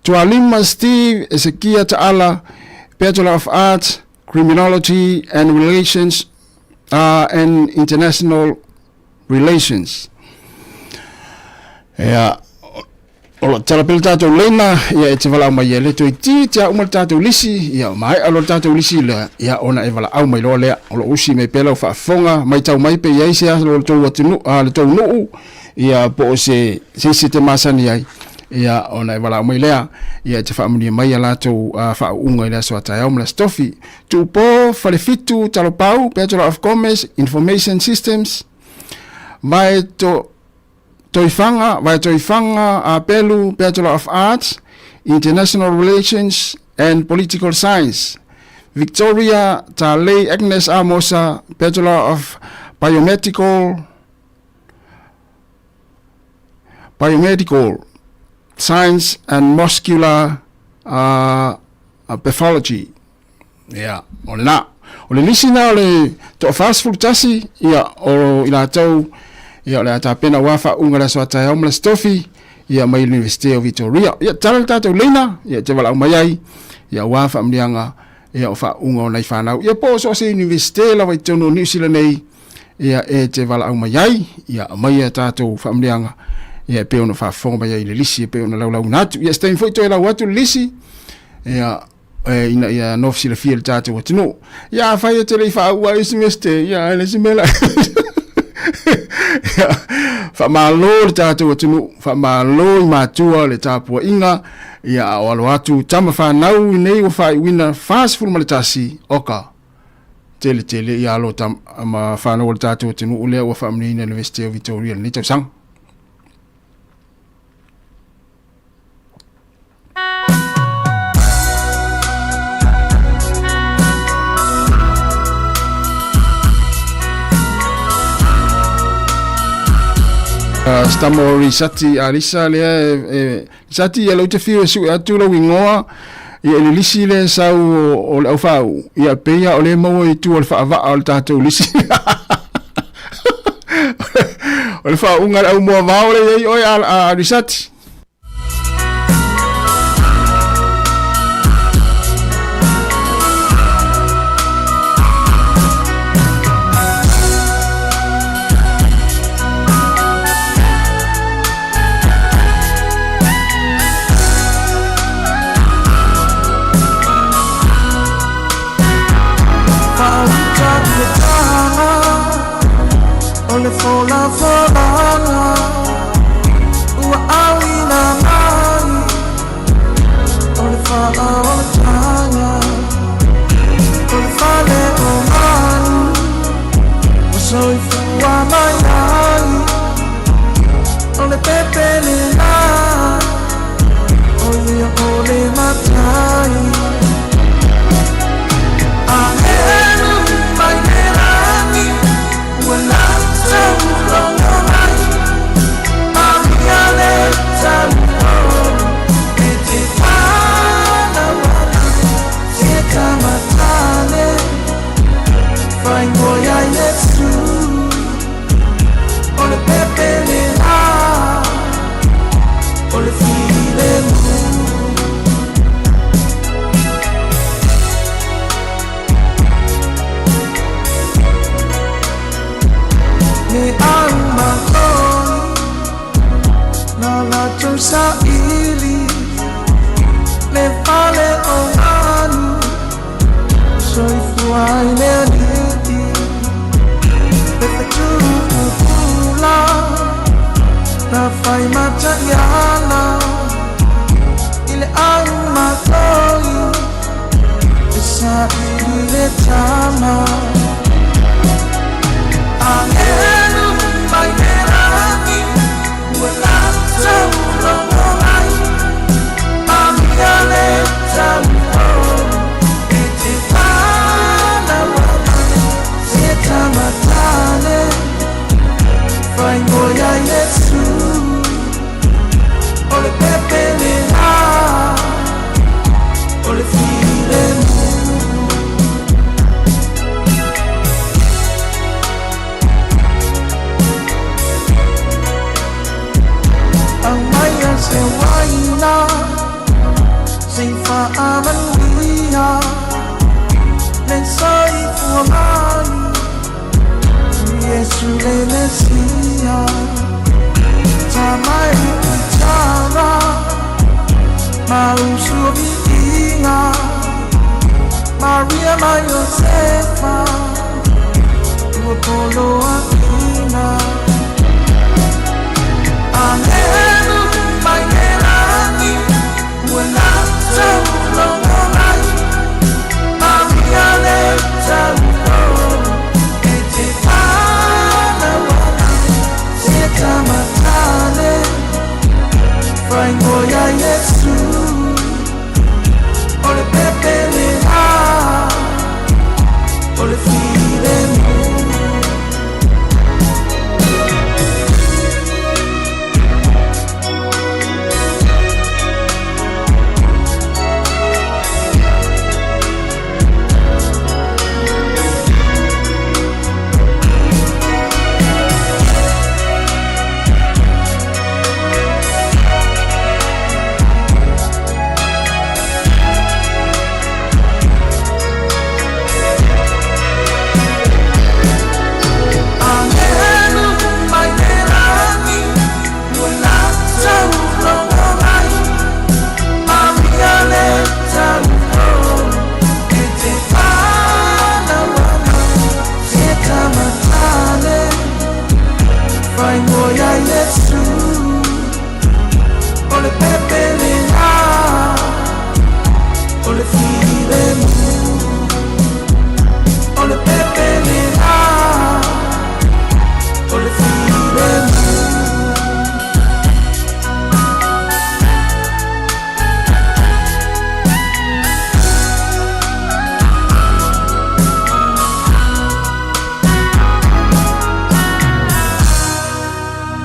Tualima Steve Ezekia Ta'ala, Bachelor of Arts, Criminology and Relations and International Relations. Ia, o lo tala pele tātou leina, ia e te valaau mai ia le toe ti te a uma le tātou lisi, ia maea lo le tātou lisi lea, ia ona e valaau mai loa lea, o lo usi mai pea lau faafofoga, matau mai pe i ai se aso o le tou atunuu, le tou nuu, ia po o se se isi e te masani ai, ia ona e valaau mai lea, ia e te faamanuia mai a latou faauuga i le aso a taeao ma le Aso Tofi. Tuupo, Falefitu, Talopau, Bachelor of Commerce, Information Systems, Vae to, Toifaga, Vae Toifaga, Apelu, Bachelor of Arts, International Relations and Political Science, Victoria Talei Agnes Amosa, Bachelor of Biomedical Biomedical Science and Muscular Pathology. Ia, o lena. O le lisi na o le toa 41, ia, o i latou, ia, o le a tapena aua faauuga i le aso a taeao ma le Aso Tofi, ia, mai le Universite o Victoria. Ia, tatalo le tatou leina, ia, e te valaau mai ai, ia, aua faamanuiaga, ia, o faauuga o nai fanau. Ia, po o so o se Universite lava i totonu o Niu Sila nei, ia, e te valaau mai ai, ia, aumai a tatou faamanuiaga, ia, e pei ona faafofoga mai ai i le lisi, e pei ona laulauina atu. Ia, se taimi foi toe lau atu le lisi, ia, e, ina ia nofo silafia i le tatou atunuu. Ia, afai e te le i faaua ai semester, ia, e le isi mea la. Ia, faamalo le tatou atunuu, faamalo i matua le tapuaiga, ia, a o alo atu tama fanau i nei ua faaiuina 41, oka, tele tele ia alo tam, ma fanau o le tatou atunuu lea ua faamanuiaina i le Universite o Victoria i lenei tausaga. Stamo Risati Arisa lea e, e Risati ia lau te fiu e sue atu lau ingoa ia i le lisi lea e sau o, o le aufaau ia pei a o le maua i tua o le faavaa o le tatou lisi o le faauuga le au moavao le i ai oe a, a Risati.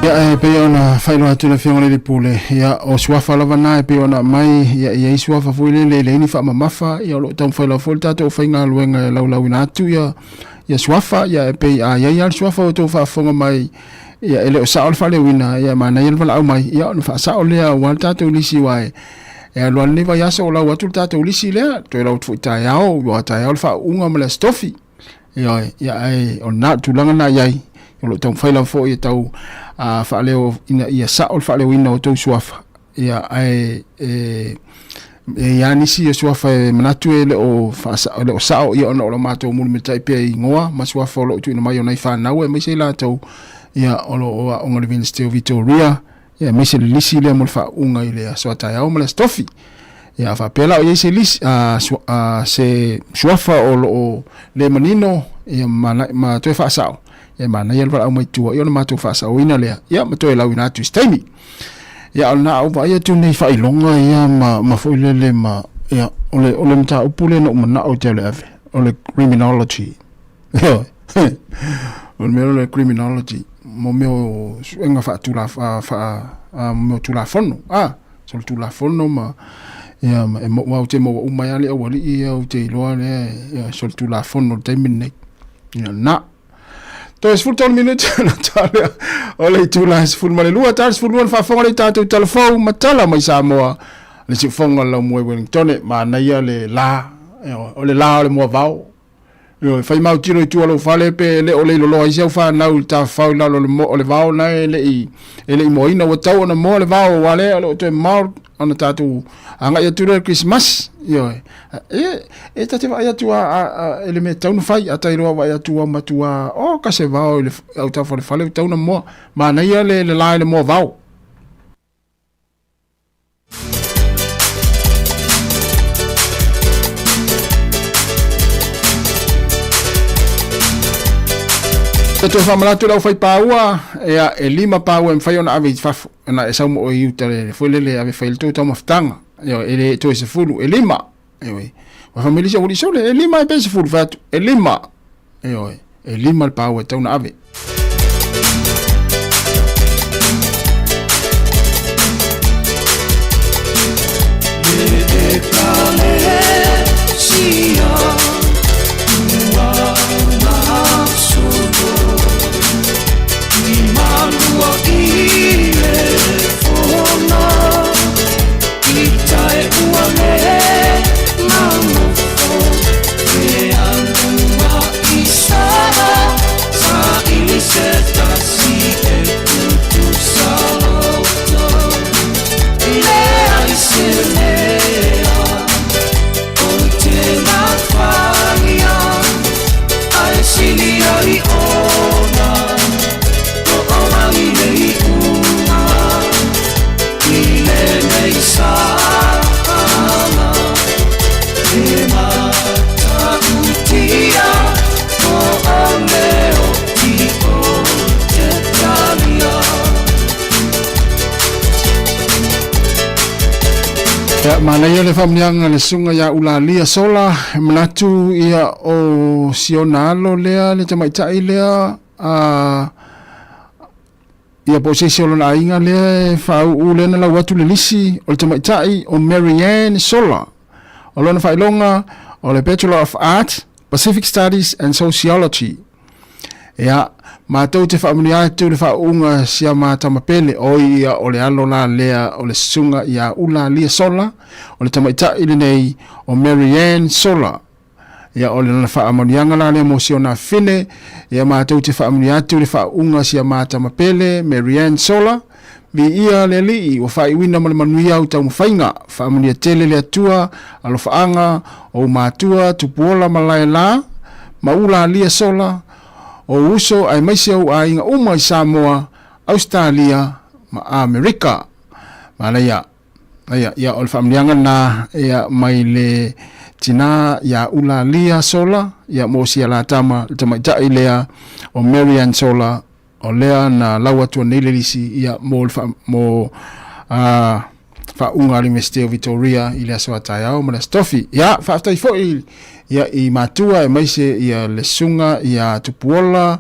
Ia e pei ona faailoa atu le Afioga i le Pule, ia o suafa lava na e pei ona aumai, ia e i ai suafa foi lele e leai ni faamamafa, ia o lo o taumafai lava foi le tatou aufaigaluega e laulauina atu ia ia suafa, ia e pei a i ai lava le suafa ua outou faafofoga mai, ia e le o sao le faaleoina, ia e manaia le valaau mai, ia ona faasao lea aua le tatou lisi aua e e alu lava lenei vaiaso o lau atu le tatou lisi lea, toe lau atu foi taeao, aua taeao le faauuga ma le Aso Tofi. Ioe, ia ae o lena tulaga na i ai, o lo o taumafai lava foi e tau faaleo ina ia sao le faaleoina o tou suafa, ia ae e e i ai nisi o suafa e manatu e le o faasao, le o sao ia ona o lo matou mulimulitai pea i igoa ma suafa o lo o tuuina mai o nai fanau aemaise i latou ia o lo o aoga i le University o Victoria, ia aemaise le lisi lea mo le faauuga i le aso a taeao ma le aso tofi. Ia a faapea la o i ai se lisi, se suafa o lo o le manino ia ma, ma toe faasao, ia manaia le valaau mai tua, ia ona matou faasaoina lea, ia ma toe lauina atu i se taimi. Ia o lena au vaai atu nei faailoga ia ma, ma foi lele ma, ia, o le, o le mataupu lea na ou manao te le ave, o le criminology. O le mea o le criminology, mo mea o suega faatula, faa, mo mea o tulafono, a, so le tulafono ma, ia, ma e mo, au te maua uma ai le aualii ia, ou te iloa lea, ia, so le tulafono le taimi lenei. Ia, na. Toe 13 minute na tale o le itula e 12, tale 12 na faafofoga le tatou talafou ma tala mai Samoa. Le siufofoga o le laumua i Wellington, manaia le la, o le la o le moavao. Ioe, fai mautilo i tua o lou fale pe le o leiloloa ai si au fanau i le tafafao i lalo o le, mo, o le vao na e le i, e le i moaina. Ua tau ona moa le vao aua lea o lo o toe mamao ona tatou agai atu lea i le Kerisimasi. Ioe. E, e ta te vaai atu a, a, a, e le mea tatau ona fai, a ta iloa vaai atu ua matua, o ka se vao i le autafa o le fale ua tatau ona moa. Manaia le, le la i le moa vao. E toe faamanatu i le aufaipaua, ia, e lima paua e mafai ona ave i fafo, ona e sau ma oe i uta le foi lele ave fai le tou taumafataga. Ioe, e le toe sefulu, e lima. Ioe. Ua fai mai le isi, ua sole, e lima e pe sefulu, fai atu, e lima. Ioe, e lima le paua e tatau ona ave. Ia, manaia le faamanuiaga le susuga ia Ulalia Sola, e manatu ia o siona alo lea le tamaitai lea a ia po o se isi o lona aiga lea e faauu lea na lau atu le lisi o le tamaitai o Mary Ann Sola. O lona faailoga o le Bachelor of Arts, Pacific Studies and Sociology. Ia, matou te faamanuia atu le faauuga sia ma tama pele, oi ia o le alo la lea o le susuga ia Ulalia Sola, o le tamaitai lenei o Mary Ann Sola. Ia, o lona faamanuiaga la lea mo si ona afine, ia matou te faamanuia atu le faauuga sia ma tama pele, Mary Ann Sola, Viia le Alii, ua faaiuina ma le manuia au taumafaiga. Faamanuia tele le Atua, alofaaga, ou matua, Tupuola ma Laelā, ma Ulalia Sola, ou uso aemaise ou aiga uma i Samoa, Ausetalia ma Amerika. Manaia. Aia, ia, o le faamanuiaga lena, ia, mai le tinā iā Ulalia Sola, ia, mo si a la tama, le tamaitai lea o Mary Ann Sola, O lea na lau atu nei le lisi ia mo le fa, mo a faauuga a le Iunivesite o Vitoria i le aso a taeao ma le aso tofi. Ia, faafetai foi ia i matua aemaise ia le susuga ia Tupuola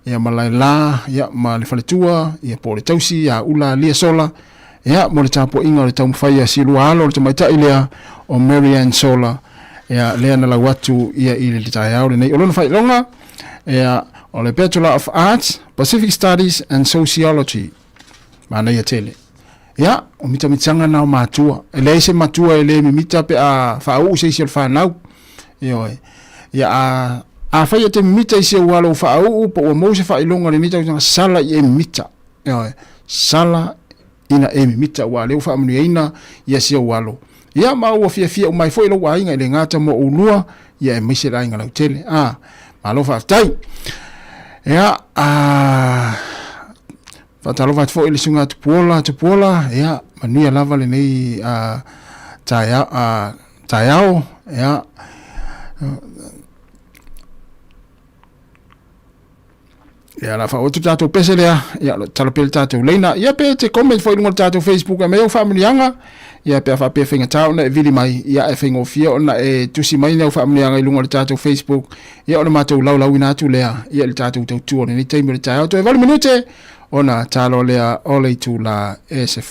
ia ma Laela ia ma le faletua ia po o le tausi ia Ula Lia Sola ia mo le tapuaiga o le taumafai a si lua alo o le tamaitai lea o Mary Ann Sola ia lea na lau atu ia i le taeao lenei. O lona faailoga ia o le Bachelor of Arts, Pacific Studies and Sociology. Manaia tele. Ia, o mitamitaga na o matua. E leai se matua e le mimita pe a faauu se isi o le fanau. Ioe. Ia, a, afai e te mimita i si ou alo ua faauu po ua maua se faailoga i lenei tausaga, sala i e mimita. Ioe. Sala ina e mimita aua o lea ua faamanuiaina ia si ou alo. Ia, ma ua fiafia uma ai foi lou aiga e le gata mo oulua, ia aemaise le aiga lautele. A, malo faafetai. Ia, a, faatalofa atu foi i le susuga Tupuola, Tupuola, ia, manuia lava lenei a, taeao, a, taeao, ia, Ia, la faaoo atu le tatou pese lea, ia, o lo o tatalo pea le tatou leina. Ia, pe te comment foi i luga o le tatou Facebook e aumai au faamanuiaga, ia, pe a faapea e faigata ona e vili mai, ia, ae faigofie ona e tusi mai ni au faamanuiaga i luga o le tatou Facebook, ia, ona matou laulauina atu lea, ia, i le tatou tautua i lenei taimi o le taeao. Toe 8 minute ona talo lea o le itula e 12.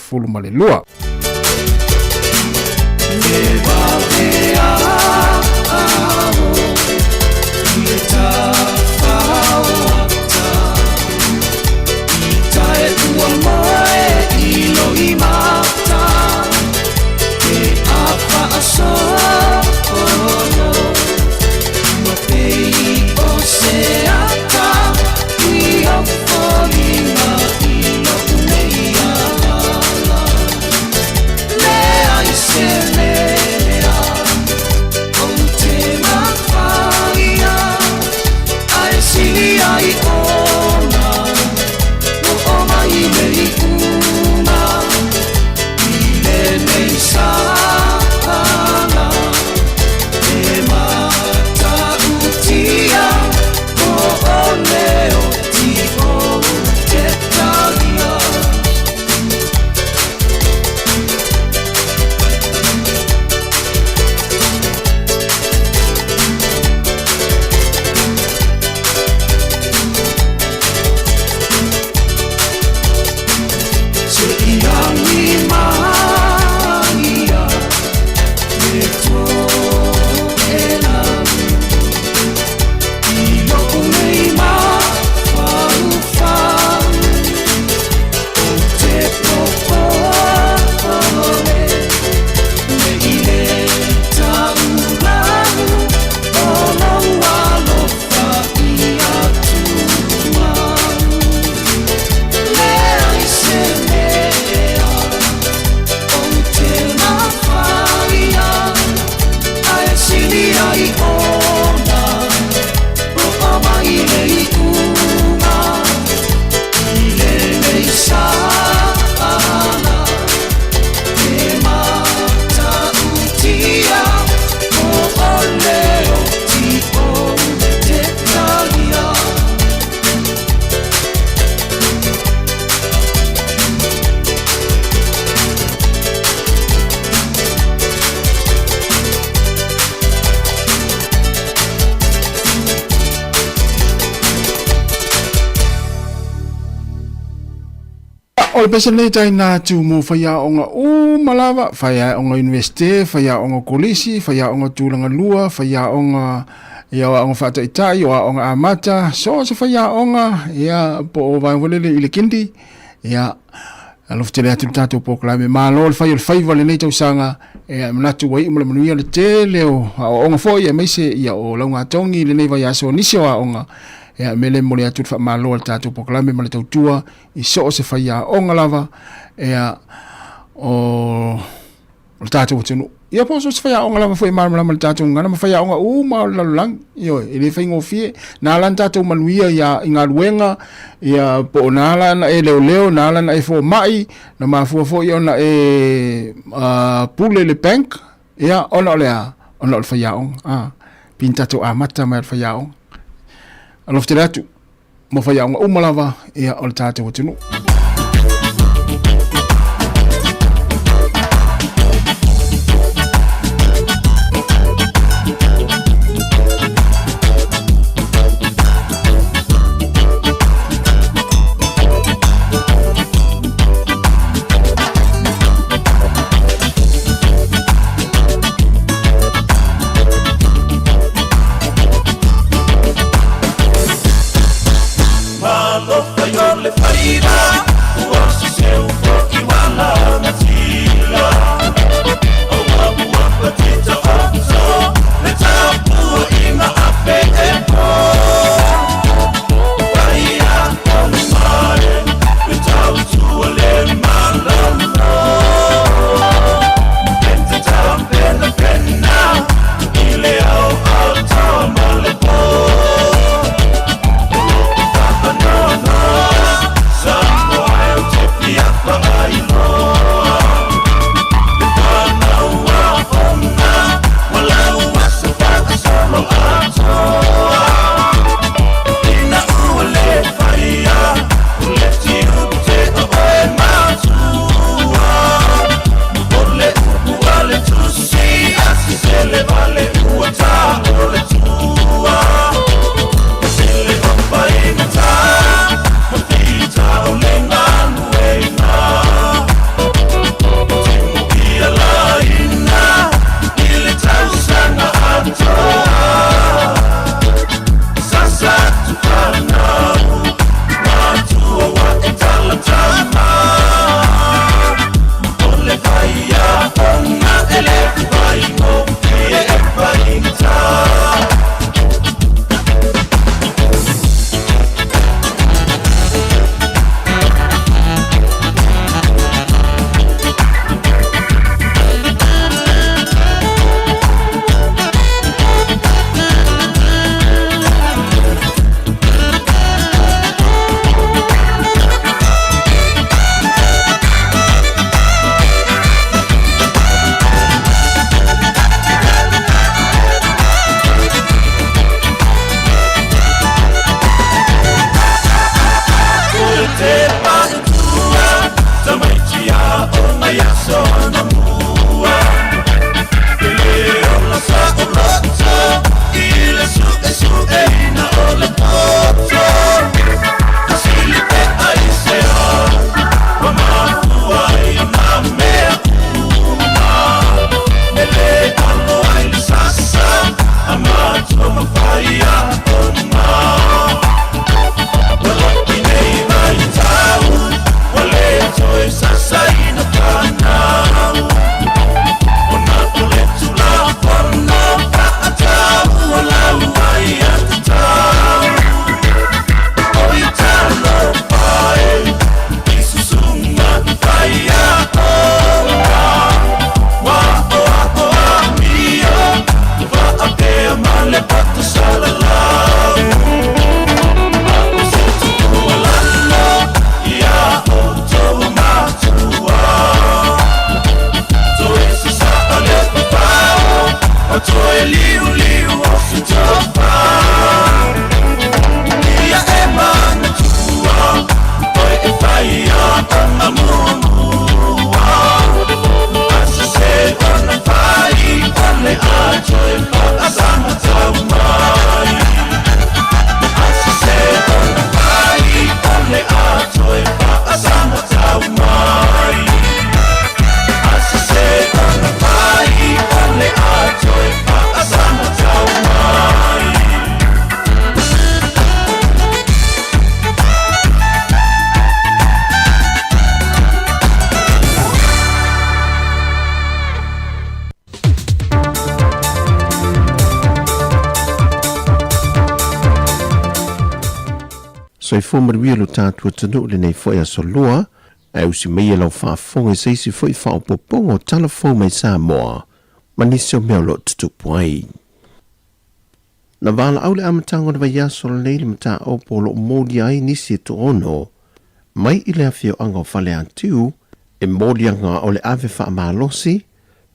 O le pese lenei taina atu mo faiaoga uma lava, faiaoga Universite, faiaoga Kolisi, faiaoga Tulaga Lua, faiaoga ia o aoga faataitai, o aoga amata, so o se faiaoga, ia po o vaega foi lele i le kindi, ia alofa tele atu le tatou polokalame. Malo le fai o le faiva lenei tausaga, ia e manatu ua iu ma le manuia le tele o aoaoga foi aemaise ia o laugatogi i lenei vaiaso nisi o aoga. Ia me le momoli atu le faamalo a le tatou polokalame ma le tautua i so o se faiaoga lava ia o le tatou atunuu. Ia po o so o se faiaoga lava foi e malamalama i le tatou gagana ma faiaoga uma o le lalolagi. Ioe, e le faigofie. Na ala ona tatou manuia ia, i galuega, ia, po o na ala ona e leoleo, na ala ona e fomai, na mafua foi ona e pule i le bank, ia, ona o le a? Ona o le faiaoga. A, pei na tatou amata mai le faiaoga. Alofa tele atu mo faiaoga uma lava ia o le tatou atunuu. Malo fai o le faiva. Soifua manuia lo tatou atunuu i lenei foi aso Lua, ae usi maia lau faafofoga i se isi foi faaopoopoga o tala fou mai Samoa ma nisi o mea o lo o tutupu ai. Na valaau le amataga o le vaiaso lenei le mataupu o lo o molia ai nisi e toaono mai i le afioaga o Faleatiu e moliaga o le ave faamalosi,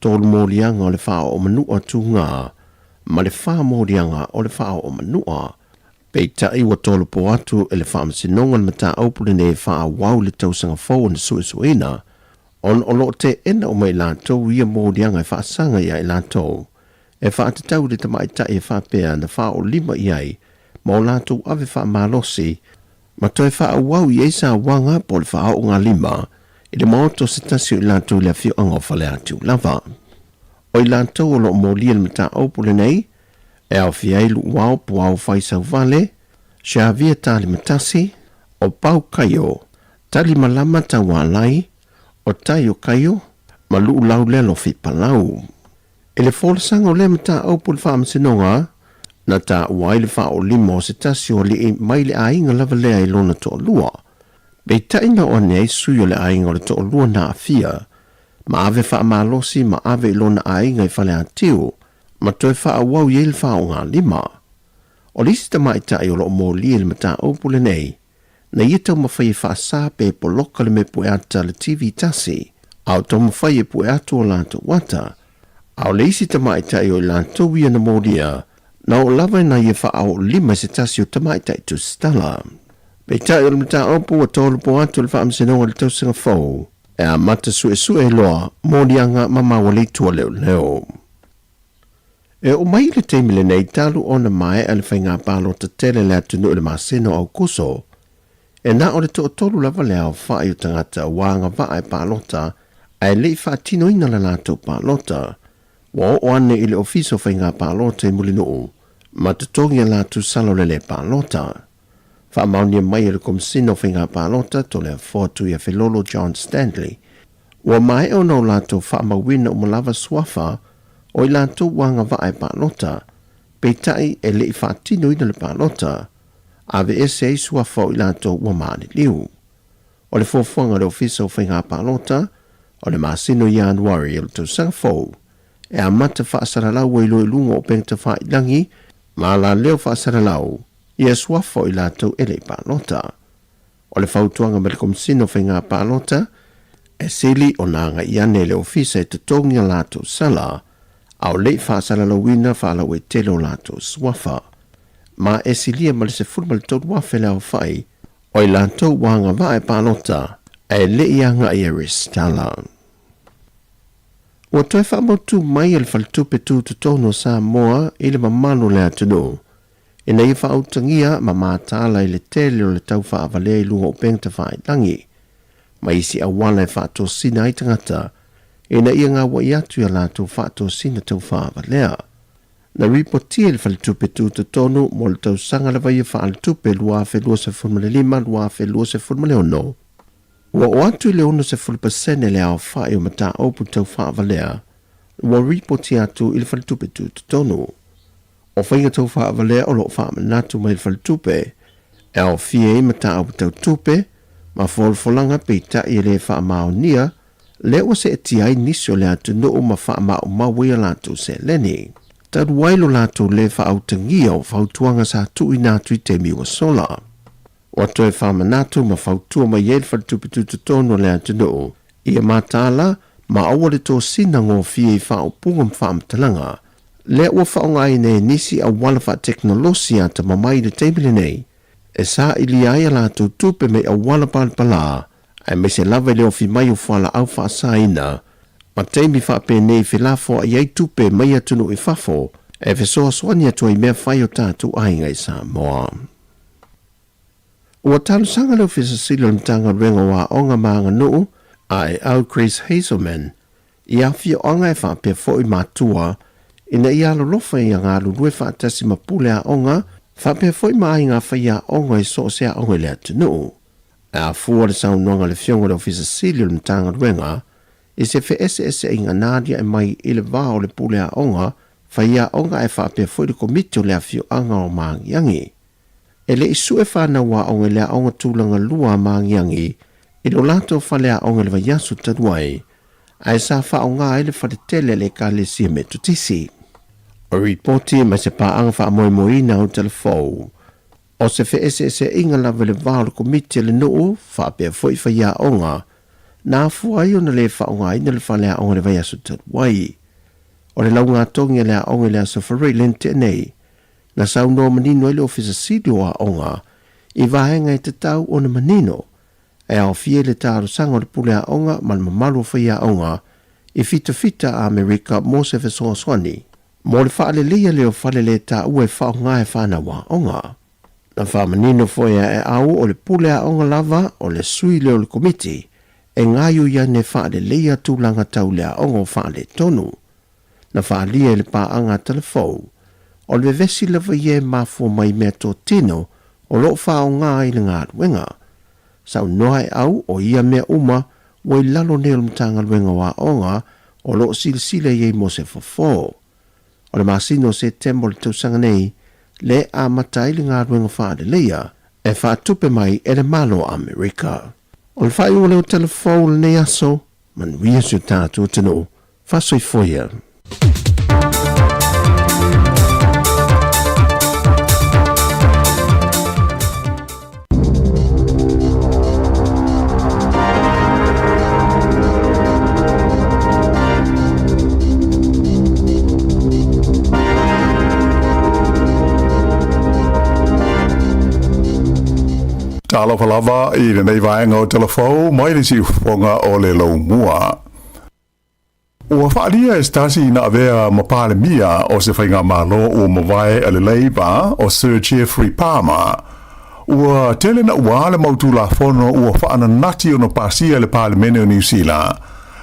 tolu moliaga o le faaoo manua tuga ma le fa moliaga o le faaoo manua. Peitai ua tolopo atu e le Faamasinoga le mataupu lenei e faaauau i le tausaga fou ona suesueina, ona o lo o teena uma i latou ia moliaga e faasaga ia i latou e faatatau i le tamaitai e faapea na faaolima i ai ma o latou ave faamalosi ma toe faaauau i ai sauaga po o le faaoogalima i le maota o se tasi o i latou i le afioaga o Faleatiu lava. O i latou o lo o molia le mataupu lenei e aofia ai Luuao Puao Faisauvale, Xavier Talimatasi, o Pau Kaio, Talimalama Taualai, o Taio Kaio, ma Luulaulea Lofi Palau. I le folasaga o lea mataupu i le Faamasinoga, na taua ai le faaolima o se tasi o alii mai le aiga lava lea i lona toalua. Peitai na oo ane ai sui o le aiga o le toalua na aafia, ma ave faamalosi ma ave i lona aiga i Faleatiu, ma toe faaauau i ai le faaaogalima. O le isi tamaitai o lo o molia i le mataupu lenei, na ia taumafai e faasa pe poloka le mea pue ata a le TV tasi, a o taumafai e pue atu o latou ata. A o le isi tamaitai o i latou ia na molia, na oo lava ina ia faaoolima i se tasi o tamaitai tusitala. Peitai o le mataupu ua tolopo atu e le Faamasinoga i le tausaga fou, e amata suesue loa moliaga ma maua leoleo. E oo mai i le taimi lenei talu ona maea le faiga palota tele a le atunuu i le masina o Aokuso, e na o le toatolu lava le aofai o tagata ua agavaa e palota ae le i faatinoina le latou palota. Ua oo ane i le Ofisa o Faiga Palota i Mulinuu ma totogi a latou sala o le le palota. Faamaonia mai e le Komesina o Faiga Palota, Toleafoa Tuiafelolo John Stanley, ua maea ona o latou faamauina uma lava suafa o i latou ua agavaa e palota, peitai e le i faatinoina le palota, aveese ai suafa o i latou ua maliliu. O le fuafuaga a le Ofisa o Faiga Palota, o le masina o Ianuari o le tausaga fou, e amata faasalalau ai loa i luga o upega tafailagi ma alaleo faasalalau ia suafa o i latou e le i palota. O le fautuaga mai le Komesina o Faiga Palota, e sili ona agai ane le Ofisa e totogi a latou sala, a o le i faasalalauina faalauaitele o latou suafa. Ma e silia ma le 13,000 le aofai o i latou ua agavaa e palota ae le i agai e resitala. Ua toe faamautu mai e le Faletupe Tutotonu o Samoa i le mamalu o le atunuu ina ia faautagia ma mataala i le tele o le tau faavalea i luga o upega tafailagi ma isi auala e faatosina ai tagata ina ia gauai atu i a latou faatosina tau faavalea. Na ripotia e le Faletupe Tutotonu mo le tausaga lava ia faaletupe 2025/2026, ua oo atu i le 60% le aofai o mataupu tau faavalea ua ripotia atu i le Faletupe Tutotonu. O faiga tau faavalea o lo o faamanatu mai le Faletupe e aofia ai mataupu tau tupe ma folafolaga peitai e le faamaonia lea ua seetia ai nisi o le atunuu ma faamaumau ai a latou seleni. Talu ai lo latou le faautagia o fautuaga sa tuuina atu i taimi ua sola. Ua toe faamanatu ma fautua mai ai le Faletupe Tutotonu o le atunuu ia mataala ma aua le tosina gofie i faaupuga ma faamatalaga lea ua faaaogaina e nisi auala faatekonolosi atamamai i le taimi lenei e sailia ai a latou tupe mai auala palapala aemaise lava i le ofi mai o fualaau faasaina ma taimi faapenei felafoai ai tupe mai atunuu i fafo e fesoasoani atu ai i mea fai o tatou aiga i Samoa. Ua talosaga le Ofisa Sili o le Matagaluega o Aoga ma Aganuu, AEO Chris Hazelman, i afioaga e faapea foi matua ina ia alolofa ia galulue faatasi ma pule aoga faapea foi ma aiga faiaoga i so o se aoga i le atunuu. E afua le saunoaga a le Afioga i le Ofisa Sili o le Matagaluega i se feeseeseaiga na aliae mai i le va o le pule aoga, faiaoga ae faapea foi le komiti o le afioaga o Maagiagi. E le i sue fanau aoga i le aoga tulaga lua a Magiagi i lo latou faleaoga i le vaiaso talu ai, ae sa faaaoga ai le faletele a le Ekalesia Metotisi. O ripoti mai se paaga faamoemoeina o Talafou, o se feeseeseaiga lava i le va o le komiti a le nuu faapea foi faiaoga na afua ai ona le faaaogaina le faleaoga i le vaiaso talu ai. O le laugatogi a le aoga i le Aso Faraile na tea nei, Na saunoa manino ai le Ofisa Sili o Aoga i vaega e tatau ona manino e aofia i le talosaga o le pule aoga ma le mamalu o faiaoga i fitafita a Amerika mo se fesoasoani mo le faaleleia lea o fale le taua e faaaoga e fanau aoga. Na faamanino foi a Eau o le pule aoga lava o le sui lea o le komiti e gaoioi ana e faaleleia tulaga tau le aoga o faaletonu. Na faaalia e le paaga a Talafou, o le vevesi lava ia e mafua mai i meatotino o lo o faaaoga ai le galuega. Saunoa e au o ia mea uma ua i lalo nei o le Matagaluega o Aoga o lo o silasila i ai mo se fofo. O le masina o Setema o le tausaga nei le amata ai le galuega faaleleia e faatupe mai e le Malo o Amerika. O le faaiuga lea o Talafou lenei aso, manuia si o tatou atunuu. Faasoifua ia. Talofa lava i lenei vaega o Talafou mai le siufofoga o le Laumua. Ua faaalia e se tasi na avea ma Palemia o se faigamalo ua mavae a le Labour o Sir Geoffrey Palmer, ua tele naua le mau Tulafono ua faananati ona pasia e le Palemene o Niu Sila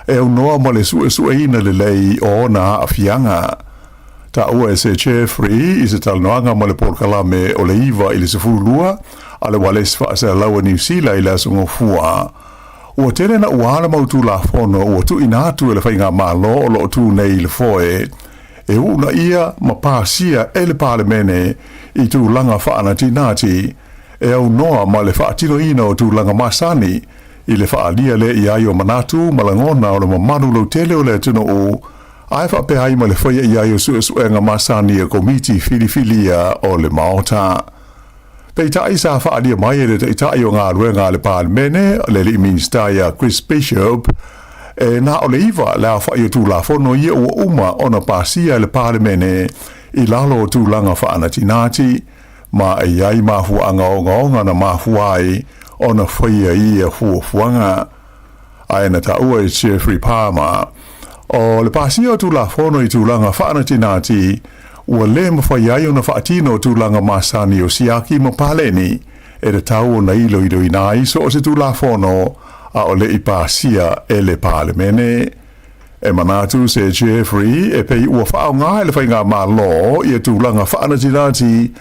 e aunoa ma le suesueina lelei o ona aafiaga. Taua e Sir Geoffrey i se talanoaga ma le polokalame o le 9 i le 12 a le Ualesi Faasealaua Niu Sila i le Aso Gafua, Ua tele naua le mau Tulafono ua tuuina atu e le Faigamalo o lo o tu nei i le foe e uunaia ma pasia e le Palemene i tulaga faanatinati e aunoa ma le faatinoina o tulaga masani i le faaalia lea i ai o manatu ma lagona o le mamalu lautele o le atunuu ae faapea ai ma le faia i ai o suesuega masani a Komiti Filifilia o le Maota. Peitai sa faaalia mai e le Taitai o Galuega a le Palemene, le Alii Minisita ia Chris Bishop, e na o le iva le aofai o Tulafono ia ua uma ona pasia e le Palemene i lalo o tulaga faanatinati, ma e i ai mafuaaga ogaoga na mafua ai ona faia ia fuafuaga. Ae na taua e Geoffrey Palmer, o le pasia o Tulafono i tulaga faanatinati, ua le mafai ai ona faatino tulaga masani o siaki ma paleni e tatau ona iloiloina ai so o se Tulafono a o le i pasia e le Palemene. E manatu Sir Geoffrey e pei ua faaaoga e le Faigamalo ia tulaga faanatinati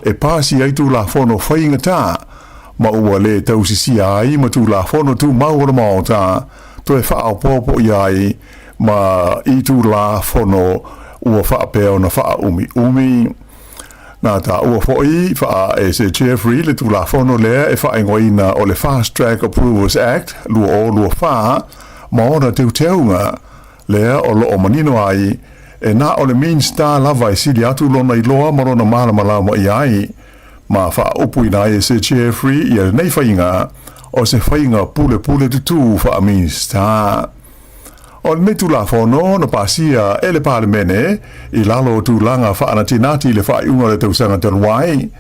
e pasi ai Tulafono faigata ma ua le tausisia ai ma Tulafono Tumau o le Maota toe faaopoopo i ai ma i Tulafono ua faapea ona faaumiumi. Na taua foi faa e Sir Geoffrey le Tulafono lea e faaigoaina o le Fast Track Approvals Act 2024 ma ona teuteuga lea o lo o manino ai e na o le Minisita lava e sili atu lona iloa ma lona malamalama i ai ma faaupuina ai e Sir Geoffrey ia lenei faiga o se faiga pulepule tutū faa-Minisita. O lenei Tulafono na pasia e le Palemene i lalo o tulaga faanatinati i le faaiuga o le tausaga talu ai,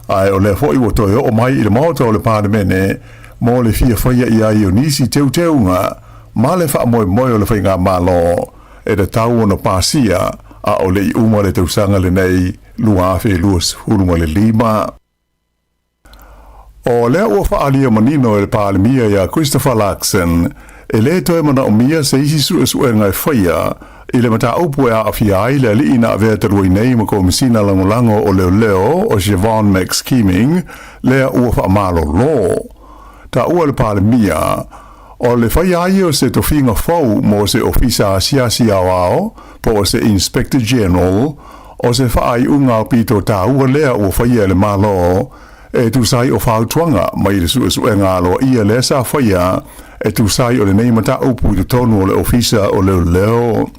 ae o lea foi ua toe oo mai i le Maota o le Palemene mo le fia faia i ai o nisi teuteuga ma le faamoemoe o le Faigamalo e tatau ona pasia a o le i uma le tausaga lenei 2025. O lea ua faaalia manino e le Palemia ia Christopher Luxon, e le toe manaomia se isi suesuega e faia i le mataupu e aafia ai le alii na avea talu ai nei ma Komesina Lagolago o Leoleo o Siobhan McSkimming, lea ua faamalolo. Taua e le Palemia, o le faia ai o se tofiga fou mo se Ofisa Asiasi Aoao po o se Inspector General, o se faaiuga aupito taua lea ua faia e le Malo. E tusa ai o fautuaga mai le suesuega aloaia lea sa faia e tusa ai o lenei mataupu i totonu o le Ofisa o Leoleo.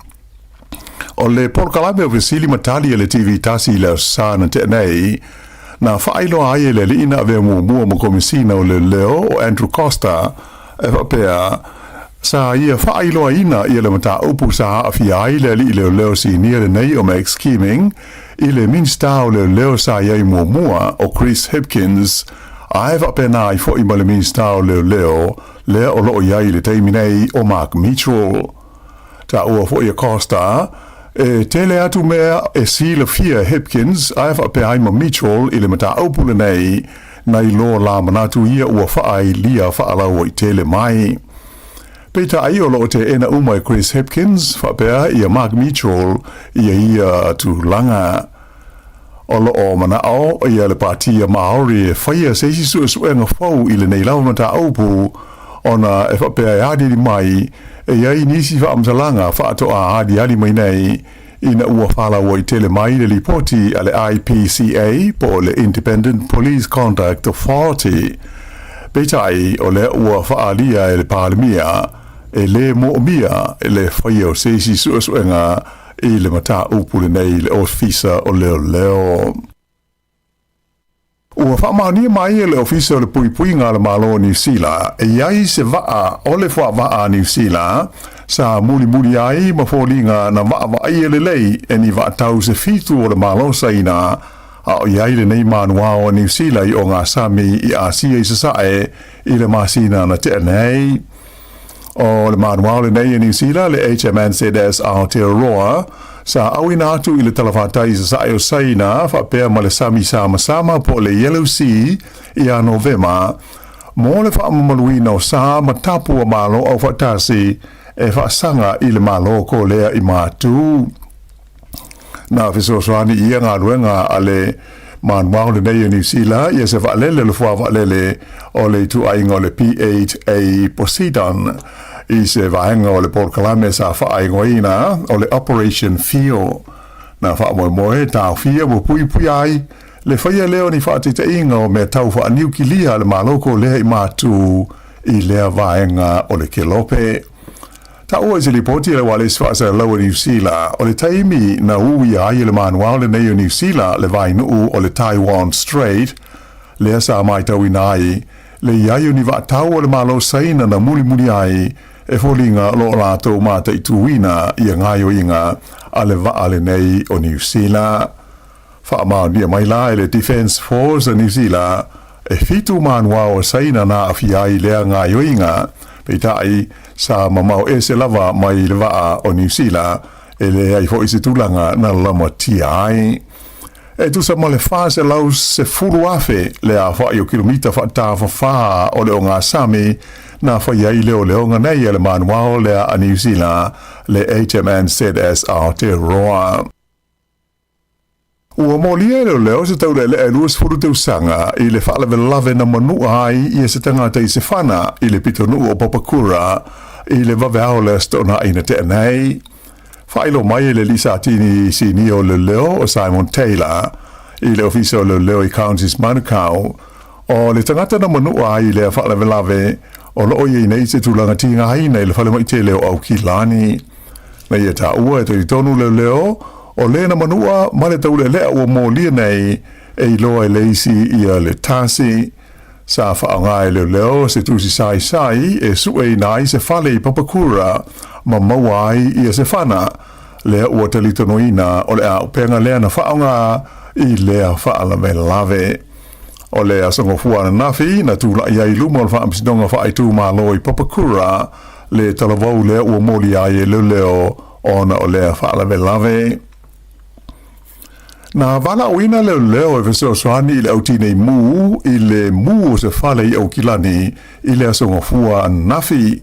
O le polokalame o Fesili ma Tali a le TV Tasi i le Aso Sa na tea nei, na faailoa ai e le alii na avea muamua ma Komesina o Leoleo o Andrew Coster e faapea, sa ia faailoaina ia le mataupu sa aafia ai le alii leoleo sinia lenei o Max Keeming i le Minisita o Leoleo sa i ai muamua o Chris Hipkins ae faapena ai foi ma le Minisita o Leoleo lea o lo o i ai i le taimi nei o Mark Mitchell. Taua foi e Coster, e tele atu mea e silafia e Hipkins ae faapea ai ma Mitchell i le mataupu lenei nai lo la manatu ia ua faaailia faalauaitele mai. Peitai o lo o teena uma e Chris Hipkins faapea ia Mark Mitchell ia ia tulaga. O lo o manao ia le Patia Maori e faia se isi suesuega fou i lenei lava mataupu ona e faapea e aliali mai e i ai nisi faamatalaga faatoa aliali mai nei ina ua faalauaitele mai le lipoti a le IPCA po o le Independent Police Conduct Authority. Peitai o lea ua faaalia e le Palemia e lē moomia le faia o se isi suesuega i le mataupu lenei i le Ofisa o Leoleo. Ua faamaonia mai e le Ofisa o le Puipuiga a le Malo o Niu Sila e i ai se vaa o le fuavaa a Niu Sila sa mulimuli ai ma foliga na vaavaaia lelei e ni vaatau se fitu o le Malo Saina a o i ai lenei manuao a Niu Sila i ogasami i Asia i Sasae i le masina na tea nei. O le manuao lenei e Niu Sila, le HMNZS Aotearoa, sa auina atu i le talafatai i sasae o Saina faapea ma le sami samasama po o le Yellow Sea ia Novema, mo le faamamaluina o sa ma tapu a Malo Aufaatasi e faasaga i le Malo Kolea i Matu. Na fesoasoani i ia galuega a le manuao lenei o Niu Sila ia se vaalele o le fuavaalele o le ituaiga o le P-8A Poseidon i se vaega o le polokalame sa faaigoaina o le Operation Whio. Na faamoemoe taofia ma puipuia ai le faia lea o ni faataitaiga o mea tau faaniukilia a le Malo Kolea i Matu i lea vaega o le kelope. Taua i se lipoti a le Ualesi Faasalalau a Niu Sila, o le taimi na uia ai e le manuao lenei o Niu Sila le vainuu o le Taiwan Strait, lea sa maitauina ai le i ai o ni vaatau o le Malo Saina na mulimuli ai e foliga o lo o latou mataituina ia gaoioiga a le vaa lenei o Niu Sila. Faamaonia mai la e le Defence Force a Niu Sila e fitu manuao a Saina na aafia ai lea gaoioiga, peitai sa mamao ese lava mai le vaa o Niu Sila e leai foi se tulaga na lamatia ai. E tusa ma le 410,000 le aofai o kilomita faatafafā o le ogasami na fai ai leoleoga nei a le manuao lea a Niu Sila, le HMNZS Aotearoa. Ua molia e leoleo se taulealea e 20 tausaga i le faalavelave na manua ai ia se tagata i se fana i le pitonuu o Papakura i le vaveao o le Aso Toonai na tea nei. Faailoa mai e le alii satini sinia o leoleo o Simon Taylor i le Ofisa o Leoleo i Counties Manukau, o le tagata na manua ai i lea faalavelave o lo o i ai nei se tulaga tigaina i le falemai tele o Aukilani. Na ia taua e talitonu leoleo o le na manua ma le taulealea ua molia nei e iloa e le isi ia le tasi. Sa faaaoga e leoleo se tusi saisai e sueina ai se fale i Papakura ma maua ai ia se fana, lea ua talitonuina o le auupega lea na faaaoga i lea faalavelave. O le Aso Gafua ananafi na tulai ai i luma o le Faamasinoga Faaitumalo i Papakura le talavou lea ua molia ai e leoleo ona o lea faalavelave. Na valaauina leoleo e fesoasoani i le au tinei mu i le mu o se fale i Aukilani i le Aso Gafua ananafi.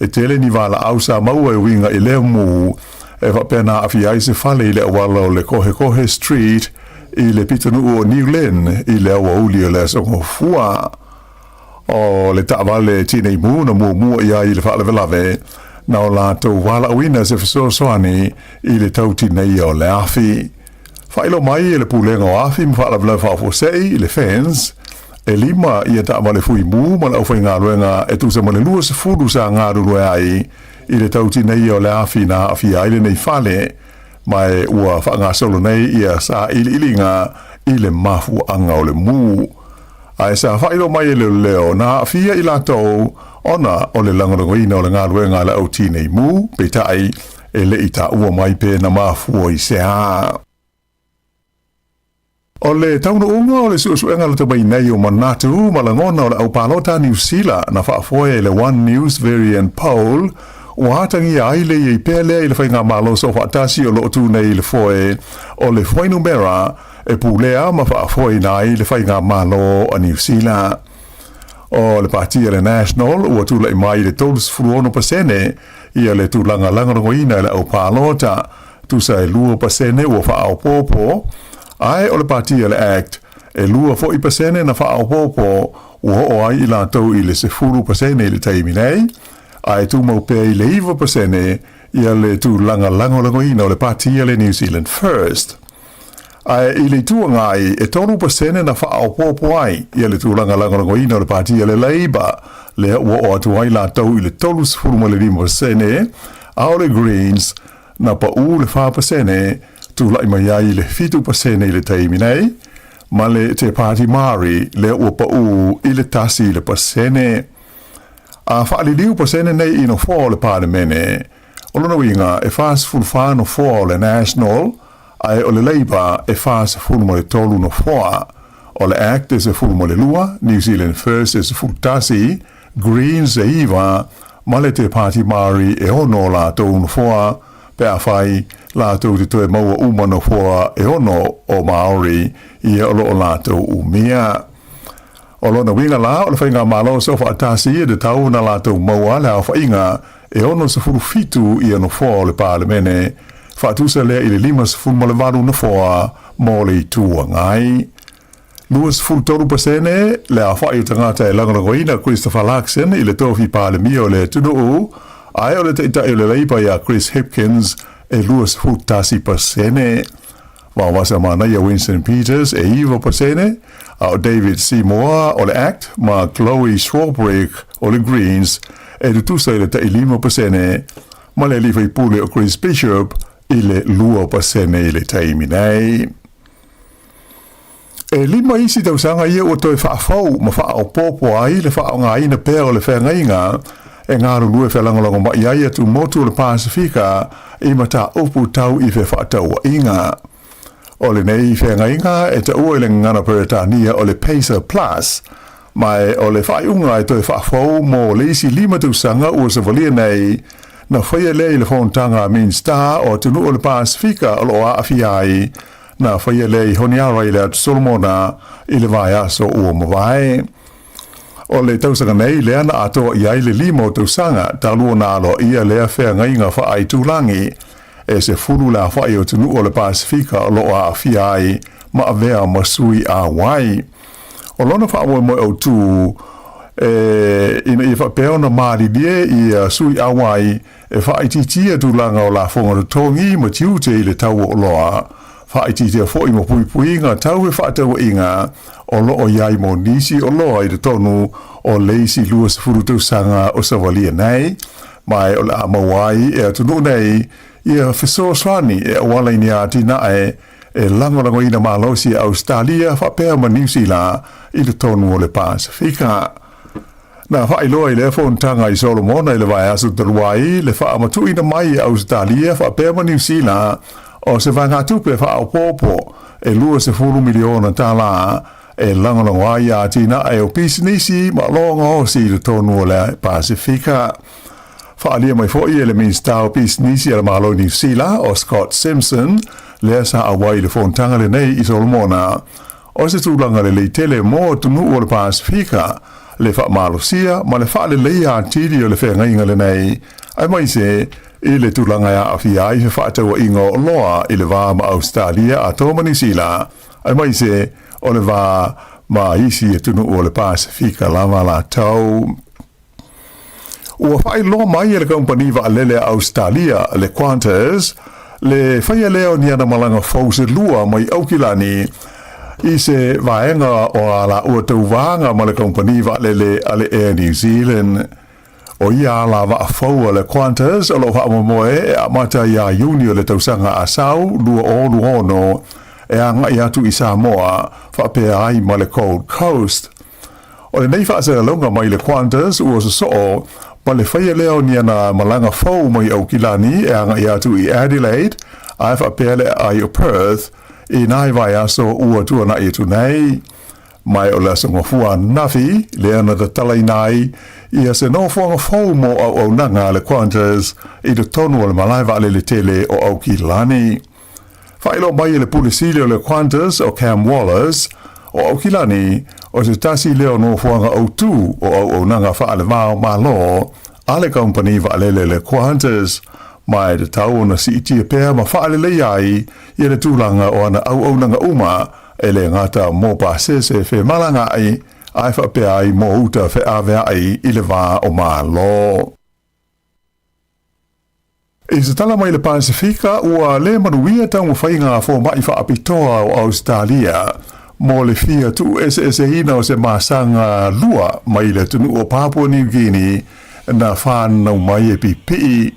E tele ni valaau sa maua e uiga i lea mu e faapea na aafia ai se fale i le auala o le Kohekohe Street i le pitonuu o New Lynn i le aoauli o le Aso Gafua. O le taavale tinei mu na muamua i ai i le faalavelave, na o latou valaauina se fesoasoani i le tau tineia o le afi. Faailoa mai e le Pulega o Afi ma Faalavelave Faafuasei, le FENS, E lima ia taavale fuimu ma le aufaigaluega e tusa ma le 20 sa galulue ai i le tau tineia o le afi na aafia ai lenei fale, ma e ua faagasolo nei ia sailiiliga i le mafuaaga o le mu. Ae sa faailoa mai e leoleo na aafia i latou ona o le lagolagoina o le galuega a le au tinei mu, peitai e le i taua mai pe na mafua i se a. O le taunuuga o le suesuega lata mai nei o manatu ma lagona o le aupalota Niu Sila na faafoe e le One News Verian Poll ua atagia ai le iai pea lea i le faigamalo soofaatasi o lo o tu nei i le foe o le fuainumera e pulea ma faafoeina ai le faigamalo a Niu Sila. O le pati a le National ua tulai mai i le 36% ia le tulaga lagolagoina e le aupalota, tusa e 2% ua faaopoopo, ae o le pati a le Act e 2 foi pasene na faaopoopo ua oo ai i latou i le 10% i le taimi nei, ae tumau pea i le 9% ia le tulaga lagolagoina o le pati a le New Zealand First. Ae i le Itu Agai, e 3% na faaopoopo ai ia le tulaga lagolagoina o le pati a le Labour, lea ua oo atu ai latou i le 35%, a o le Greens, na paū le 4%, tulai mai ai i le 7% i le taimi nei, ma le Te Pāti Māori lea ua paū i le 1%. A faaliliu pasene nei i nofoa o le Palemene, o lona uiga e 44 nofoa o le National, ae o le Labour e 43 nofoa. O le Act e 12, New Zealand First e 11, Greens e 9, ma le Te Pāti Māori e 6 latou nofoa, pe afai latou te toe maua uma nofoa e 6 o Māori ia o lo o latou umia. O lona uiga la, o le faigamalo soofaatasi e tatau ona latou maua le aofaiga e 67 ia nofoa o le Palemene, faatusa lea i le 58 nofoa mo le Itu Agai. 23% le aofai o tagata e lagolagoina Christopher Luxon i le tofi Palemia o le atunuu, ae o le taitai o le Leipa ia Chris Hipkins e 21%. Vaovasa manaia Winston Peters e 9%, a o David Seymour o le act ma Chloe Swarbrick o le Greens e tutusa i le tai 5%, ma le alii faipule o Chris Bishop i le 2% i le taimi nei. E lima isi tausaga ia ua toe faafou ma faaopoopo ai le faaaogaina pea o le feagaiga e galulue felagolagomai ai atumotu o le Pasefika i mataupu tau i fefaatauaiga. O lenei feagaiga e taua i le gagana Peretania o le PACER Plus, ma e o le faaiuga e toe faafou mo le isi lima tausaga ua savalia nei, na faia lea i le fonotaga a Minisita o atunuu o le Pasefika o lo o aafia ai Na faia lea i Honiara i le Atu Solomona i le vaiaso ua mavae. O le tausaga nei lea na atoa i ai le lima o tausaga talu ona aloaia lea feagaiga faaitulagi e 10 le aofai o atunuu o le Pasefika o lo o aafia ai ma avea ma sui auai. O lona faamoemoe autu e ina ia faapea ona malilie ia sui auai E faaitiitia tulaga o lafoga totogi ma tiute i le tau o oloa, faaitiitia foi ma puipuiga tau fefaatauaiga o lo o i ai mo nisi oloa i totonu o le isi 20 tausaga o savalia nei, ma o le a maua ai e atunuu nei ia fesoasoani e auala i ni atinae e lagolagoina malosi e Ausetalia faapea ma Niu Sila i totonu o le Pasefika. Na faailoa i lea fonotaga i Solomona i le vaiaso talu ai le faamatuuina mai e Ausetalia faapea ma Niu Sila o se vaegatupe faaopoopo e $20 miliona tala e lagolago ai atinae o pisinisi ma oloa gaosi i totonu o le Pasefika. Faaalia mai foi e le Minisita o Pisinisi a le Malo i Niu Sila o Scott Simpson lea sa auai i le fonotaga lenei i Solomona O se tulaga lelei tele mo atunuu o le Pasefika, le faamalosia ma le faaleleia atili o le feagaiga lenei, aemaise i le tulaga e aafia ai fefaatauaiga o oloa i le va ma Ausetalia atoa ma Niu Sila, aemaise o le va ma isi atunuu o le Pasefika lava latou. Ua faailoa mai e le kamupani vaalele a Ausetalia, le Qantas, le faia lea o ni ana malaga fou se lua mai Aukilani i se vaega o a laua tauvaga ma le kamupani vaalele a le Air New Zealand. O ia ala vaa fou a le Qantas o lo o faamoemoe e amata iā Iuni o le tausaga a sau 2026 e agai atu i Samoa faapea ai ma le Gold Coast. O lenei faasalalauga mai le Qantas ua sosoo ma le faia lea o ni ana malaga fou mai Aukilani e agai atu i Adelaide ae faapea le aai o Perth i nai vaiaso ua tuanai atu nei. Mai o le Aso Gafua ananafi lea na tatalaina ai ia se nofoaga fou mo auaunaga a le Qantas i totonu o le malae vaalele tele o Aukilani. Faailoa mai e le Pule Sili o le Qantas o Cam Wallace, o Aukilani, o se tasi lea o nofoaga autū o auaunaga faale-va o Malo a le kamupani vaalele le Qantas, ma e tatau ona siitia pea ma faaleleia ai ia le tulaga o ana auaunaga uma e le gata mo pasese femalagaai ae faapea ai mo uta feaveai i le va o Malo. I se tala mai le Pasefika, ua le manuia taumafaiga a fomai faapitoa o Ausetalia mo le fia tuueseeseina o se masaga lua mai le atunuu o Papua New Guinea na fanau mai e pipii.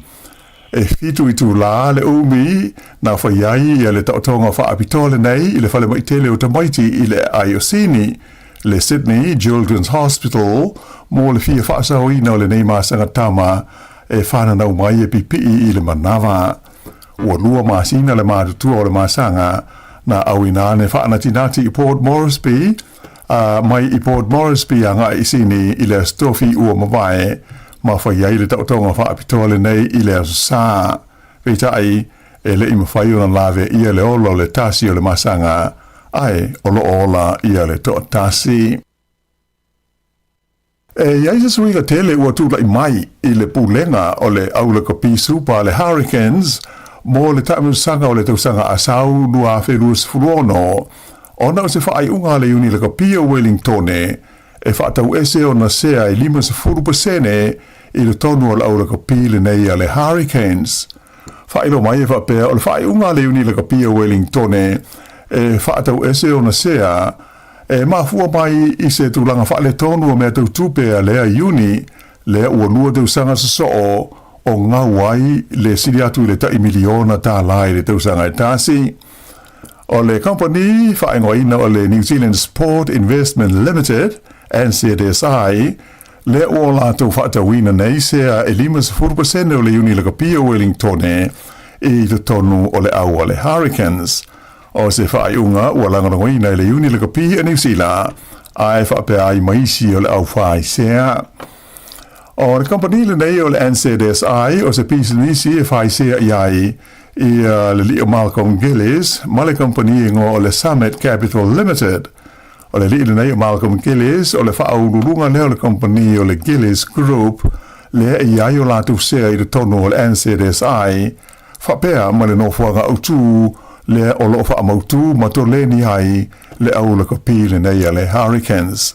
E fitu itulā le umi na fai ai ia le taotoga faapitoa lenei i le falemai tele o tamaiti i le aai o Sini, le Sydney Children's Hospital, mo le fia faasaoina o lenei masaga tama e fananau mai e pipii i le manava. Ua lua masina le matutua o le masaga na auina ane faanatinati i Port Moresby, a mai i Port Moresby agai i Sini i le Aso Tofi ua mavae, ma fai ai le taotoga faapitoa lenei i le Aso Sa. Peitai, e le i mafai ona lave ia le ola o le tasi o le masaga, ae o lo o ola ia le toatasi. E i ai se suiga tele ua tulai mai i le pulega o le aulakapi supa a le Hurricanes mo le taamilosaga o le tausaga a sau 2026, ona o se faaiuga a le Iuni Lakapi o Wellingtone e faatauese ona sea e 50% i totonu o le aulakapi lenei a le Hurricanes. Faailoa mai e faapea o le faaiuga a le Iuni Lakapi o Wellingtone e faatauese ona sea E mafua mai i se tulaga faaletonu o mea tau tupe a lea Iuni, lea ua lua tausaga sosoo o gau ai le sili atu i le tai miliona tālā i le tausaga e tasi. O le kamupani faaigoaina o le New Zealand Sport Investment Limited, NZSI, lea ua o latou faatauina nei sea e 50% o le Iuni lakapi o Wellingtone i totonu o le au a le Hurricanes. O se faaiuga ua lagolagoina e le Iuni Lakapi a Niu Sila, ae faapea ai ma isi o le au faisea. O le kamupani lenei o le NZSI o se pisinisi e faisea i ai ia le lii o Malcolm Gillies ma le kamupani e igoa o le Summit Capital Limited. O le lii lenei o Malcolm Gillies o le faauluuluga lea o le kamupani o le Gillies Group lea e i ai o latou sea i totonu o le NZSI Faapea ma le nofoaga autū lea o lo o faamautū ma toleni ai le au lakapi lenei a le Hurricanes.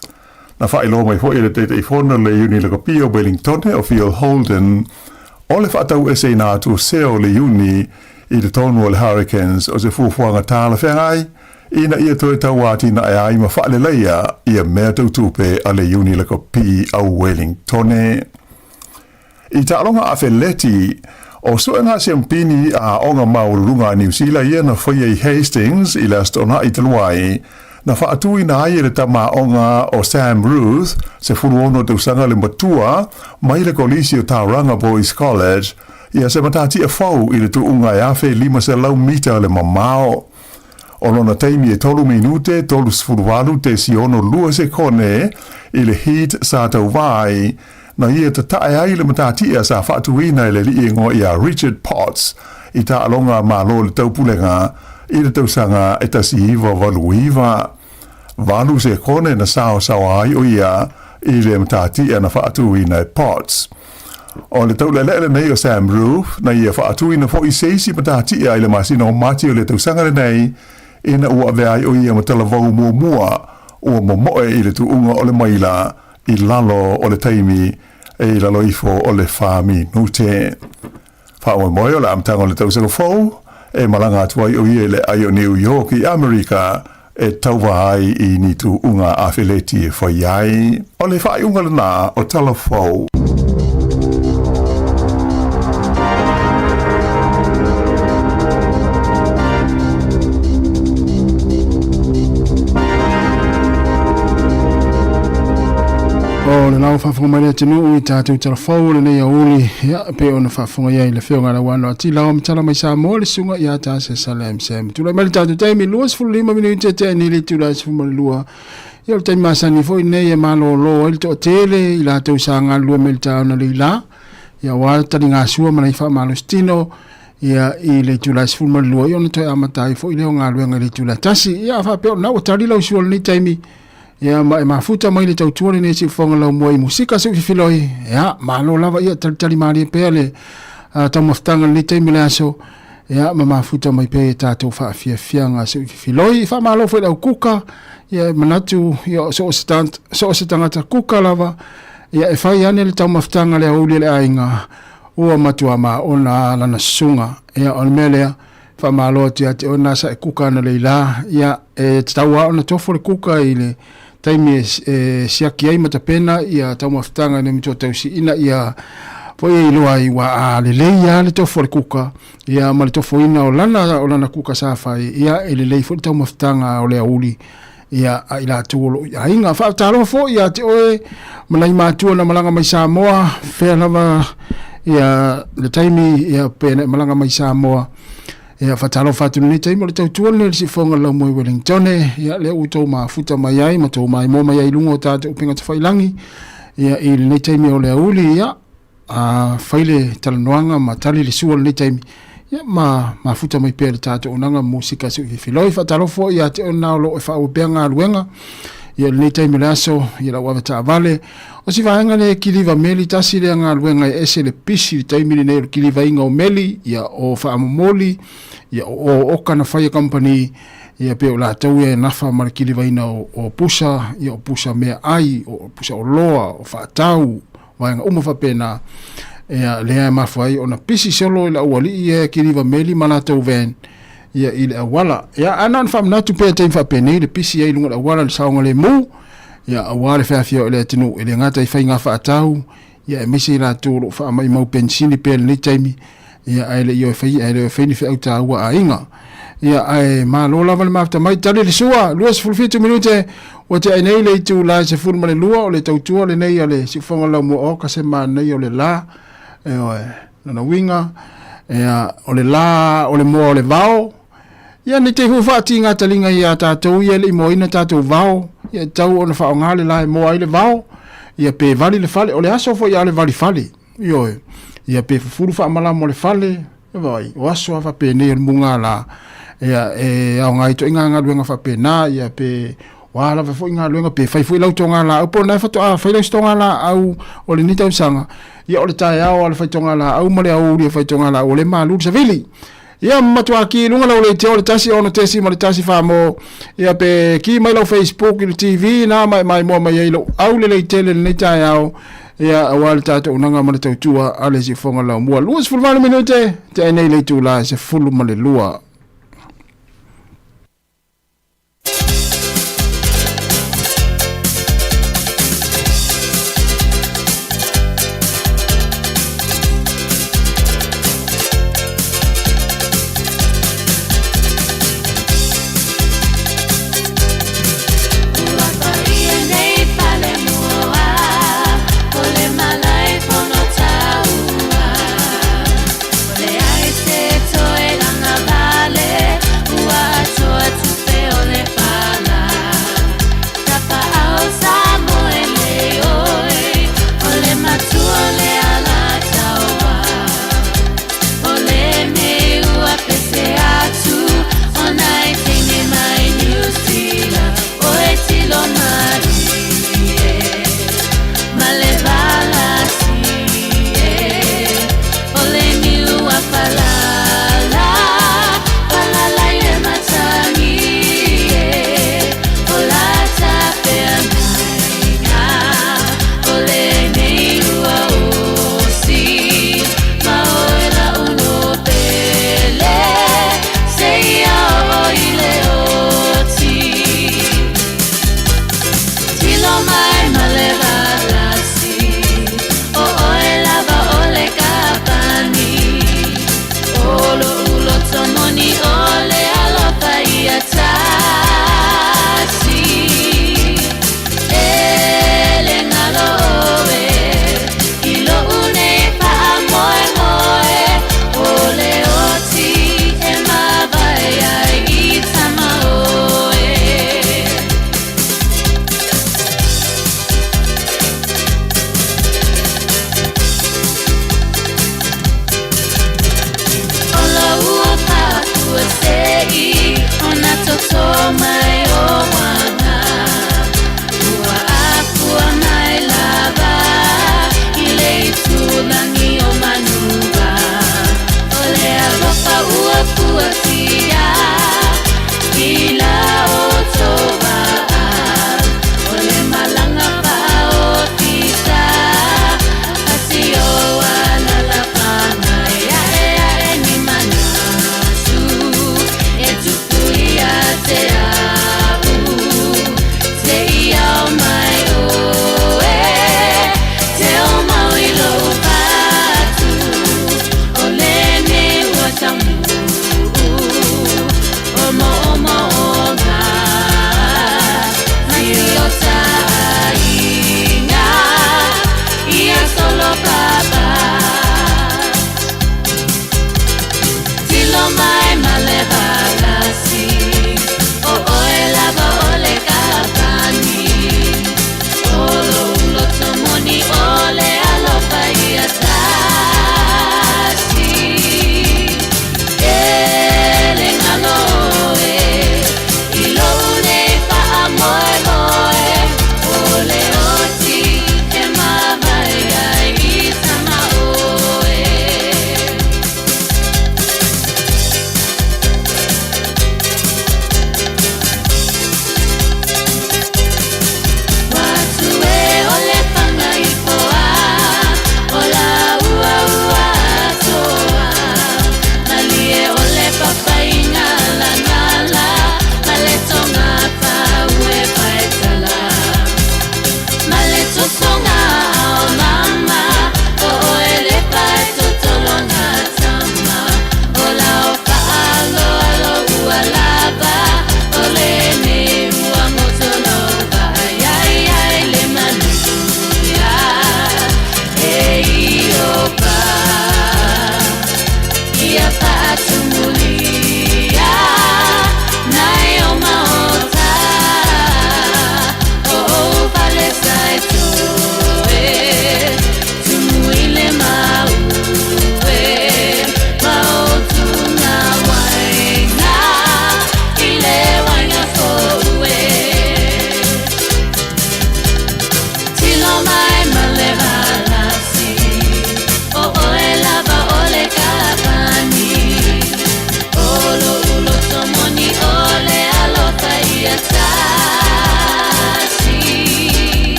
Na faailoa mai foi e le Taitaifono le Iuni Lakapi o Wellingtone o Phil Holden, o le faataueseina atu o sea o le Iuni i totonu o le Hurricanes o se fuafuaga talafeagai ina ia toe tauatinae ai ma faaleleia ia mea tau tupe a le Iuni Lakapi a Wellingtone. I taaloga afeleti, o suega siampini a aoga maualuluga a Niu Sila ia na faia i Hastings i le Aso Toonai talu ai, na faatuina ai e le tama aoga o Sam Ruth, 16 tausaga le matua, mai le Kolisi o Tauranga Boys College, ia se matatia fou i le tuuga e 1,500 mita le mamao. O lona taimi e 3 minute 38.62 sekone i le heat sa tauva ai, Na ia tatae ai le matatia sa faatuina e le alii ingoa ia Richard Potts i taaloga a Malo i le Taupulega i le tausaga e 1989. Valu sekone na saosaoa ai o ia i le matatia na faatuina e Potts. O le taulealea lenei o Sam Roof, na ia faatuina foi se isi matatia i le masina o Mati o le tausaga lenei, ina ua avea ai o ia ma talavou muamua ua momoe i le tuuga o le maila i lalo o le taimi e i lalo ifo o le fa minute. Faamoemoe o le amataga o le tausaga fou e malaga atu ai o ia i le aai o Niu Ioki i Amerika e tauva ai i ni tuuga afeleti e fai ai. O le faaiuga lena o Tala Fou. O le lau faafofoga mai le atunuu i tatou talafou o lenei aoauli, ia, e pei ona faafofoga i ai le Afioga ia Lauano Atila o Matala mai Samoa, le Susuga ia Tase Sale MCM. Tulai mai le tatou taimi, 25 minute tea nei le itula e 12. Ia, o le taimi masani foi lenei e malolo ai le toatele i latou sa galulue mai le taona Leila, ia, aua le taligasua ma nai faamalositino, ia, i le itula e 12, ia, ona toe amata ai foi lea o galuega i le itula e 1. Ia, a faapea o lena ua tali lau sua i lenei taimi, Ia ma e mafuta mai le tautua lenei siufofoga laumua i musika siufifiloi. Ia, malo lava ia talitali malie pea le taumafataga lenei taimi le aso. Ia ma mafuta mai pea i tatou faafiafiaga siufifiloi. Faamalo foi le au kuka. Ia e manatu ia so o se so o se tagata kuka lava. Ia e fai ane le taumafataga le aoauli a le aiga ua matua maona lana susuga. Ia o le mea lea Faamalo atu ia te oe na sa e kuka ana leila, ia e tatau lava ona tofo le kuka i le taimi e, e siaki ai ma tapena ia taumafataga ina matua tausiina ia foi e iloa ai ua a lelei lava le tofo o le kuka ia ma le tofoina o lana o lana kuka sa fai ia e lelei foi le taumafataga o le aoauli ia a i latou o loo i aiga. Faatalofa foi ia te oe ma nai matua na malaga mai Samoa, fea lava ia le taimi ia pe na malaga mai Samoa. Ia faatalofa atu lenei taimi o le tautua lenei le sifoga lau moe Wellington ia lea ua tou mafuta mai ai ma tou maimoa mai ai i luga o tatou upega tafailangi ia i lenei taimi o le aoauli ia a fai le talanoaga ma tali le sua lenei taimi, ia ma mafuta mai pea le tatou auaunaga musika suififiloi. Faatalofa foi ia te oe na o lo o e faaauau pea galuega ia lenei taimi o le aso, ia lau avetaavale. O si vaega lea e kiliva meli, tasi lea galuega e ese le pisi i le taimi lenei o le kilivaina o meli, ia o faamomoli, ia o oka na fai e kamupani, ia pei o latou ia e nafa ma le kilivaina o pusa, ia o pusa meaai, o pusa oloa, o faatau, vaega uma faapena, ia, lea e mafua ai ona pisi solo i le aualii ia e kiliva meli ma latou van ia i le auala. Ia, ae na ona faamanatu pea i taimi faapenei le pisi ai i luga o le auala i le saogalemu, ia, aua le feafioai o le atunuu, e le gata i faiga faatau, ia, aemaise i latou o lo o faamaimau penisini pea i lenei taimi, ia, ae le i o e fai, ae le o e fai ni feau taua a aiga. Ia, ae malo lava le mafuta mai. Tali le sua, 27 minute, ua tea nei le itula e 12 o le tautua lenei a le Siufofoga Laumua o ka se manaia o le la. Ioe, lona uiga, ia, o le la o le moa o le vao. Ia, nei te i foi faatiga taliga ia tatou ia e le i moaina tatou vao, ia e tatau ona faaaoga le la e moa ai le vao, ia pe vali le fale, o le aso foi a le vali fale. Ioe, ia pe fufulu faamalama o le fale, Vaai, o aso lava faapenei o le mugala, ia, e aoga ai ituaiga galuega faapena, ia, pe o a lava foi galuega, pe fai foi lau togalaau, po o lena faatoa fai lau togalaau o lenei tausaga, ia, o le taeao lava o le faitogalaau ma le aoauli o le faitogalaau, o lea e malu le savili. Ia, matua ki i luga lau leitio o le 1 6.1 famo, ia, pe ki mai lau Facebook i le TV, na ma e maimoa mai ai lou aulelei tele i lenei taeao, Ia, aua le tatou auaunaga ma le tautua a le Siufofoga Laumua. 28 minute, tea nei le itula e 12.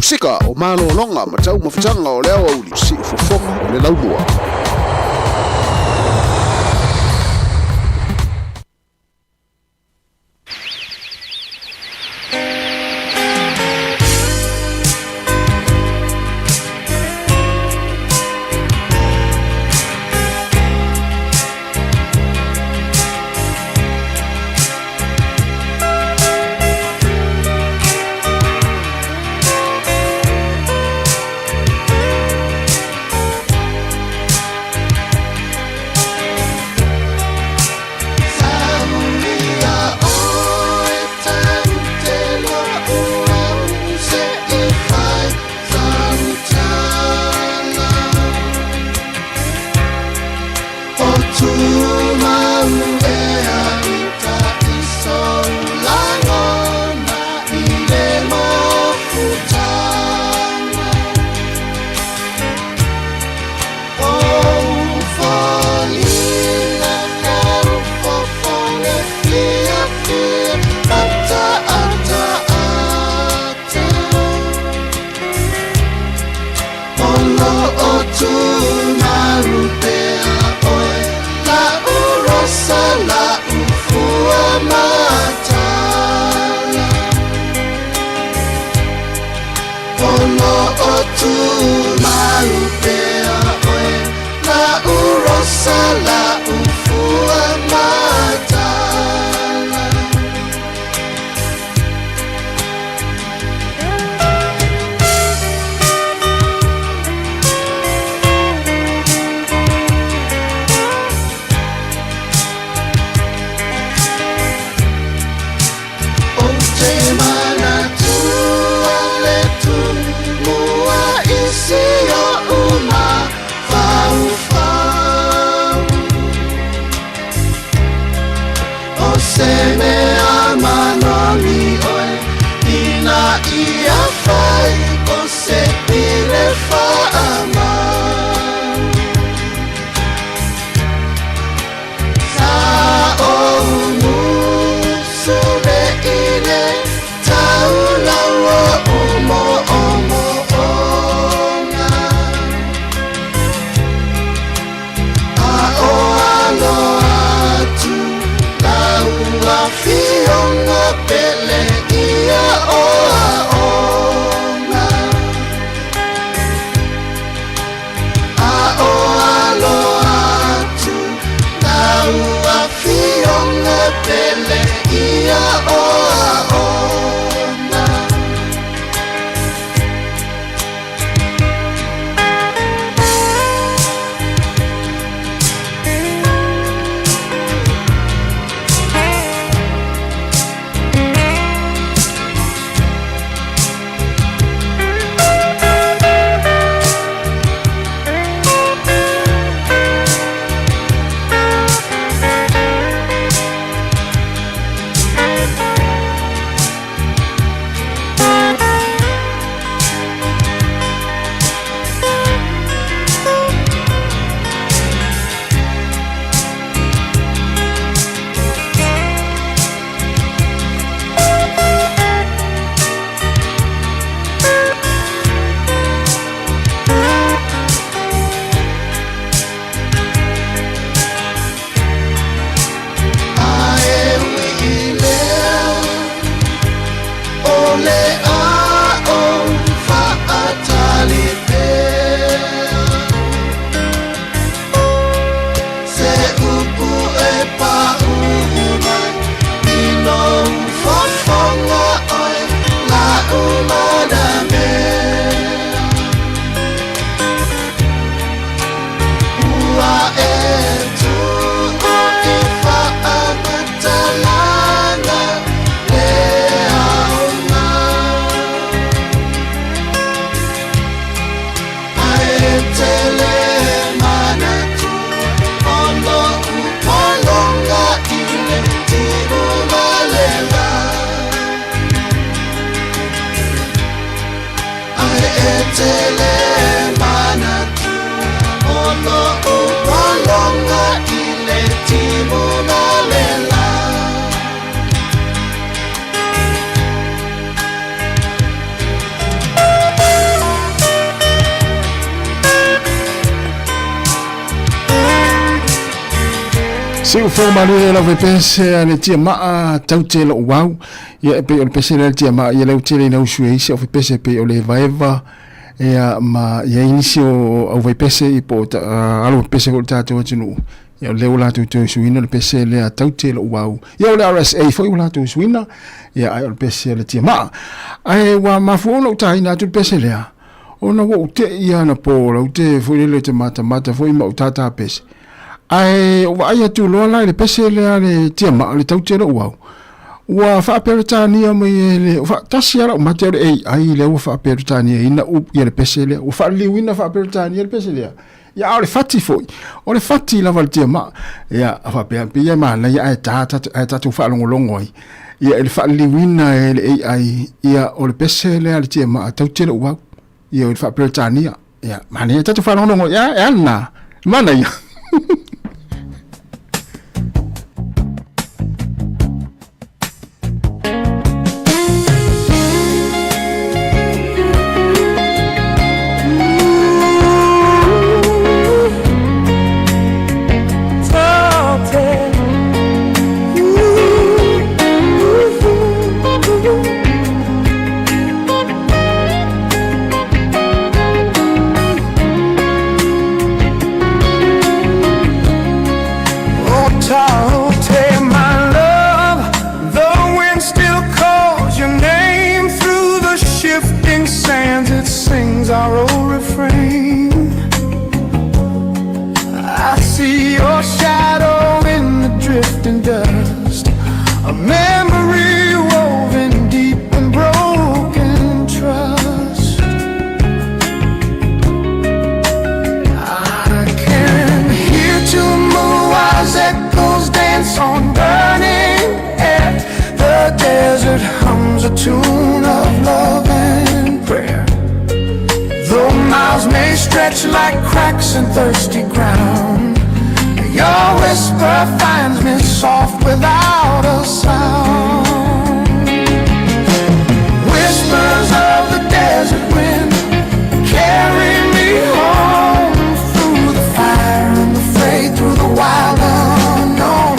Musika o malologa ma taumafataga o le aoauli siufofoga o le laumua. Pele ia o a o. Siufofoga malie lau faipese a le tiamaa taute lo'u au. Ia e pei o le pese lea le tiamaa ia lea ua tele ina usu ai isi au faipese e pei o le evaeva ia ma i ai nisi o au faipese i po o alo faipese foi o le tatou atunuu. Ia o lea ua latou toe usuina le pese lea taute lo'u au. Ia o le RSA foi ua latou usuina ia ae o le pese a le tiamaa. Ae ua mafua ona ou taina atu le pese lea ona ua ou te'i anapo laute foi lele ou te matamata foi ma ou tātā pese. Ae ou vaai atu loa la i le pese lea a le tiamaa le taute lo'u au, ua faaperetania mai e le tasi lava lau mate o le AI lea ua faaperetaniaina ia le pese lea, ua faaliliuina faaperetania le pese lea. Ia a o le fati foi, o le fati lava a le tiamaa. Ia a faapea, pei e manaia ae ta ae tatou faalogologo ai ia i le faaliliuina e le AI ia o le pese lea a le tiamaa taute lo'u au ia i le faaperetania. Ia manaia tatou faalogologo ia e a lena manaia. Oh, Taute, my love, the wind still calls your name through the shifting sands. It sings our old refrain. I see your shadow in the drifting dust, a memory woven deep in broken trust. I can hear Tumua's echoes dance on burning air. The desert hums a tune of love and prayer. Though miles may stretch like cracks in thirsty ground, your whisper finds me soft without a sound. Whispers of the desert wind carry me home through the fire and the fray, through the wild unknown.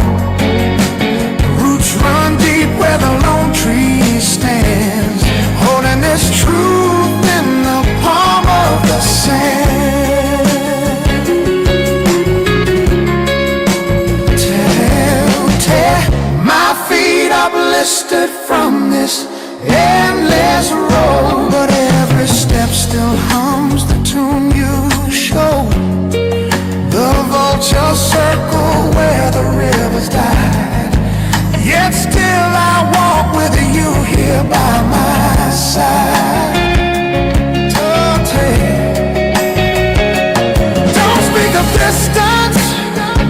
Roots run deep where the lone tree stands, holding this truth in the palm of the sand. Tell, my feet are blistered from this endless road, but every step still hums the tune you showed. The vultures circle where the rivers died, yet still I walk with you here by my side. Don't speak of distance,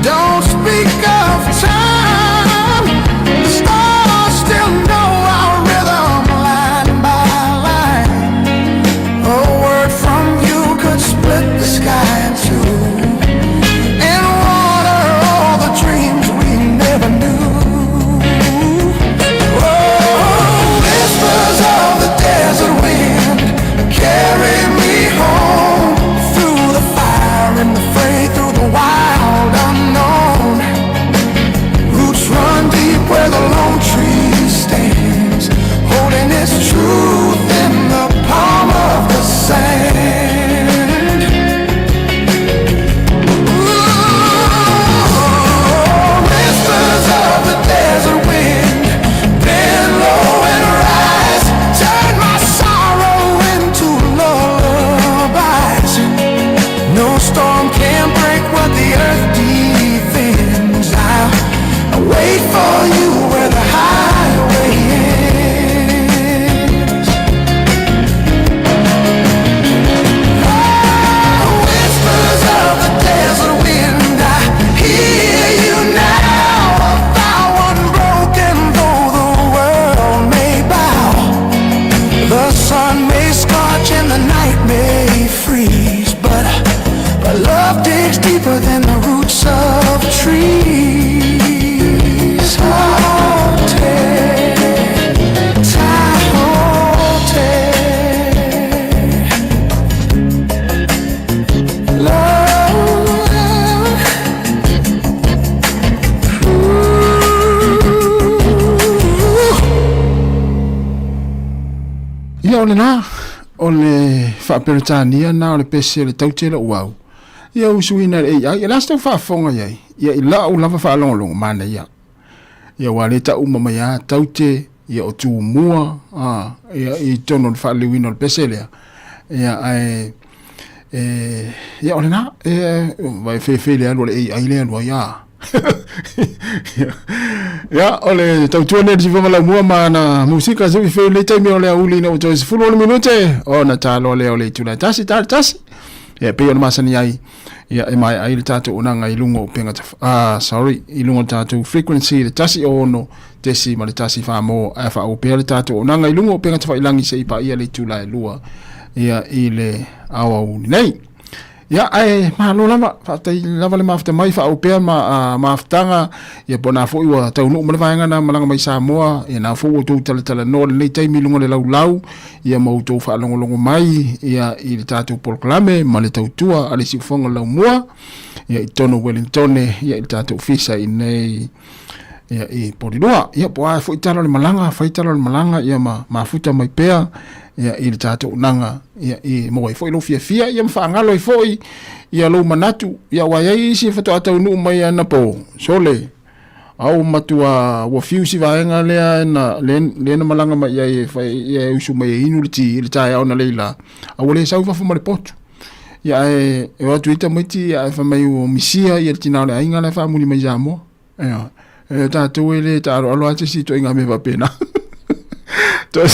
don't speak of time. The stars still know our rhythm line by line. A word Ia o lena, o le faa-Peretania lena o le pese o le taute lou au, ia usuina e le AI. O le a se tau faafofoga i ai? Ia i lau lava faalogologo, manaia. Ia aua o lea e tau uma mai lava taute, ia o Tumua, a, ia i totonu o le faaliliuina o le pese lea. Ia ae e, ia o lena, e, vai fefe le alu a le AI lea alu ai, a. Ia, o le tautua lenei a le Siufofoga Laumua ma ana musika se i fei lenei taimi o le aoauli ina ua toe 16 minute ona taloa lea o le itula e tasi, tala tasi. Ia, e pei ona masani ai, ia, e maea ai le tatou onaga i luga o upega taf... ah, sorry, i luga o le tatou frequency le 106.1 Samoa, ae faaauau pea le tatou onaga i luga o upega tafailangi seia paia le itula e 2, ia, i le aoauli nei. Ia, ae malo lava, faafetai lava le mafuta mai, faaauau pea ma mafutaga, ia po o na foi ua taunuu ma le vaega na malaga mai Samoa, ia na foi ua outou talatalanoa lenei taimi i luga o le laulau, ia ma outou faalogologo mai, ia i le tatou polokalame ma le tautua a le Siufofoga o le Laumua, ia i totonu o Wellingtone, ia i le tatou ofisa i nei ia i Polilua. Ia po o a foi tala o le malaga, fai tala o le malaga, ia ma mafuta mai pea ia i le tatou unaga, ia i maua ai foi lou fiafia, ia ma faagalo ai foi ia lou manatu, ia aua e i ai isi e faatoa taunuu mai anapo, sole, a ua matua ua fiu si vaega lea na lea na malaga mai i ai e fai ia e usu mai e inu le ti i le taeao na leila, a ua le sau i fafo ma le potu. Ia ae e o atu ai tamaiti ae fai mai ua misia ia le tina o le aiga la e faamuli mai i Samoa. Ia, e tatou e le taaloalo lava se isi ituaiga mea faapena. Toe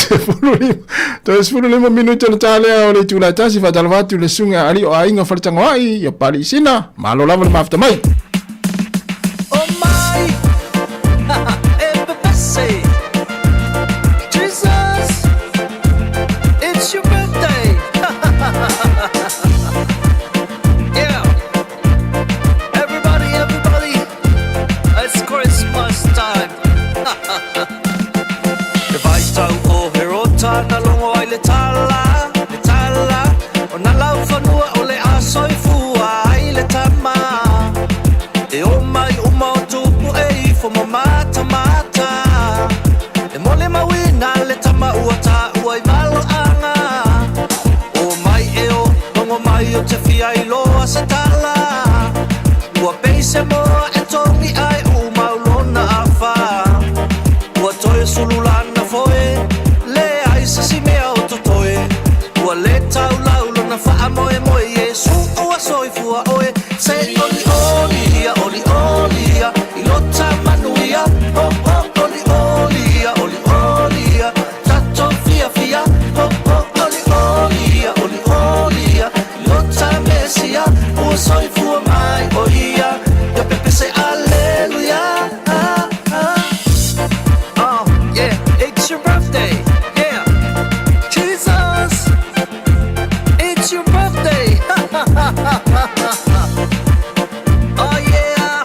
15 minute o le ta lea o le itula e tasi, faatalofa atu i le susuga ia Alii o Aiga Faletagoai, ia Papalii Sina, malo lava le mafuta mai. Oh my, e pepese. Jesus, it's your birthday. Yeah. Everybody, everybody, it's Christmas time. E vaitau o Herota na logo ai le tala, le tala, o na laufanua o le a soifua ai le tama. E o mai uma o tupu e ifo ma matamata. E molimauina le tama ua taua i maloaga. O mai e o logo mai o te fia iloa se tala. Ua pei se moa e togi ai u mau lona afa. Ua toe sulu lana foe, leai se si mea o totoe. Ua le taulau lona faamoemoe, Iesu ua soifua oe. Se oli oli ia, oli oli ia, i lota manuia. Ho ho oli oli ia, oli oli ia, tatou fiafia. Ho ho oli oli ia, oli oli ia, i lota Mesia, ua soifua mai o ia. Ia pepese aleluia. Ah, ah. Oh, yeah, it's your birthday. Yeah. Jesus. It's your birthday. Oh yeah.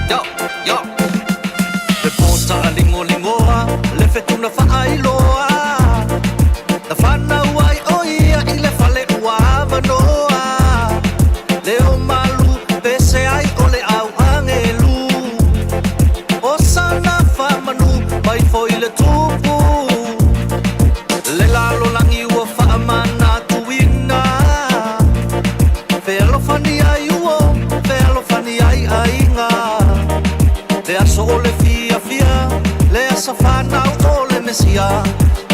Yo, yo. Le pota a lingolingoa, le fetuna faailoa. Na fanau ai o ia i le fale ua avanoa. Leo malu pese ai o le au angelu. Osana faamanu mai foi le tupu. Le lalolagi ua faamanatuina. Fealofani ai uo, fealofani ai aiga. Le aso o le fiafia, le asa fanau o le Mesia.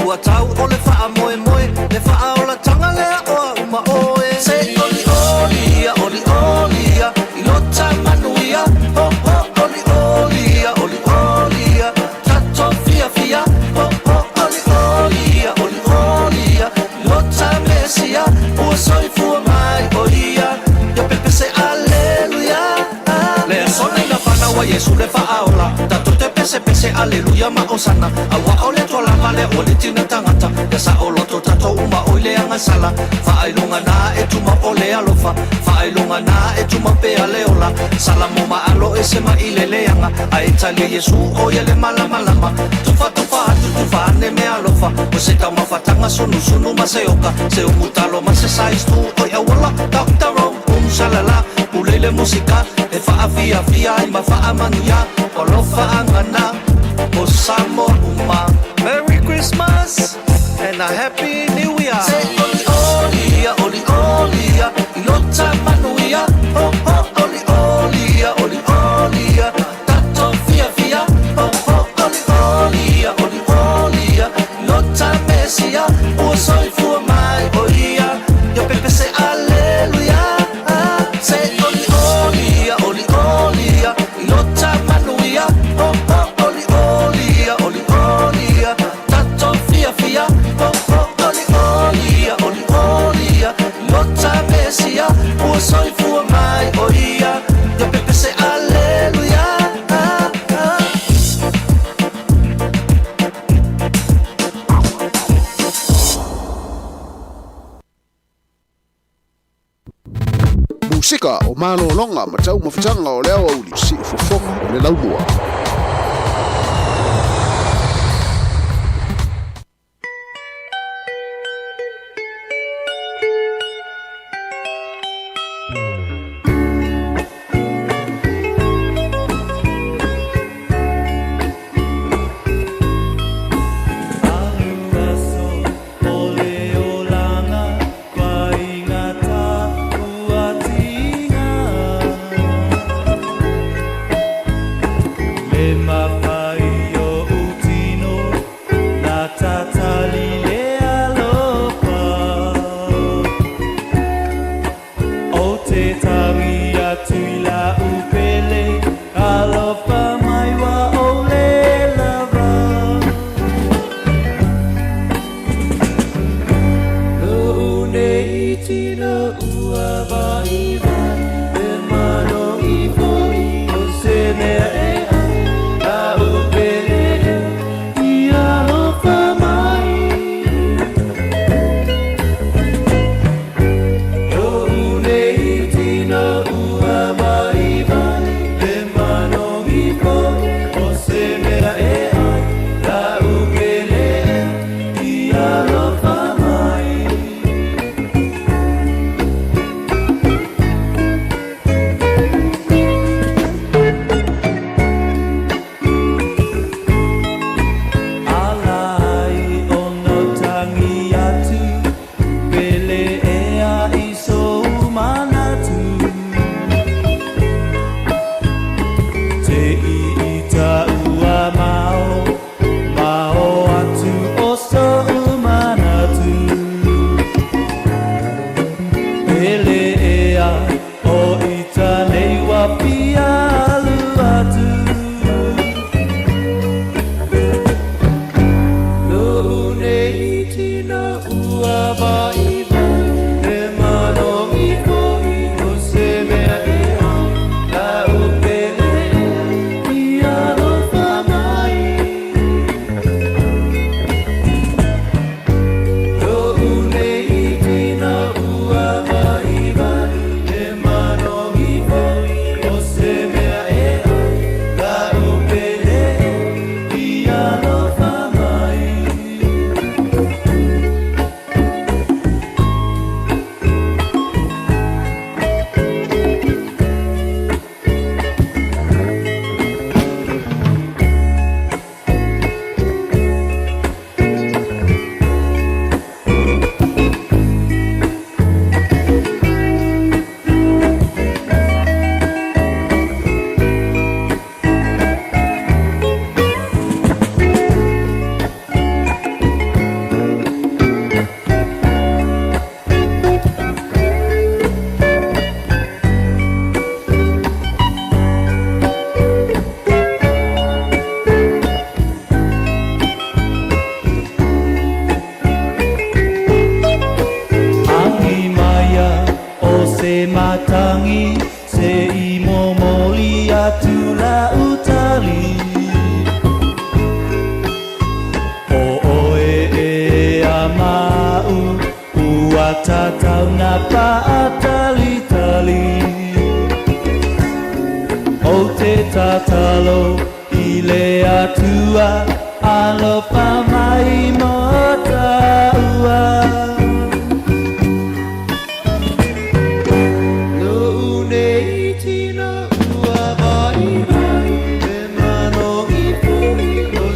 Ua tau o le faamoemoe, le faaolatanga lea o a uma oe. Se oli oli ia, oli oli ia, i lota manuia. Ho ho oli oli ia, oli oli ia, tatou fiafia. Ho ho oli oli ia, oli oli ia, i lota Mesia, ua soifua mai o ia. Ia pepese aleluia. Le aso nei na fanau ai Iesu le Faaola, tatou te pesepese aleluia ma osana. Aua o le Atua lava lea ua le tina tagata, ia saoloto tatou uma oi le agasala. Faailoga na e tumau o le alofa, faailoga na e tumau pea le ola. Salamo ma alo ese mai i le leaga, ae talia Iesu o ia le malamalama. Tufatufa atu tufa ane mea alofa, o se taumafataga sunusunu ma se oka, se umu talo ma se size tu oi auala. Doctor O, um shalala, pule i le musika, e faafiafia ai ma faamanuia, alofa agana. o Samoa uma. Merry Christmas and a Happy New Year. Se oli oli ia, oli oli ia, i lota manuia. Ho ho oli oli ia, oli oli ia, tato fia fia. Ho ho oli oli ia, oli oli ia, i lota mesia. Ua soifua mai o ia, ia pepe se aleluia. Se oli oli ia, oli oli ia, i lota manuia. Ho ho oli oli ia, oli oli ia, tato fia fia. Ho ho oli oli ia, oli oli ia, i lota mesia. Ua soifua mai o ia, ia pepe se aleluia. Musika o malologa ma taumafataga o le aoauli siufofoga o le laumua. Ua vai vai, e manogi fui o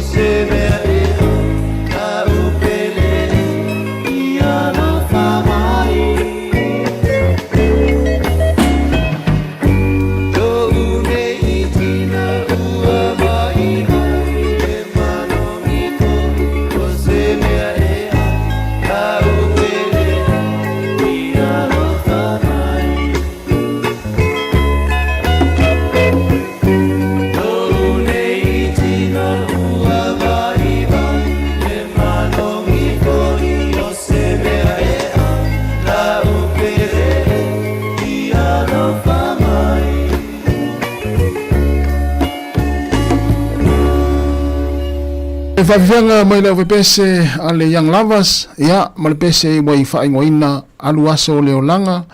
Faafefeaga mai le aufepese a le Young Lovers, ia, ma le pese ua i faaigoaina Alu Aso o le Olaga,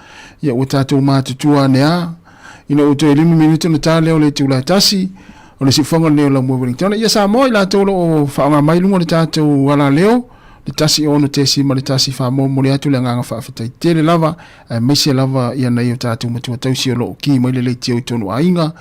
ia ua tatou matutua ane a, ina ua toe 5 minute ona ta lea o le itula e tasi, o le siufofoga lenei o Laumua Wellington. Ia Samoa i latou o lo o faaaoga mai luga o le tatou alaleo, le 106.1 faamolemole atu le agaga faafetai tele lava, aemaise lava ia nai o tatou matua tausi o lo o ki mai le leitio i tonu aiga,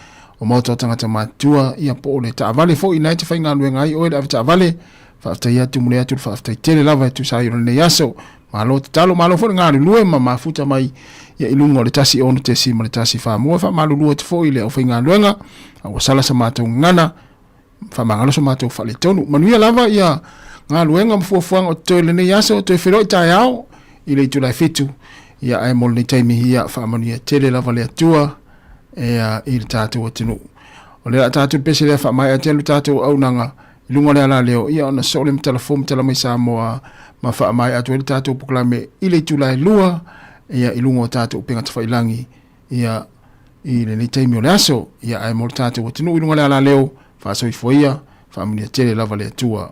o maota o tagata matutua, ia po o le taavale foi na e te faigaluega ai oe le avetaavale, faafetai atu mole atu le faafetai tele lava e tusa ai o lenei aso. Malo tatalo, malo foi le galulue ma mafuta mai ia i luga o le 106.1 Faamua. Faamalulu atu foi i le aufaigaluega, a ua sala sa matou gagana, faamagalo so matou faaletonu. Manuia lava ia galuega ma fuafuaga o totoe i lenei aso, toe feiloai taeao i le itula e 7. Ia ae mo lenei taimi ia faamanuia tele lava le Atua ia i le tatou atunuu. O le a tatou pese lea faamaea atu le tatou auaunaga i luga o le alaleo, ia ona soo le matala fou matala mai Samoa ma faamaea atu ai le tatou polokalame i le itula e 2 ia i luga o tatou upega tafailagi ia i lenei taimi o le aso. Ia ae mo le tatou atunuu i luga o le alaleo, faasoifua ia, faamanuia tele lava le Atua.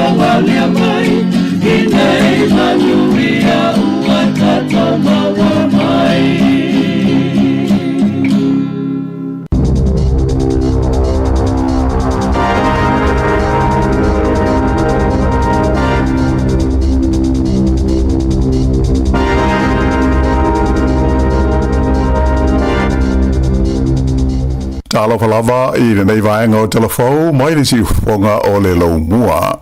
Taualia mai i nei manuia ua tatou maua mai. Talofa lava i lenei vaega o Telefou mai le siufofoga o le Laumua.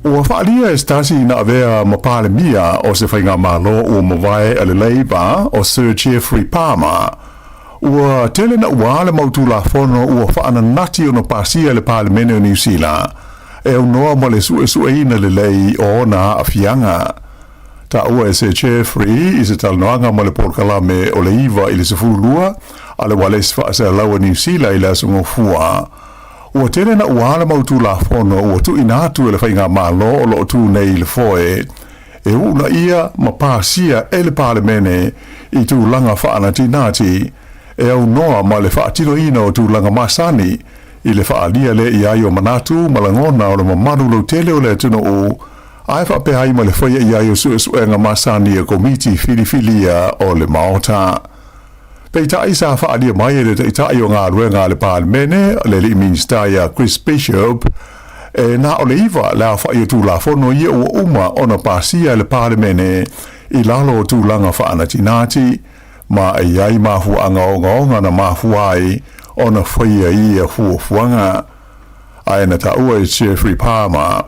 Ua faaalia e se tasi na avea ma Palemia o se faigamalo ua mavae a le Labour o Sir Geoffrey Palmer, ua tele naua le mau Tulafono ua faananati ona pasia e le Palemene o Niu Sila e aunoa ma le suesueina lelei o ona aafiaga. Taua e Sir Geoffrey i se talanoaga ma le polokalame o le 9 i le 12 a le Ualesi Faasalalau a Niu Sila i le Aso Gafua, Ua tele naua le mau Tulafono ua tuuina atu e le Faigamalo o lo o tu nei i le foe e uunaia ma pasia e le Palemene i tulaga faanatinati e aunoa ma le faatinoina o tulaga masani i le faaalia lea i ai o manatu ma lagona o le mamalu lautele o le atunuu ae faapea ai ma le faia i ai o suesuega masani a Komiti Filifilia o le Maota. Peitai sa faaalia mai e le Taitai o Galuega a le Palemene, le Alii Minisita ia Chris Bishop, e na o le 9 le aofai o Tulafono ia ua uma ona pasia e le Palemene i lalo o tulaga faanatinati, ma e i ai mafuaaga ogaoga na mafua ai ona faia ia fuafuaga. Ae na taua e Geoffrey Palmer,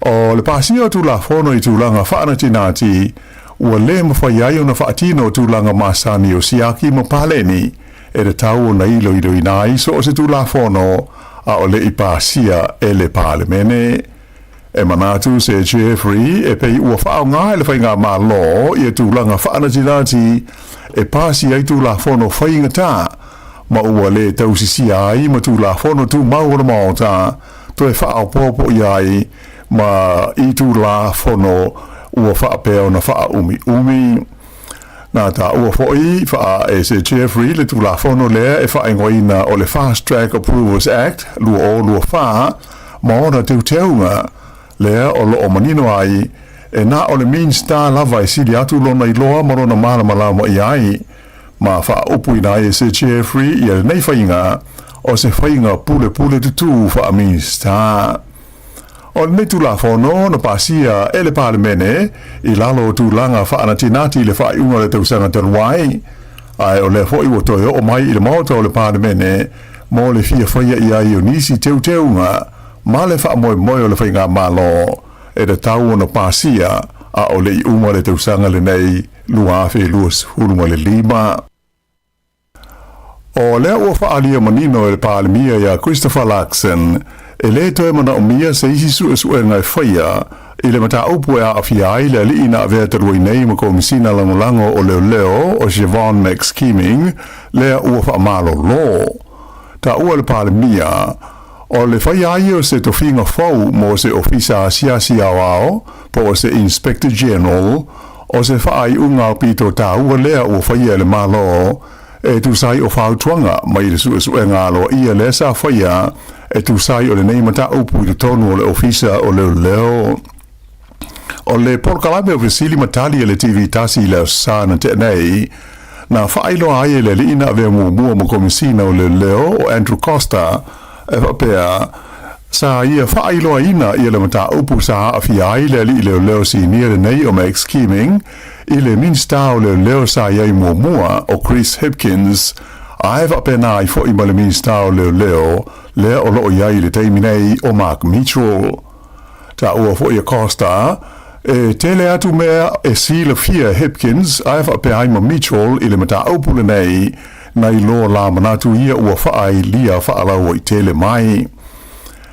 o le pasia o Tulafono i tulaga faanatinati ua lē mafai ai ona faatino tulaga masani o siaki ma paleni e tatau ona iloiloina ai so o se Tulafono a o le i pasia e le Palemene. E manatu Sir Geoffrey e pei ua faaaoga e le Faigamalo ia tulaga faanatinati e pasi ai Tulafono faigata ma ua lē tausisia ai ma Tulafono Tumau o le Maota toe faaopoopo i ai ma i Tulafono ua faapea ona faaumiumi. Na taua foi faa e Sir Geoffrey le Tulafono lea e faaigoaina o le Fast Track Approvals Act 2024 ma ona teuteuga lea o lo o manino ai e na o le Minisita lava e sili atu lona iloa ma lona malamalama i ai ma faaupuina ai e Sir Geoffrey ia lenei faiga o se faiga pulepule tutū faa-Minisita. O lenei Tulafono na pasia e le Palemene i lalo o tulaga faanatinati i le faaiuga o le tausaga talu ai, ae o lea foi ua toe oo mai i le Maota o le Palemene mo le fia faia i ai o nisi teuteuga ma le faamoemoe o le Faigamalo e tatau ona pasia a o le i uma le tausaga lenei 2025. O lea ua faaalia manino e le Palemia ia Christopher Luxon, e lē toe manaomia se isi suesuega e faia i le mataupu e aafia ai le alii na avea talu ai nei ma Komisina Lagolago o Leoleo o Siobhan McSkimming lea ua faamalolo. Taua e le Palemia, o le faia ai o se tofiga fou mo se Ofisa Asiasi Aoao po o se Inspector General o se faaiuga aupito taua lea ua faia e le Malo e tusa ai o fautuaga mai le suesuega aloaia lea sa faia e tusa ai o lenei mataupu i totonu o le Ofisa o Leoleo. O le polokalame o Fesili ma Tali a le TV Tasi i le Aso Sa na tea nei, na faailoa ai e le alii na avea muamua ma Komisina o Leoleo o Andrew Coster e faapea, sa ia faailoaina ia le mataupu sa aafia ai le alii leoleo sinia lenei o Max Keeming i le Minisita o Leoleo sa i ai muamua o Chris Hipkins ae faapena ai foi ma le Minisita o Leoleo lea o lo o i ai i le taimi nei o Mark Mitchell. Taua foi e Coster e tele atu mea e silafia e Hipkins ae faapea ai ma Mitchell i le mataupu lenei nai lo la manatu ia ua faaailia faalauaitele mai.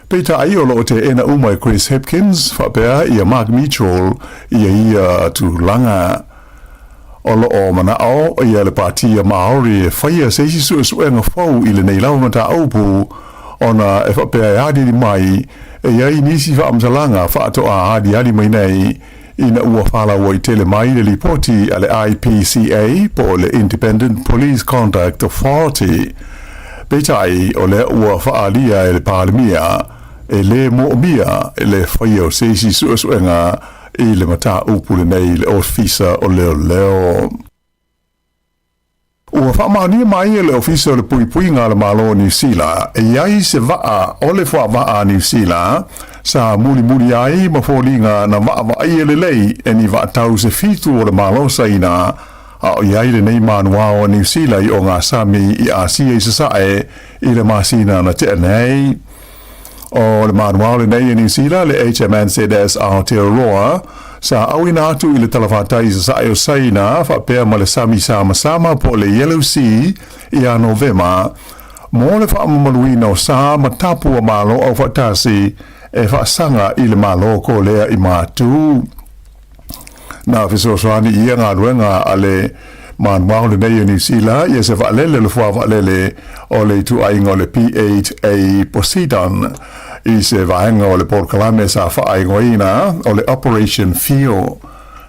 Peitai o lo o teena uma e Chris Hipkins faapea ia Mark Mitchell ia ia tulaga. O lo o manao ia le Patia Maori e faia se isi suesuega fou i lenei lava mataupu ona e faapea e aliali mai e i ai nisi faamatalaga faatoa aliali mai nei ina ua faalauaitele mai le lipoti a le IPCA po o le Independent Police Conduct Authority. Peitai o lea ua faaalia e le Palemia. e lē moomia le faia o se isi suesuega i le mataupu lenei i le Ofisa o Leoleo. Ua faamaonia mai e le Ofisa o le Puipuiga a le Malo o Niu Sila e i ai se vaa o le fuavaa a Niu Sila sa mulimuli ai ma foliga na vaavaaia lelei e ni vaatau se fitu o le Malo Saina a o i ai lenei manuao a Niu Sila i ogasami i Asia i Sasae i le masina na tea nei. O le manuao lenei e Niu Sila le HMNZS Aotearoa sa auina atu i le talafatai i sasae o Saina faapea ma le sami samasama po o le Yellow Sea ia Novema mo le faamamaluina o sa ma tapu a Malo Aufaatasi e faasaga i le Malo Kolea i Matu. Na fesoasoani i ia galuega a le manuao lenei o Niu Sila ia se vaalele o le fuavaalele o le ituaiga o le P-8A Poseidon i se vaega o le polokalame sa faaigoaina o le Operation Whio.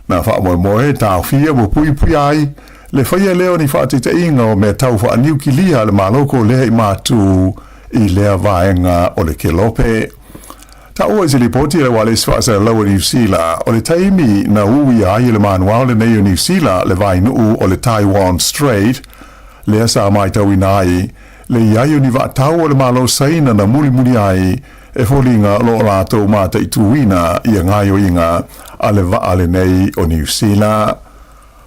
Na faamoemoe taofia ma puipuia ai le faia lea o ni faataitaiga o mea tau faaniukilia a le Malo Kolea i Matu i lea vaega o le kelope. Taua i se lipoti a le Ualesi Faasalalau a Niu Sila, o le taimi na uia ai e le manuao lenei o Niu Sila le vainuu o le Taiwan Strait, lea sa maitauina ai le i ai o ni vaatau o le Malo Saina na mulimuli ai e foliga o loo latou mataituina ia gaioiga a le vaa lenei o Niu Sila.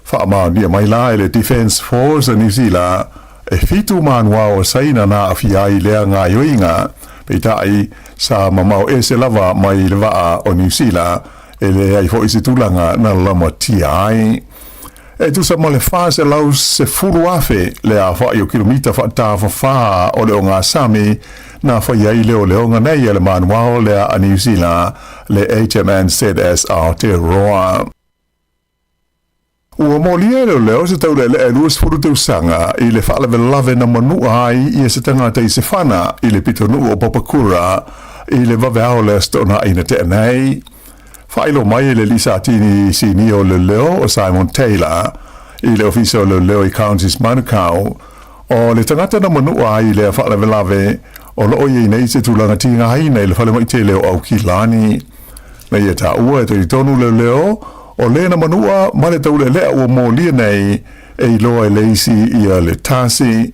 Faamaonia mai la e le Defence Force a Niu Sila e fitu manuao o Saina na aafia ai lea gaioiga, peitai sa mamao ese lava mai le vaa o Niu Sila e leai foi se tulaga na lamatia ai. E tusa ma le 410,000 le aofai o kilomita faatafafā o le ogasami na fai ai leoleoga nei a le manuao lea a Niu Sila le HMNZS Aotearoa. Ua molia e leoleo se taule'ele'e 20 tausaga i le faalavelave na manu'a ai ia se tagata i se fana i le pitonuu o Papakura i le vaveao o le Aso Toonai na tea nei. Faailoa mai e le alii satini sinia o leoleo o Simon Taylor i le Ofisa o Leoleo i Counties Manukau, o le tagata na manu'a ai i lea faalavelave o loo i ai nei se tulaga tigaina i le falemai tele o Aukilani. Na ia taua e talitonu leoleo o le na manu'a ma le taule'ele'a ua molia nei e iloa e le isi ia le tasi.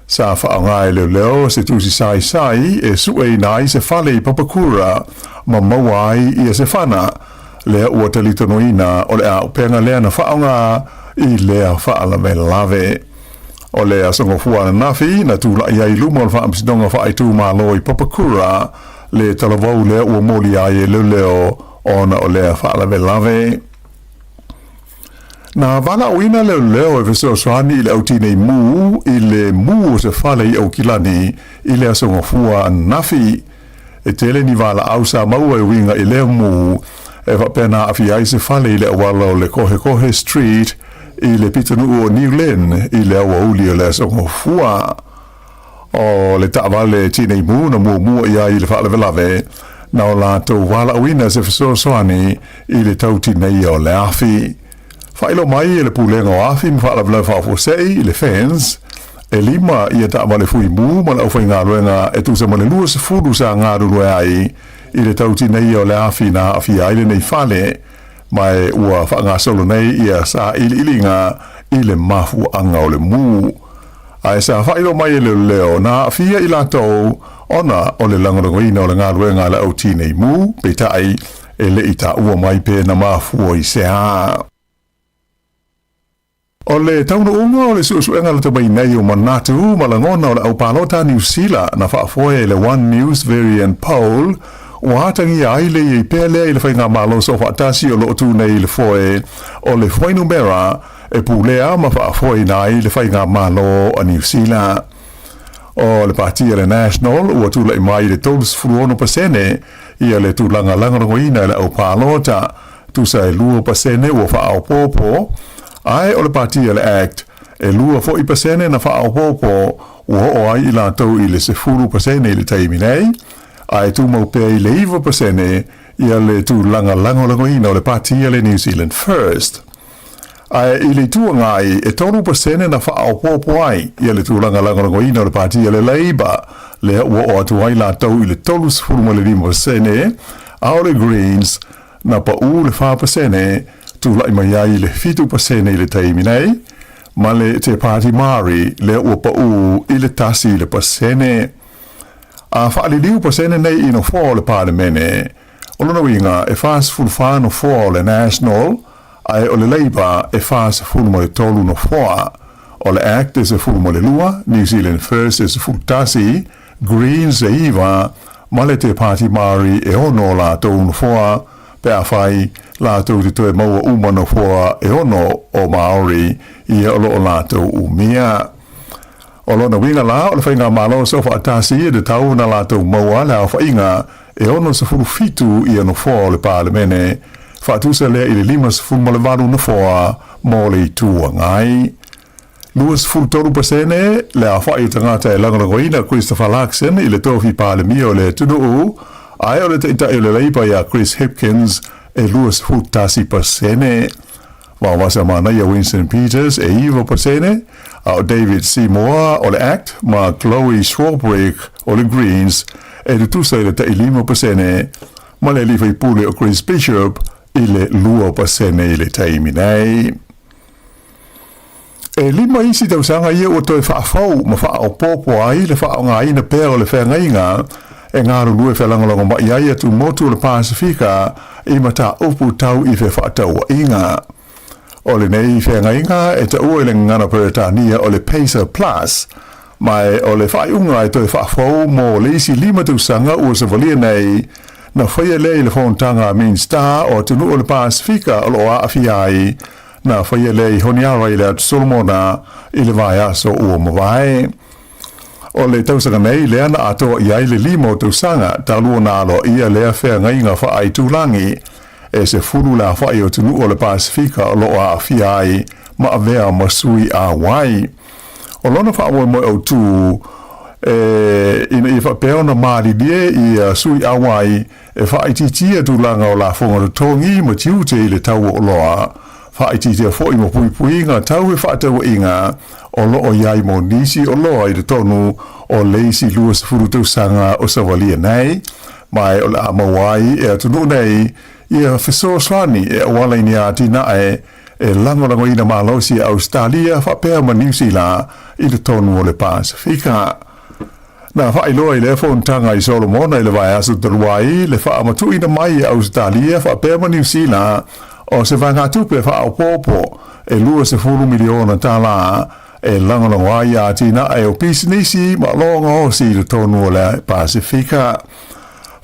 Sa faaaoga e leoleo se tusi saisai e sueina ai se fale i Papakura ma maua ai ia se fana, lea ua talitonuina o le auupega lea na faaaoga i lea faalavelave. O le aso Gafua ananafi na tula'i ai i luma o le Faamasinoga Faaitumalo i Papakura le talavou lea ua molia ai e leoleo ona o lea faalavelave. Na valaauina leoleo e fesoasoani i le au tinei mu i le mu o se fale i Aukilani i le aso Gafua ananafi. E tele ni valaau sa maua e uiga i lea mu e faapea na aafia ai se fale i le auala o le Kohekohe Street i le pitonuu o New Lynn i le aoauli o le aso Gafua. O le taavale tinei mu na muamua i ai i le faalavelave, na o latou valaauina se fesoasoani i le tau tineia o le afi. Faailoa mai e le Pulega o Afi ma Faalavelave Faafuasei, le FENS, e lima ia taavale fui mu ma le aufaigaluega e tusa ma le 20 sa galulue ai i le tau tineia o le afi na aafia ai lenei fale, ma e ua faagasolo nei ia sailiiliga i le mafuaaga o le mu. Ae sa faailoa mai e leoleo na aafia i latou ona o le lagolagoina o le galuega a le au tinei mu, peitai e le i taua mai pe na mafua i se a. O le taunuuga o le suesuega lata mai nei o manatu ma lagona o le au palota Niu Sila na faafoe e le One News Verian Poll ua atagia ai le i ai pea lea i le faigamalo soofaatasi o loo tu nei i le foe o le fuainumera e pulea ma faafoeina ai le faigamalo a Niu Sila. O le pati a le National ua tula'i mai i le 36% ia le tulaga lagolagoina e le au palota, tusa e 2% ua faaopoopo, ae o le pati a le act e 2 foi pasene na faaopoopo ua oo ai i latou i le 10% i le taimi nei, ae tumau pea i le 9% ia le tulaga lagolagoina o le pati a le New Zealand First. Ae i le Itu Agai, e 3% na faaopoopo ai ia le tulaga lagolagoina o le Pati a le Labour, lea ua oo atu ai latou i le 35%, a o le Greens na pau le 4%, tulai mai ai i le 7% i le taimi nei, ma le Te Pāti Māori lea ua pau i le 1%. A faaliliu pasene nei i nofoa o le Palemene, o lona uiga e 44 nofoa o le National, ae o le Labour e 43 nofoa, o le Act e 12, New Zealand First e 11, Greens e 9, ma le Te Pāti Māori e 6 o latou nofoa, pe afai latou te toe maua uma nofoa e 6 o Māori ia o lo o latou umia. O lona uiga la, o le Faigamalo Soofaatasi e tatau ona latou maua le aofaiga e 67 ia nofoa o le Palemene, faatusa lea i le 58 nofoa mo le Itu Agai. 23% le aofai o tagata e lagolagoina Christopher Luxon i le tofi Palemia o le atunuu, ae o le Taitai o le Leipa ia Chris Hipkins e 21%. Vaovasa manaia Winston Peters e 9%, a o David Seymour o le act ma Chloe Swarbrick o le Greens e tutusa i le tai 5%, ma le alii faipule o Chris Bishop i le 2% i le taimi nei. E lima isi tausaga ia ua toe faafou ma faaopoopo ai le faaaogaina pea o le feagaiga e galulue felagolagomai ai atumotu o le Pasefika i mataupu tau i fefaatauaiga. O lenei feagaiga e taua i le gagana Peretania o le PACER Plus, ma o le faaiuga e toe faafou mo le isi lima tausaga ua savalia nei, na faia lea i le Fonotaga a Minisita o atunuu o le Pasefika o lo o aafia ai, na faia lea i Honiara i le Atu Solomona i le vaiaso ua mavae. O le tausaga nei lea na atoa i ai le lima o tausaga talu ona aloaia lea feagaiga faaitulagi e 10 le aofai o atunuu o le Pasefika o lo o aafia ai ma avea ma sui auai. O lona faamoemoe autu e ina ia faapea ona malilie ia sui auai e faaitiitia tulaga o lafoga totogi ma tiute i le tau o oloa, faaitiitia foi ma puipuiga tau fefaatauaiga o lo o i ai mo nisi oloa i totonu o le isi 20 tausaga o savalia nei, ma o le a maua ai e atunuu nei ia fesoasoani e auala i ni atinae e lagolagoina malosi e Ausetalia faapea ma Niu Sila i totonu o le Pasefika. Na faailoa i lea fonotaga i Solomona i le vaiaso talu ai le faamatuuina mai e Ausetalia faapea ma Niu Sila o se vaegatupe faaopoopo e $20 miliona tala e lagolago ai atinae o pisinisi ma oloa gaosi i totonu o le Pasefika.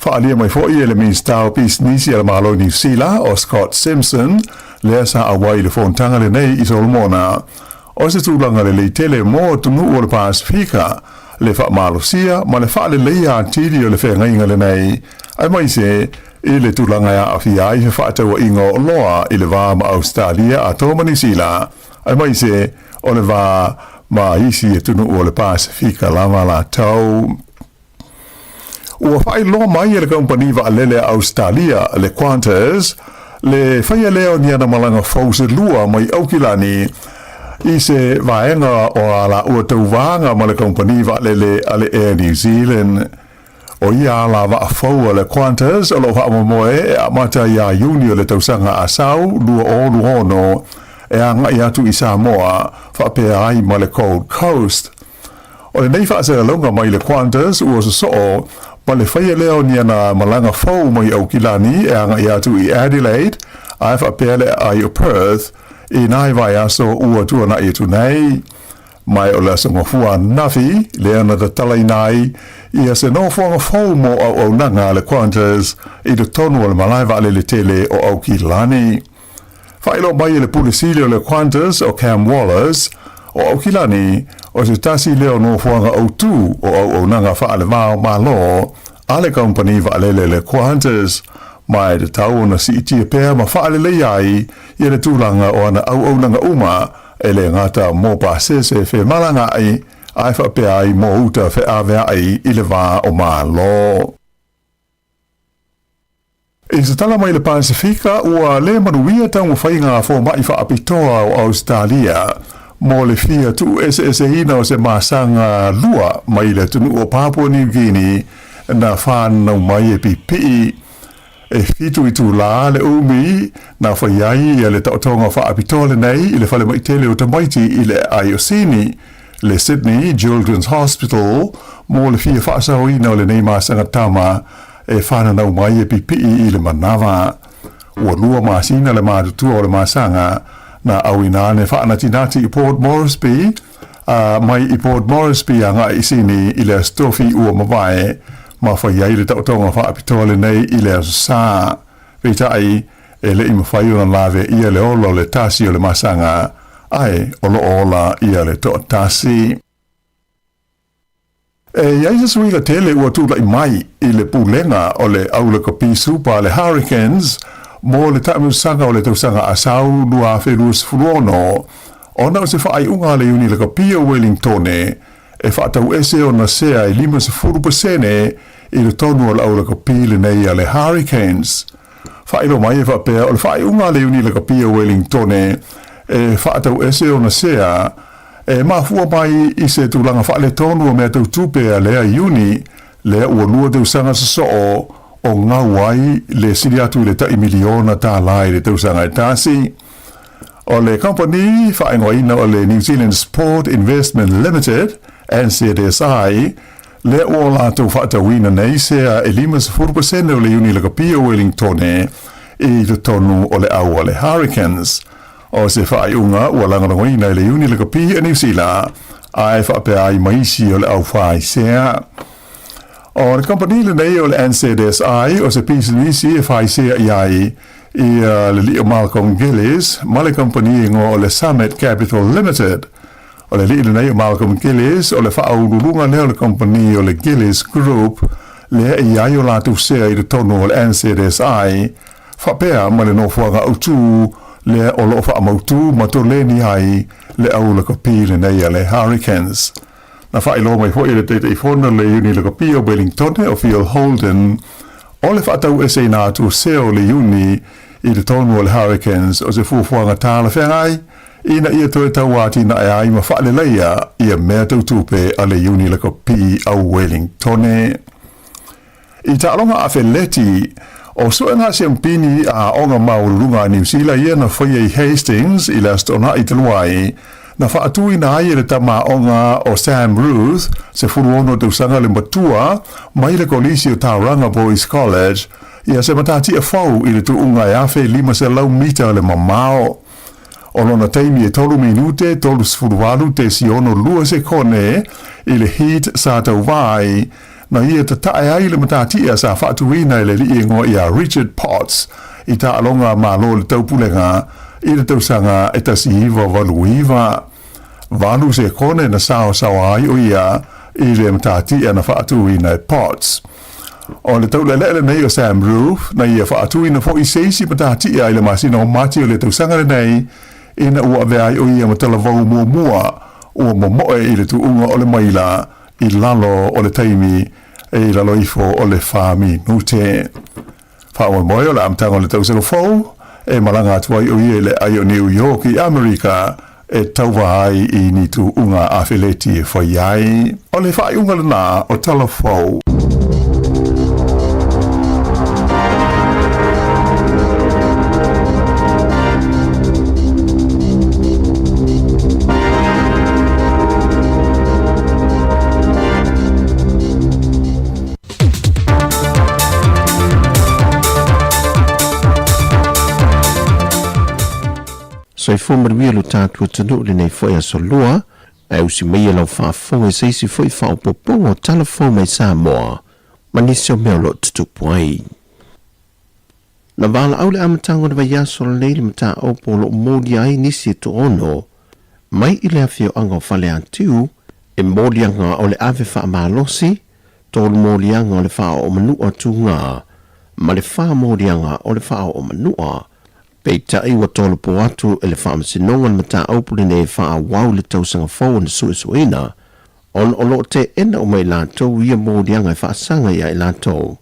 Faaalia mai foi e le Minisita o Pisinisi a le Malo i Niu Sila o Scott Simpson, lea sa auai i le fonotaga lenei i Solomona, o se tulaga lelei tele mo atunuu o le Pasefika, le faamalosia ma le faaleleia atili o le feagaiga lenei, aemaise i le tulaga e aafia ai fefaatauaiga o oloa i le va ma Ausetalia atoa ma Niu Sila, aemaise o le va ma isi atunuu o le Pasefika lava latou. Ua faailoa mai e le kamupani vaalele a Ausetalia, le Qantas, le faia lea o ni ana malaga fou se lua mai Aukilani i se vaega o a laua tauvaga ma le kamupani vaalele a le Air New Zealand. O ia ala vaa fou a le Qantas o lo o faamoemoe e amata iā Iuni o le tausaga a sau 2026 e agai atu i Samoa faapea ai ma le Gold Coast. O lenei faasalalauga mai le Qantas ua sosoo ma le faia lea o ni ana malaga fou mai Aukilani e agai atu i Adelaide ae faapea le aai o Perth i nai vaiaso ua tuanai atu nei. Ma o le aso Gafua ananafi lea na tatalaina ai ia se nofoaga fou mo auaunaga a le Qantas i totonu o le malae vaalele tele o Aukilani. Faailoa mai e le Pule Sili o le Qantas o Cam Wallace, o Aukilani, o se tasi lea o nofoaga autū o auaunaga faaleva o Malo a le kamupani vaalele le Qantas, ma e tatau ona siitia pea ma faaleleia ai ia le tulaga o ana auaunaga uma e le gata mo pasese femalagaai ae faapea ai mo uta feaveai i le va o Malo. I se tala mai le Pasefika, ua le manuia taumafaiga a fomai faapitoa o Ausetalia mo le fia tuueseeseina o se masaga lua mai le atunuu o Papua New Guinea na fanau mai e pipii. E fitu itulā le umi na fai ai le taotoga faapitoa lenei i le falemai tele o tamaiti i le aai o Sini, le Sydney Children's Hospital, mo le fia faasaoina o lenei masaga tama e fananau mai e pipii i le manava. Ua lua masina le matutua o le masaga na auina ane faanatinati i Port Moresby, a mai i Port Moresby agai i Sini i le Aso Tofi ua mavae, ma fai ai le taotoga faapitoa lenei i le Aso Sa. Peitai, e le i mafai ona lavea ʻia le ola o le tasi o le masaga, ae o lo o ola ia le toatasi. E i ai se suiga tele ua tulai mai i le pulega o le au lakapi Super a le Hurricanes mo le taamilosaga o le tausaga asau 2026, ona o se faaiuga a le Iuni Lakapi o Wellingtone e faatauese ona sea e 50% i totonu o le au lakapi lenei a le Hurricanes. Faailoa mai e faapea o le faaiuga a le Iuni Lakapi o Wellingtone e faatauese ona sea E mafua mai i se tulaga faaletonu o mea tau tupe a lea Iuni, lea ua lua tausaga sosoo o gau ai le sili atu i le tai miliona tālā i le tausaga e tasi. O le kamupani faaigoaina o le New Zealand Sport Investment Limited, NZSI, lea ua o latou faatauina nei sea e 50% o le iuni lakapi o Wellingtone i totonu o le au a le Hurricanes. O se faaiuga ua lagolagoina e le Iuni Lakapi a Niu Sila, ae faapea ai ma isi o le au faisea. O le kamupani lenei o le NZSI o se pisinisi e faisea i ai ia le lii o Malcolm Gillies ma le kamupani igoa o le Summit Capital Limited. O le lii lenei o Malcolm Gillies o le faauluuluga lea o le kamupani o le Gillies Group lea e i ai o latou sea i totonu o le NZSI Faapea ma le nofoaga autu lea o lo o faamautu ma toleni ai le au lakapi lenei a le Hurricanes. Na faailoa mai foi e le Taitaifono o le Iuni Lakapi o Wellingtone o Phil Holden, o le faataueseina atu o sea o le Iuni i totonu o le Hurricanes o se fuafuaga talafeagai ina ia toe tauatinae ai ma faaleleia ia mea tau tupe a le Iuni Lakapi a Wellingtone. I taaloga afeleti, o suega siampini a aoga maualuluga a Niu Sila ia na faia i Hastings i le Aso Toonai talu ai, na faatuina ai e le tama aoga o Sam Ruth, 16 tausaga le matua, mai le Kolisi o Tauranga Boys College, ia se matatia fou i le tuuga e 1,500 mita le mamao. O lona taimi e 3 minute 38.62 sekone i le heat sa tauva ai, Na ia tatae ai le matatia sa faatuina e le alii igoa ia Richard Potts i taaloga a Malo i le Taupulega i le tausaga e 1989. Valu sekone na saosaoa ai o ia i le matatia na faatuina e Potts. O le taulealea lenei o Sam Roof, na ia faatuina foi se isi matatia i le masina o Mati o le tausaga lenei ina ua avea ai o ia ma talavou muamua ua momoe i le tuuga o le maila i lalo o le taimi e i lalo ifo o le fa minute. Faamoemoe o le amataga o le tausaga fou e malaga atu ai o ia i le aai o New York i Amerika e tauva ai i ni tuuga afeleti e fai ai. O le faaiuga lena o tala fou. Soifua manuia lo tatou atunuu i lenei foi aso lua, ae usi maia lau faafofoga i se isi foi faaopoopoga o tala fou mai Samoa ma nisi o mea o lo o tutupu ai. Na valaau le amataga o le vaiaso lenei le mataupu o lo o molia ai nisi e toaono mai i le afioaga o Faleatiu e moliaga o le ave faamalosi, tolu moliaga o le faaoo manua tugā ma le fa moliaga o le faaoo manua. Peitai ua tolopo atu e le Faamasinoga le mataupu lenei e faaauau i le tausaga fou ona suesueina ona o lo o teena uma i latou ia moliaga e faasaga ia i latou.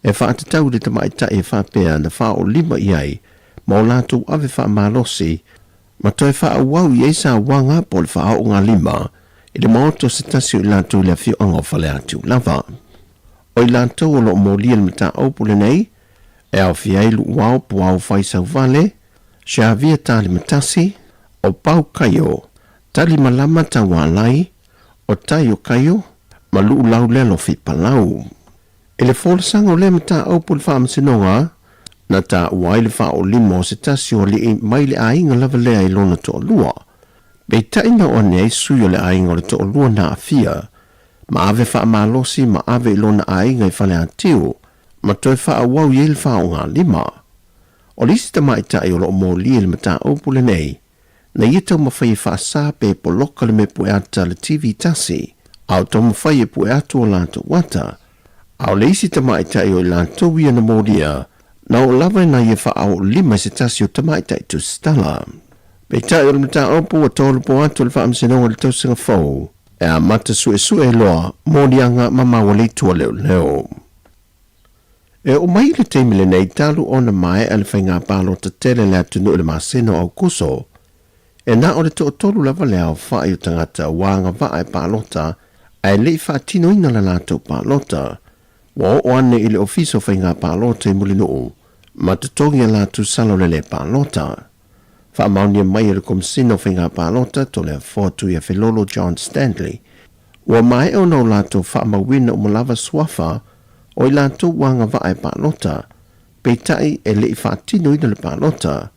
e faatatau i le tamaitai e faapea na faaolima i ai ma o latou ave faamalosi ma toe faaauau i ai sauaga po o le faaoogalima i le maota o se tasi o i latou i le afioaga o Faleatiu lava. O i latou o lo o molia le mataupu lenei e aofia ai Luuao Puao Faisauvale, Xavier Talimatasi, o Pau Kaio, Talimalama Taualai, o Taio Kaio, ma Luulau Lealofi Palau. I le folasaga o lea mataupu i le Faamasinoga, na taua ai le faaolima o se tasi o alii mai le aiga lava lea i lona toalua. Peitai na oo ane ai sui o le aiga o le toalua na aafia, ma ave faamalosi ma ave i lona aiga i Faleatiu, ma toe faaauau i ai le faaaogalima. O le isi tamaitai o lo o molia i le mataupu lenei, na ia taumafai e faasa pe poloka le mea pue ata a le TV tasi, a o taumafai e pue atu o latou ata. A o le isi tamaitai o i latou ia na molia, na oo lava ina ia faaoolima i se tasi o tamaitai tusitala. Peitai o le mataupu ua tolopo atu e le Faamasinoga i le tausaga fou, e amata suesue loa moliaga ma maua leitua leoleo. E oo mai i le taimi lenei talu ona maea le faiga palota tele a le atunuu i le masina o Aokuso, e na o le toatolu lava le aofai o tagata ua agavaa e palota ae le i faatinoina le latou palota. Ua oo ane i le Ofisa o Faiga Palota i Mulinuu ma totogi a latou sala o le le palota. Faamaonia mai e le Komesina o Faiga Palota, Toleafoa Tuiafelolo John Stanley, Ua maea ona o latou faamauina uma lava suafa o i latou ua agavaa e palota, peitai e le i faatinoina le palota,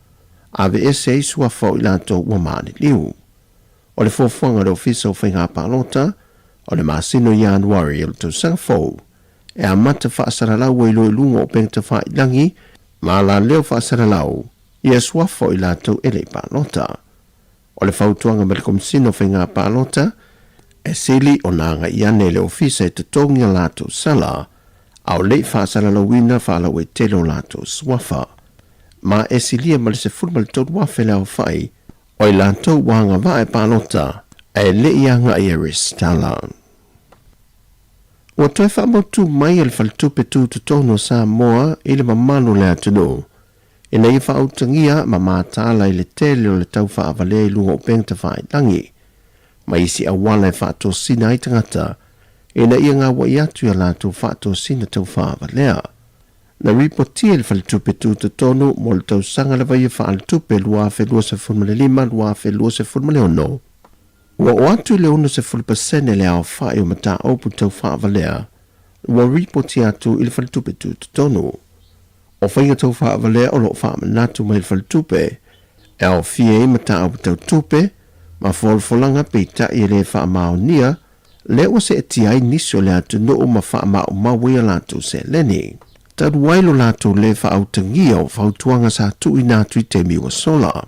aveese ai suafa o i latou ua maliliu. O le fuafuaga a le Ofisa o Faiga Palota, o le masina o Ianuari o le tausaga fou, e amata faasalalau ai loa i luga o upega tafailagi ma alaleo faasalalau ia suafa o i latou e le i palota. O le fautuaga mai le Komesina o Faiga Palota, e sili ona agai ane i le ofisa e totogi a latou sala, a o le i faasalalauina faalauaitele o latou suafa. Ma e silia ma le 13,000 le aofai o i latou ua agavaa e palota ae le i agai e resitala. Ua toe faamautu mai e le Faletupe Tutotonu o Samoa i le mamalu o le atunuu ina ia faautagia ma mataala i le tele o le tau faavalea i luga o upega tafailagi ma isi auala e faatosina ai tagata ina ia gauai atu i a latou faatosina tau faavalea. Na ripotia e le Faletupe Tutotonu mo le tausaga lava ia faaletupe 2025/2026, ua oo atu i le 60% le aofai o mataupu tau faavalea ua ripotia atu i le Faletupe Tutotonu. O faiga tau faavalea o lo o faamanatu mai le faletupe e aofia ai mataupu tau tupe ma folafolaga peitai e le faamaonia lea ua seetia ai nisi o le atunuu ma faamaumau ai a latou seleni. Talu ai lo latou le faautagia o fautuaga sa tuuina atu i taimi ua sola.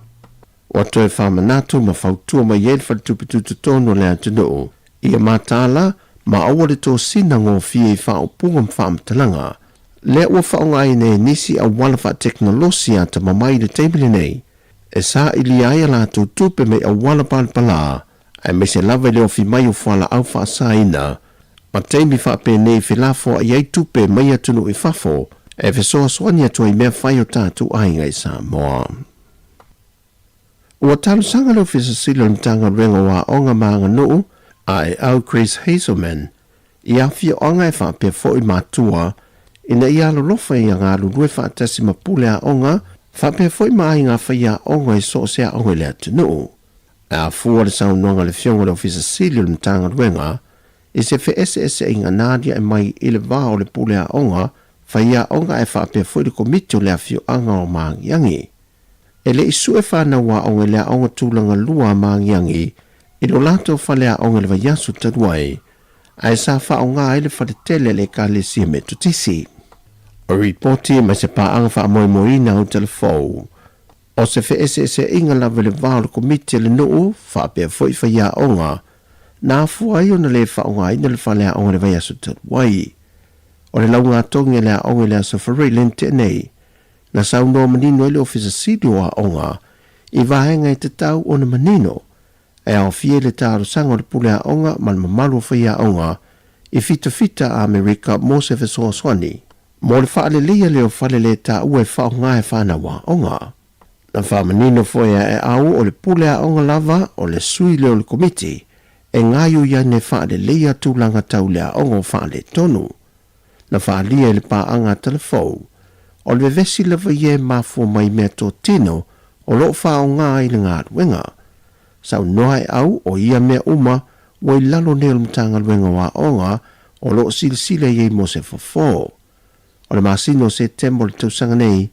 Ua toe faamanatu ma fautua mai ai le faletupe tutotonu o le atunuu ia mataala ma aua le tosina gofie i faaupuga ma faamatalaga lea ua faaaogaina e nisi auala faatekonolosi atamamai i le taimi lenei e sailia ai a latou tupe mai auala palapala aemaise lava i le ofi mai o fualaau faasaina ma taimi faapenei felafoai ai tupe mai atunuu i fafo e fesoasoani atu ai i mea fai o tatou aiga i Samoa. Ua talosaga le Ofisa Sili o le Matagaluega o Aoga ma Aganuu, AEO Chris Hazelman, i afioaga e faapea foi matua ina ia alolofa ia galulue faatasi ma pule aoga faapea foi ma aiga faiaoga i so o se aoga i le atunuu. E afua le saunoaga a le Afioga i le Ofisa Sili o le Matagaluega i se feeseeseaiga na aliae mai i le va o le pule aoga faiaoga ae faapea foi le Komiti o le Afioaga o Magiagi. E le i sue fanau aoga i le aoga tulaga lua a Magiagi i lo latou faleaoga i le vaiaso talu ai, ae sa faaaoga ai le faletele a le Ekalesia Metotisi. O ripoti mai se paaga faamoemoeina o Telefou, o se feeseeseaiga lava i le va o le komiti a le nuu faapea foi faiaoga, na afua ai ona le faaaogaina le faleaoga i le vaiaso talu ai. O le laugatogi a le aoga i le Aso Faraile na tea nei, Na saunoa manino ai le Ofisa Sili o Aoga i vaega e tatau ona manino e aofia i le talosaga o le pule aoga ma le mamalu o faiaoga i fitafita a Amerika mo se fesoasoani. mo le faaleleia lea o falelētāua e faaaoga e fanau aoga. Na faamanino foi e Aeau o le pule aoga lava o le sui lea o le Komiti e gaoioi ai e faaleleia tulaga tau le aoga o faaletonu. Na faaalia i le paaga a Talafou, o le vevesi lava ia e mafua mai i meatotino o lo o faaaoga ai le galuega. Saunoa Aeau o ia mea uma ua i lalo nei o le Matagaluega o Aoga o lo o silasila i ai mo se fofo. O le masina o Setema o le tausaga nei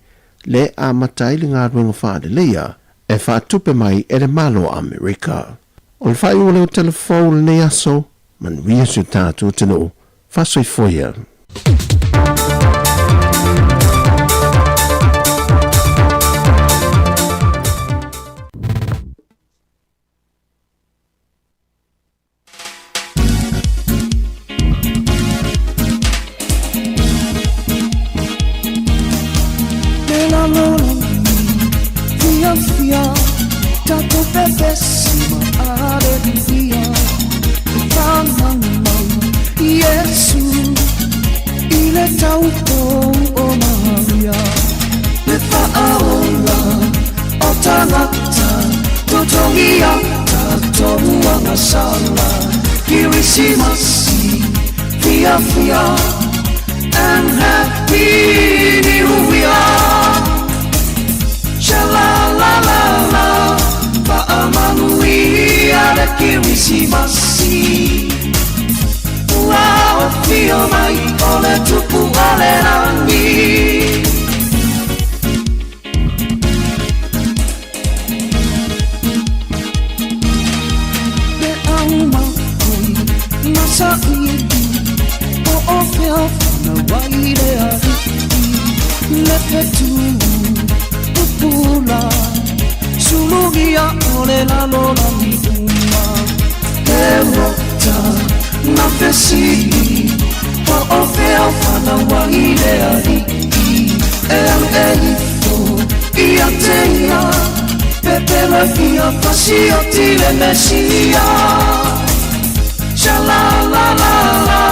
lea e amata ai le galuega faaleleia e faatupe mai e le Malo o Amerika. O le faaiuga lea o Tala Fou o lenei aso, manuia si o tatou atunuu. Faasoifua ia. And happy new year. Sha la la la la, Faamanuia le Kerisimasi. Ua afio mai o le tupu o le lagi. Le aumakoi na saili o o fea whanau ai le alii le fetu pupula sulugia o le lalolagi uma le rota na fesili po o fea whanau ai le alii e alu e ifo ia te ia pepelo e fia fasioti le Mesia. Sha la la la la,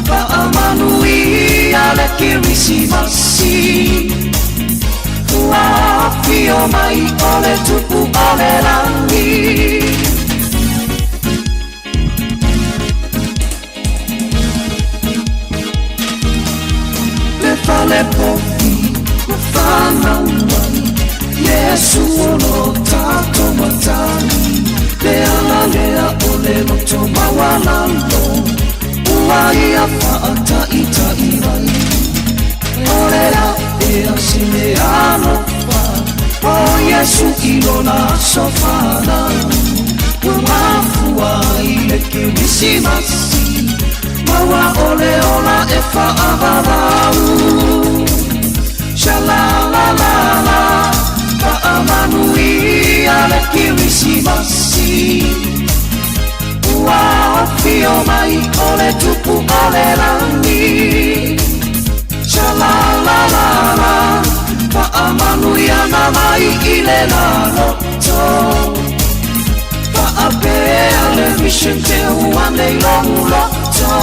Faamanuia le Kerisimasi. Ua afio mai o le tupu o le lagi. Le fale povi na fanau ai Iesu o lo tatou matagi Le ala lea o le loto maualalo Ua ia faataita'i mai O le aʻe a se mea alofa O Iesu i lona aso fanau Ua mafua ai le Kerisimasi Maua o le ola e faavavau Sha la la la la Faamanuia le Kerisimasi Ua afio mai o le tupu o le lagi Sha la la la la Faamanuia na mai i le laloto Faapea le mission te ua nei lou loto.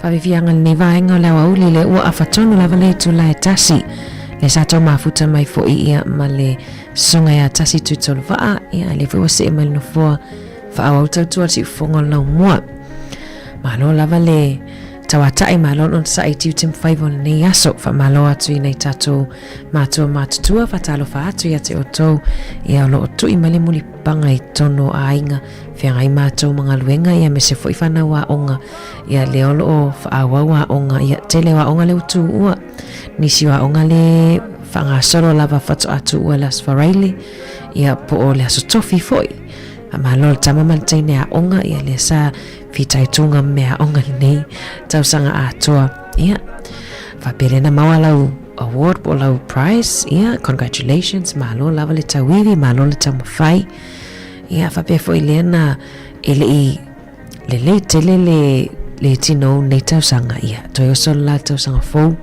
Faaviaviaga lenei vaega o le aoauli le ua afa tonu lava le itula e tasi. Le sa tau mafuta mai foi ia ma le soga ia tasi tutolu vaa ia le foi ua see mai le nofoa faaauau tautua le siufofoga o le laumua. Malo lava le tauata'i, malo le onosai i tiute ma faiva o lenei aso. Faamalo atu i nai tatou matua matutua, faatalofa atu ia te outou ia o lo o tui mai le mulipapaga i totonu o aiga, feagai matou ma galuega ia aemaise foi fanau aoga ia lea o lo o faaauau aoga ia tele o aoga lea ua tuua. Nisi o aoga le faagasolo lava faatoa tuua i le Aso Faraile ia po o le Aso Tofi foi. Faamalo le tama ma le teine aoga ia lea sa fitaituga ma mea aoga lenei tausaga atoa. Ia faapea lea na maua lau award po o lau prize. Ia congratulations, malo lava le tauivi, malo le taumafai. Ia faapea foi lea na e le i lelei tele le le tino o lenei tausaga, ia, toe oso le la tausaga fou,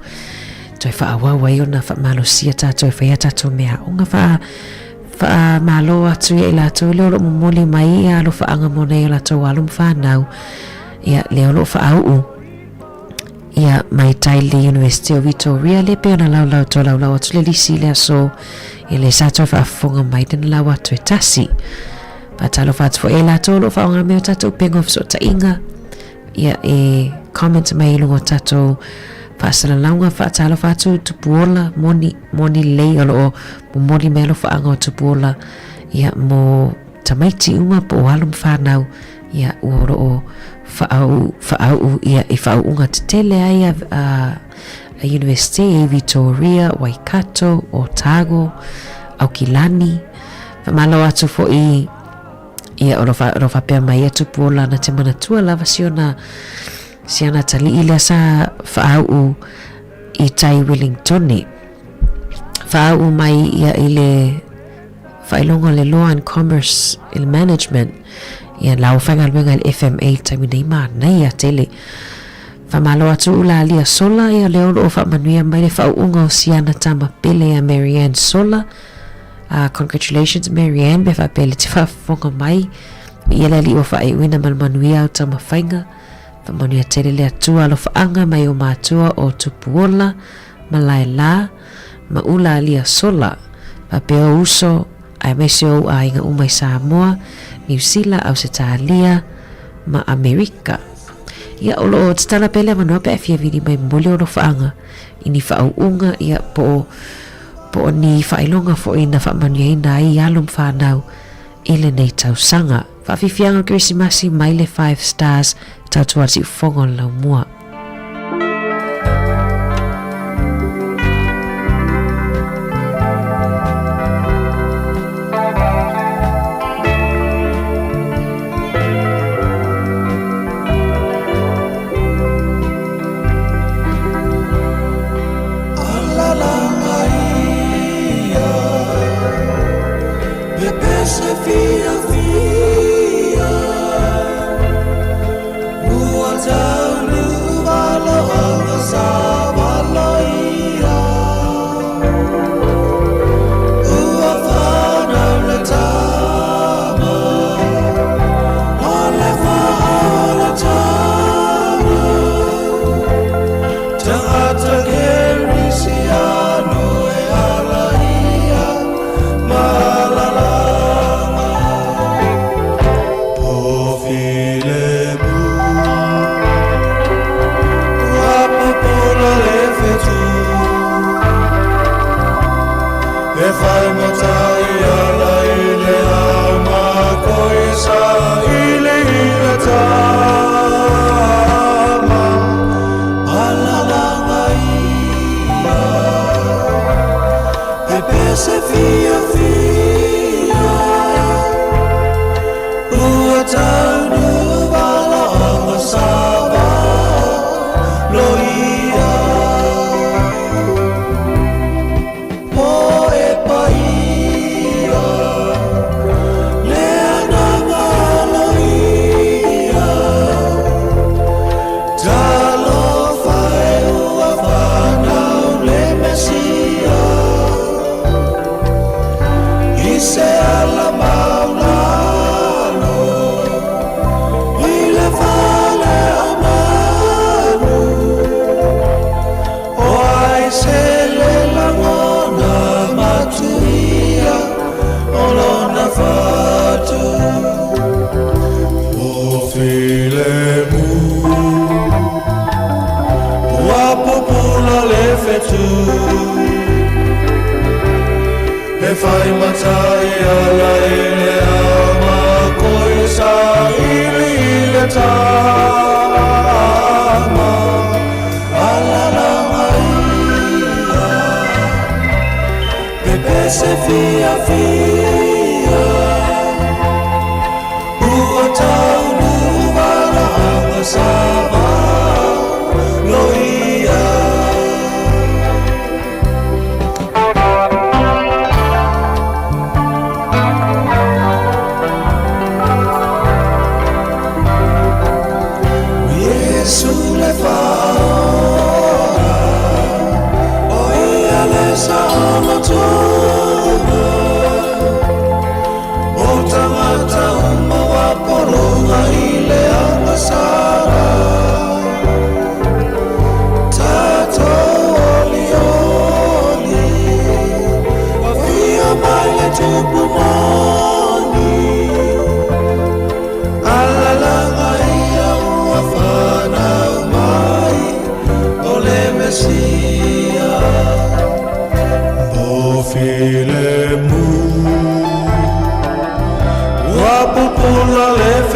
toe faaauau ai ona faamalosia tatou e fai a tatou meaaoga faa faamalo atu ia i latou lea o lo o momoli mai ia alofaaga mo nai o latou alo ma fanau, ia lea o lo o faauu ia mai tai le University o Victoria le pei ona laulau tolaulau atu le lisi i le aso ia le sa toe faafofoga mai lena lau atu e tasi. Faatalofa atu foi e latou o lo o faaaoga mai o tatou upega o fesootaiga ia e comment mai i luga o tatou faasalalauga. Faatalofa atu Tupuola moni moni lelei o lo o momoli mai alofaaga o Tupuola ia mo tamaiti uma po o alo ma fanau ia ua o lo o faauu faauu ia i faauuga tetele ai a, a, a University i Victoria, Waikato, Otago, Aukilani. Faamalo atu foi ia o lo fa, lo faapea mai ia Tupuola na te manatua lava si ona si ana talii lea sa faauu i tai Wellingtone. Faauu mai ia i le faailoga o le Law and Commerce i le Management ia lau faigaluega i le FMA i le taimi nei manaia tele. Faamalo atu Ulalia Sola ia lea o lo o faamanuia mai le faauuga o Siana Tama Pele ia Marianne Sola. Congratulations Marianne pe faapea le te faafofoga mai. Ia le alii ua faaiuina ma le manuia au taumafaiga. Faamanuia tele le Atua alofaaga mai o matua o Tupuola, Malaela, ma Ulalia Sola, faapea ou uso aemaise ou aiga uma i Samoa, Niu Sila, Ausetalia ma Amerika. Ia, o lo o tatala pea le avanoa pe a fia vili mai momoli o alofaaga i ni faauuga, ia, po o, po o ni faailoga foi na faamanuiaina ai i alo ma fanau i lenei tausaga. Faafiafiaga o le Kerisimasi mai le Five Stars, tautua le siufofoga o le laumua.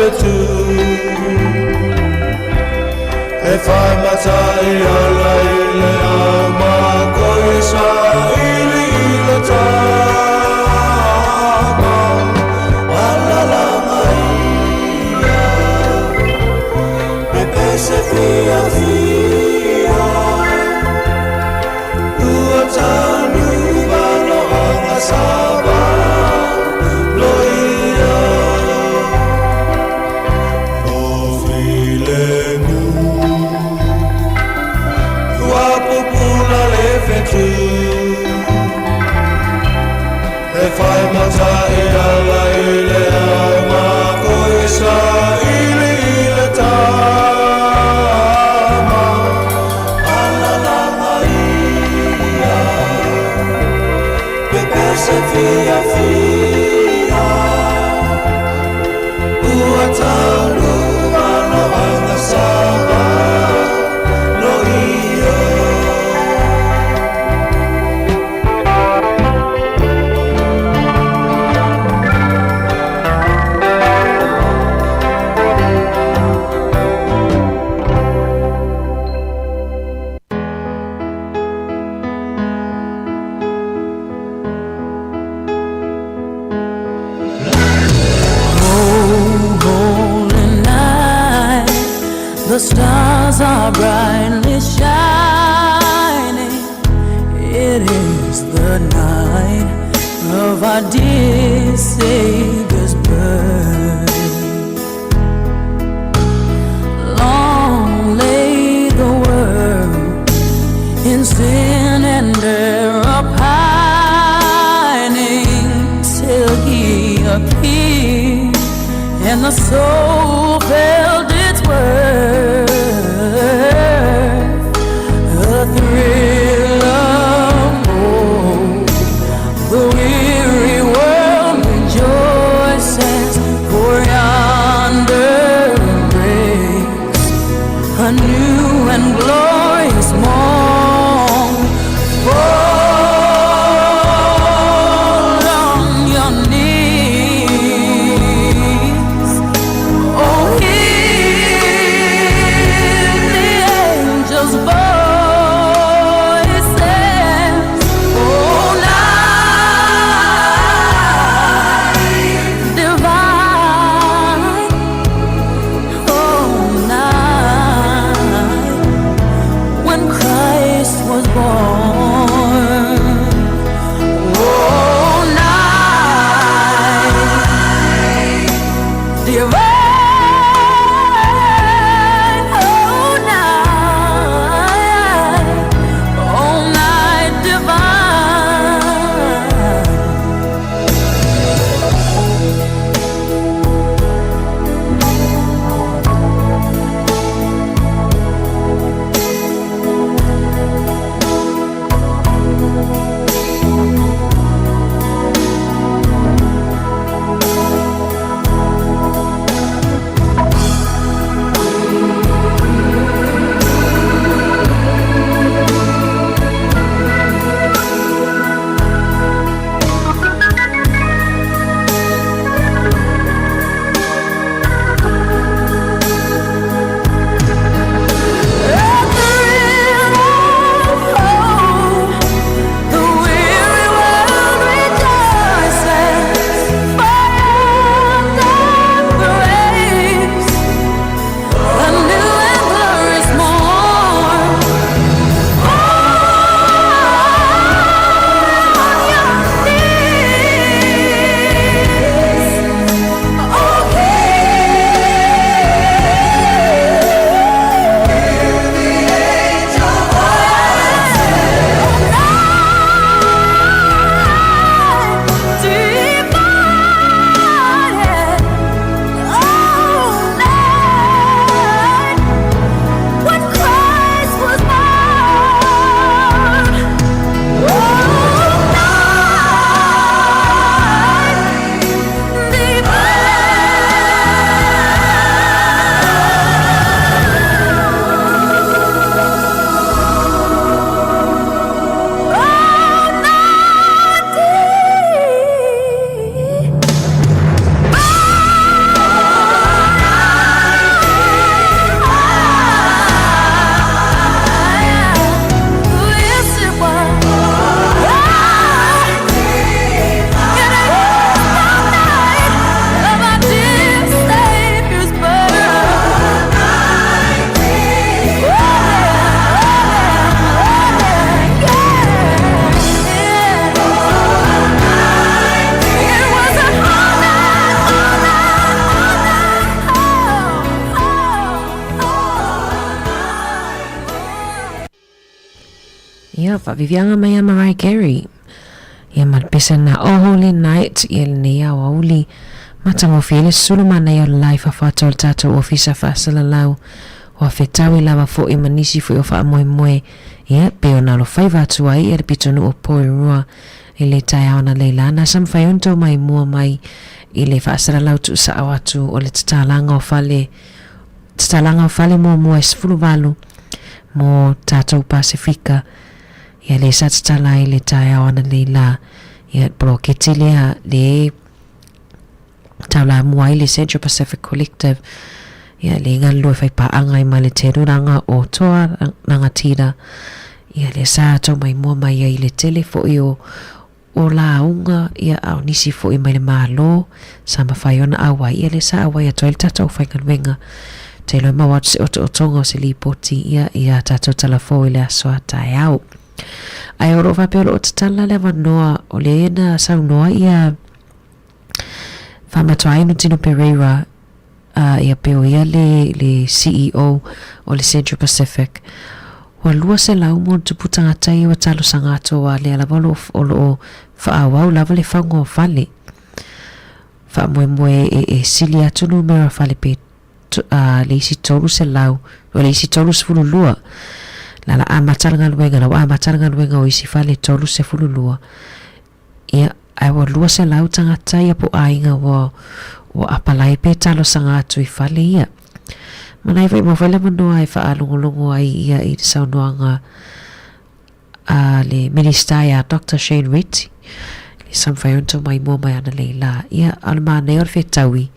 fetu E whai matai ala i le au mako i sa ili i le tama Alalanga ia Pepese fia fia Ua tanu malo anga sava Lo ia O filemu Ua pupula le fetu E whai mata e ala i le au mako i sa ili i le tama Alalanga ia Pepese fia fia Ua tanu malo anga sava Lo ia. Oh, holy night, the stars are brightly shining. It is the night of our dear Savior's birth. Long lay the world in sin and error pining till he appeared and the soul felt its worth. A thrill of hope, the weary world rejoices, for yonder breaks a new and glorious morn. Fall on your knees, oh, hear faaviviaga mai ia Mariah Carey. Ia ma le pese lena Oh Holy Night ia lenei aoauli. Matagofie ai le sulu manaia o le la i fafo atu o le tatou ofisa faasalalau. Ua fetaui lava foi ma nisi foi o faamoemoe ia pei ona alofaiva atu ai ia le pitonuu o Porirua i le taeao analeila na sa mafai ona tou maimua mai i le faasalalau tuusao atu o le tatalaga o fale tatalaga o fale muamua e 18 mo tatou Pasefika ia lea sa tatala ai le taeao analeila ia le poloketi lea le taulamua ai le Central Pacific Collective ia le galulue faipaaga ai ma le Te Rūnanga o Toa Rangatira ia lea sa tau maimoa mai ai i le tele foi o o lauga ia a o nisi foi mai le Malo sa mafai ona auai ia lea sa auai atu ai le tatou aufaigaluega. Ou te iloa e maua atu se otootoga o se lipoti ia i a tatou talafou i le aso a taeao. Ae o lo o faapea o lo o tatala le avanoa o lea na saunoa ia Faamatuaina Tino Pereira ia pei o ia le, le CEO o le Central Pacific. Ua 200 mo tupu tagata ia ua talosaga atu aua lea lava o lo o, o lo o faaauau lava le fauga o fale. Faamoemoe e, e sili atu numera fale pe le isi 300, o le isi 32. La la amata le galuega, la ua amata le galuega o isi fale 32. Ia, ae ua 200 tagata ia po o aiga ua, ua apalai pe talosaga atu i fale ia. Manai foi mo foi le avanoa e faalogologo ai ia i le saunoaga a le Minisita ia Doctor Shane Reti, le sa mafai ona tau maimoa mai ana lei la. Ia, a o le manaia o le fetaui,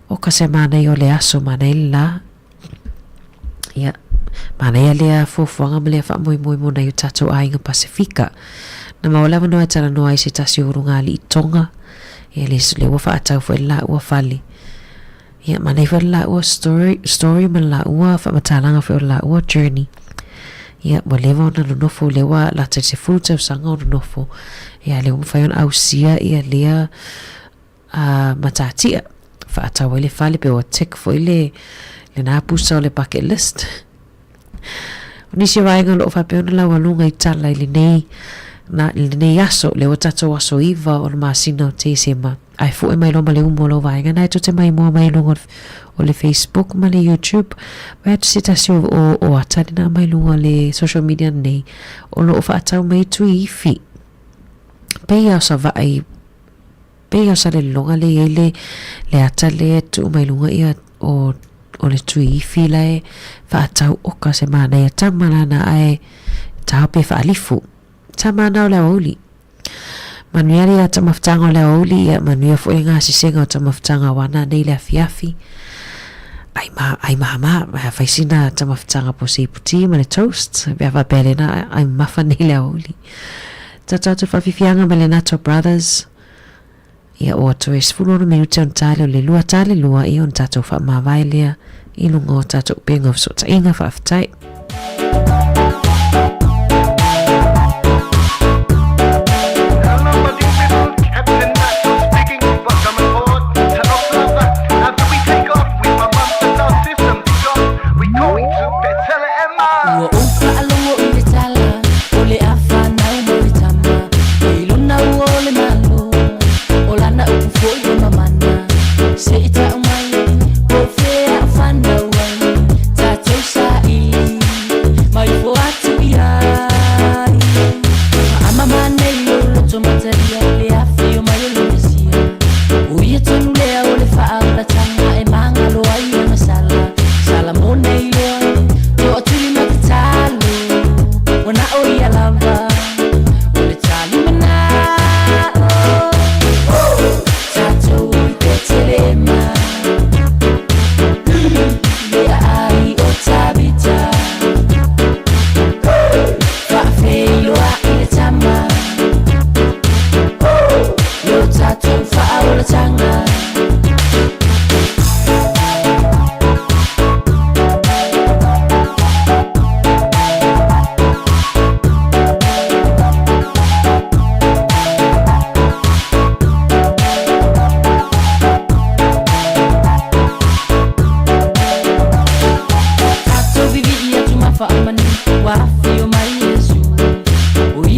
o ka se manaia o le aso, manaia le la. Ia, manaia lea fuafuaga ma lea faamoemoe mo nai o tatou aiga Pasefika. Na maua le avanoa e talanoa ai se tasi o ulugalii Tonga, ia le, le ua faatau foi le laua fale. Ia, manaia foi le laua story, story ma le laua faamatalaga foi o le laua journey. Ia, ua leva ona nonofo, lea ua lata i le 10 tausaga o nonofo. Ia, lea ua mafai ona ausia ia lea a matatia faatau ai le fale pe ua tick foi le lena pusa o le bucket list. O nisi o vaega o lo o faapea ona laualuga i tala i lenei na, i lenei aso, lea ua tatou aso 9 o le masina o Tesema. Ae fue mai loa ma le umu o lau vaega na e tou te maimoa mai i luga o le Facebook ma le YouTube. Vaai atu se tasi o, o, o ata lena mai luga o le social media nei o lo o faatau mai tui ifi. Pei lava o Savaii Pei o Salelologa lea i ai le, le ata lea e tuu mai luga ia o, o le tui ifi la e faatau oka se manaia tama lana ae tao pe faalifu. Tama ana o le aoauli. Manuia le ia tamafutaga o le aoauli ia manuia foi le gasesega o tamafutaga o ana nei le afiafi. Ai ma, ai mama, ma fai sina tamafutaga po se ipu ti ma le toast. Pe a faapea lena ai mamafa nei le aoauli. Tatou atu faafiafiaga ma le Nato Brothers. Ia ua toe 16 minute ona ta lea o le lua ta le lua ia ona tatou faamavae lea i luga o tatou upega o fesootaiga. Faafetai. Ua ou faalogo i le tala o le a fanau mai le tama I lona ua o le Malo o lana upu foi e mamana Se i tau mai po o fea o fanau ai tatou saili mai foi.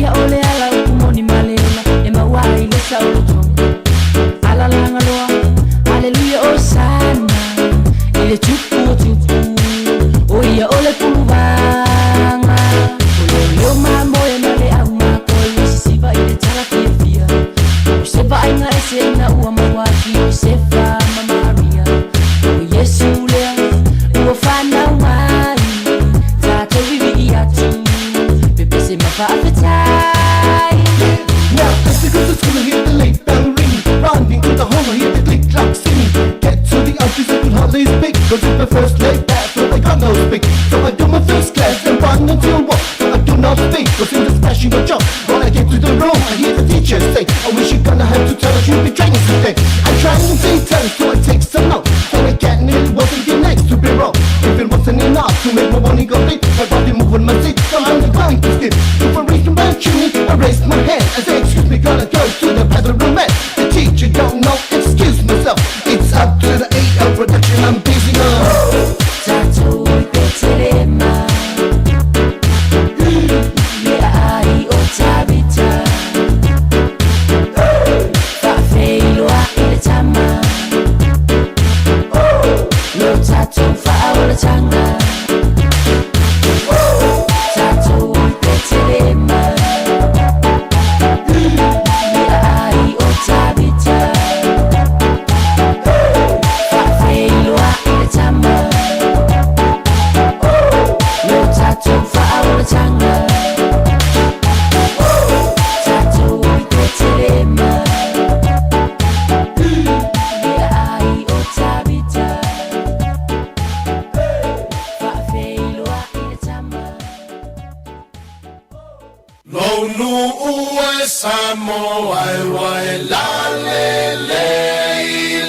Ia o le ala upu moni ma le ola e maua ai le saolotoga. Alalagaloa, Aleluia, Osana i le tupu o tupu, o ia o le puluvaga. O leoleo mamoe ma le aumakoe ua sisiva i le tala fiafia. O se vaaiga ese ina ua maua atu Iosefa ma Maria. O Iesu lea ua fanau mai, tatou vivii atu, pepese ma faafetai. Now, as we go to school, I hear the late bell ringing. Running to the hall, I hear the click clack singing. Get to the office, I could hardly speak. Cause it's my first late back, so I got no speak. So I do my first class and run until what? So I do not speak, cause in the smashing a job. When I get to the room, I hear the teacher say, I wish you're gonna have to tell us you'll be training today. I try and say tell so I take some notes. And I get nearly wasn't the next to be wrong. If it wasn't enough to make my morning complete, my body move on my seat, so I'm not going to skip. If I reach my chimney, I raise my hand and say, excuse me, gotta go to the bathroom man. The teacher don't know, excuse myself. It's up to the 8 production, I'm busy now. Tatou i Petelema, le aai o Tavita, faafeiloai le tama, lo tatou faaolataga. Tatou i Petelema, le aai o Tavita, faafeiloai le tama, lo tatou faaolataga. Tatou i Petelema, le aai o Tavita, faafeiloai le tama. Lou nuu e Samoa e ua e lalelei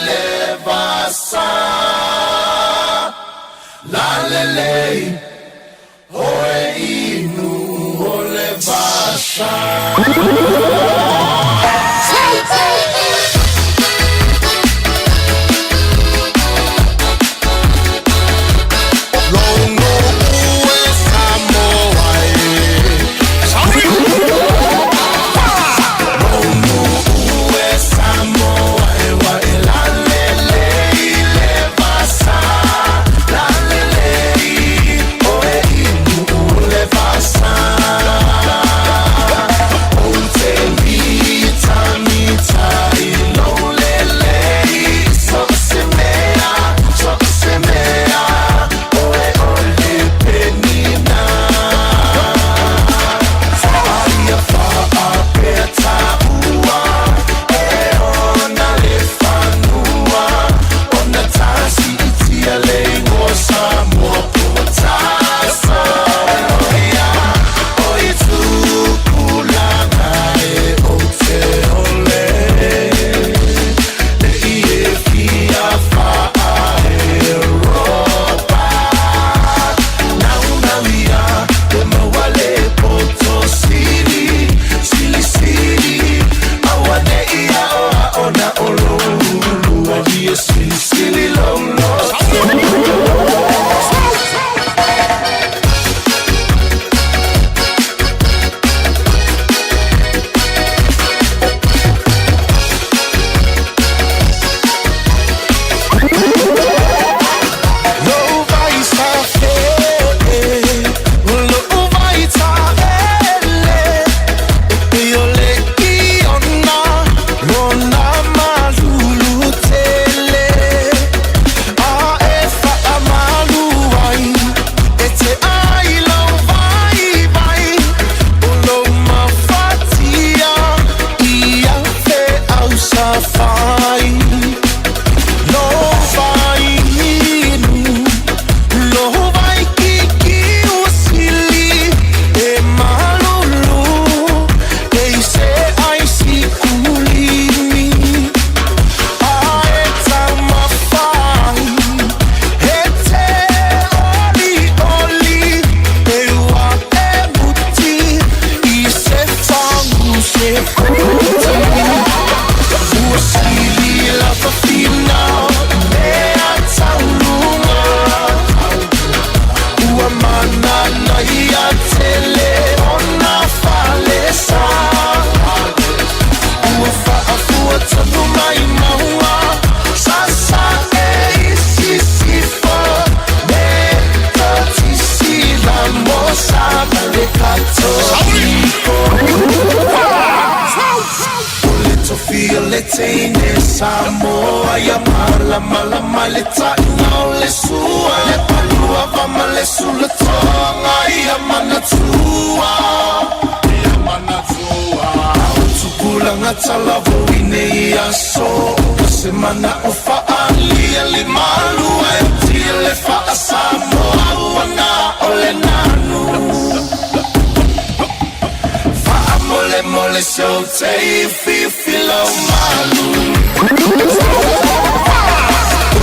le vasa. Lalelei, oe inu o le vasa. Lou nuu e Samoa e. Lou nuu e Samoa e ua e lalelei le vasa. Lalelei, oe inu o le vasa. Ou te Samoa ia malamalama le taʻiga o le sua le paluava ma le sulatoga ia manatua ia manatua o tupulaga talavou i nei aso se mana o faalia le malua e tia le faasamoa uana o le nanu Faamolemole seu tei fifi lau malu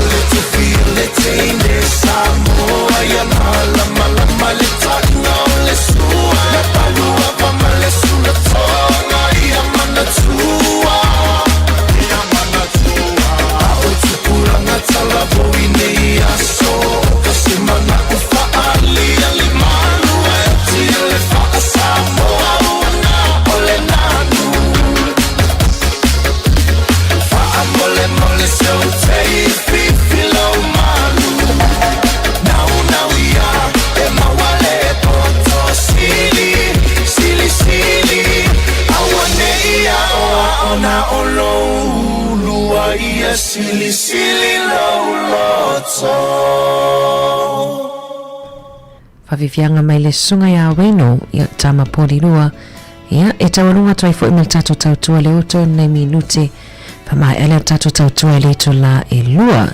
Le tufi le teine Samoa ia malamalama le taʻiga o le sua Le paluava ma le sulatoga ia manatua Ia manatua A o tupulaga talavou i nei aso Ka se mana o faalia le malua e tia le faasamoa uana o le nanu Faamolemole seu tei fifi lau malu Naunau ia e maua le poto sili Sili sili Auanei aoaoga o lou ulua ia silisili lou loto. Faafiafiaga mai le susuga ia Wayno, ia Tama Polilua, ia e taualuga atu ai foi ma le tatou tautua le oto i lenei minute faamaea lea o le tatou tautua i le itula e lua.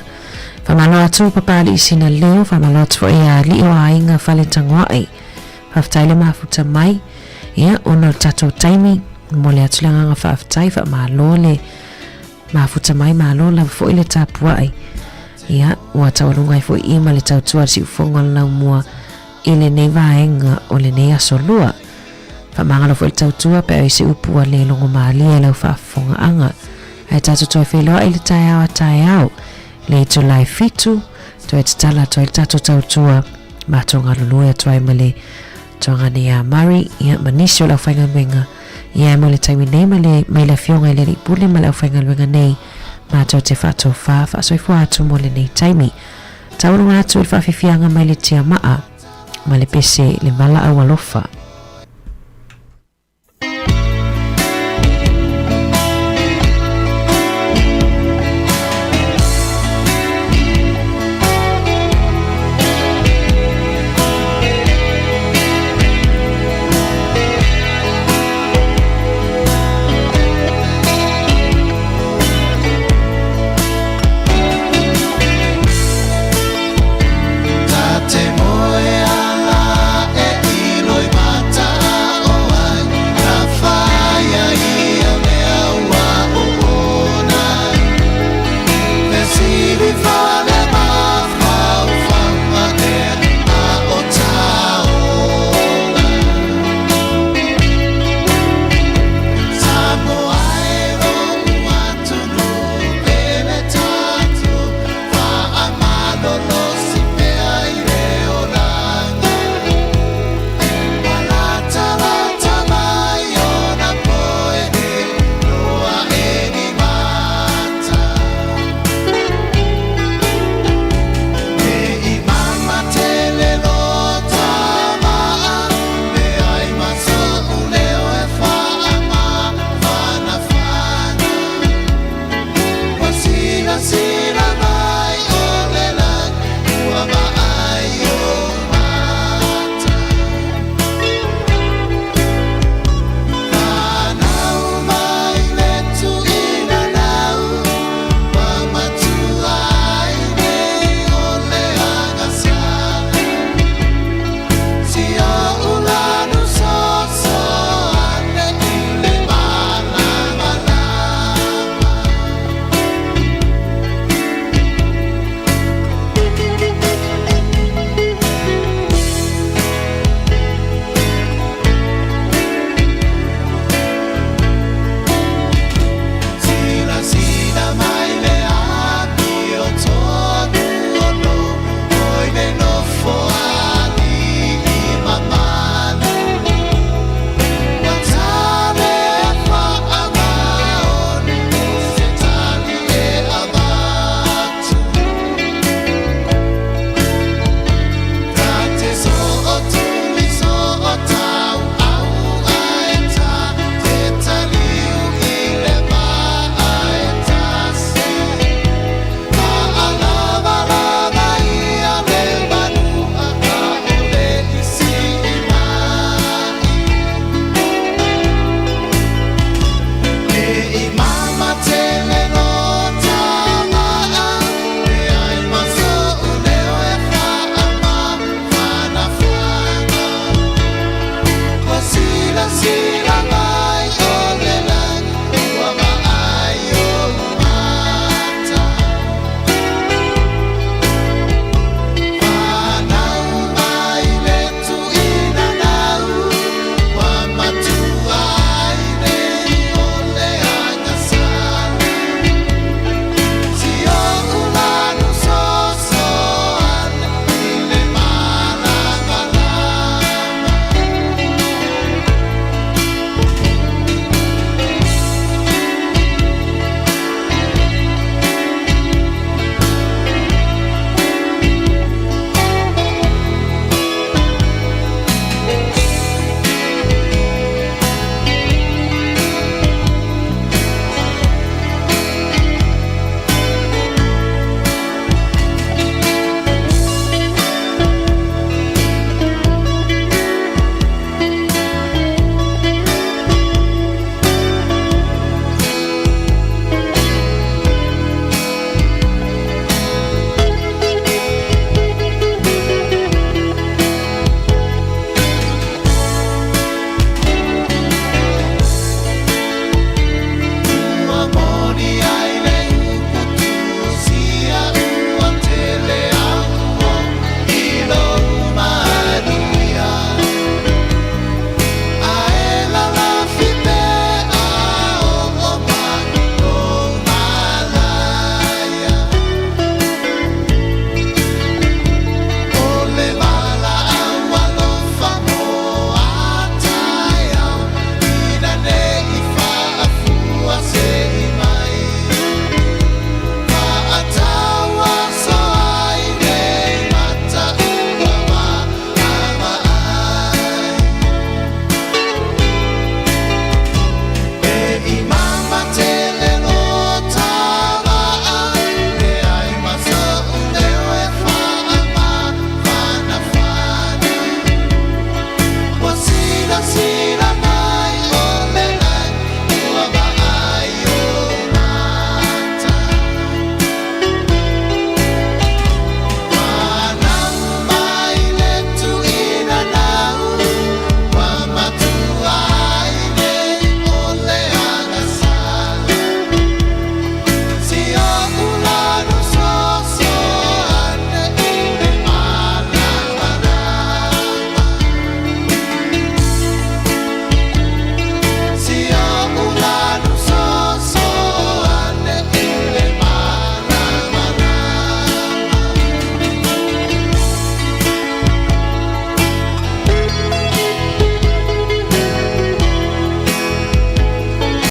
Faamalo atu Papalii Sina Leo, faamalo atu foi ia Alii o Aiga Fale Tagoai. Faafetai le mafuta mai, ia ona o le tatou taimi, momoli atu le agaga faafetai, faamalo le mafuta mai, malo lava foi le tapuai. Ia, ua taualuga ai foi i ma le tautua a le siufofoga o le laumua i lenei vaega o lenei aso lua. Faamagalo foi le tautua pe a i se upu ua le logomalie i lau faafofogaaga. Ae tatou toe feiloai i le taeao a taeao, le itula e fitu, toe tatala atu ai le tatou tautua, matou galulue atu ai ma le Tuagane ia Murray, ia, ma nisi o le aufaigaluega. Ia e mo le taimi nei ma le, mai le Afioga i le Alii Pule ma le aufaigaluega nei, matou te faatofā faasoifua atu mo lenei taimi. Taualuga atu i le faafiafiaga mai le tiamaa ma le pese le valaau alofa.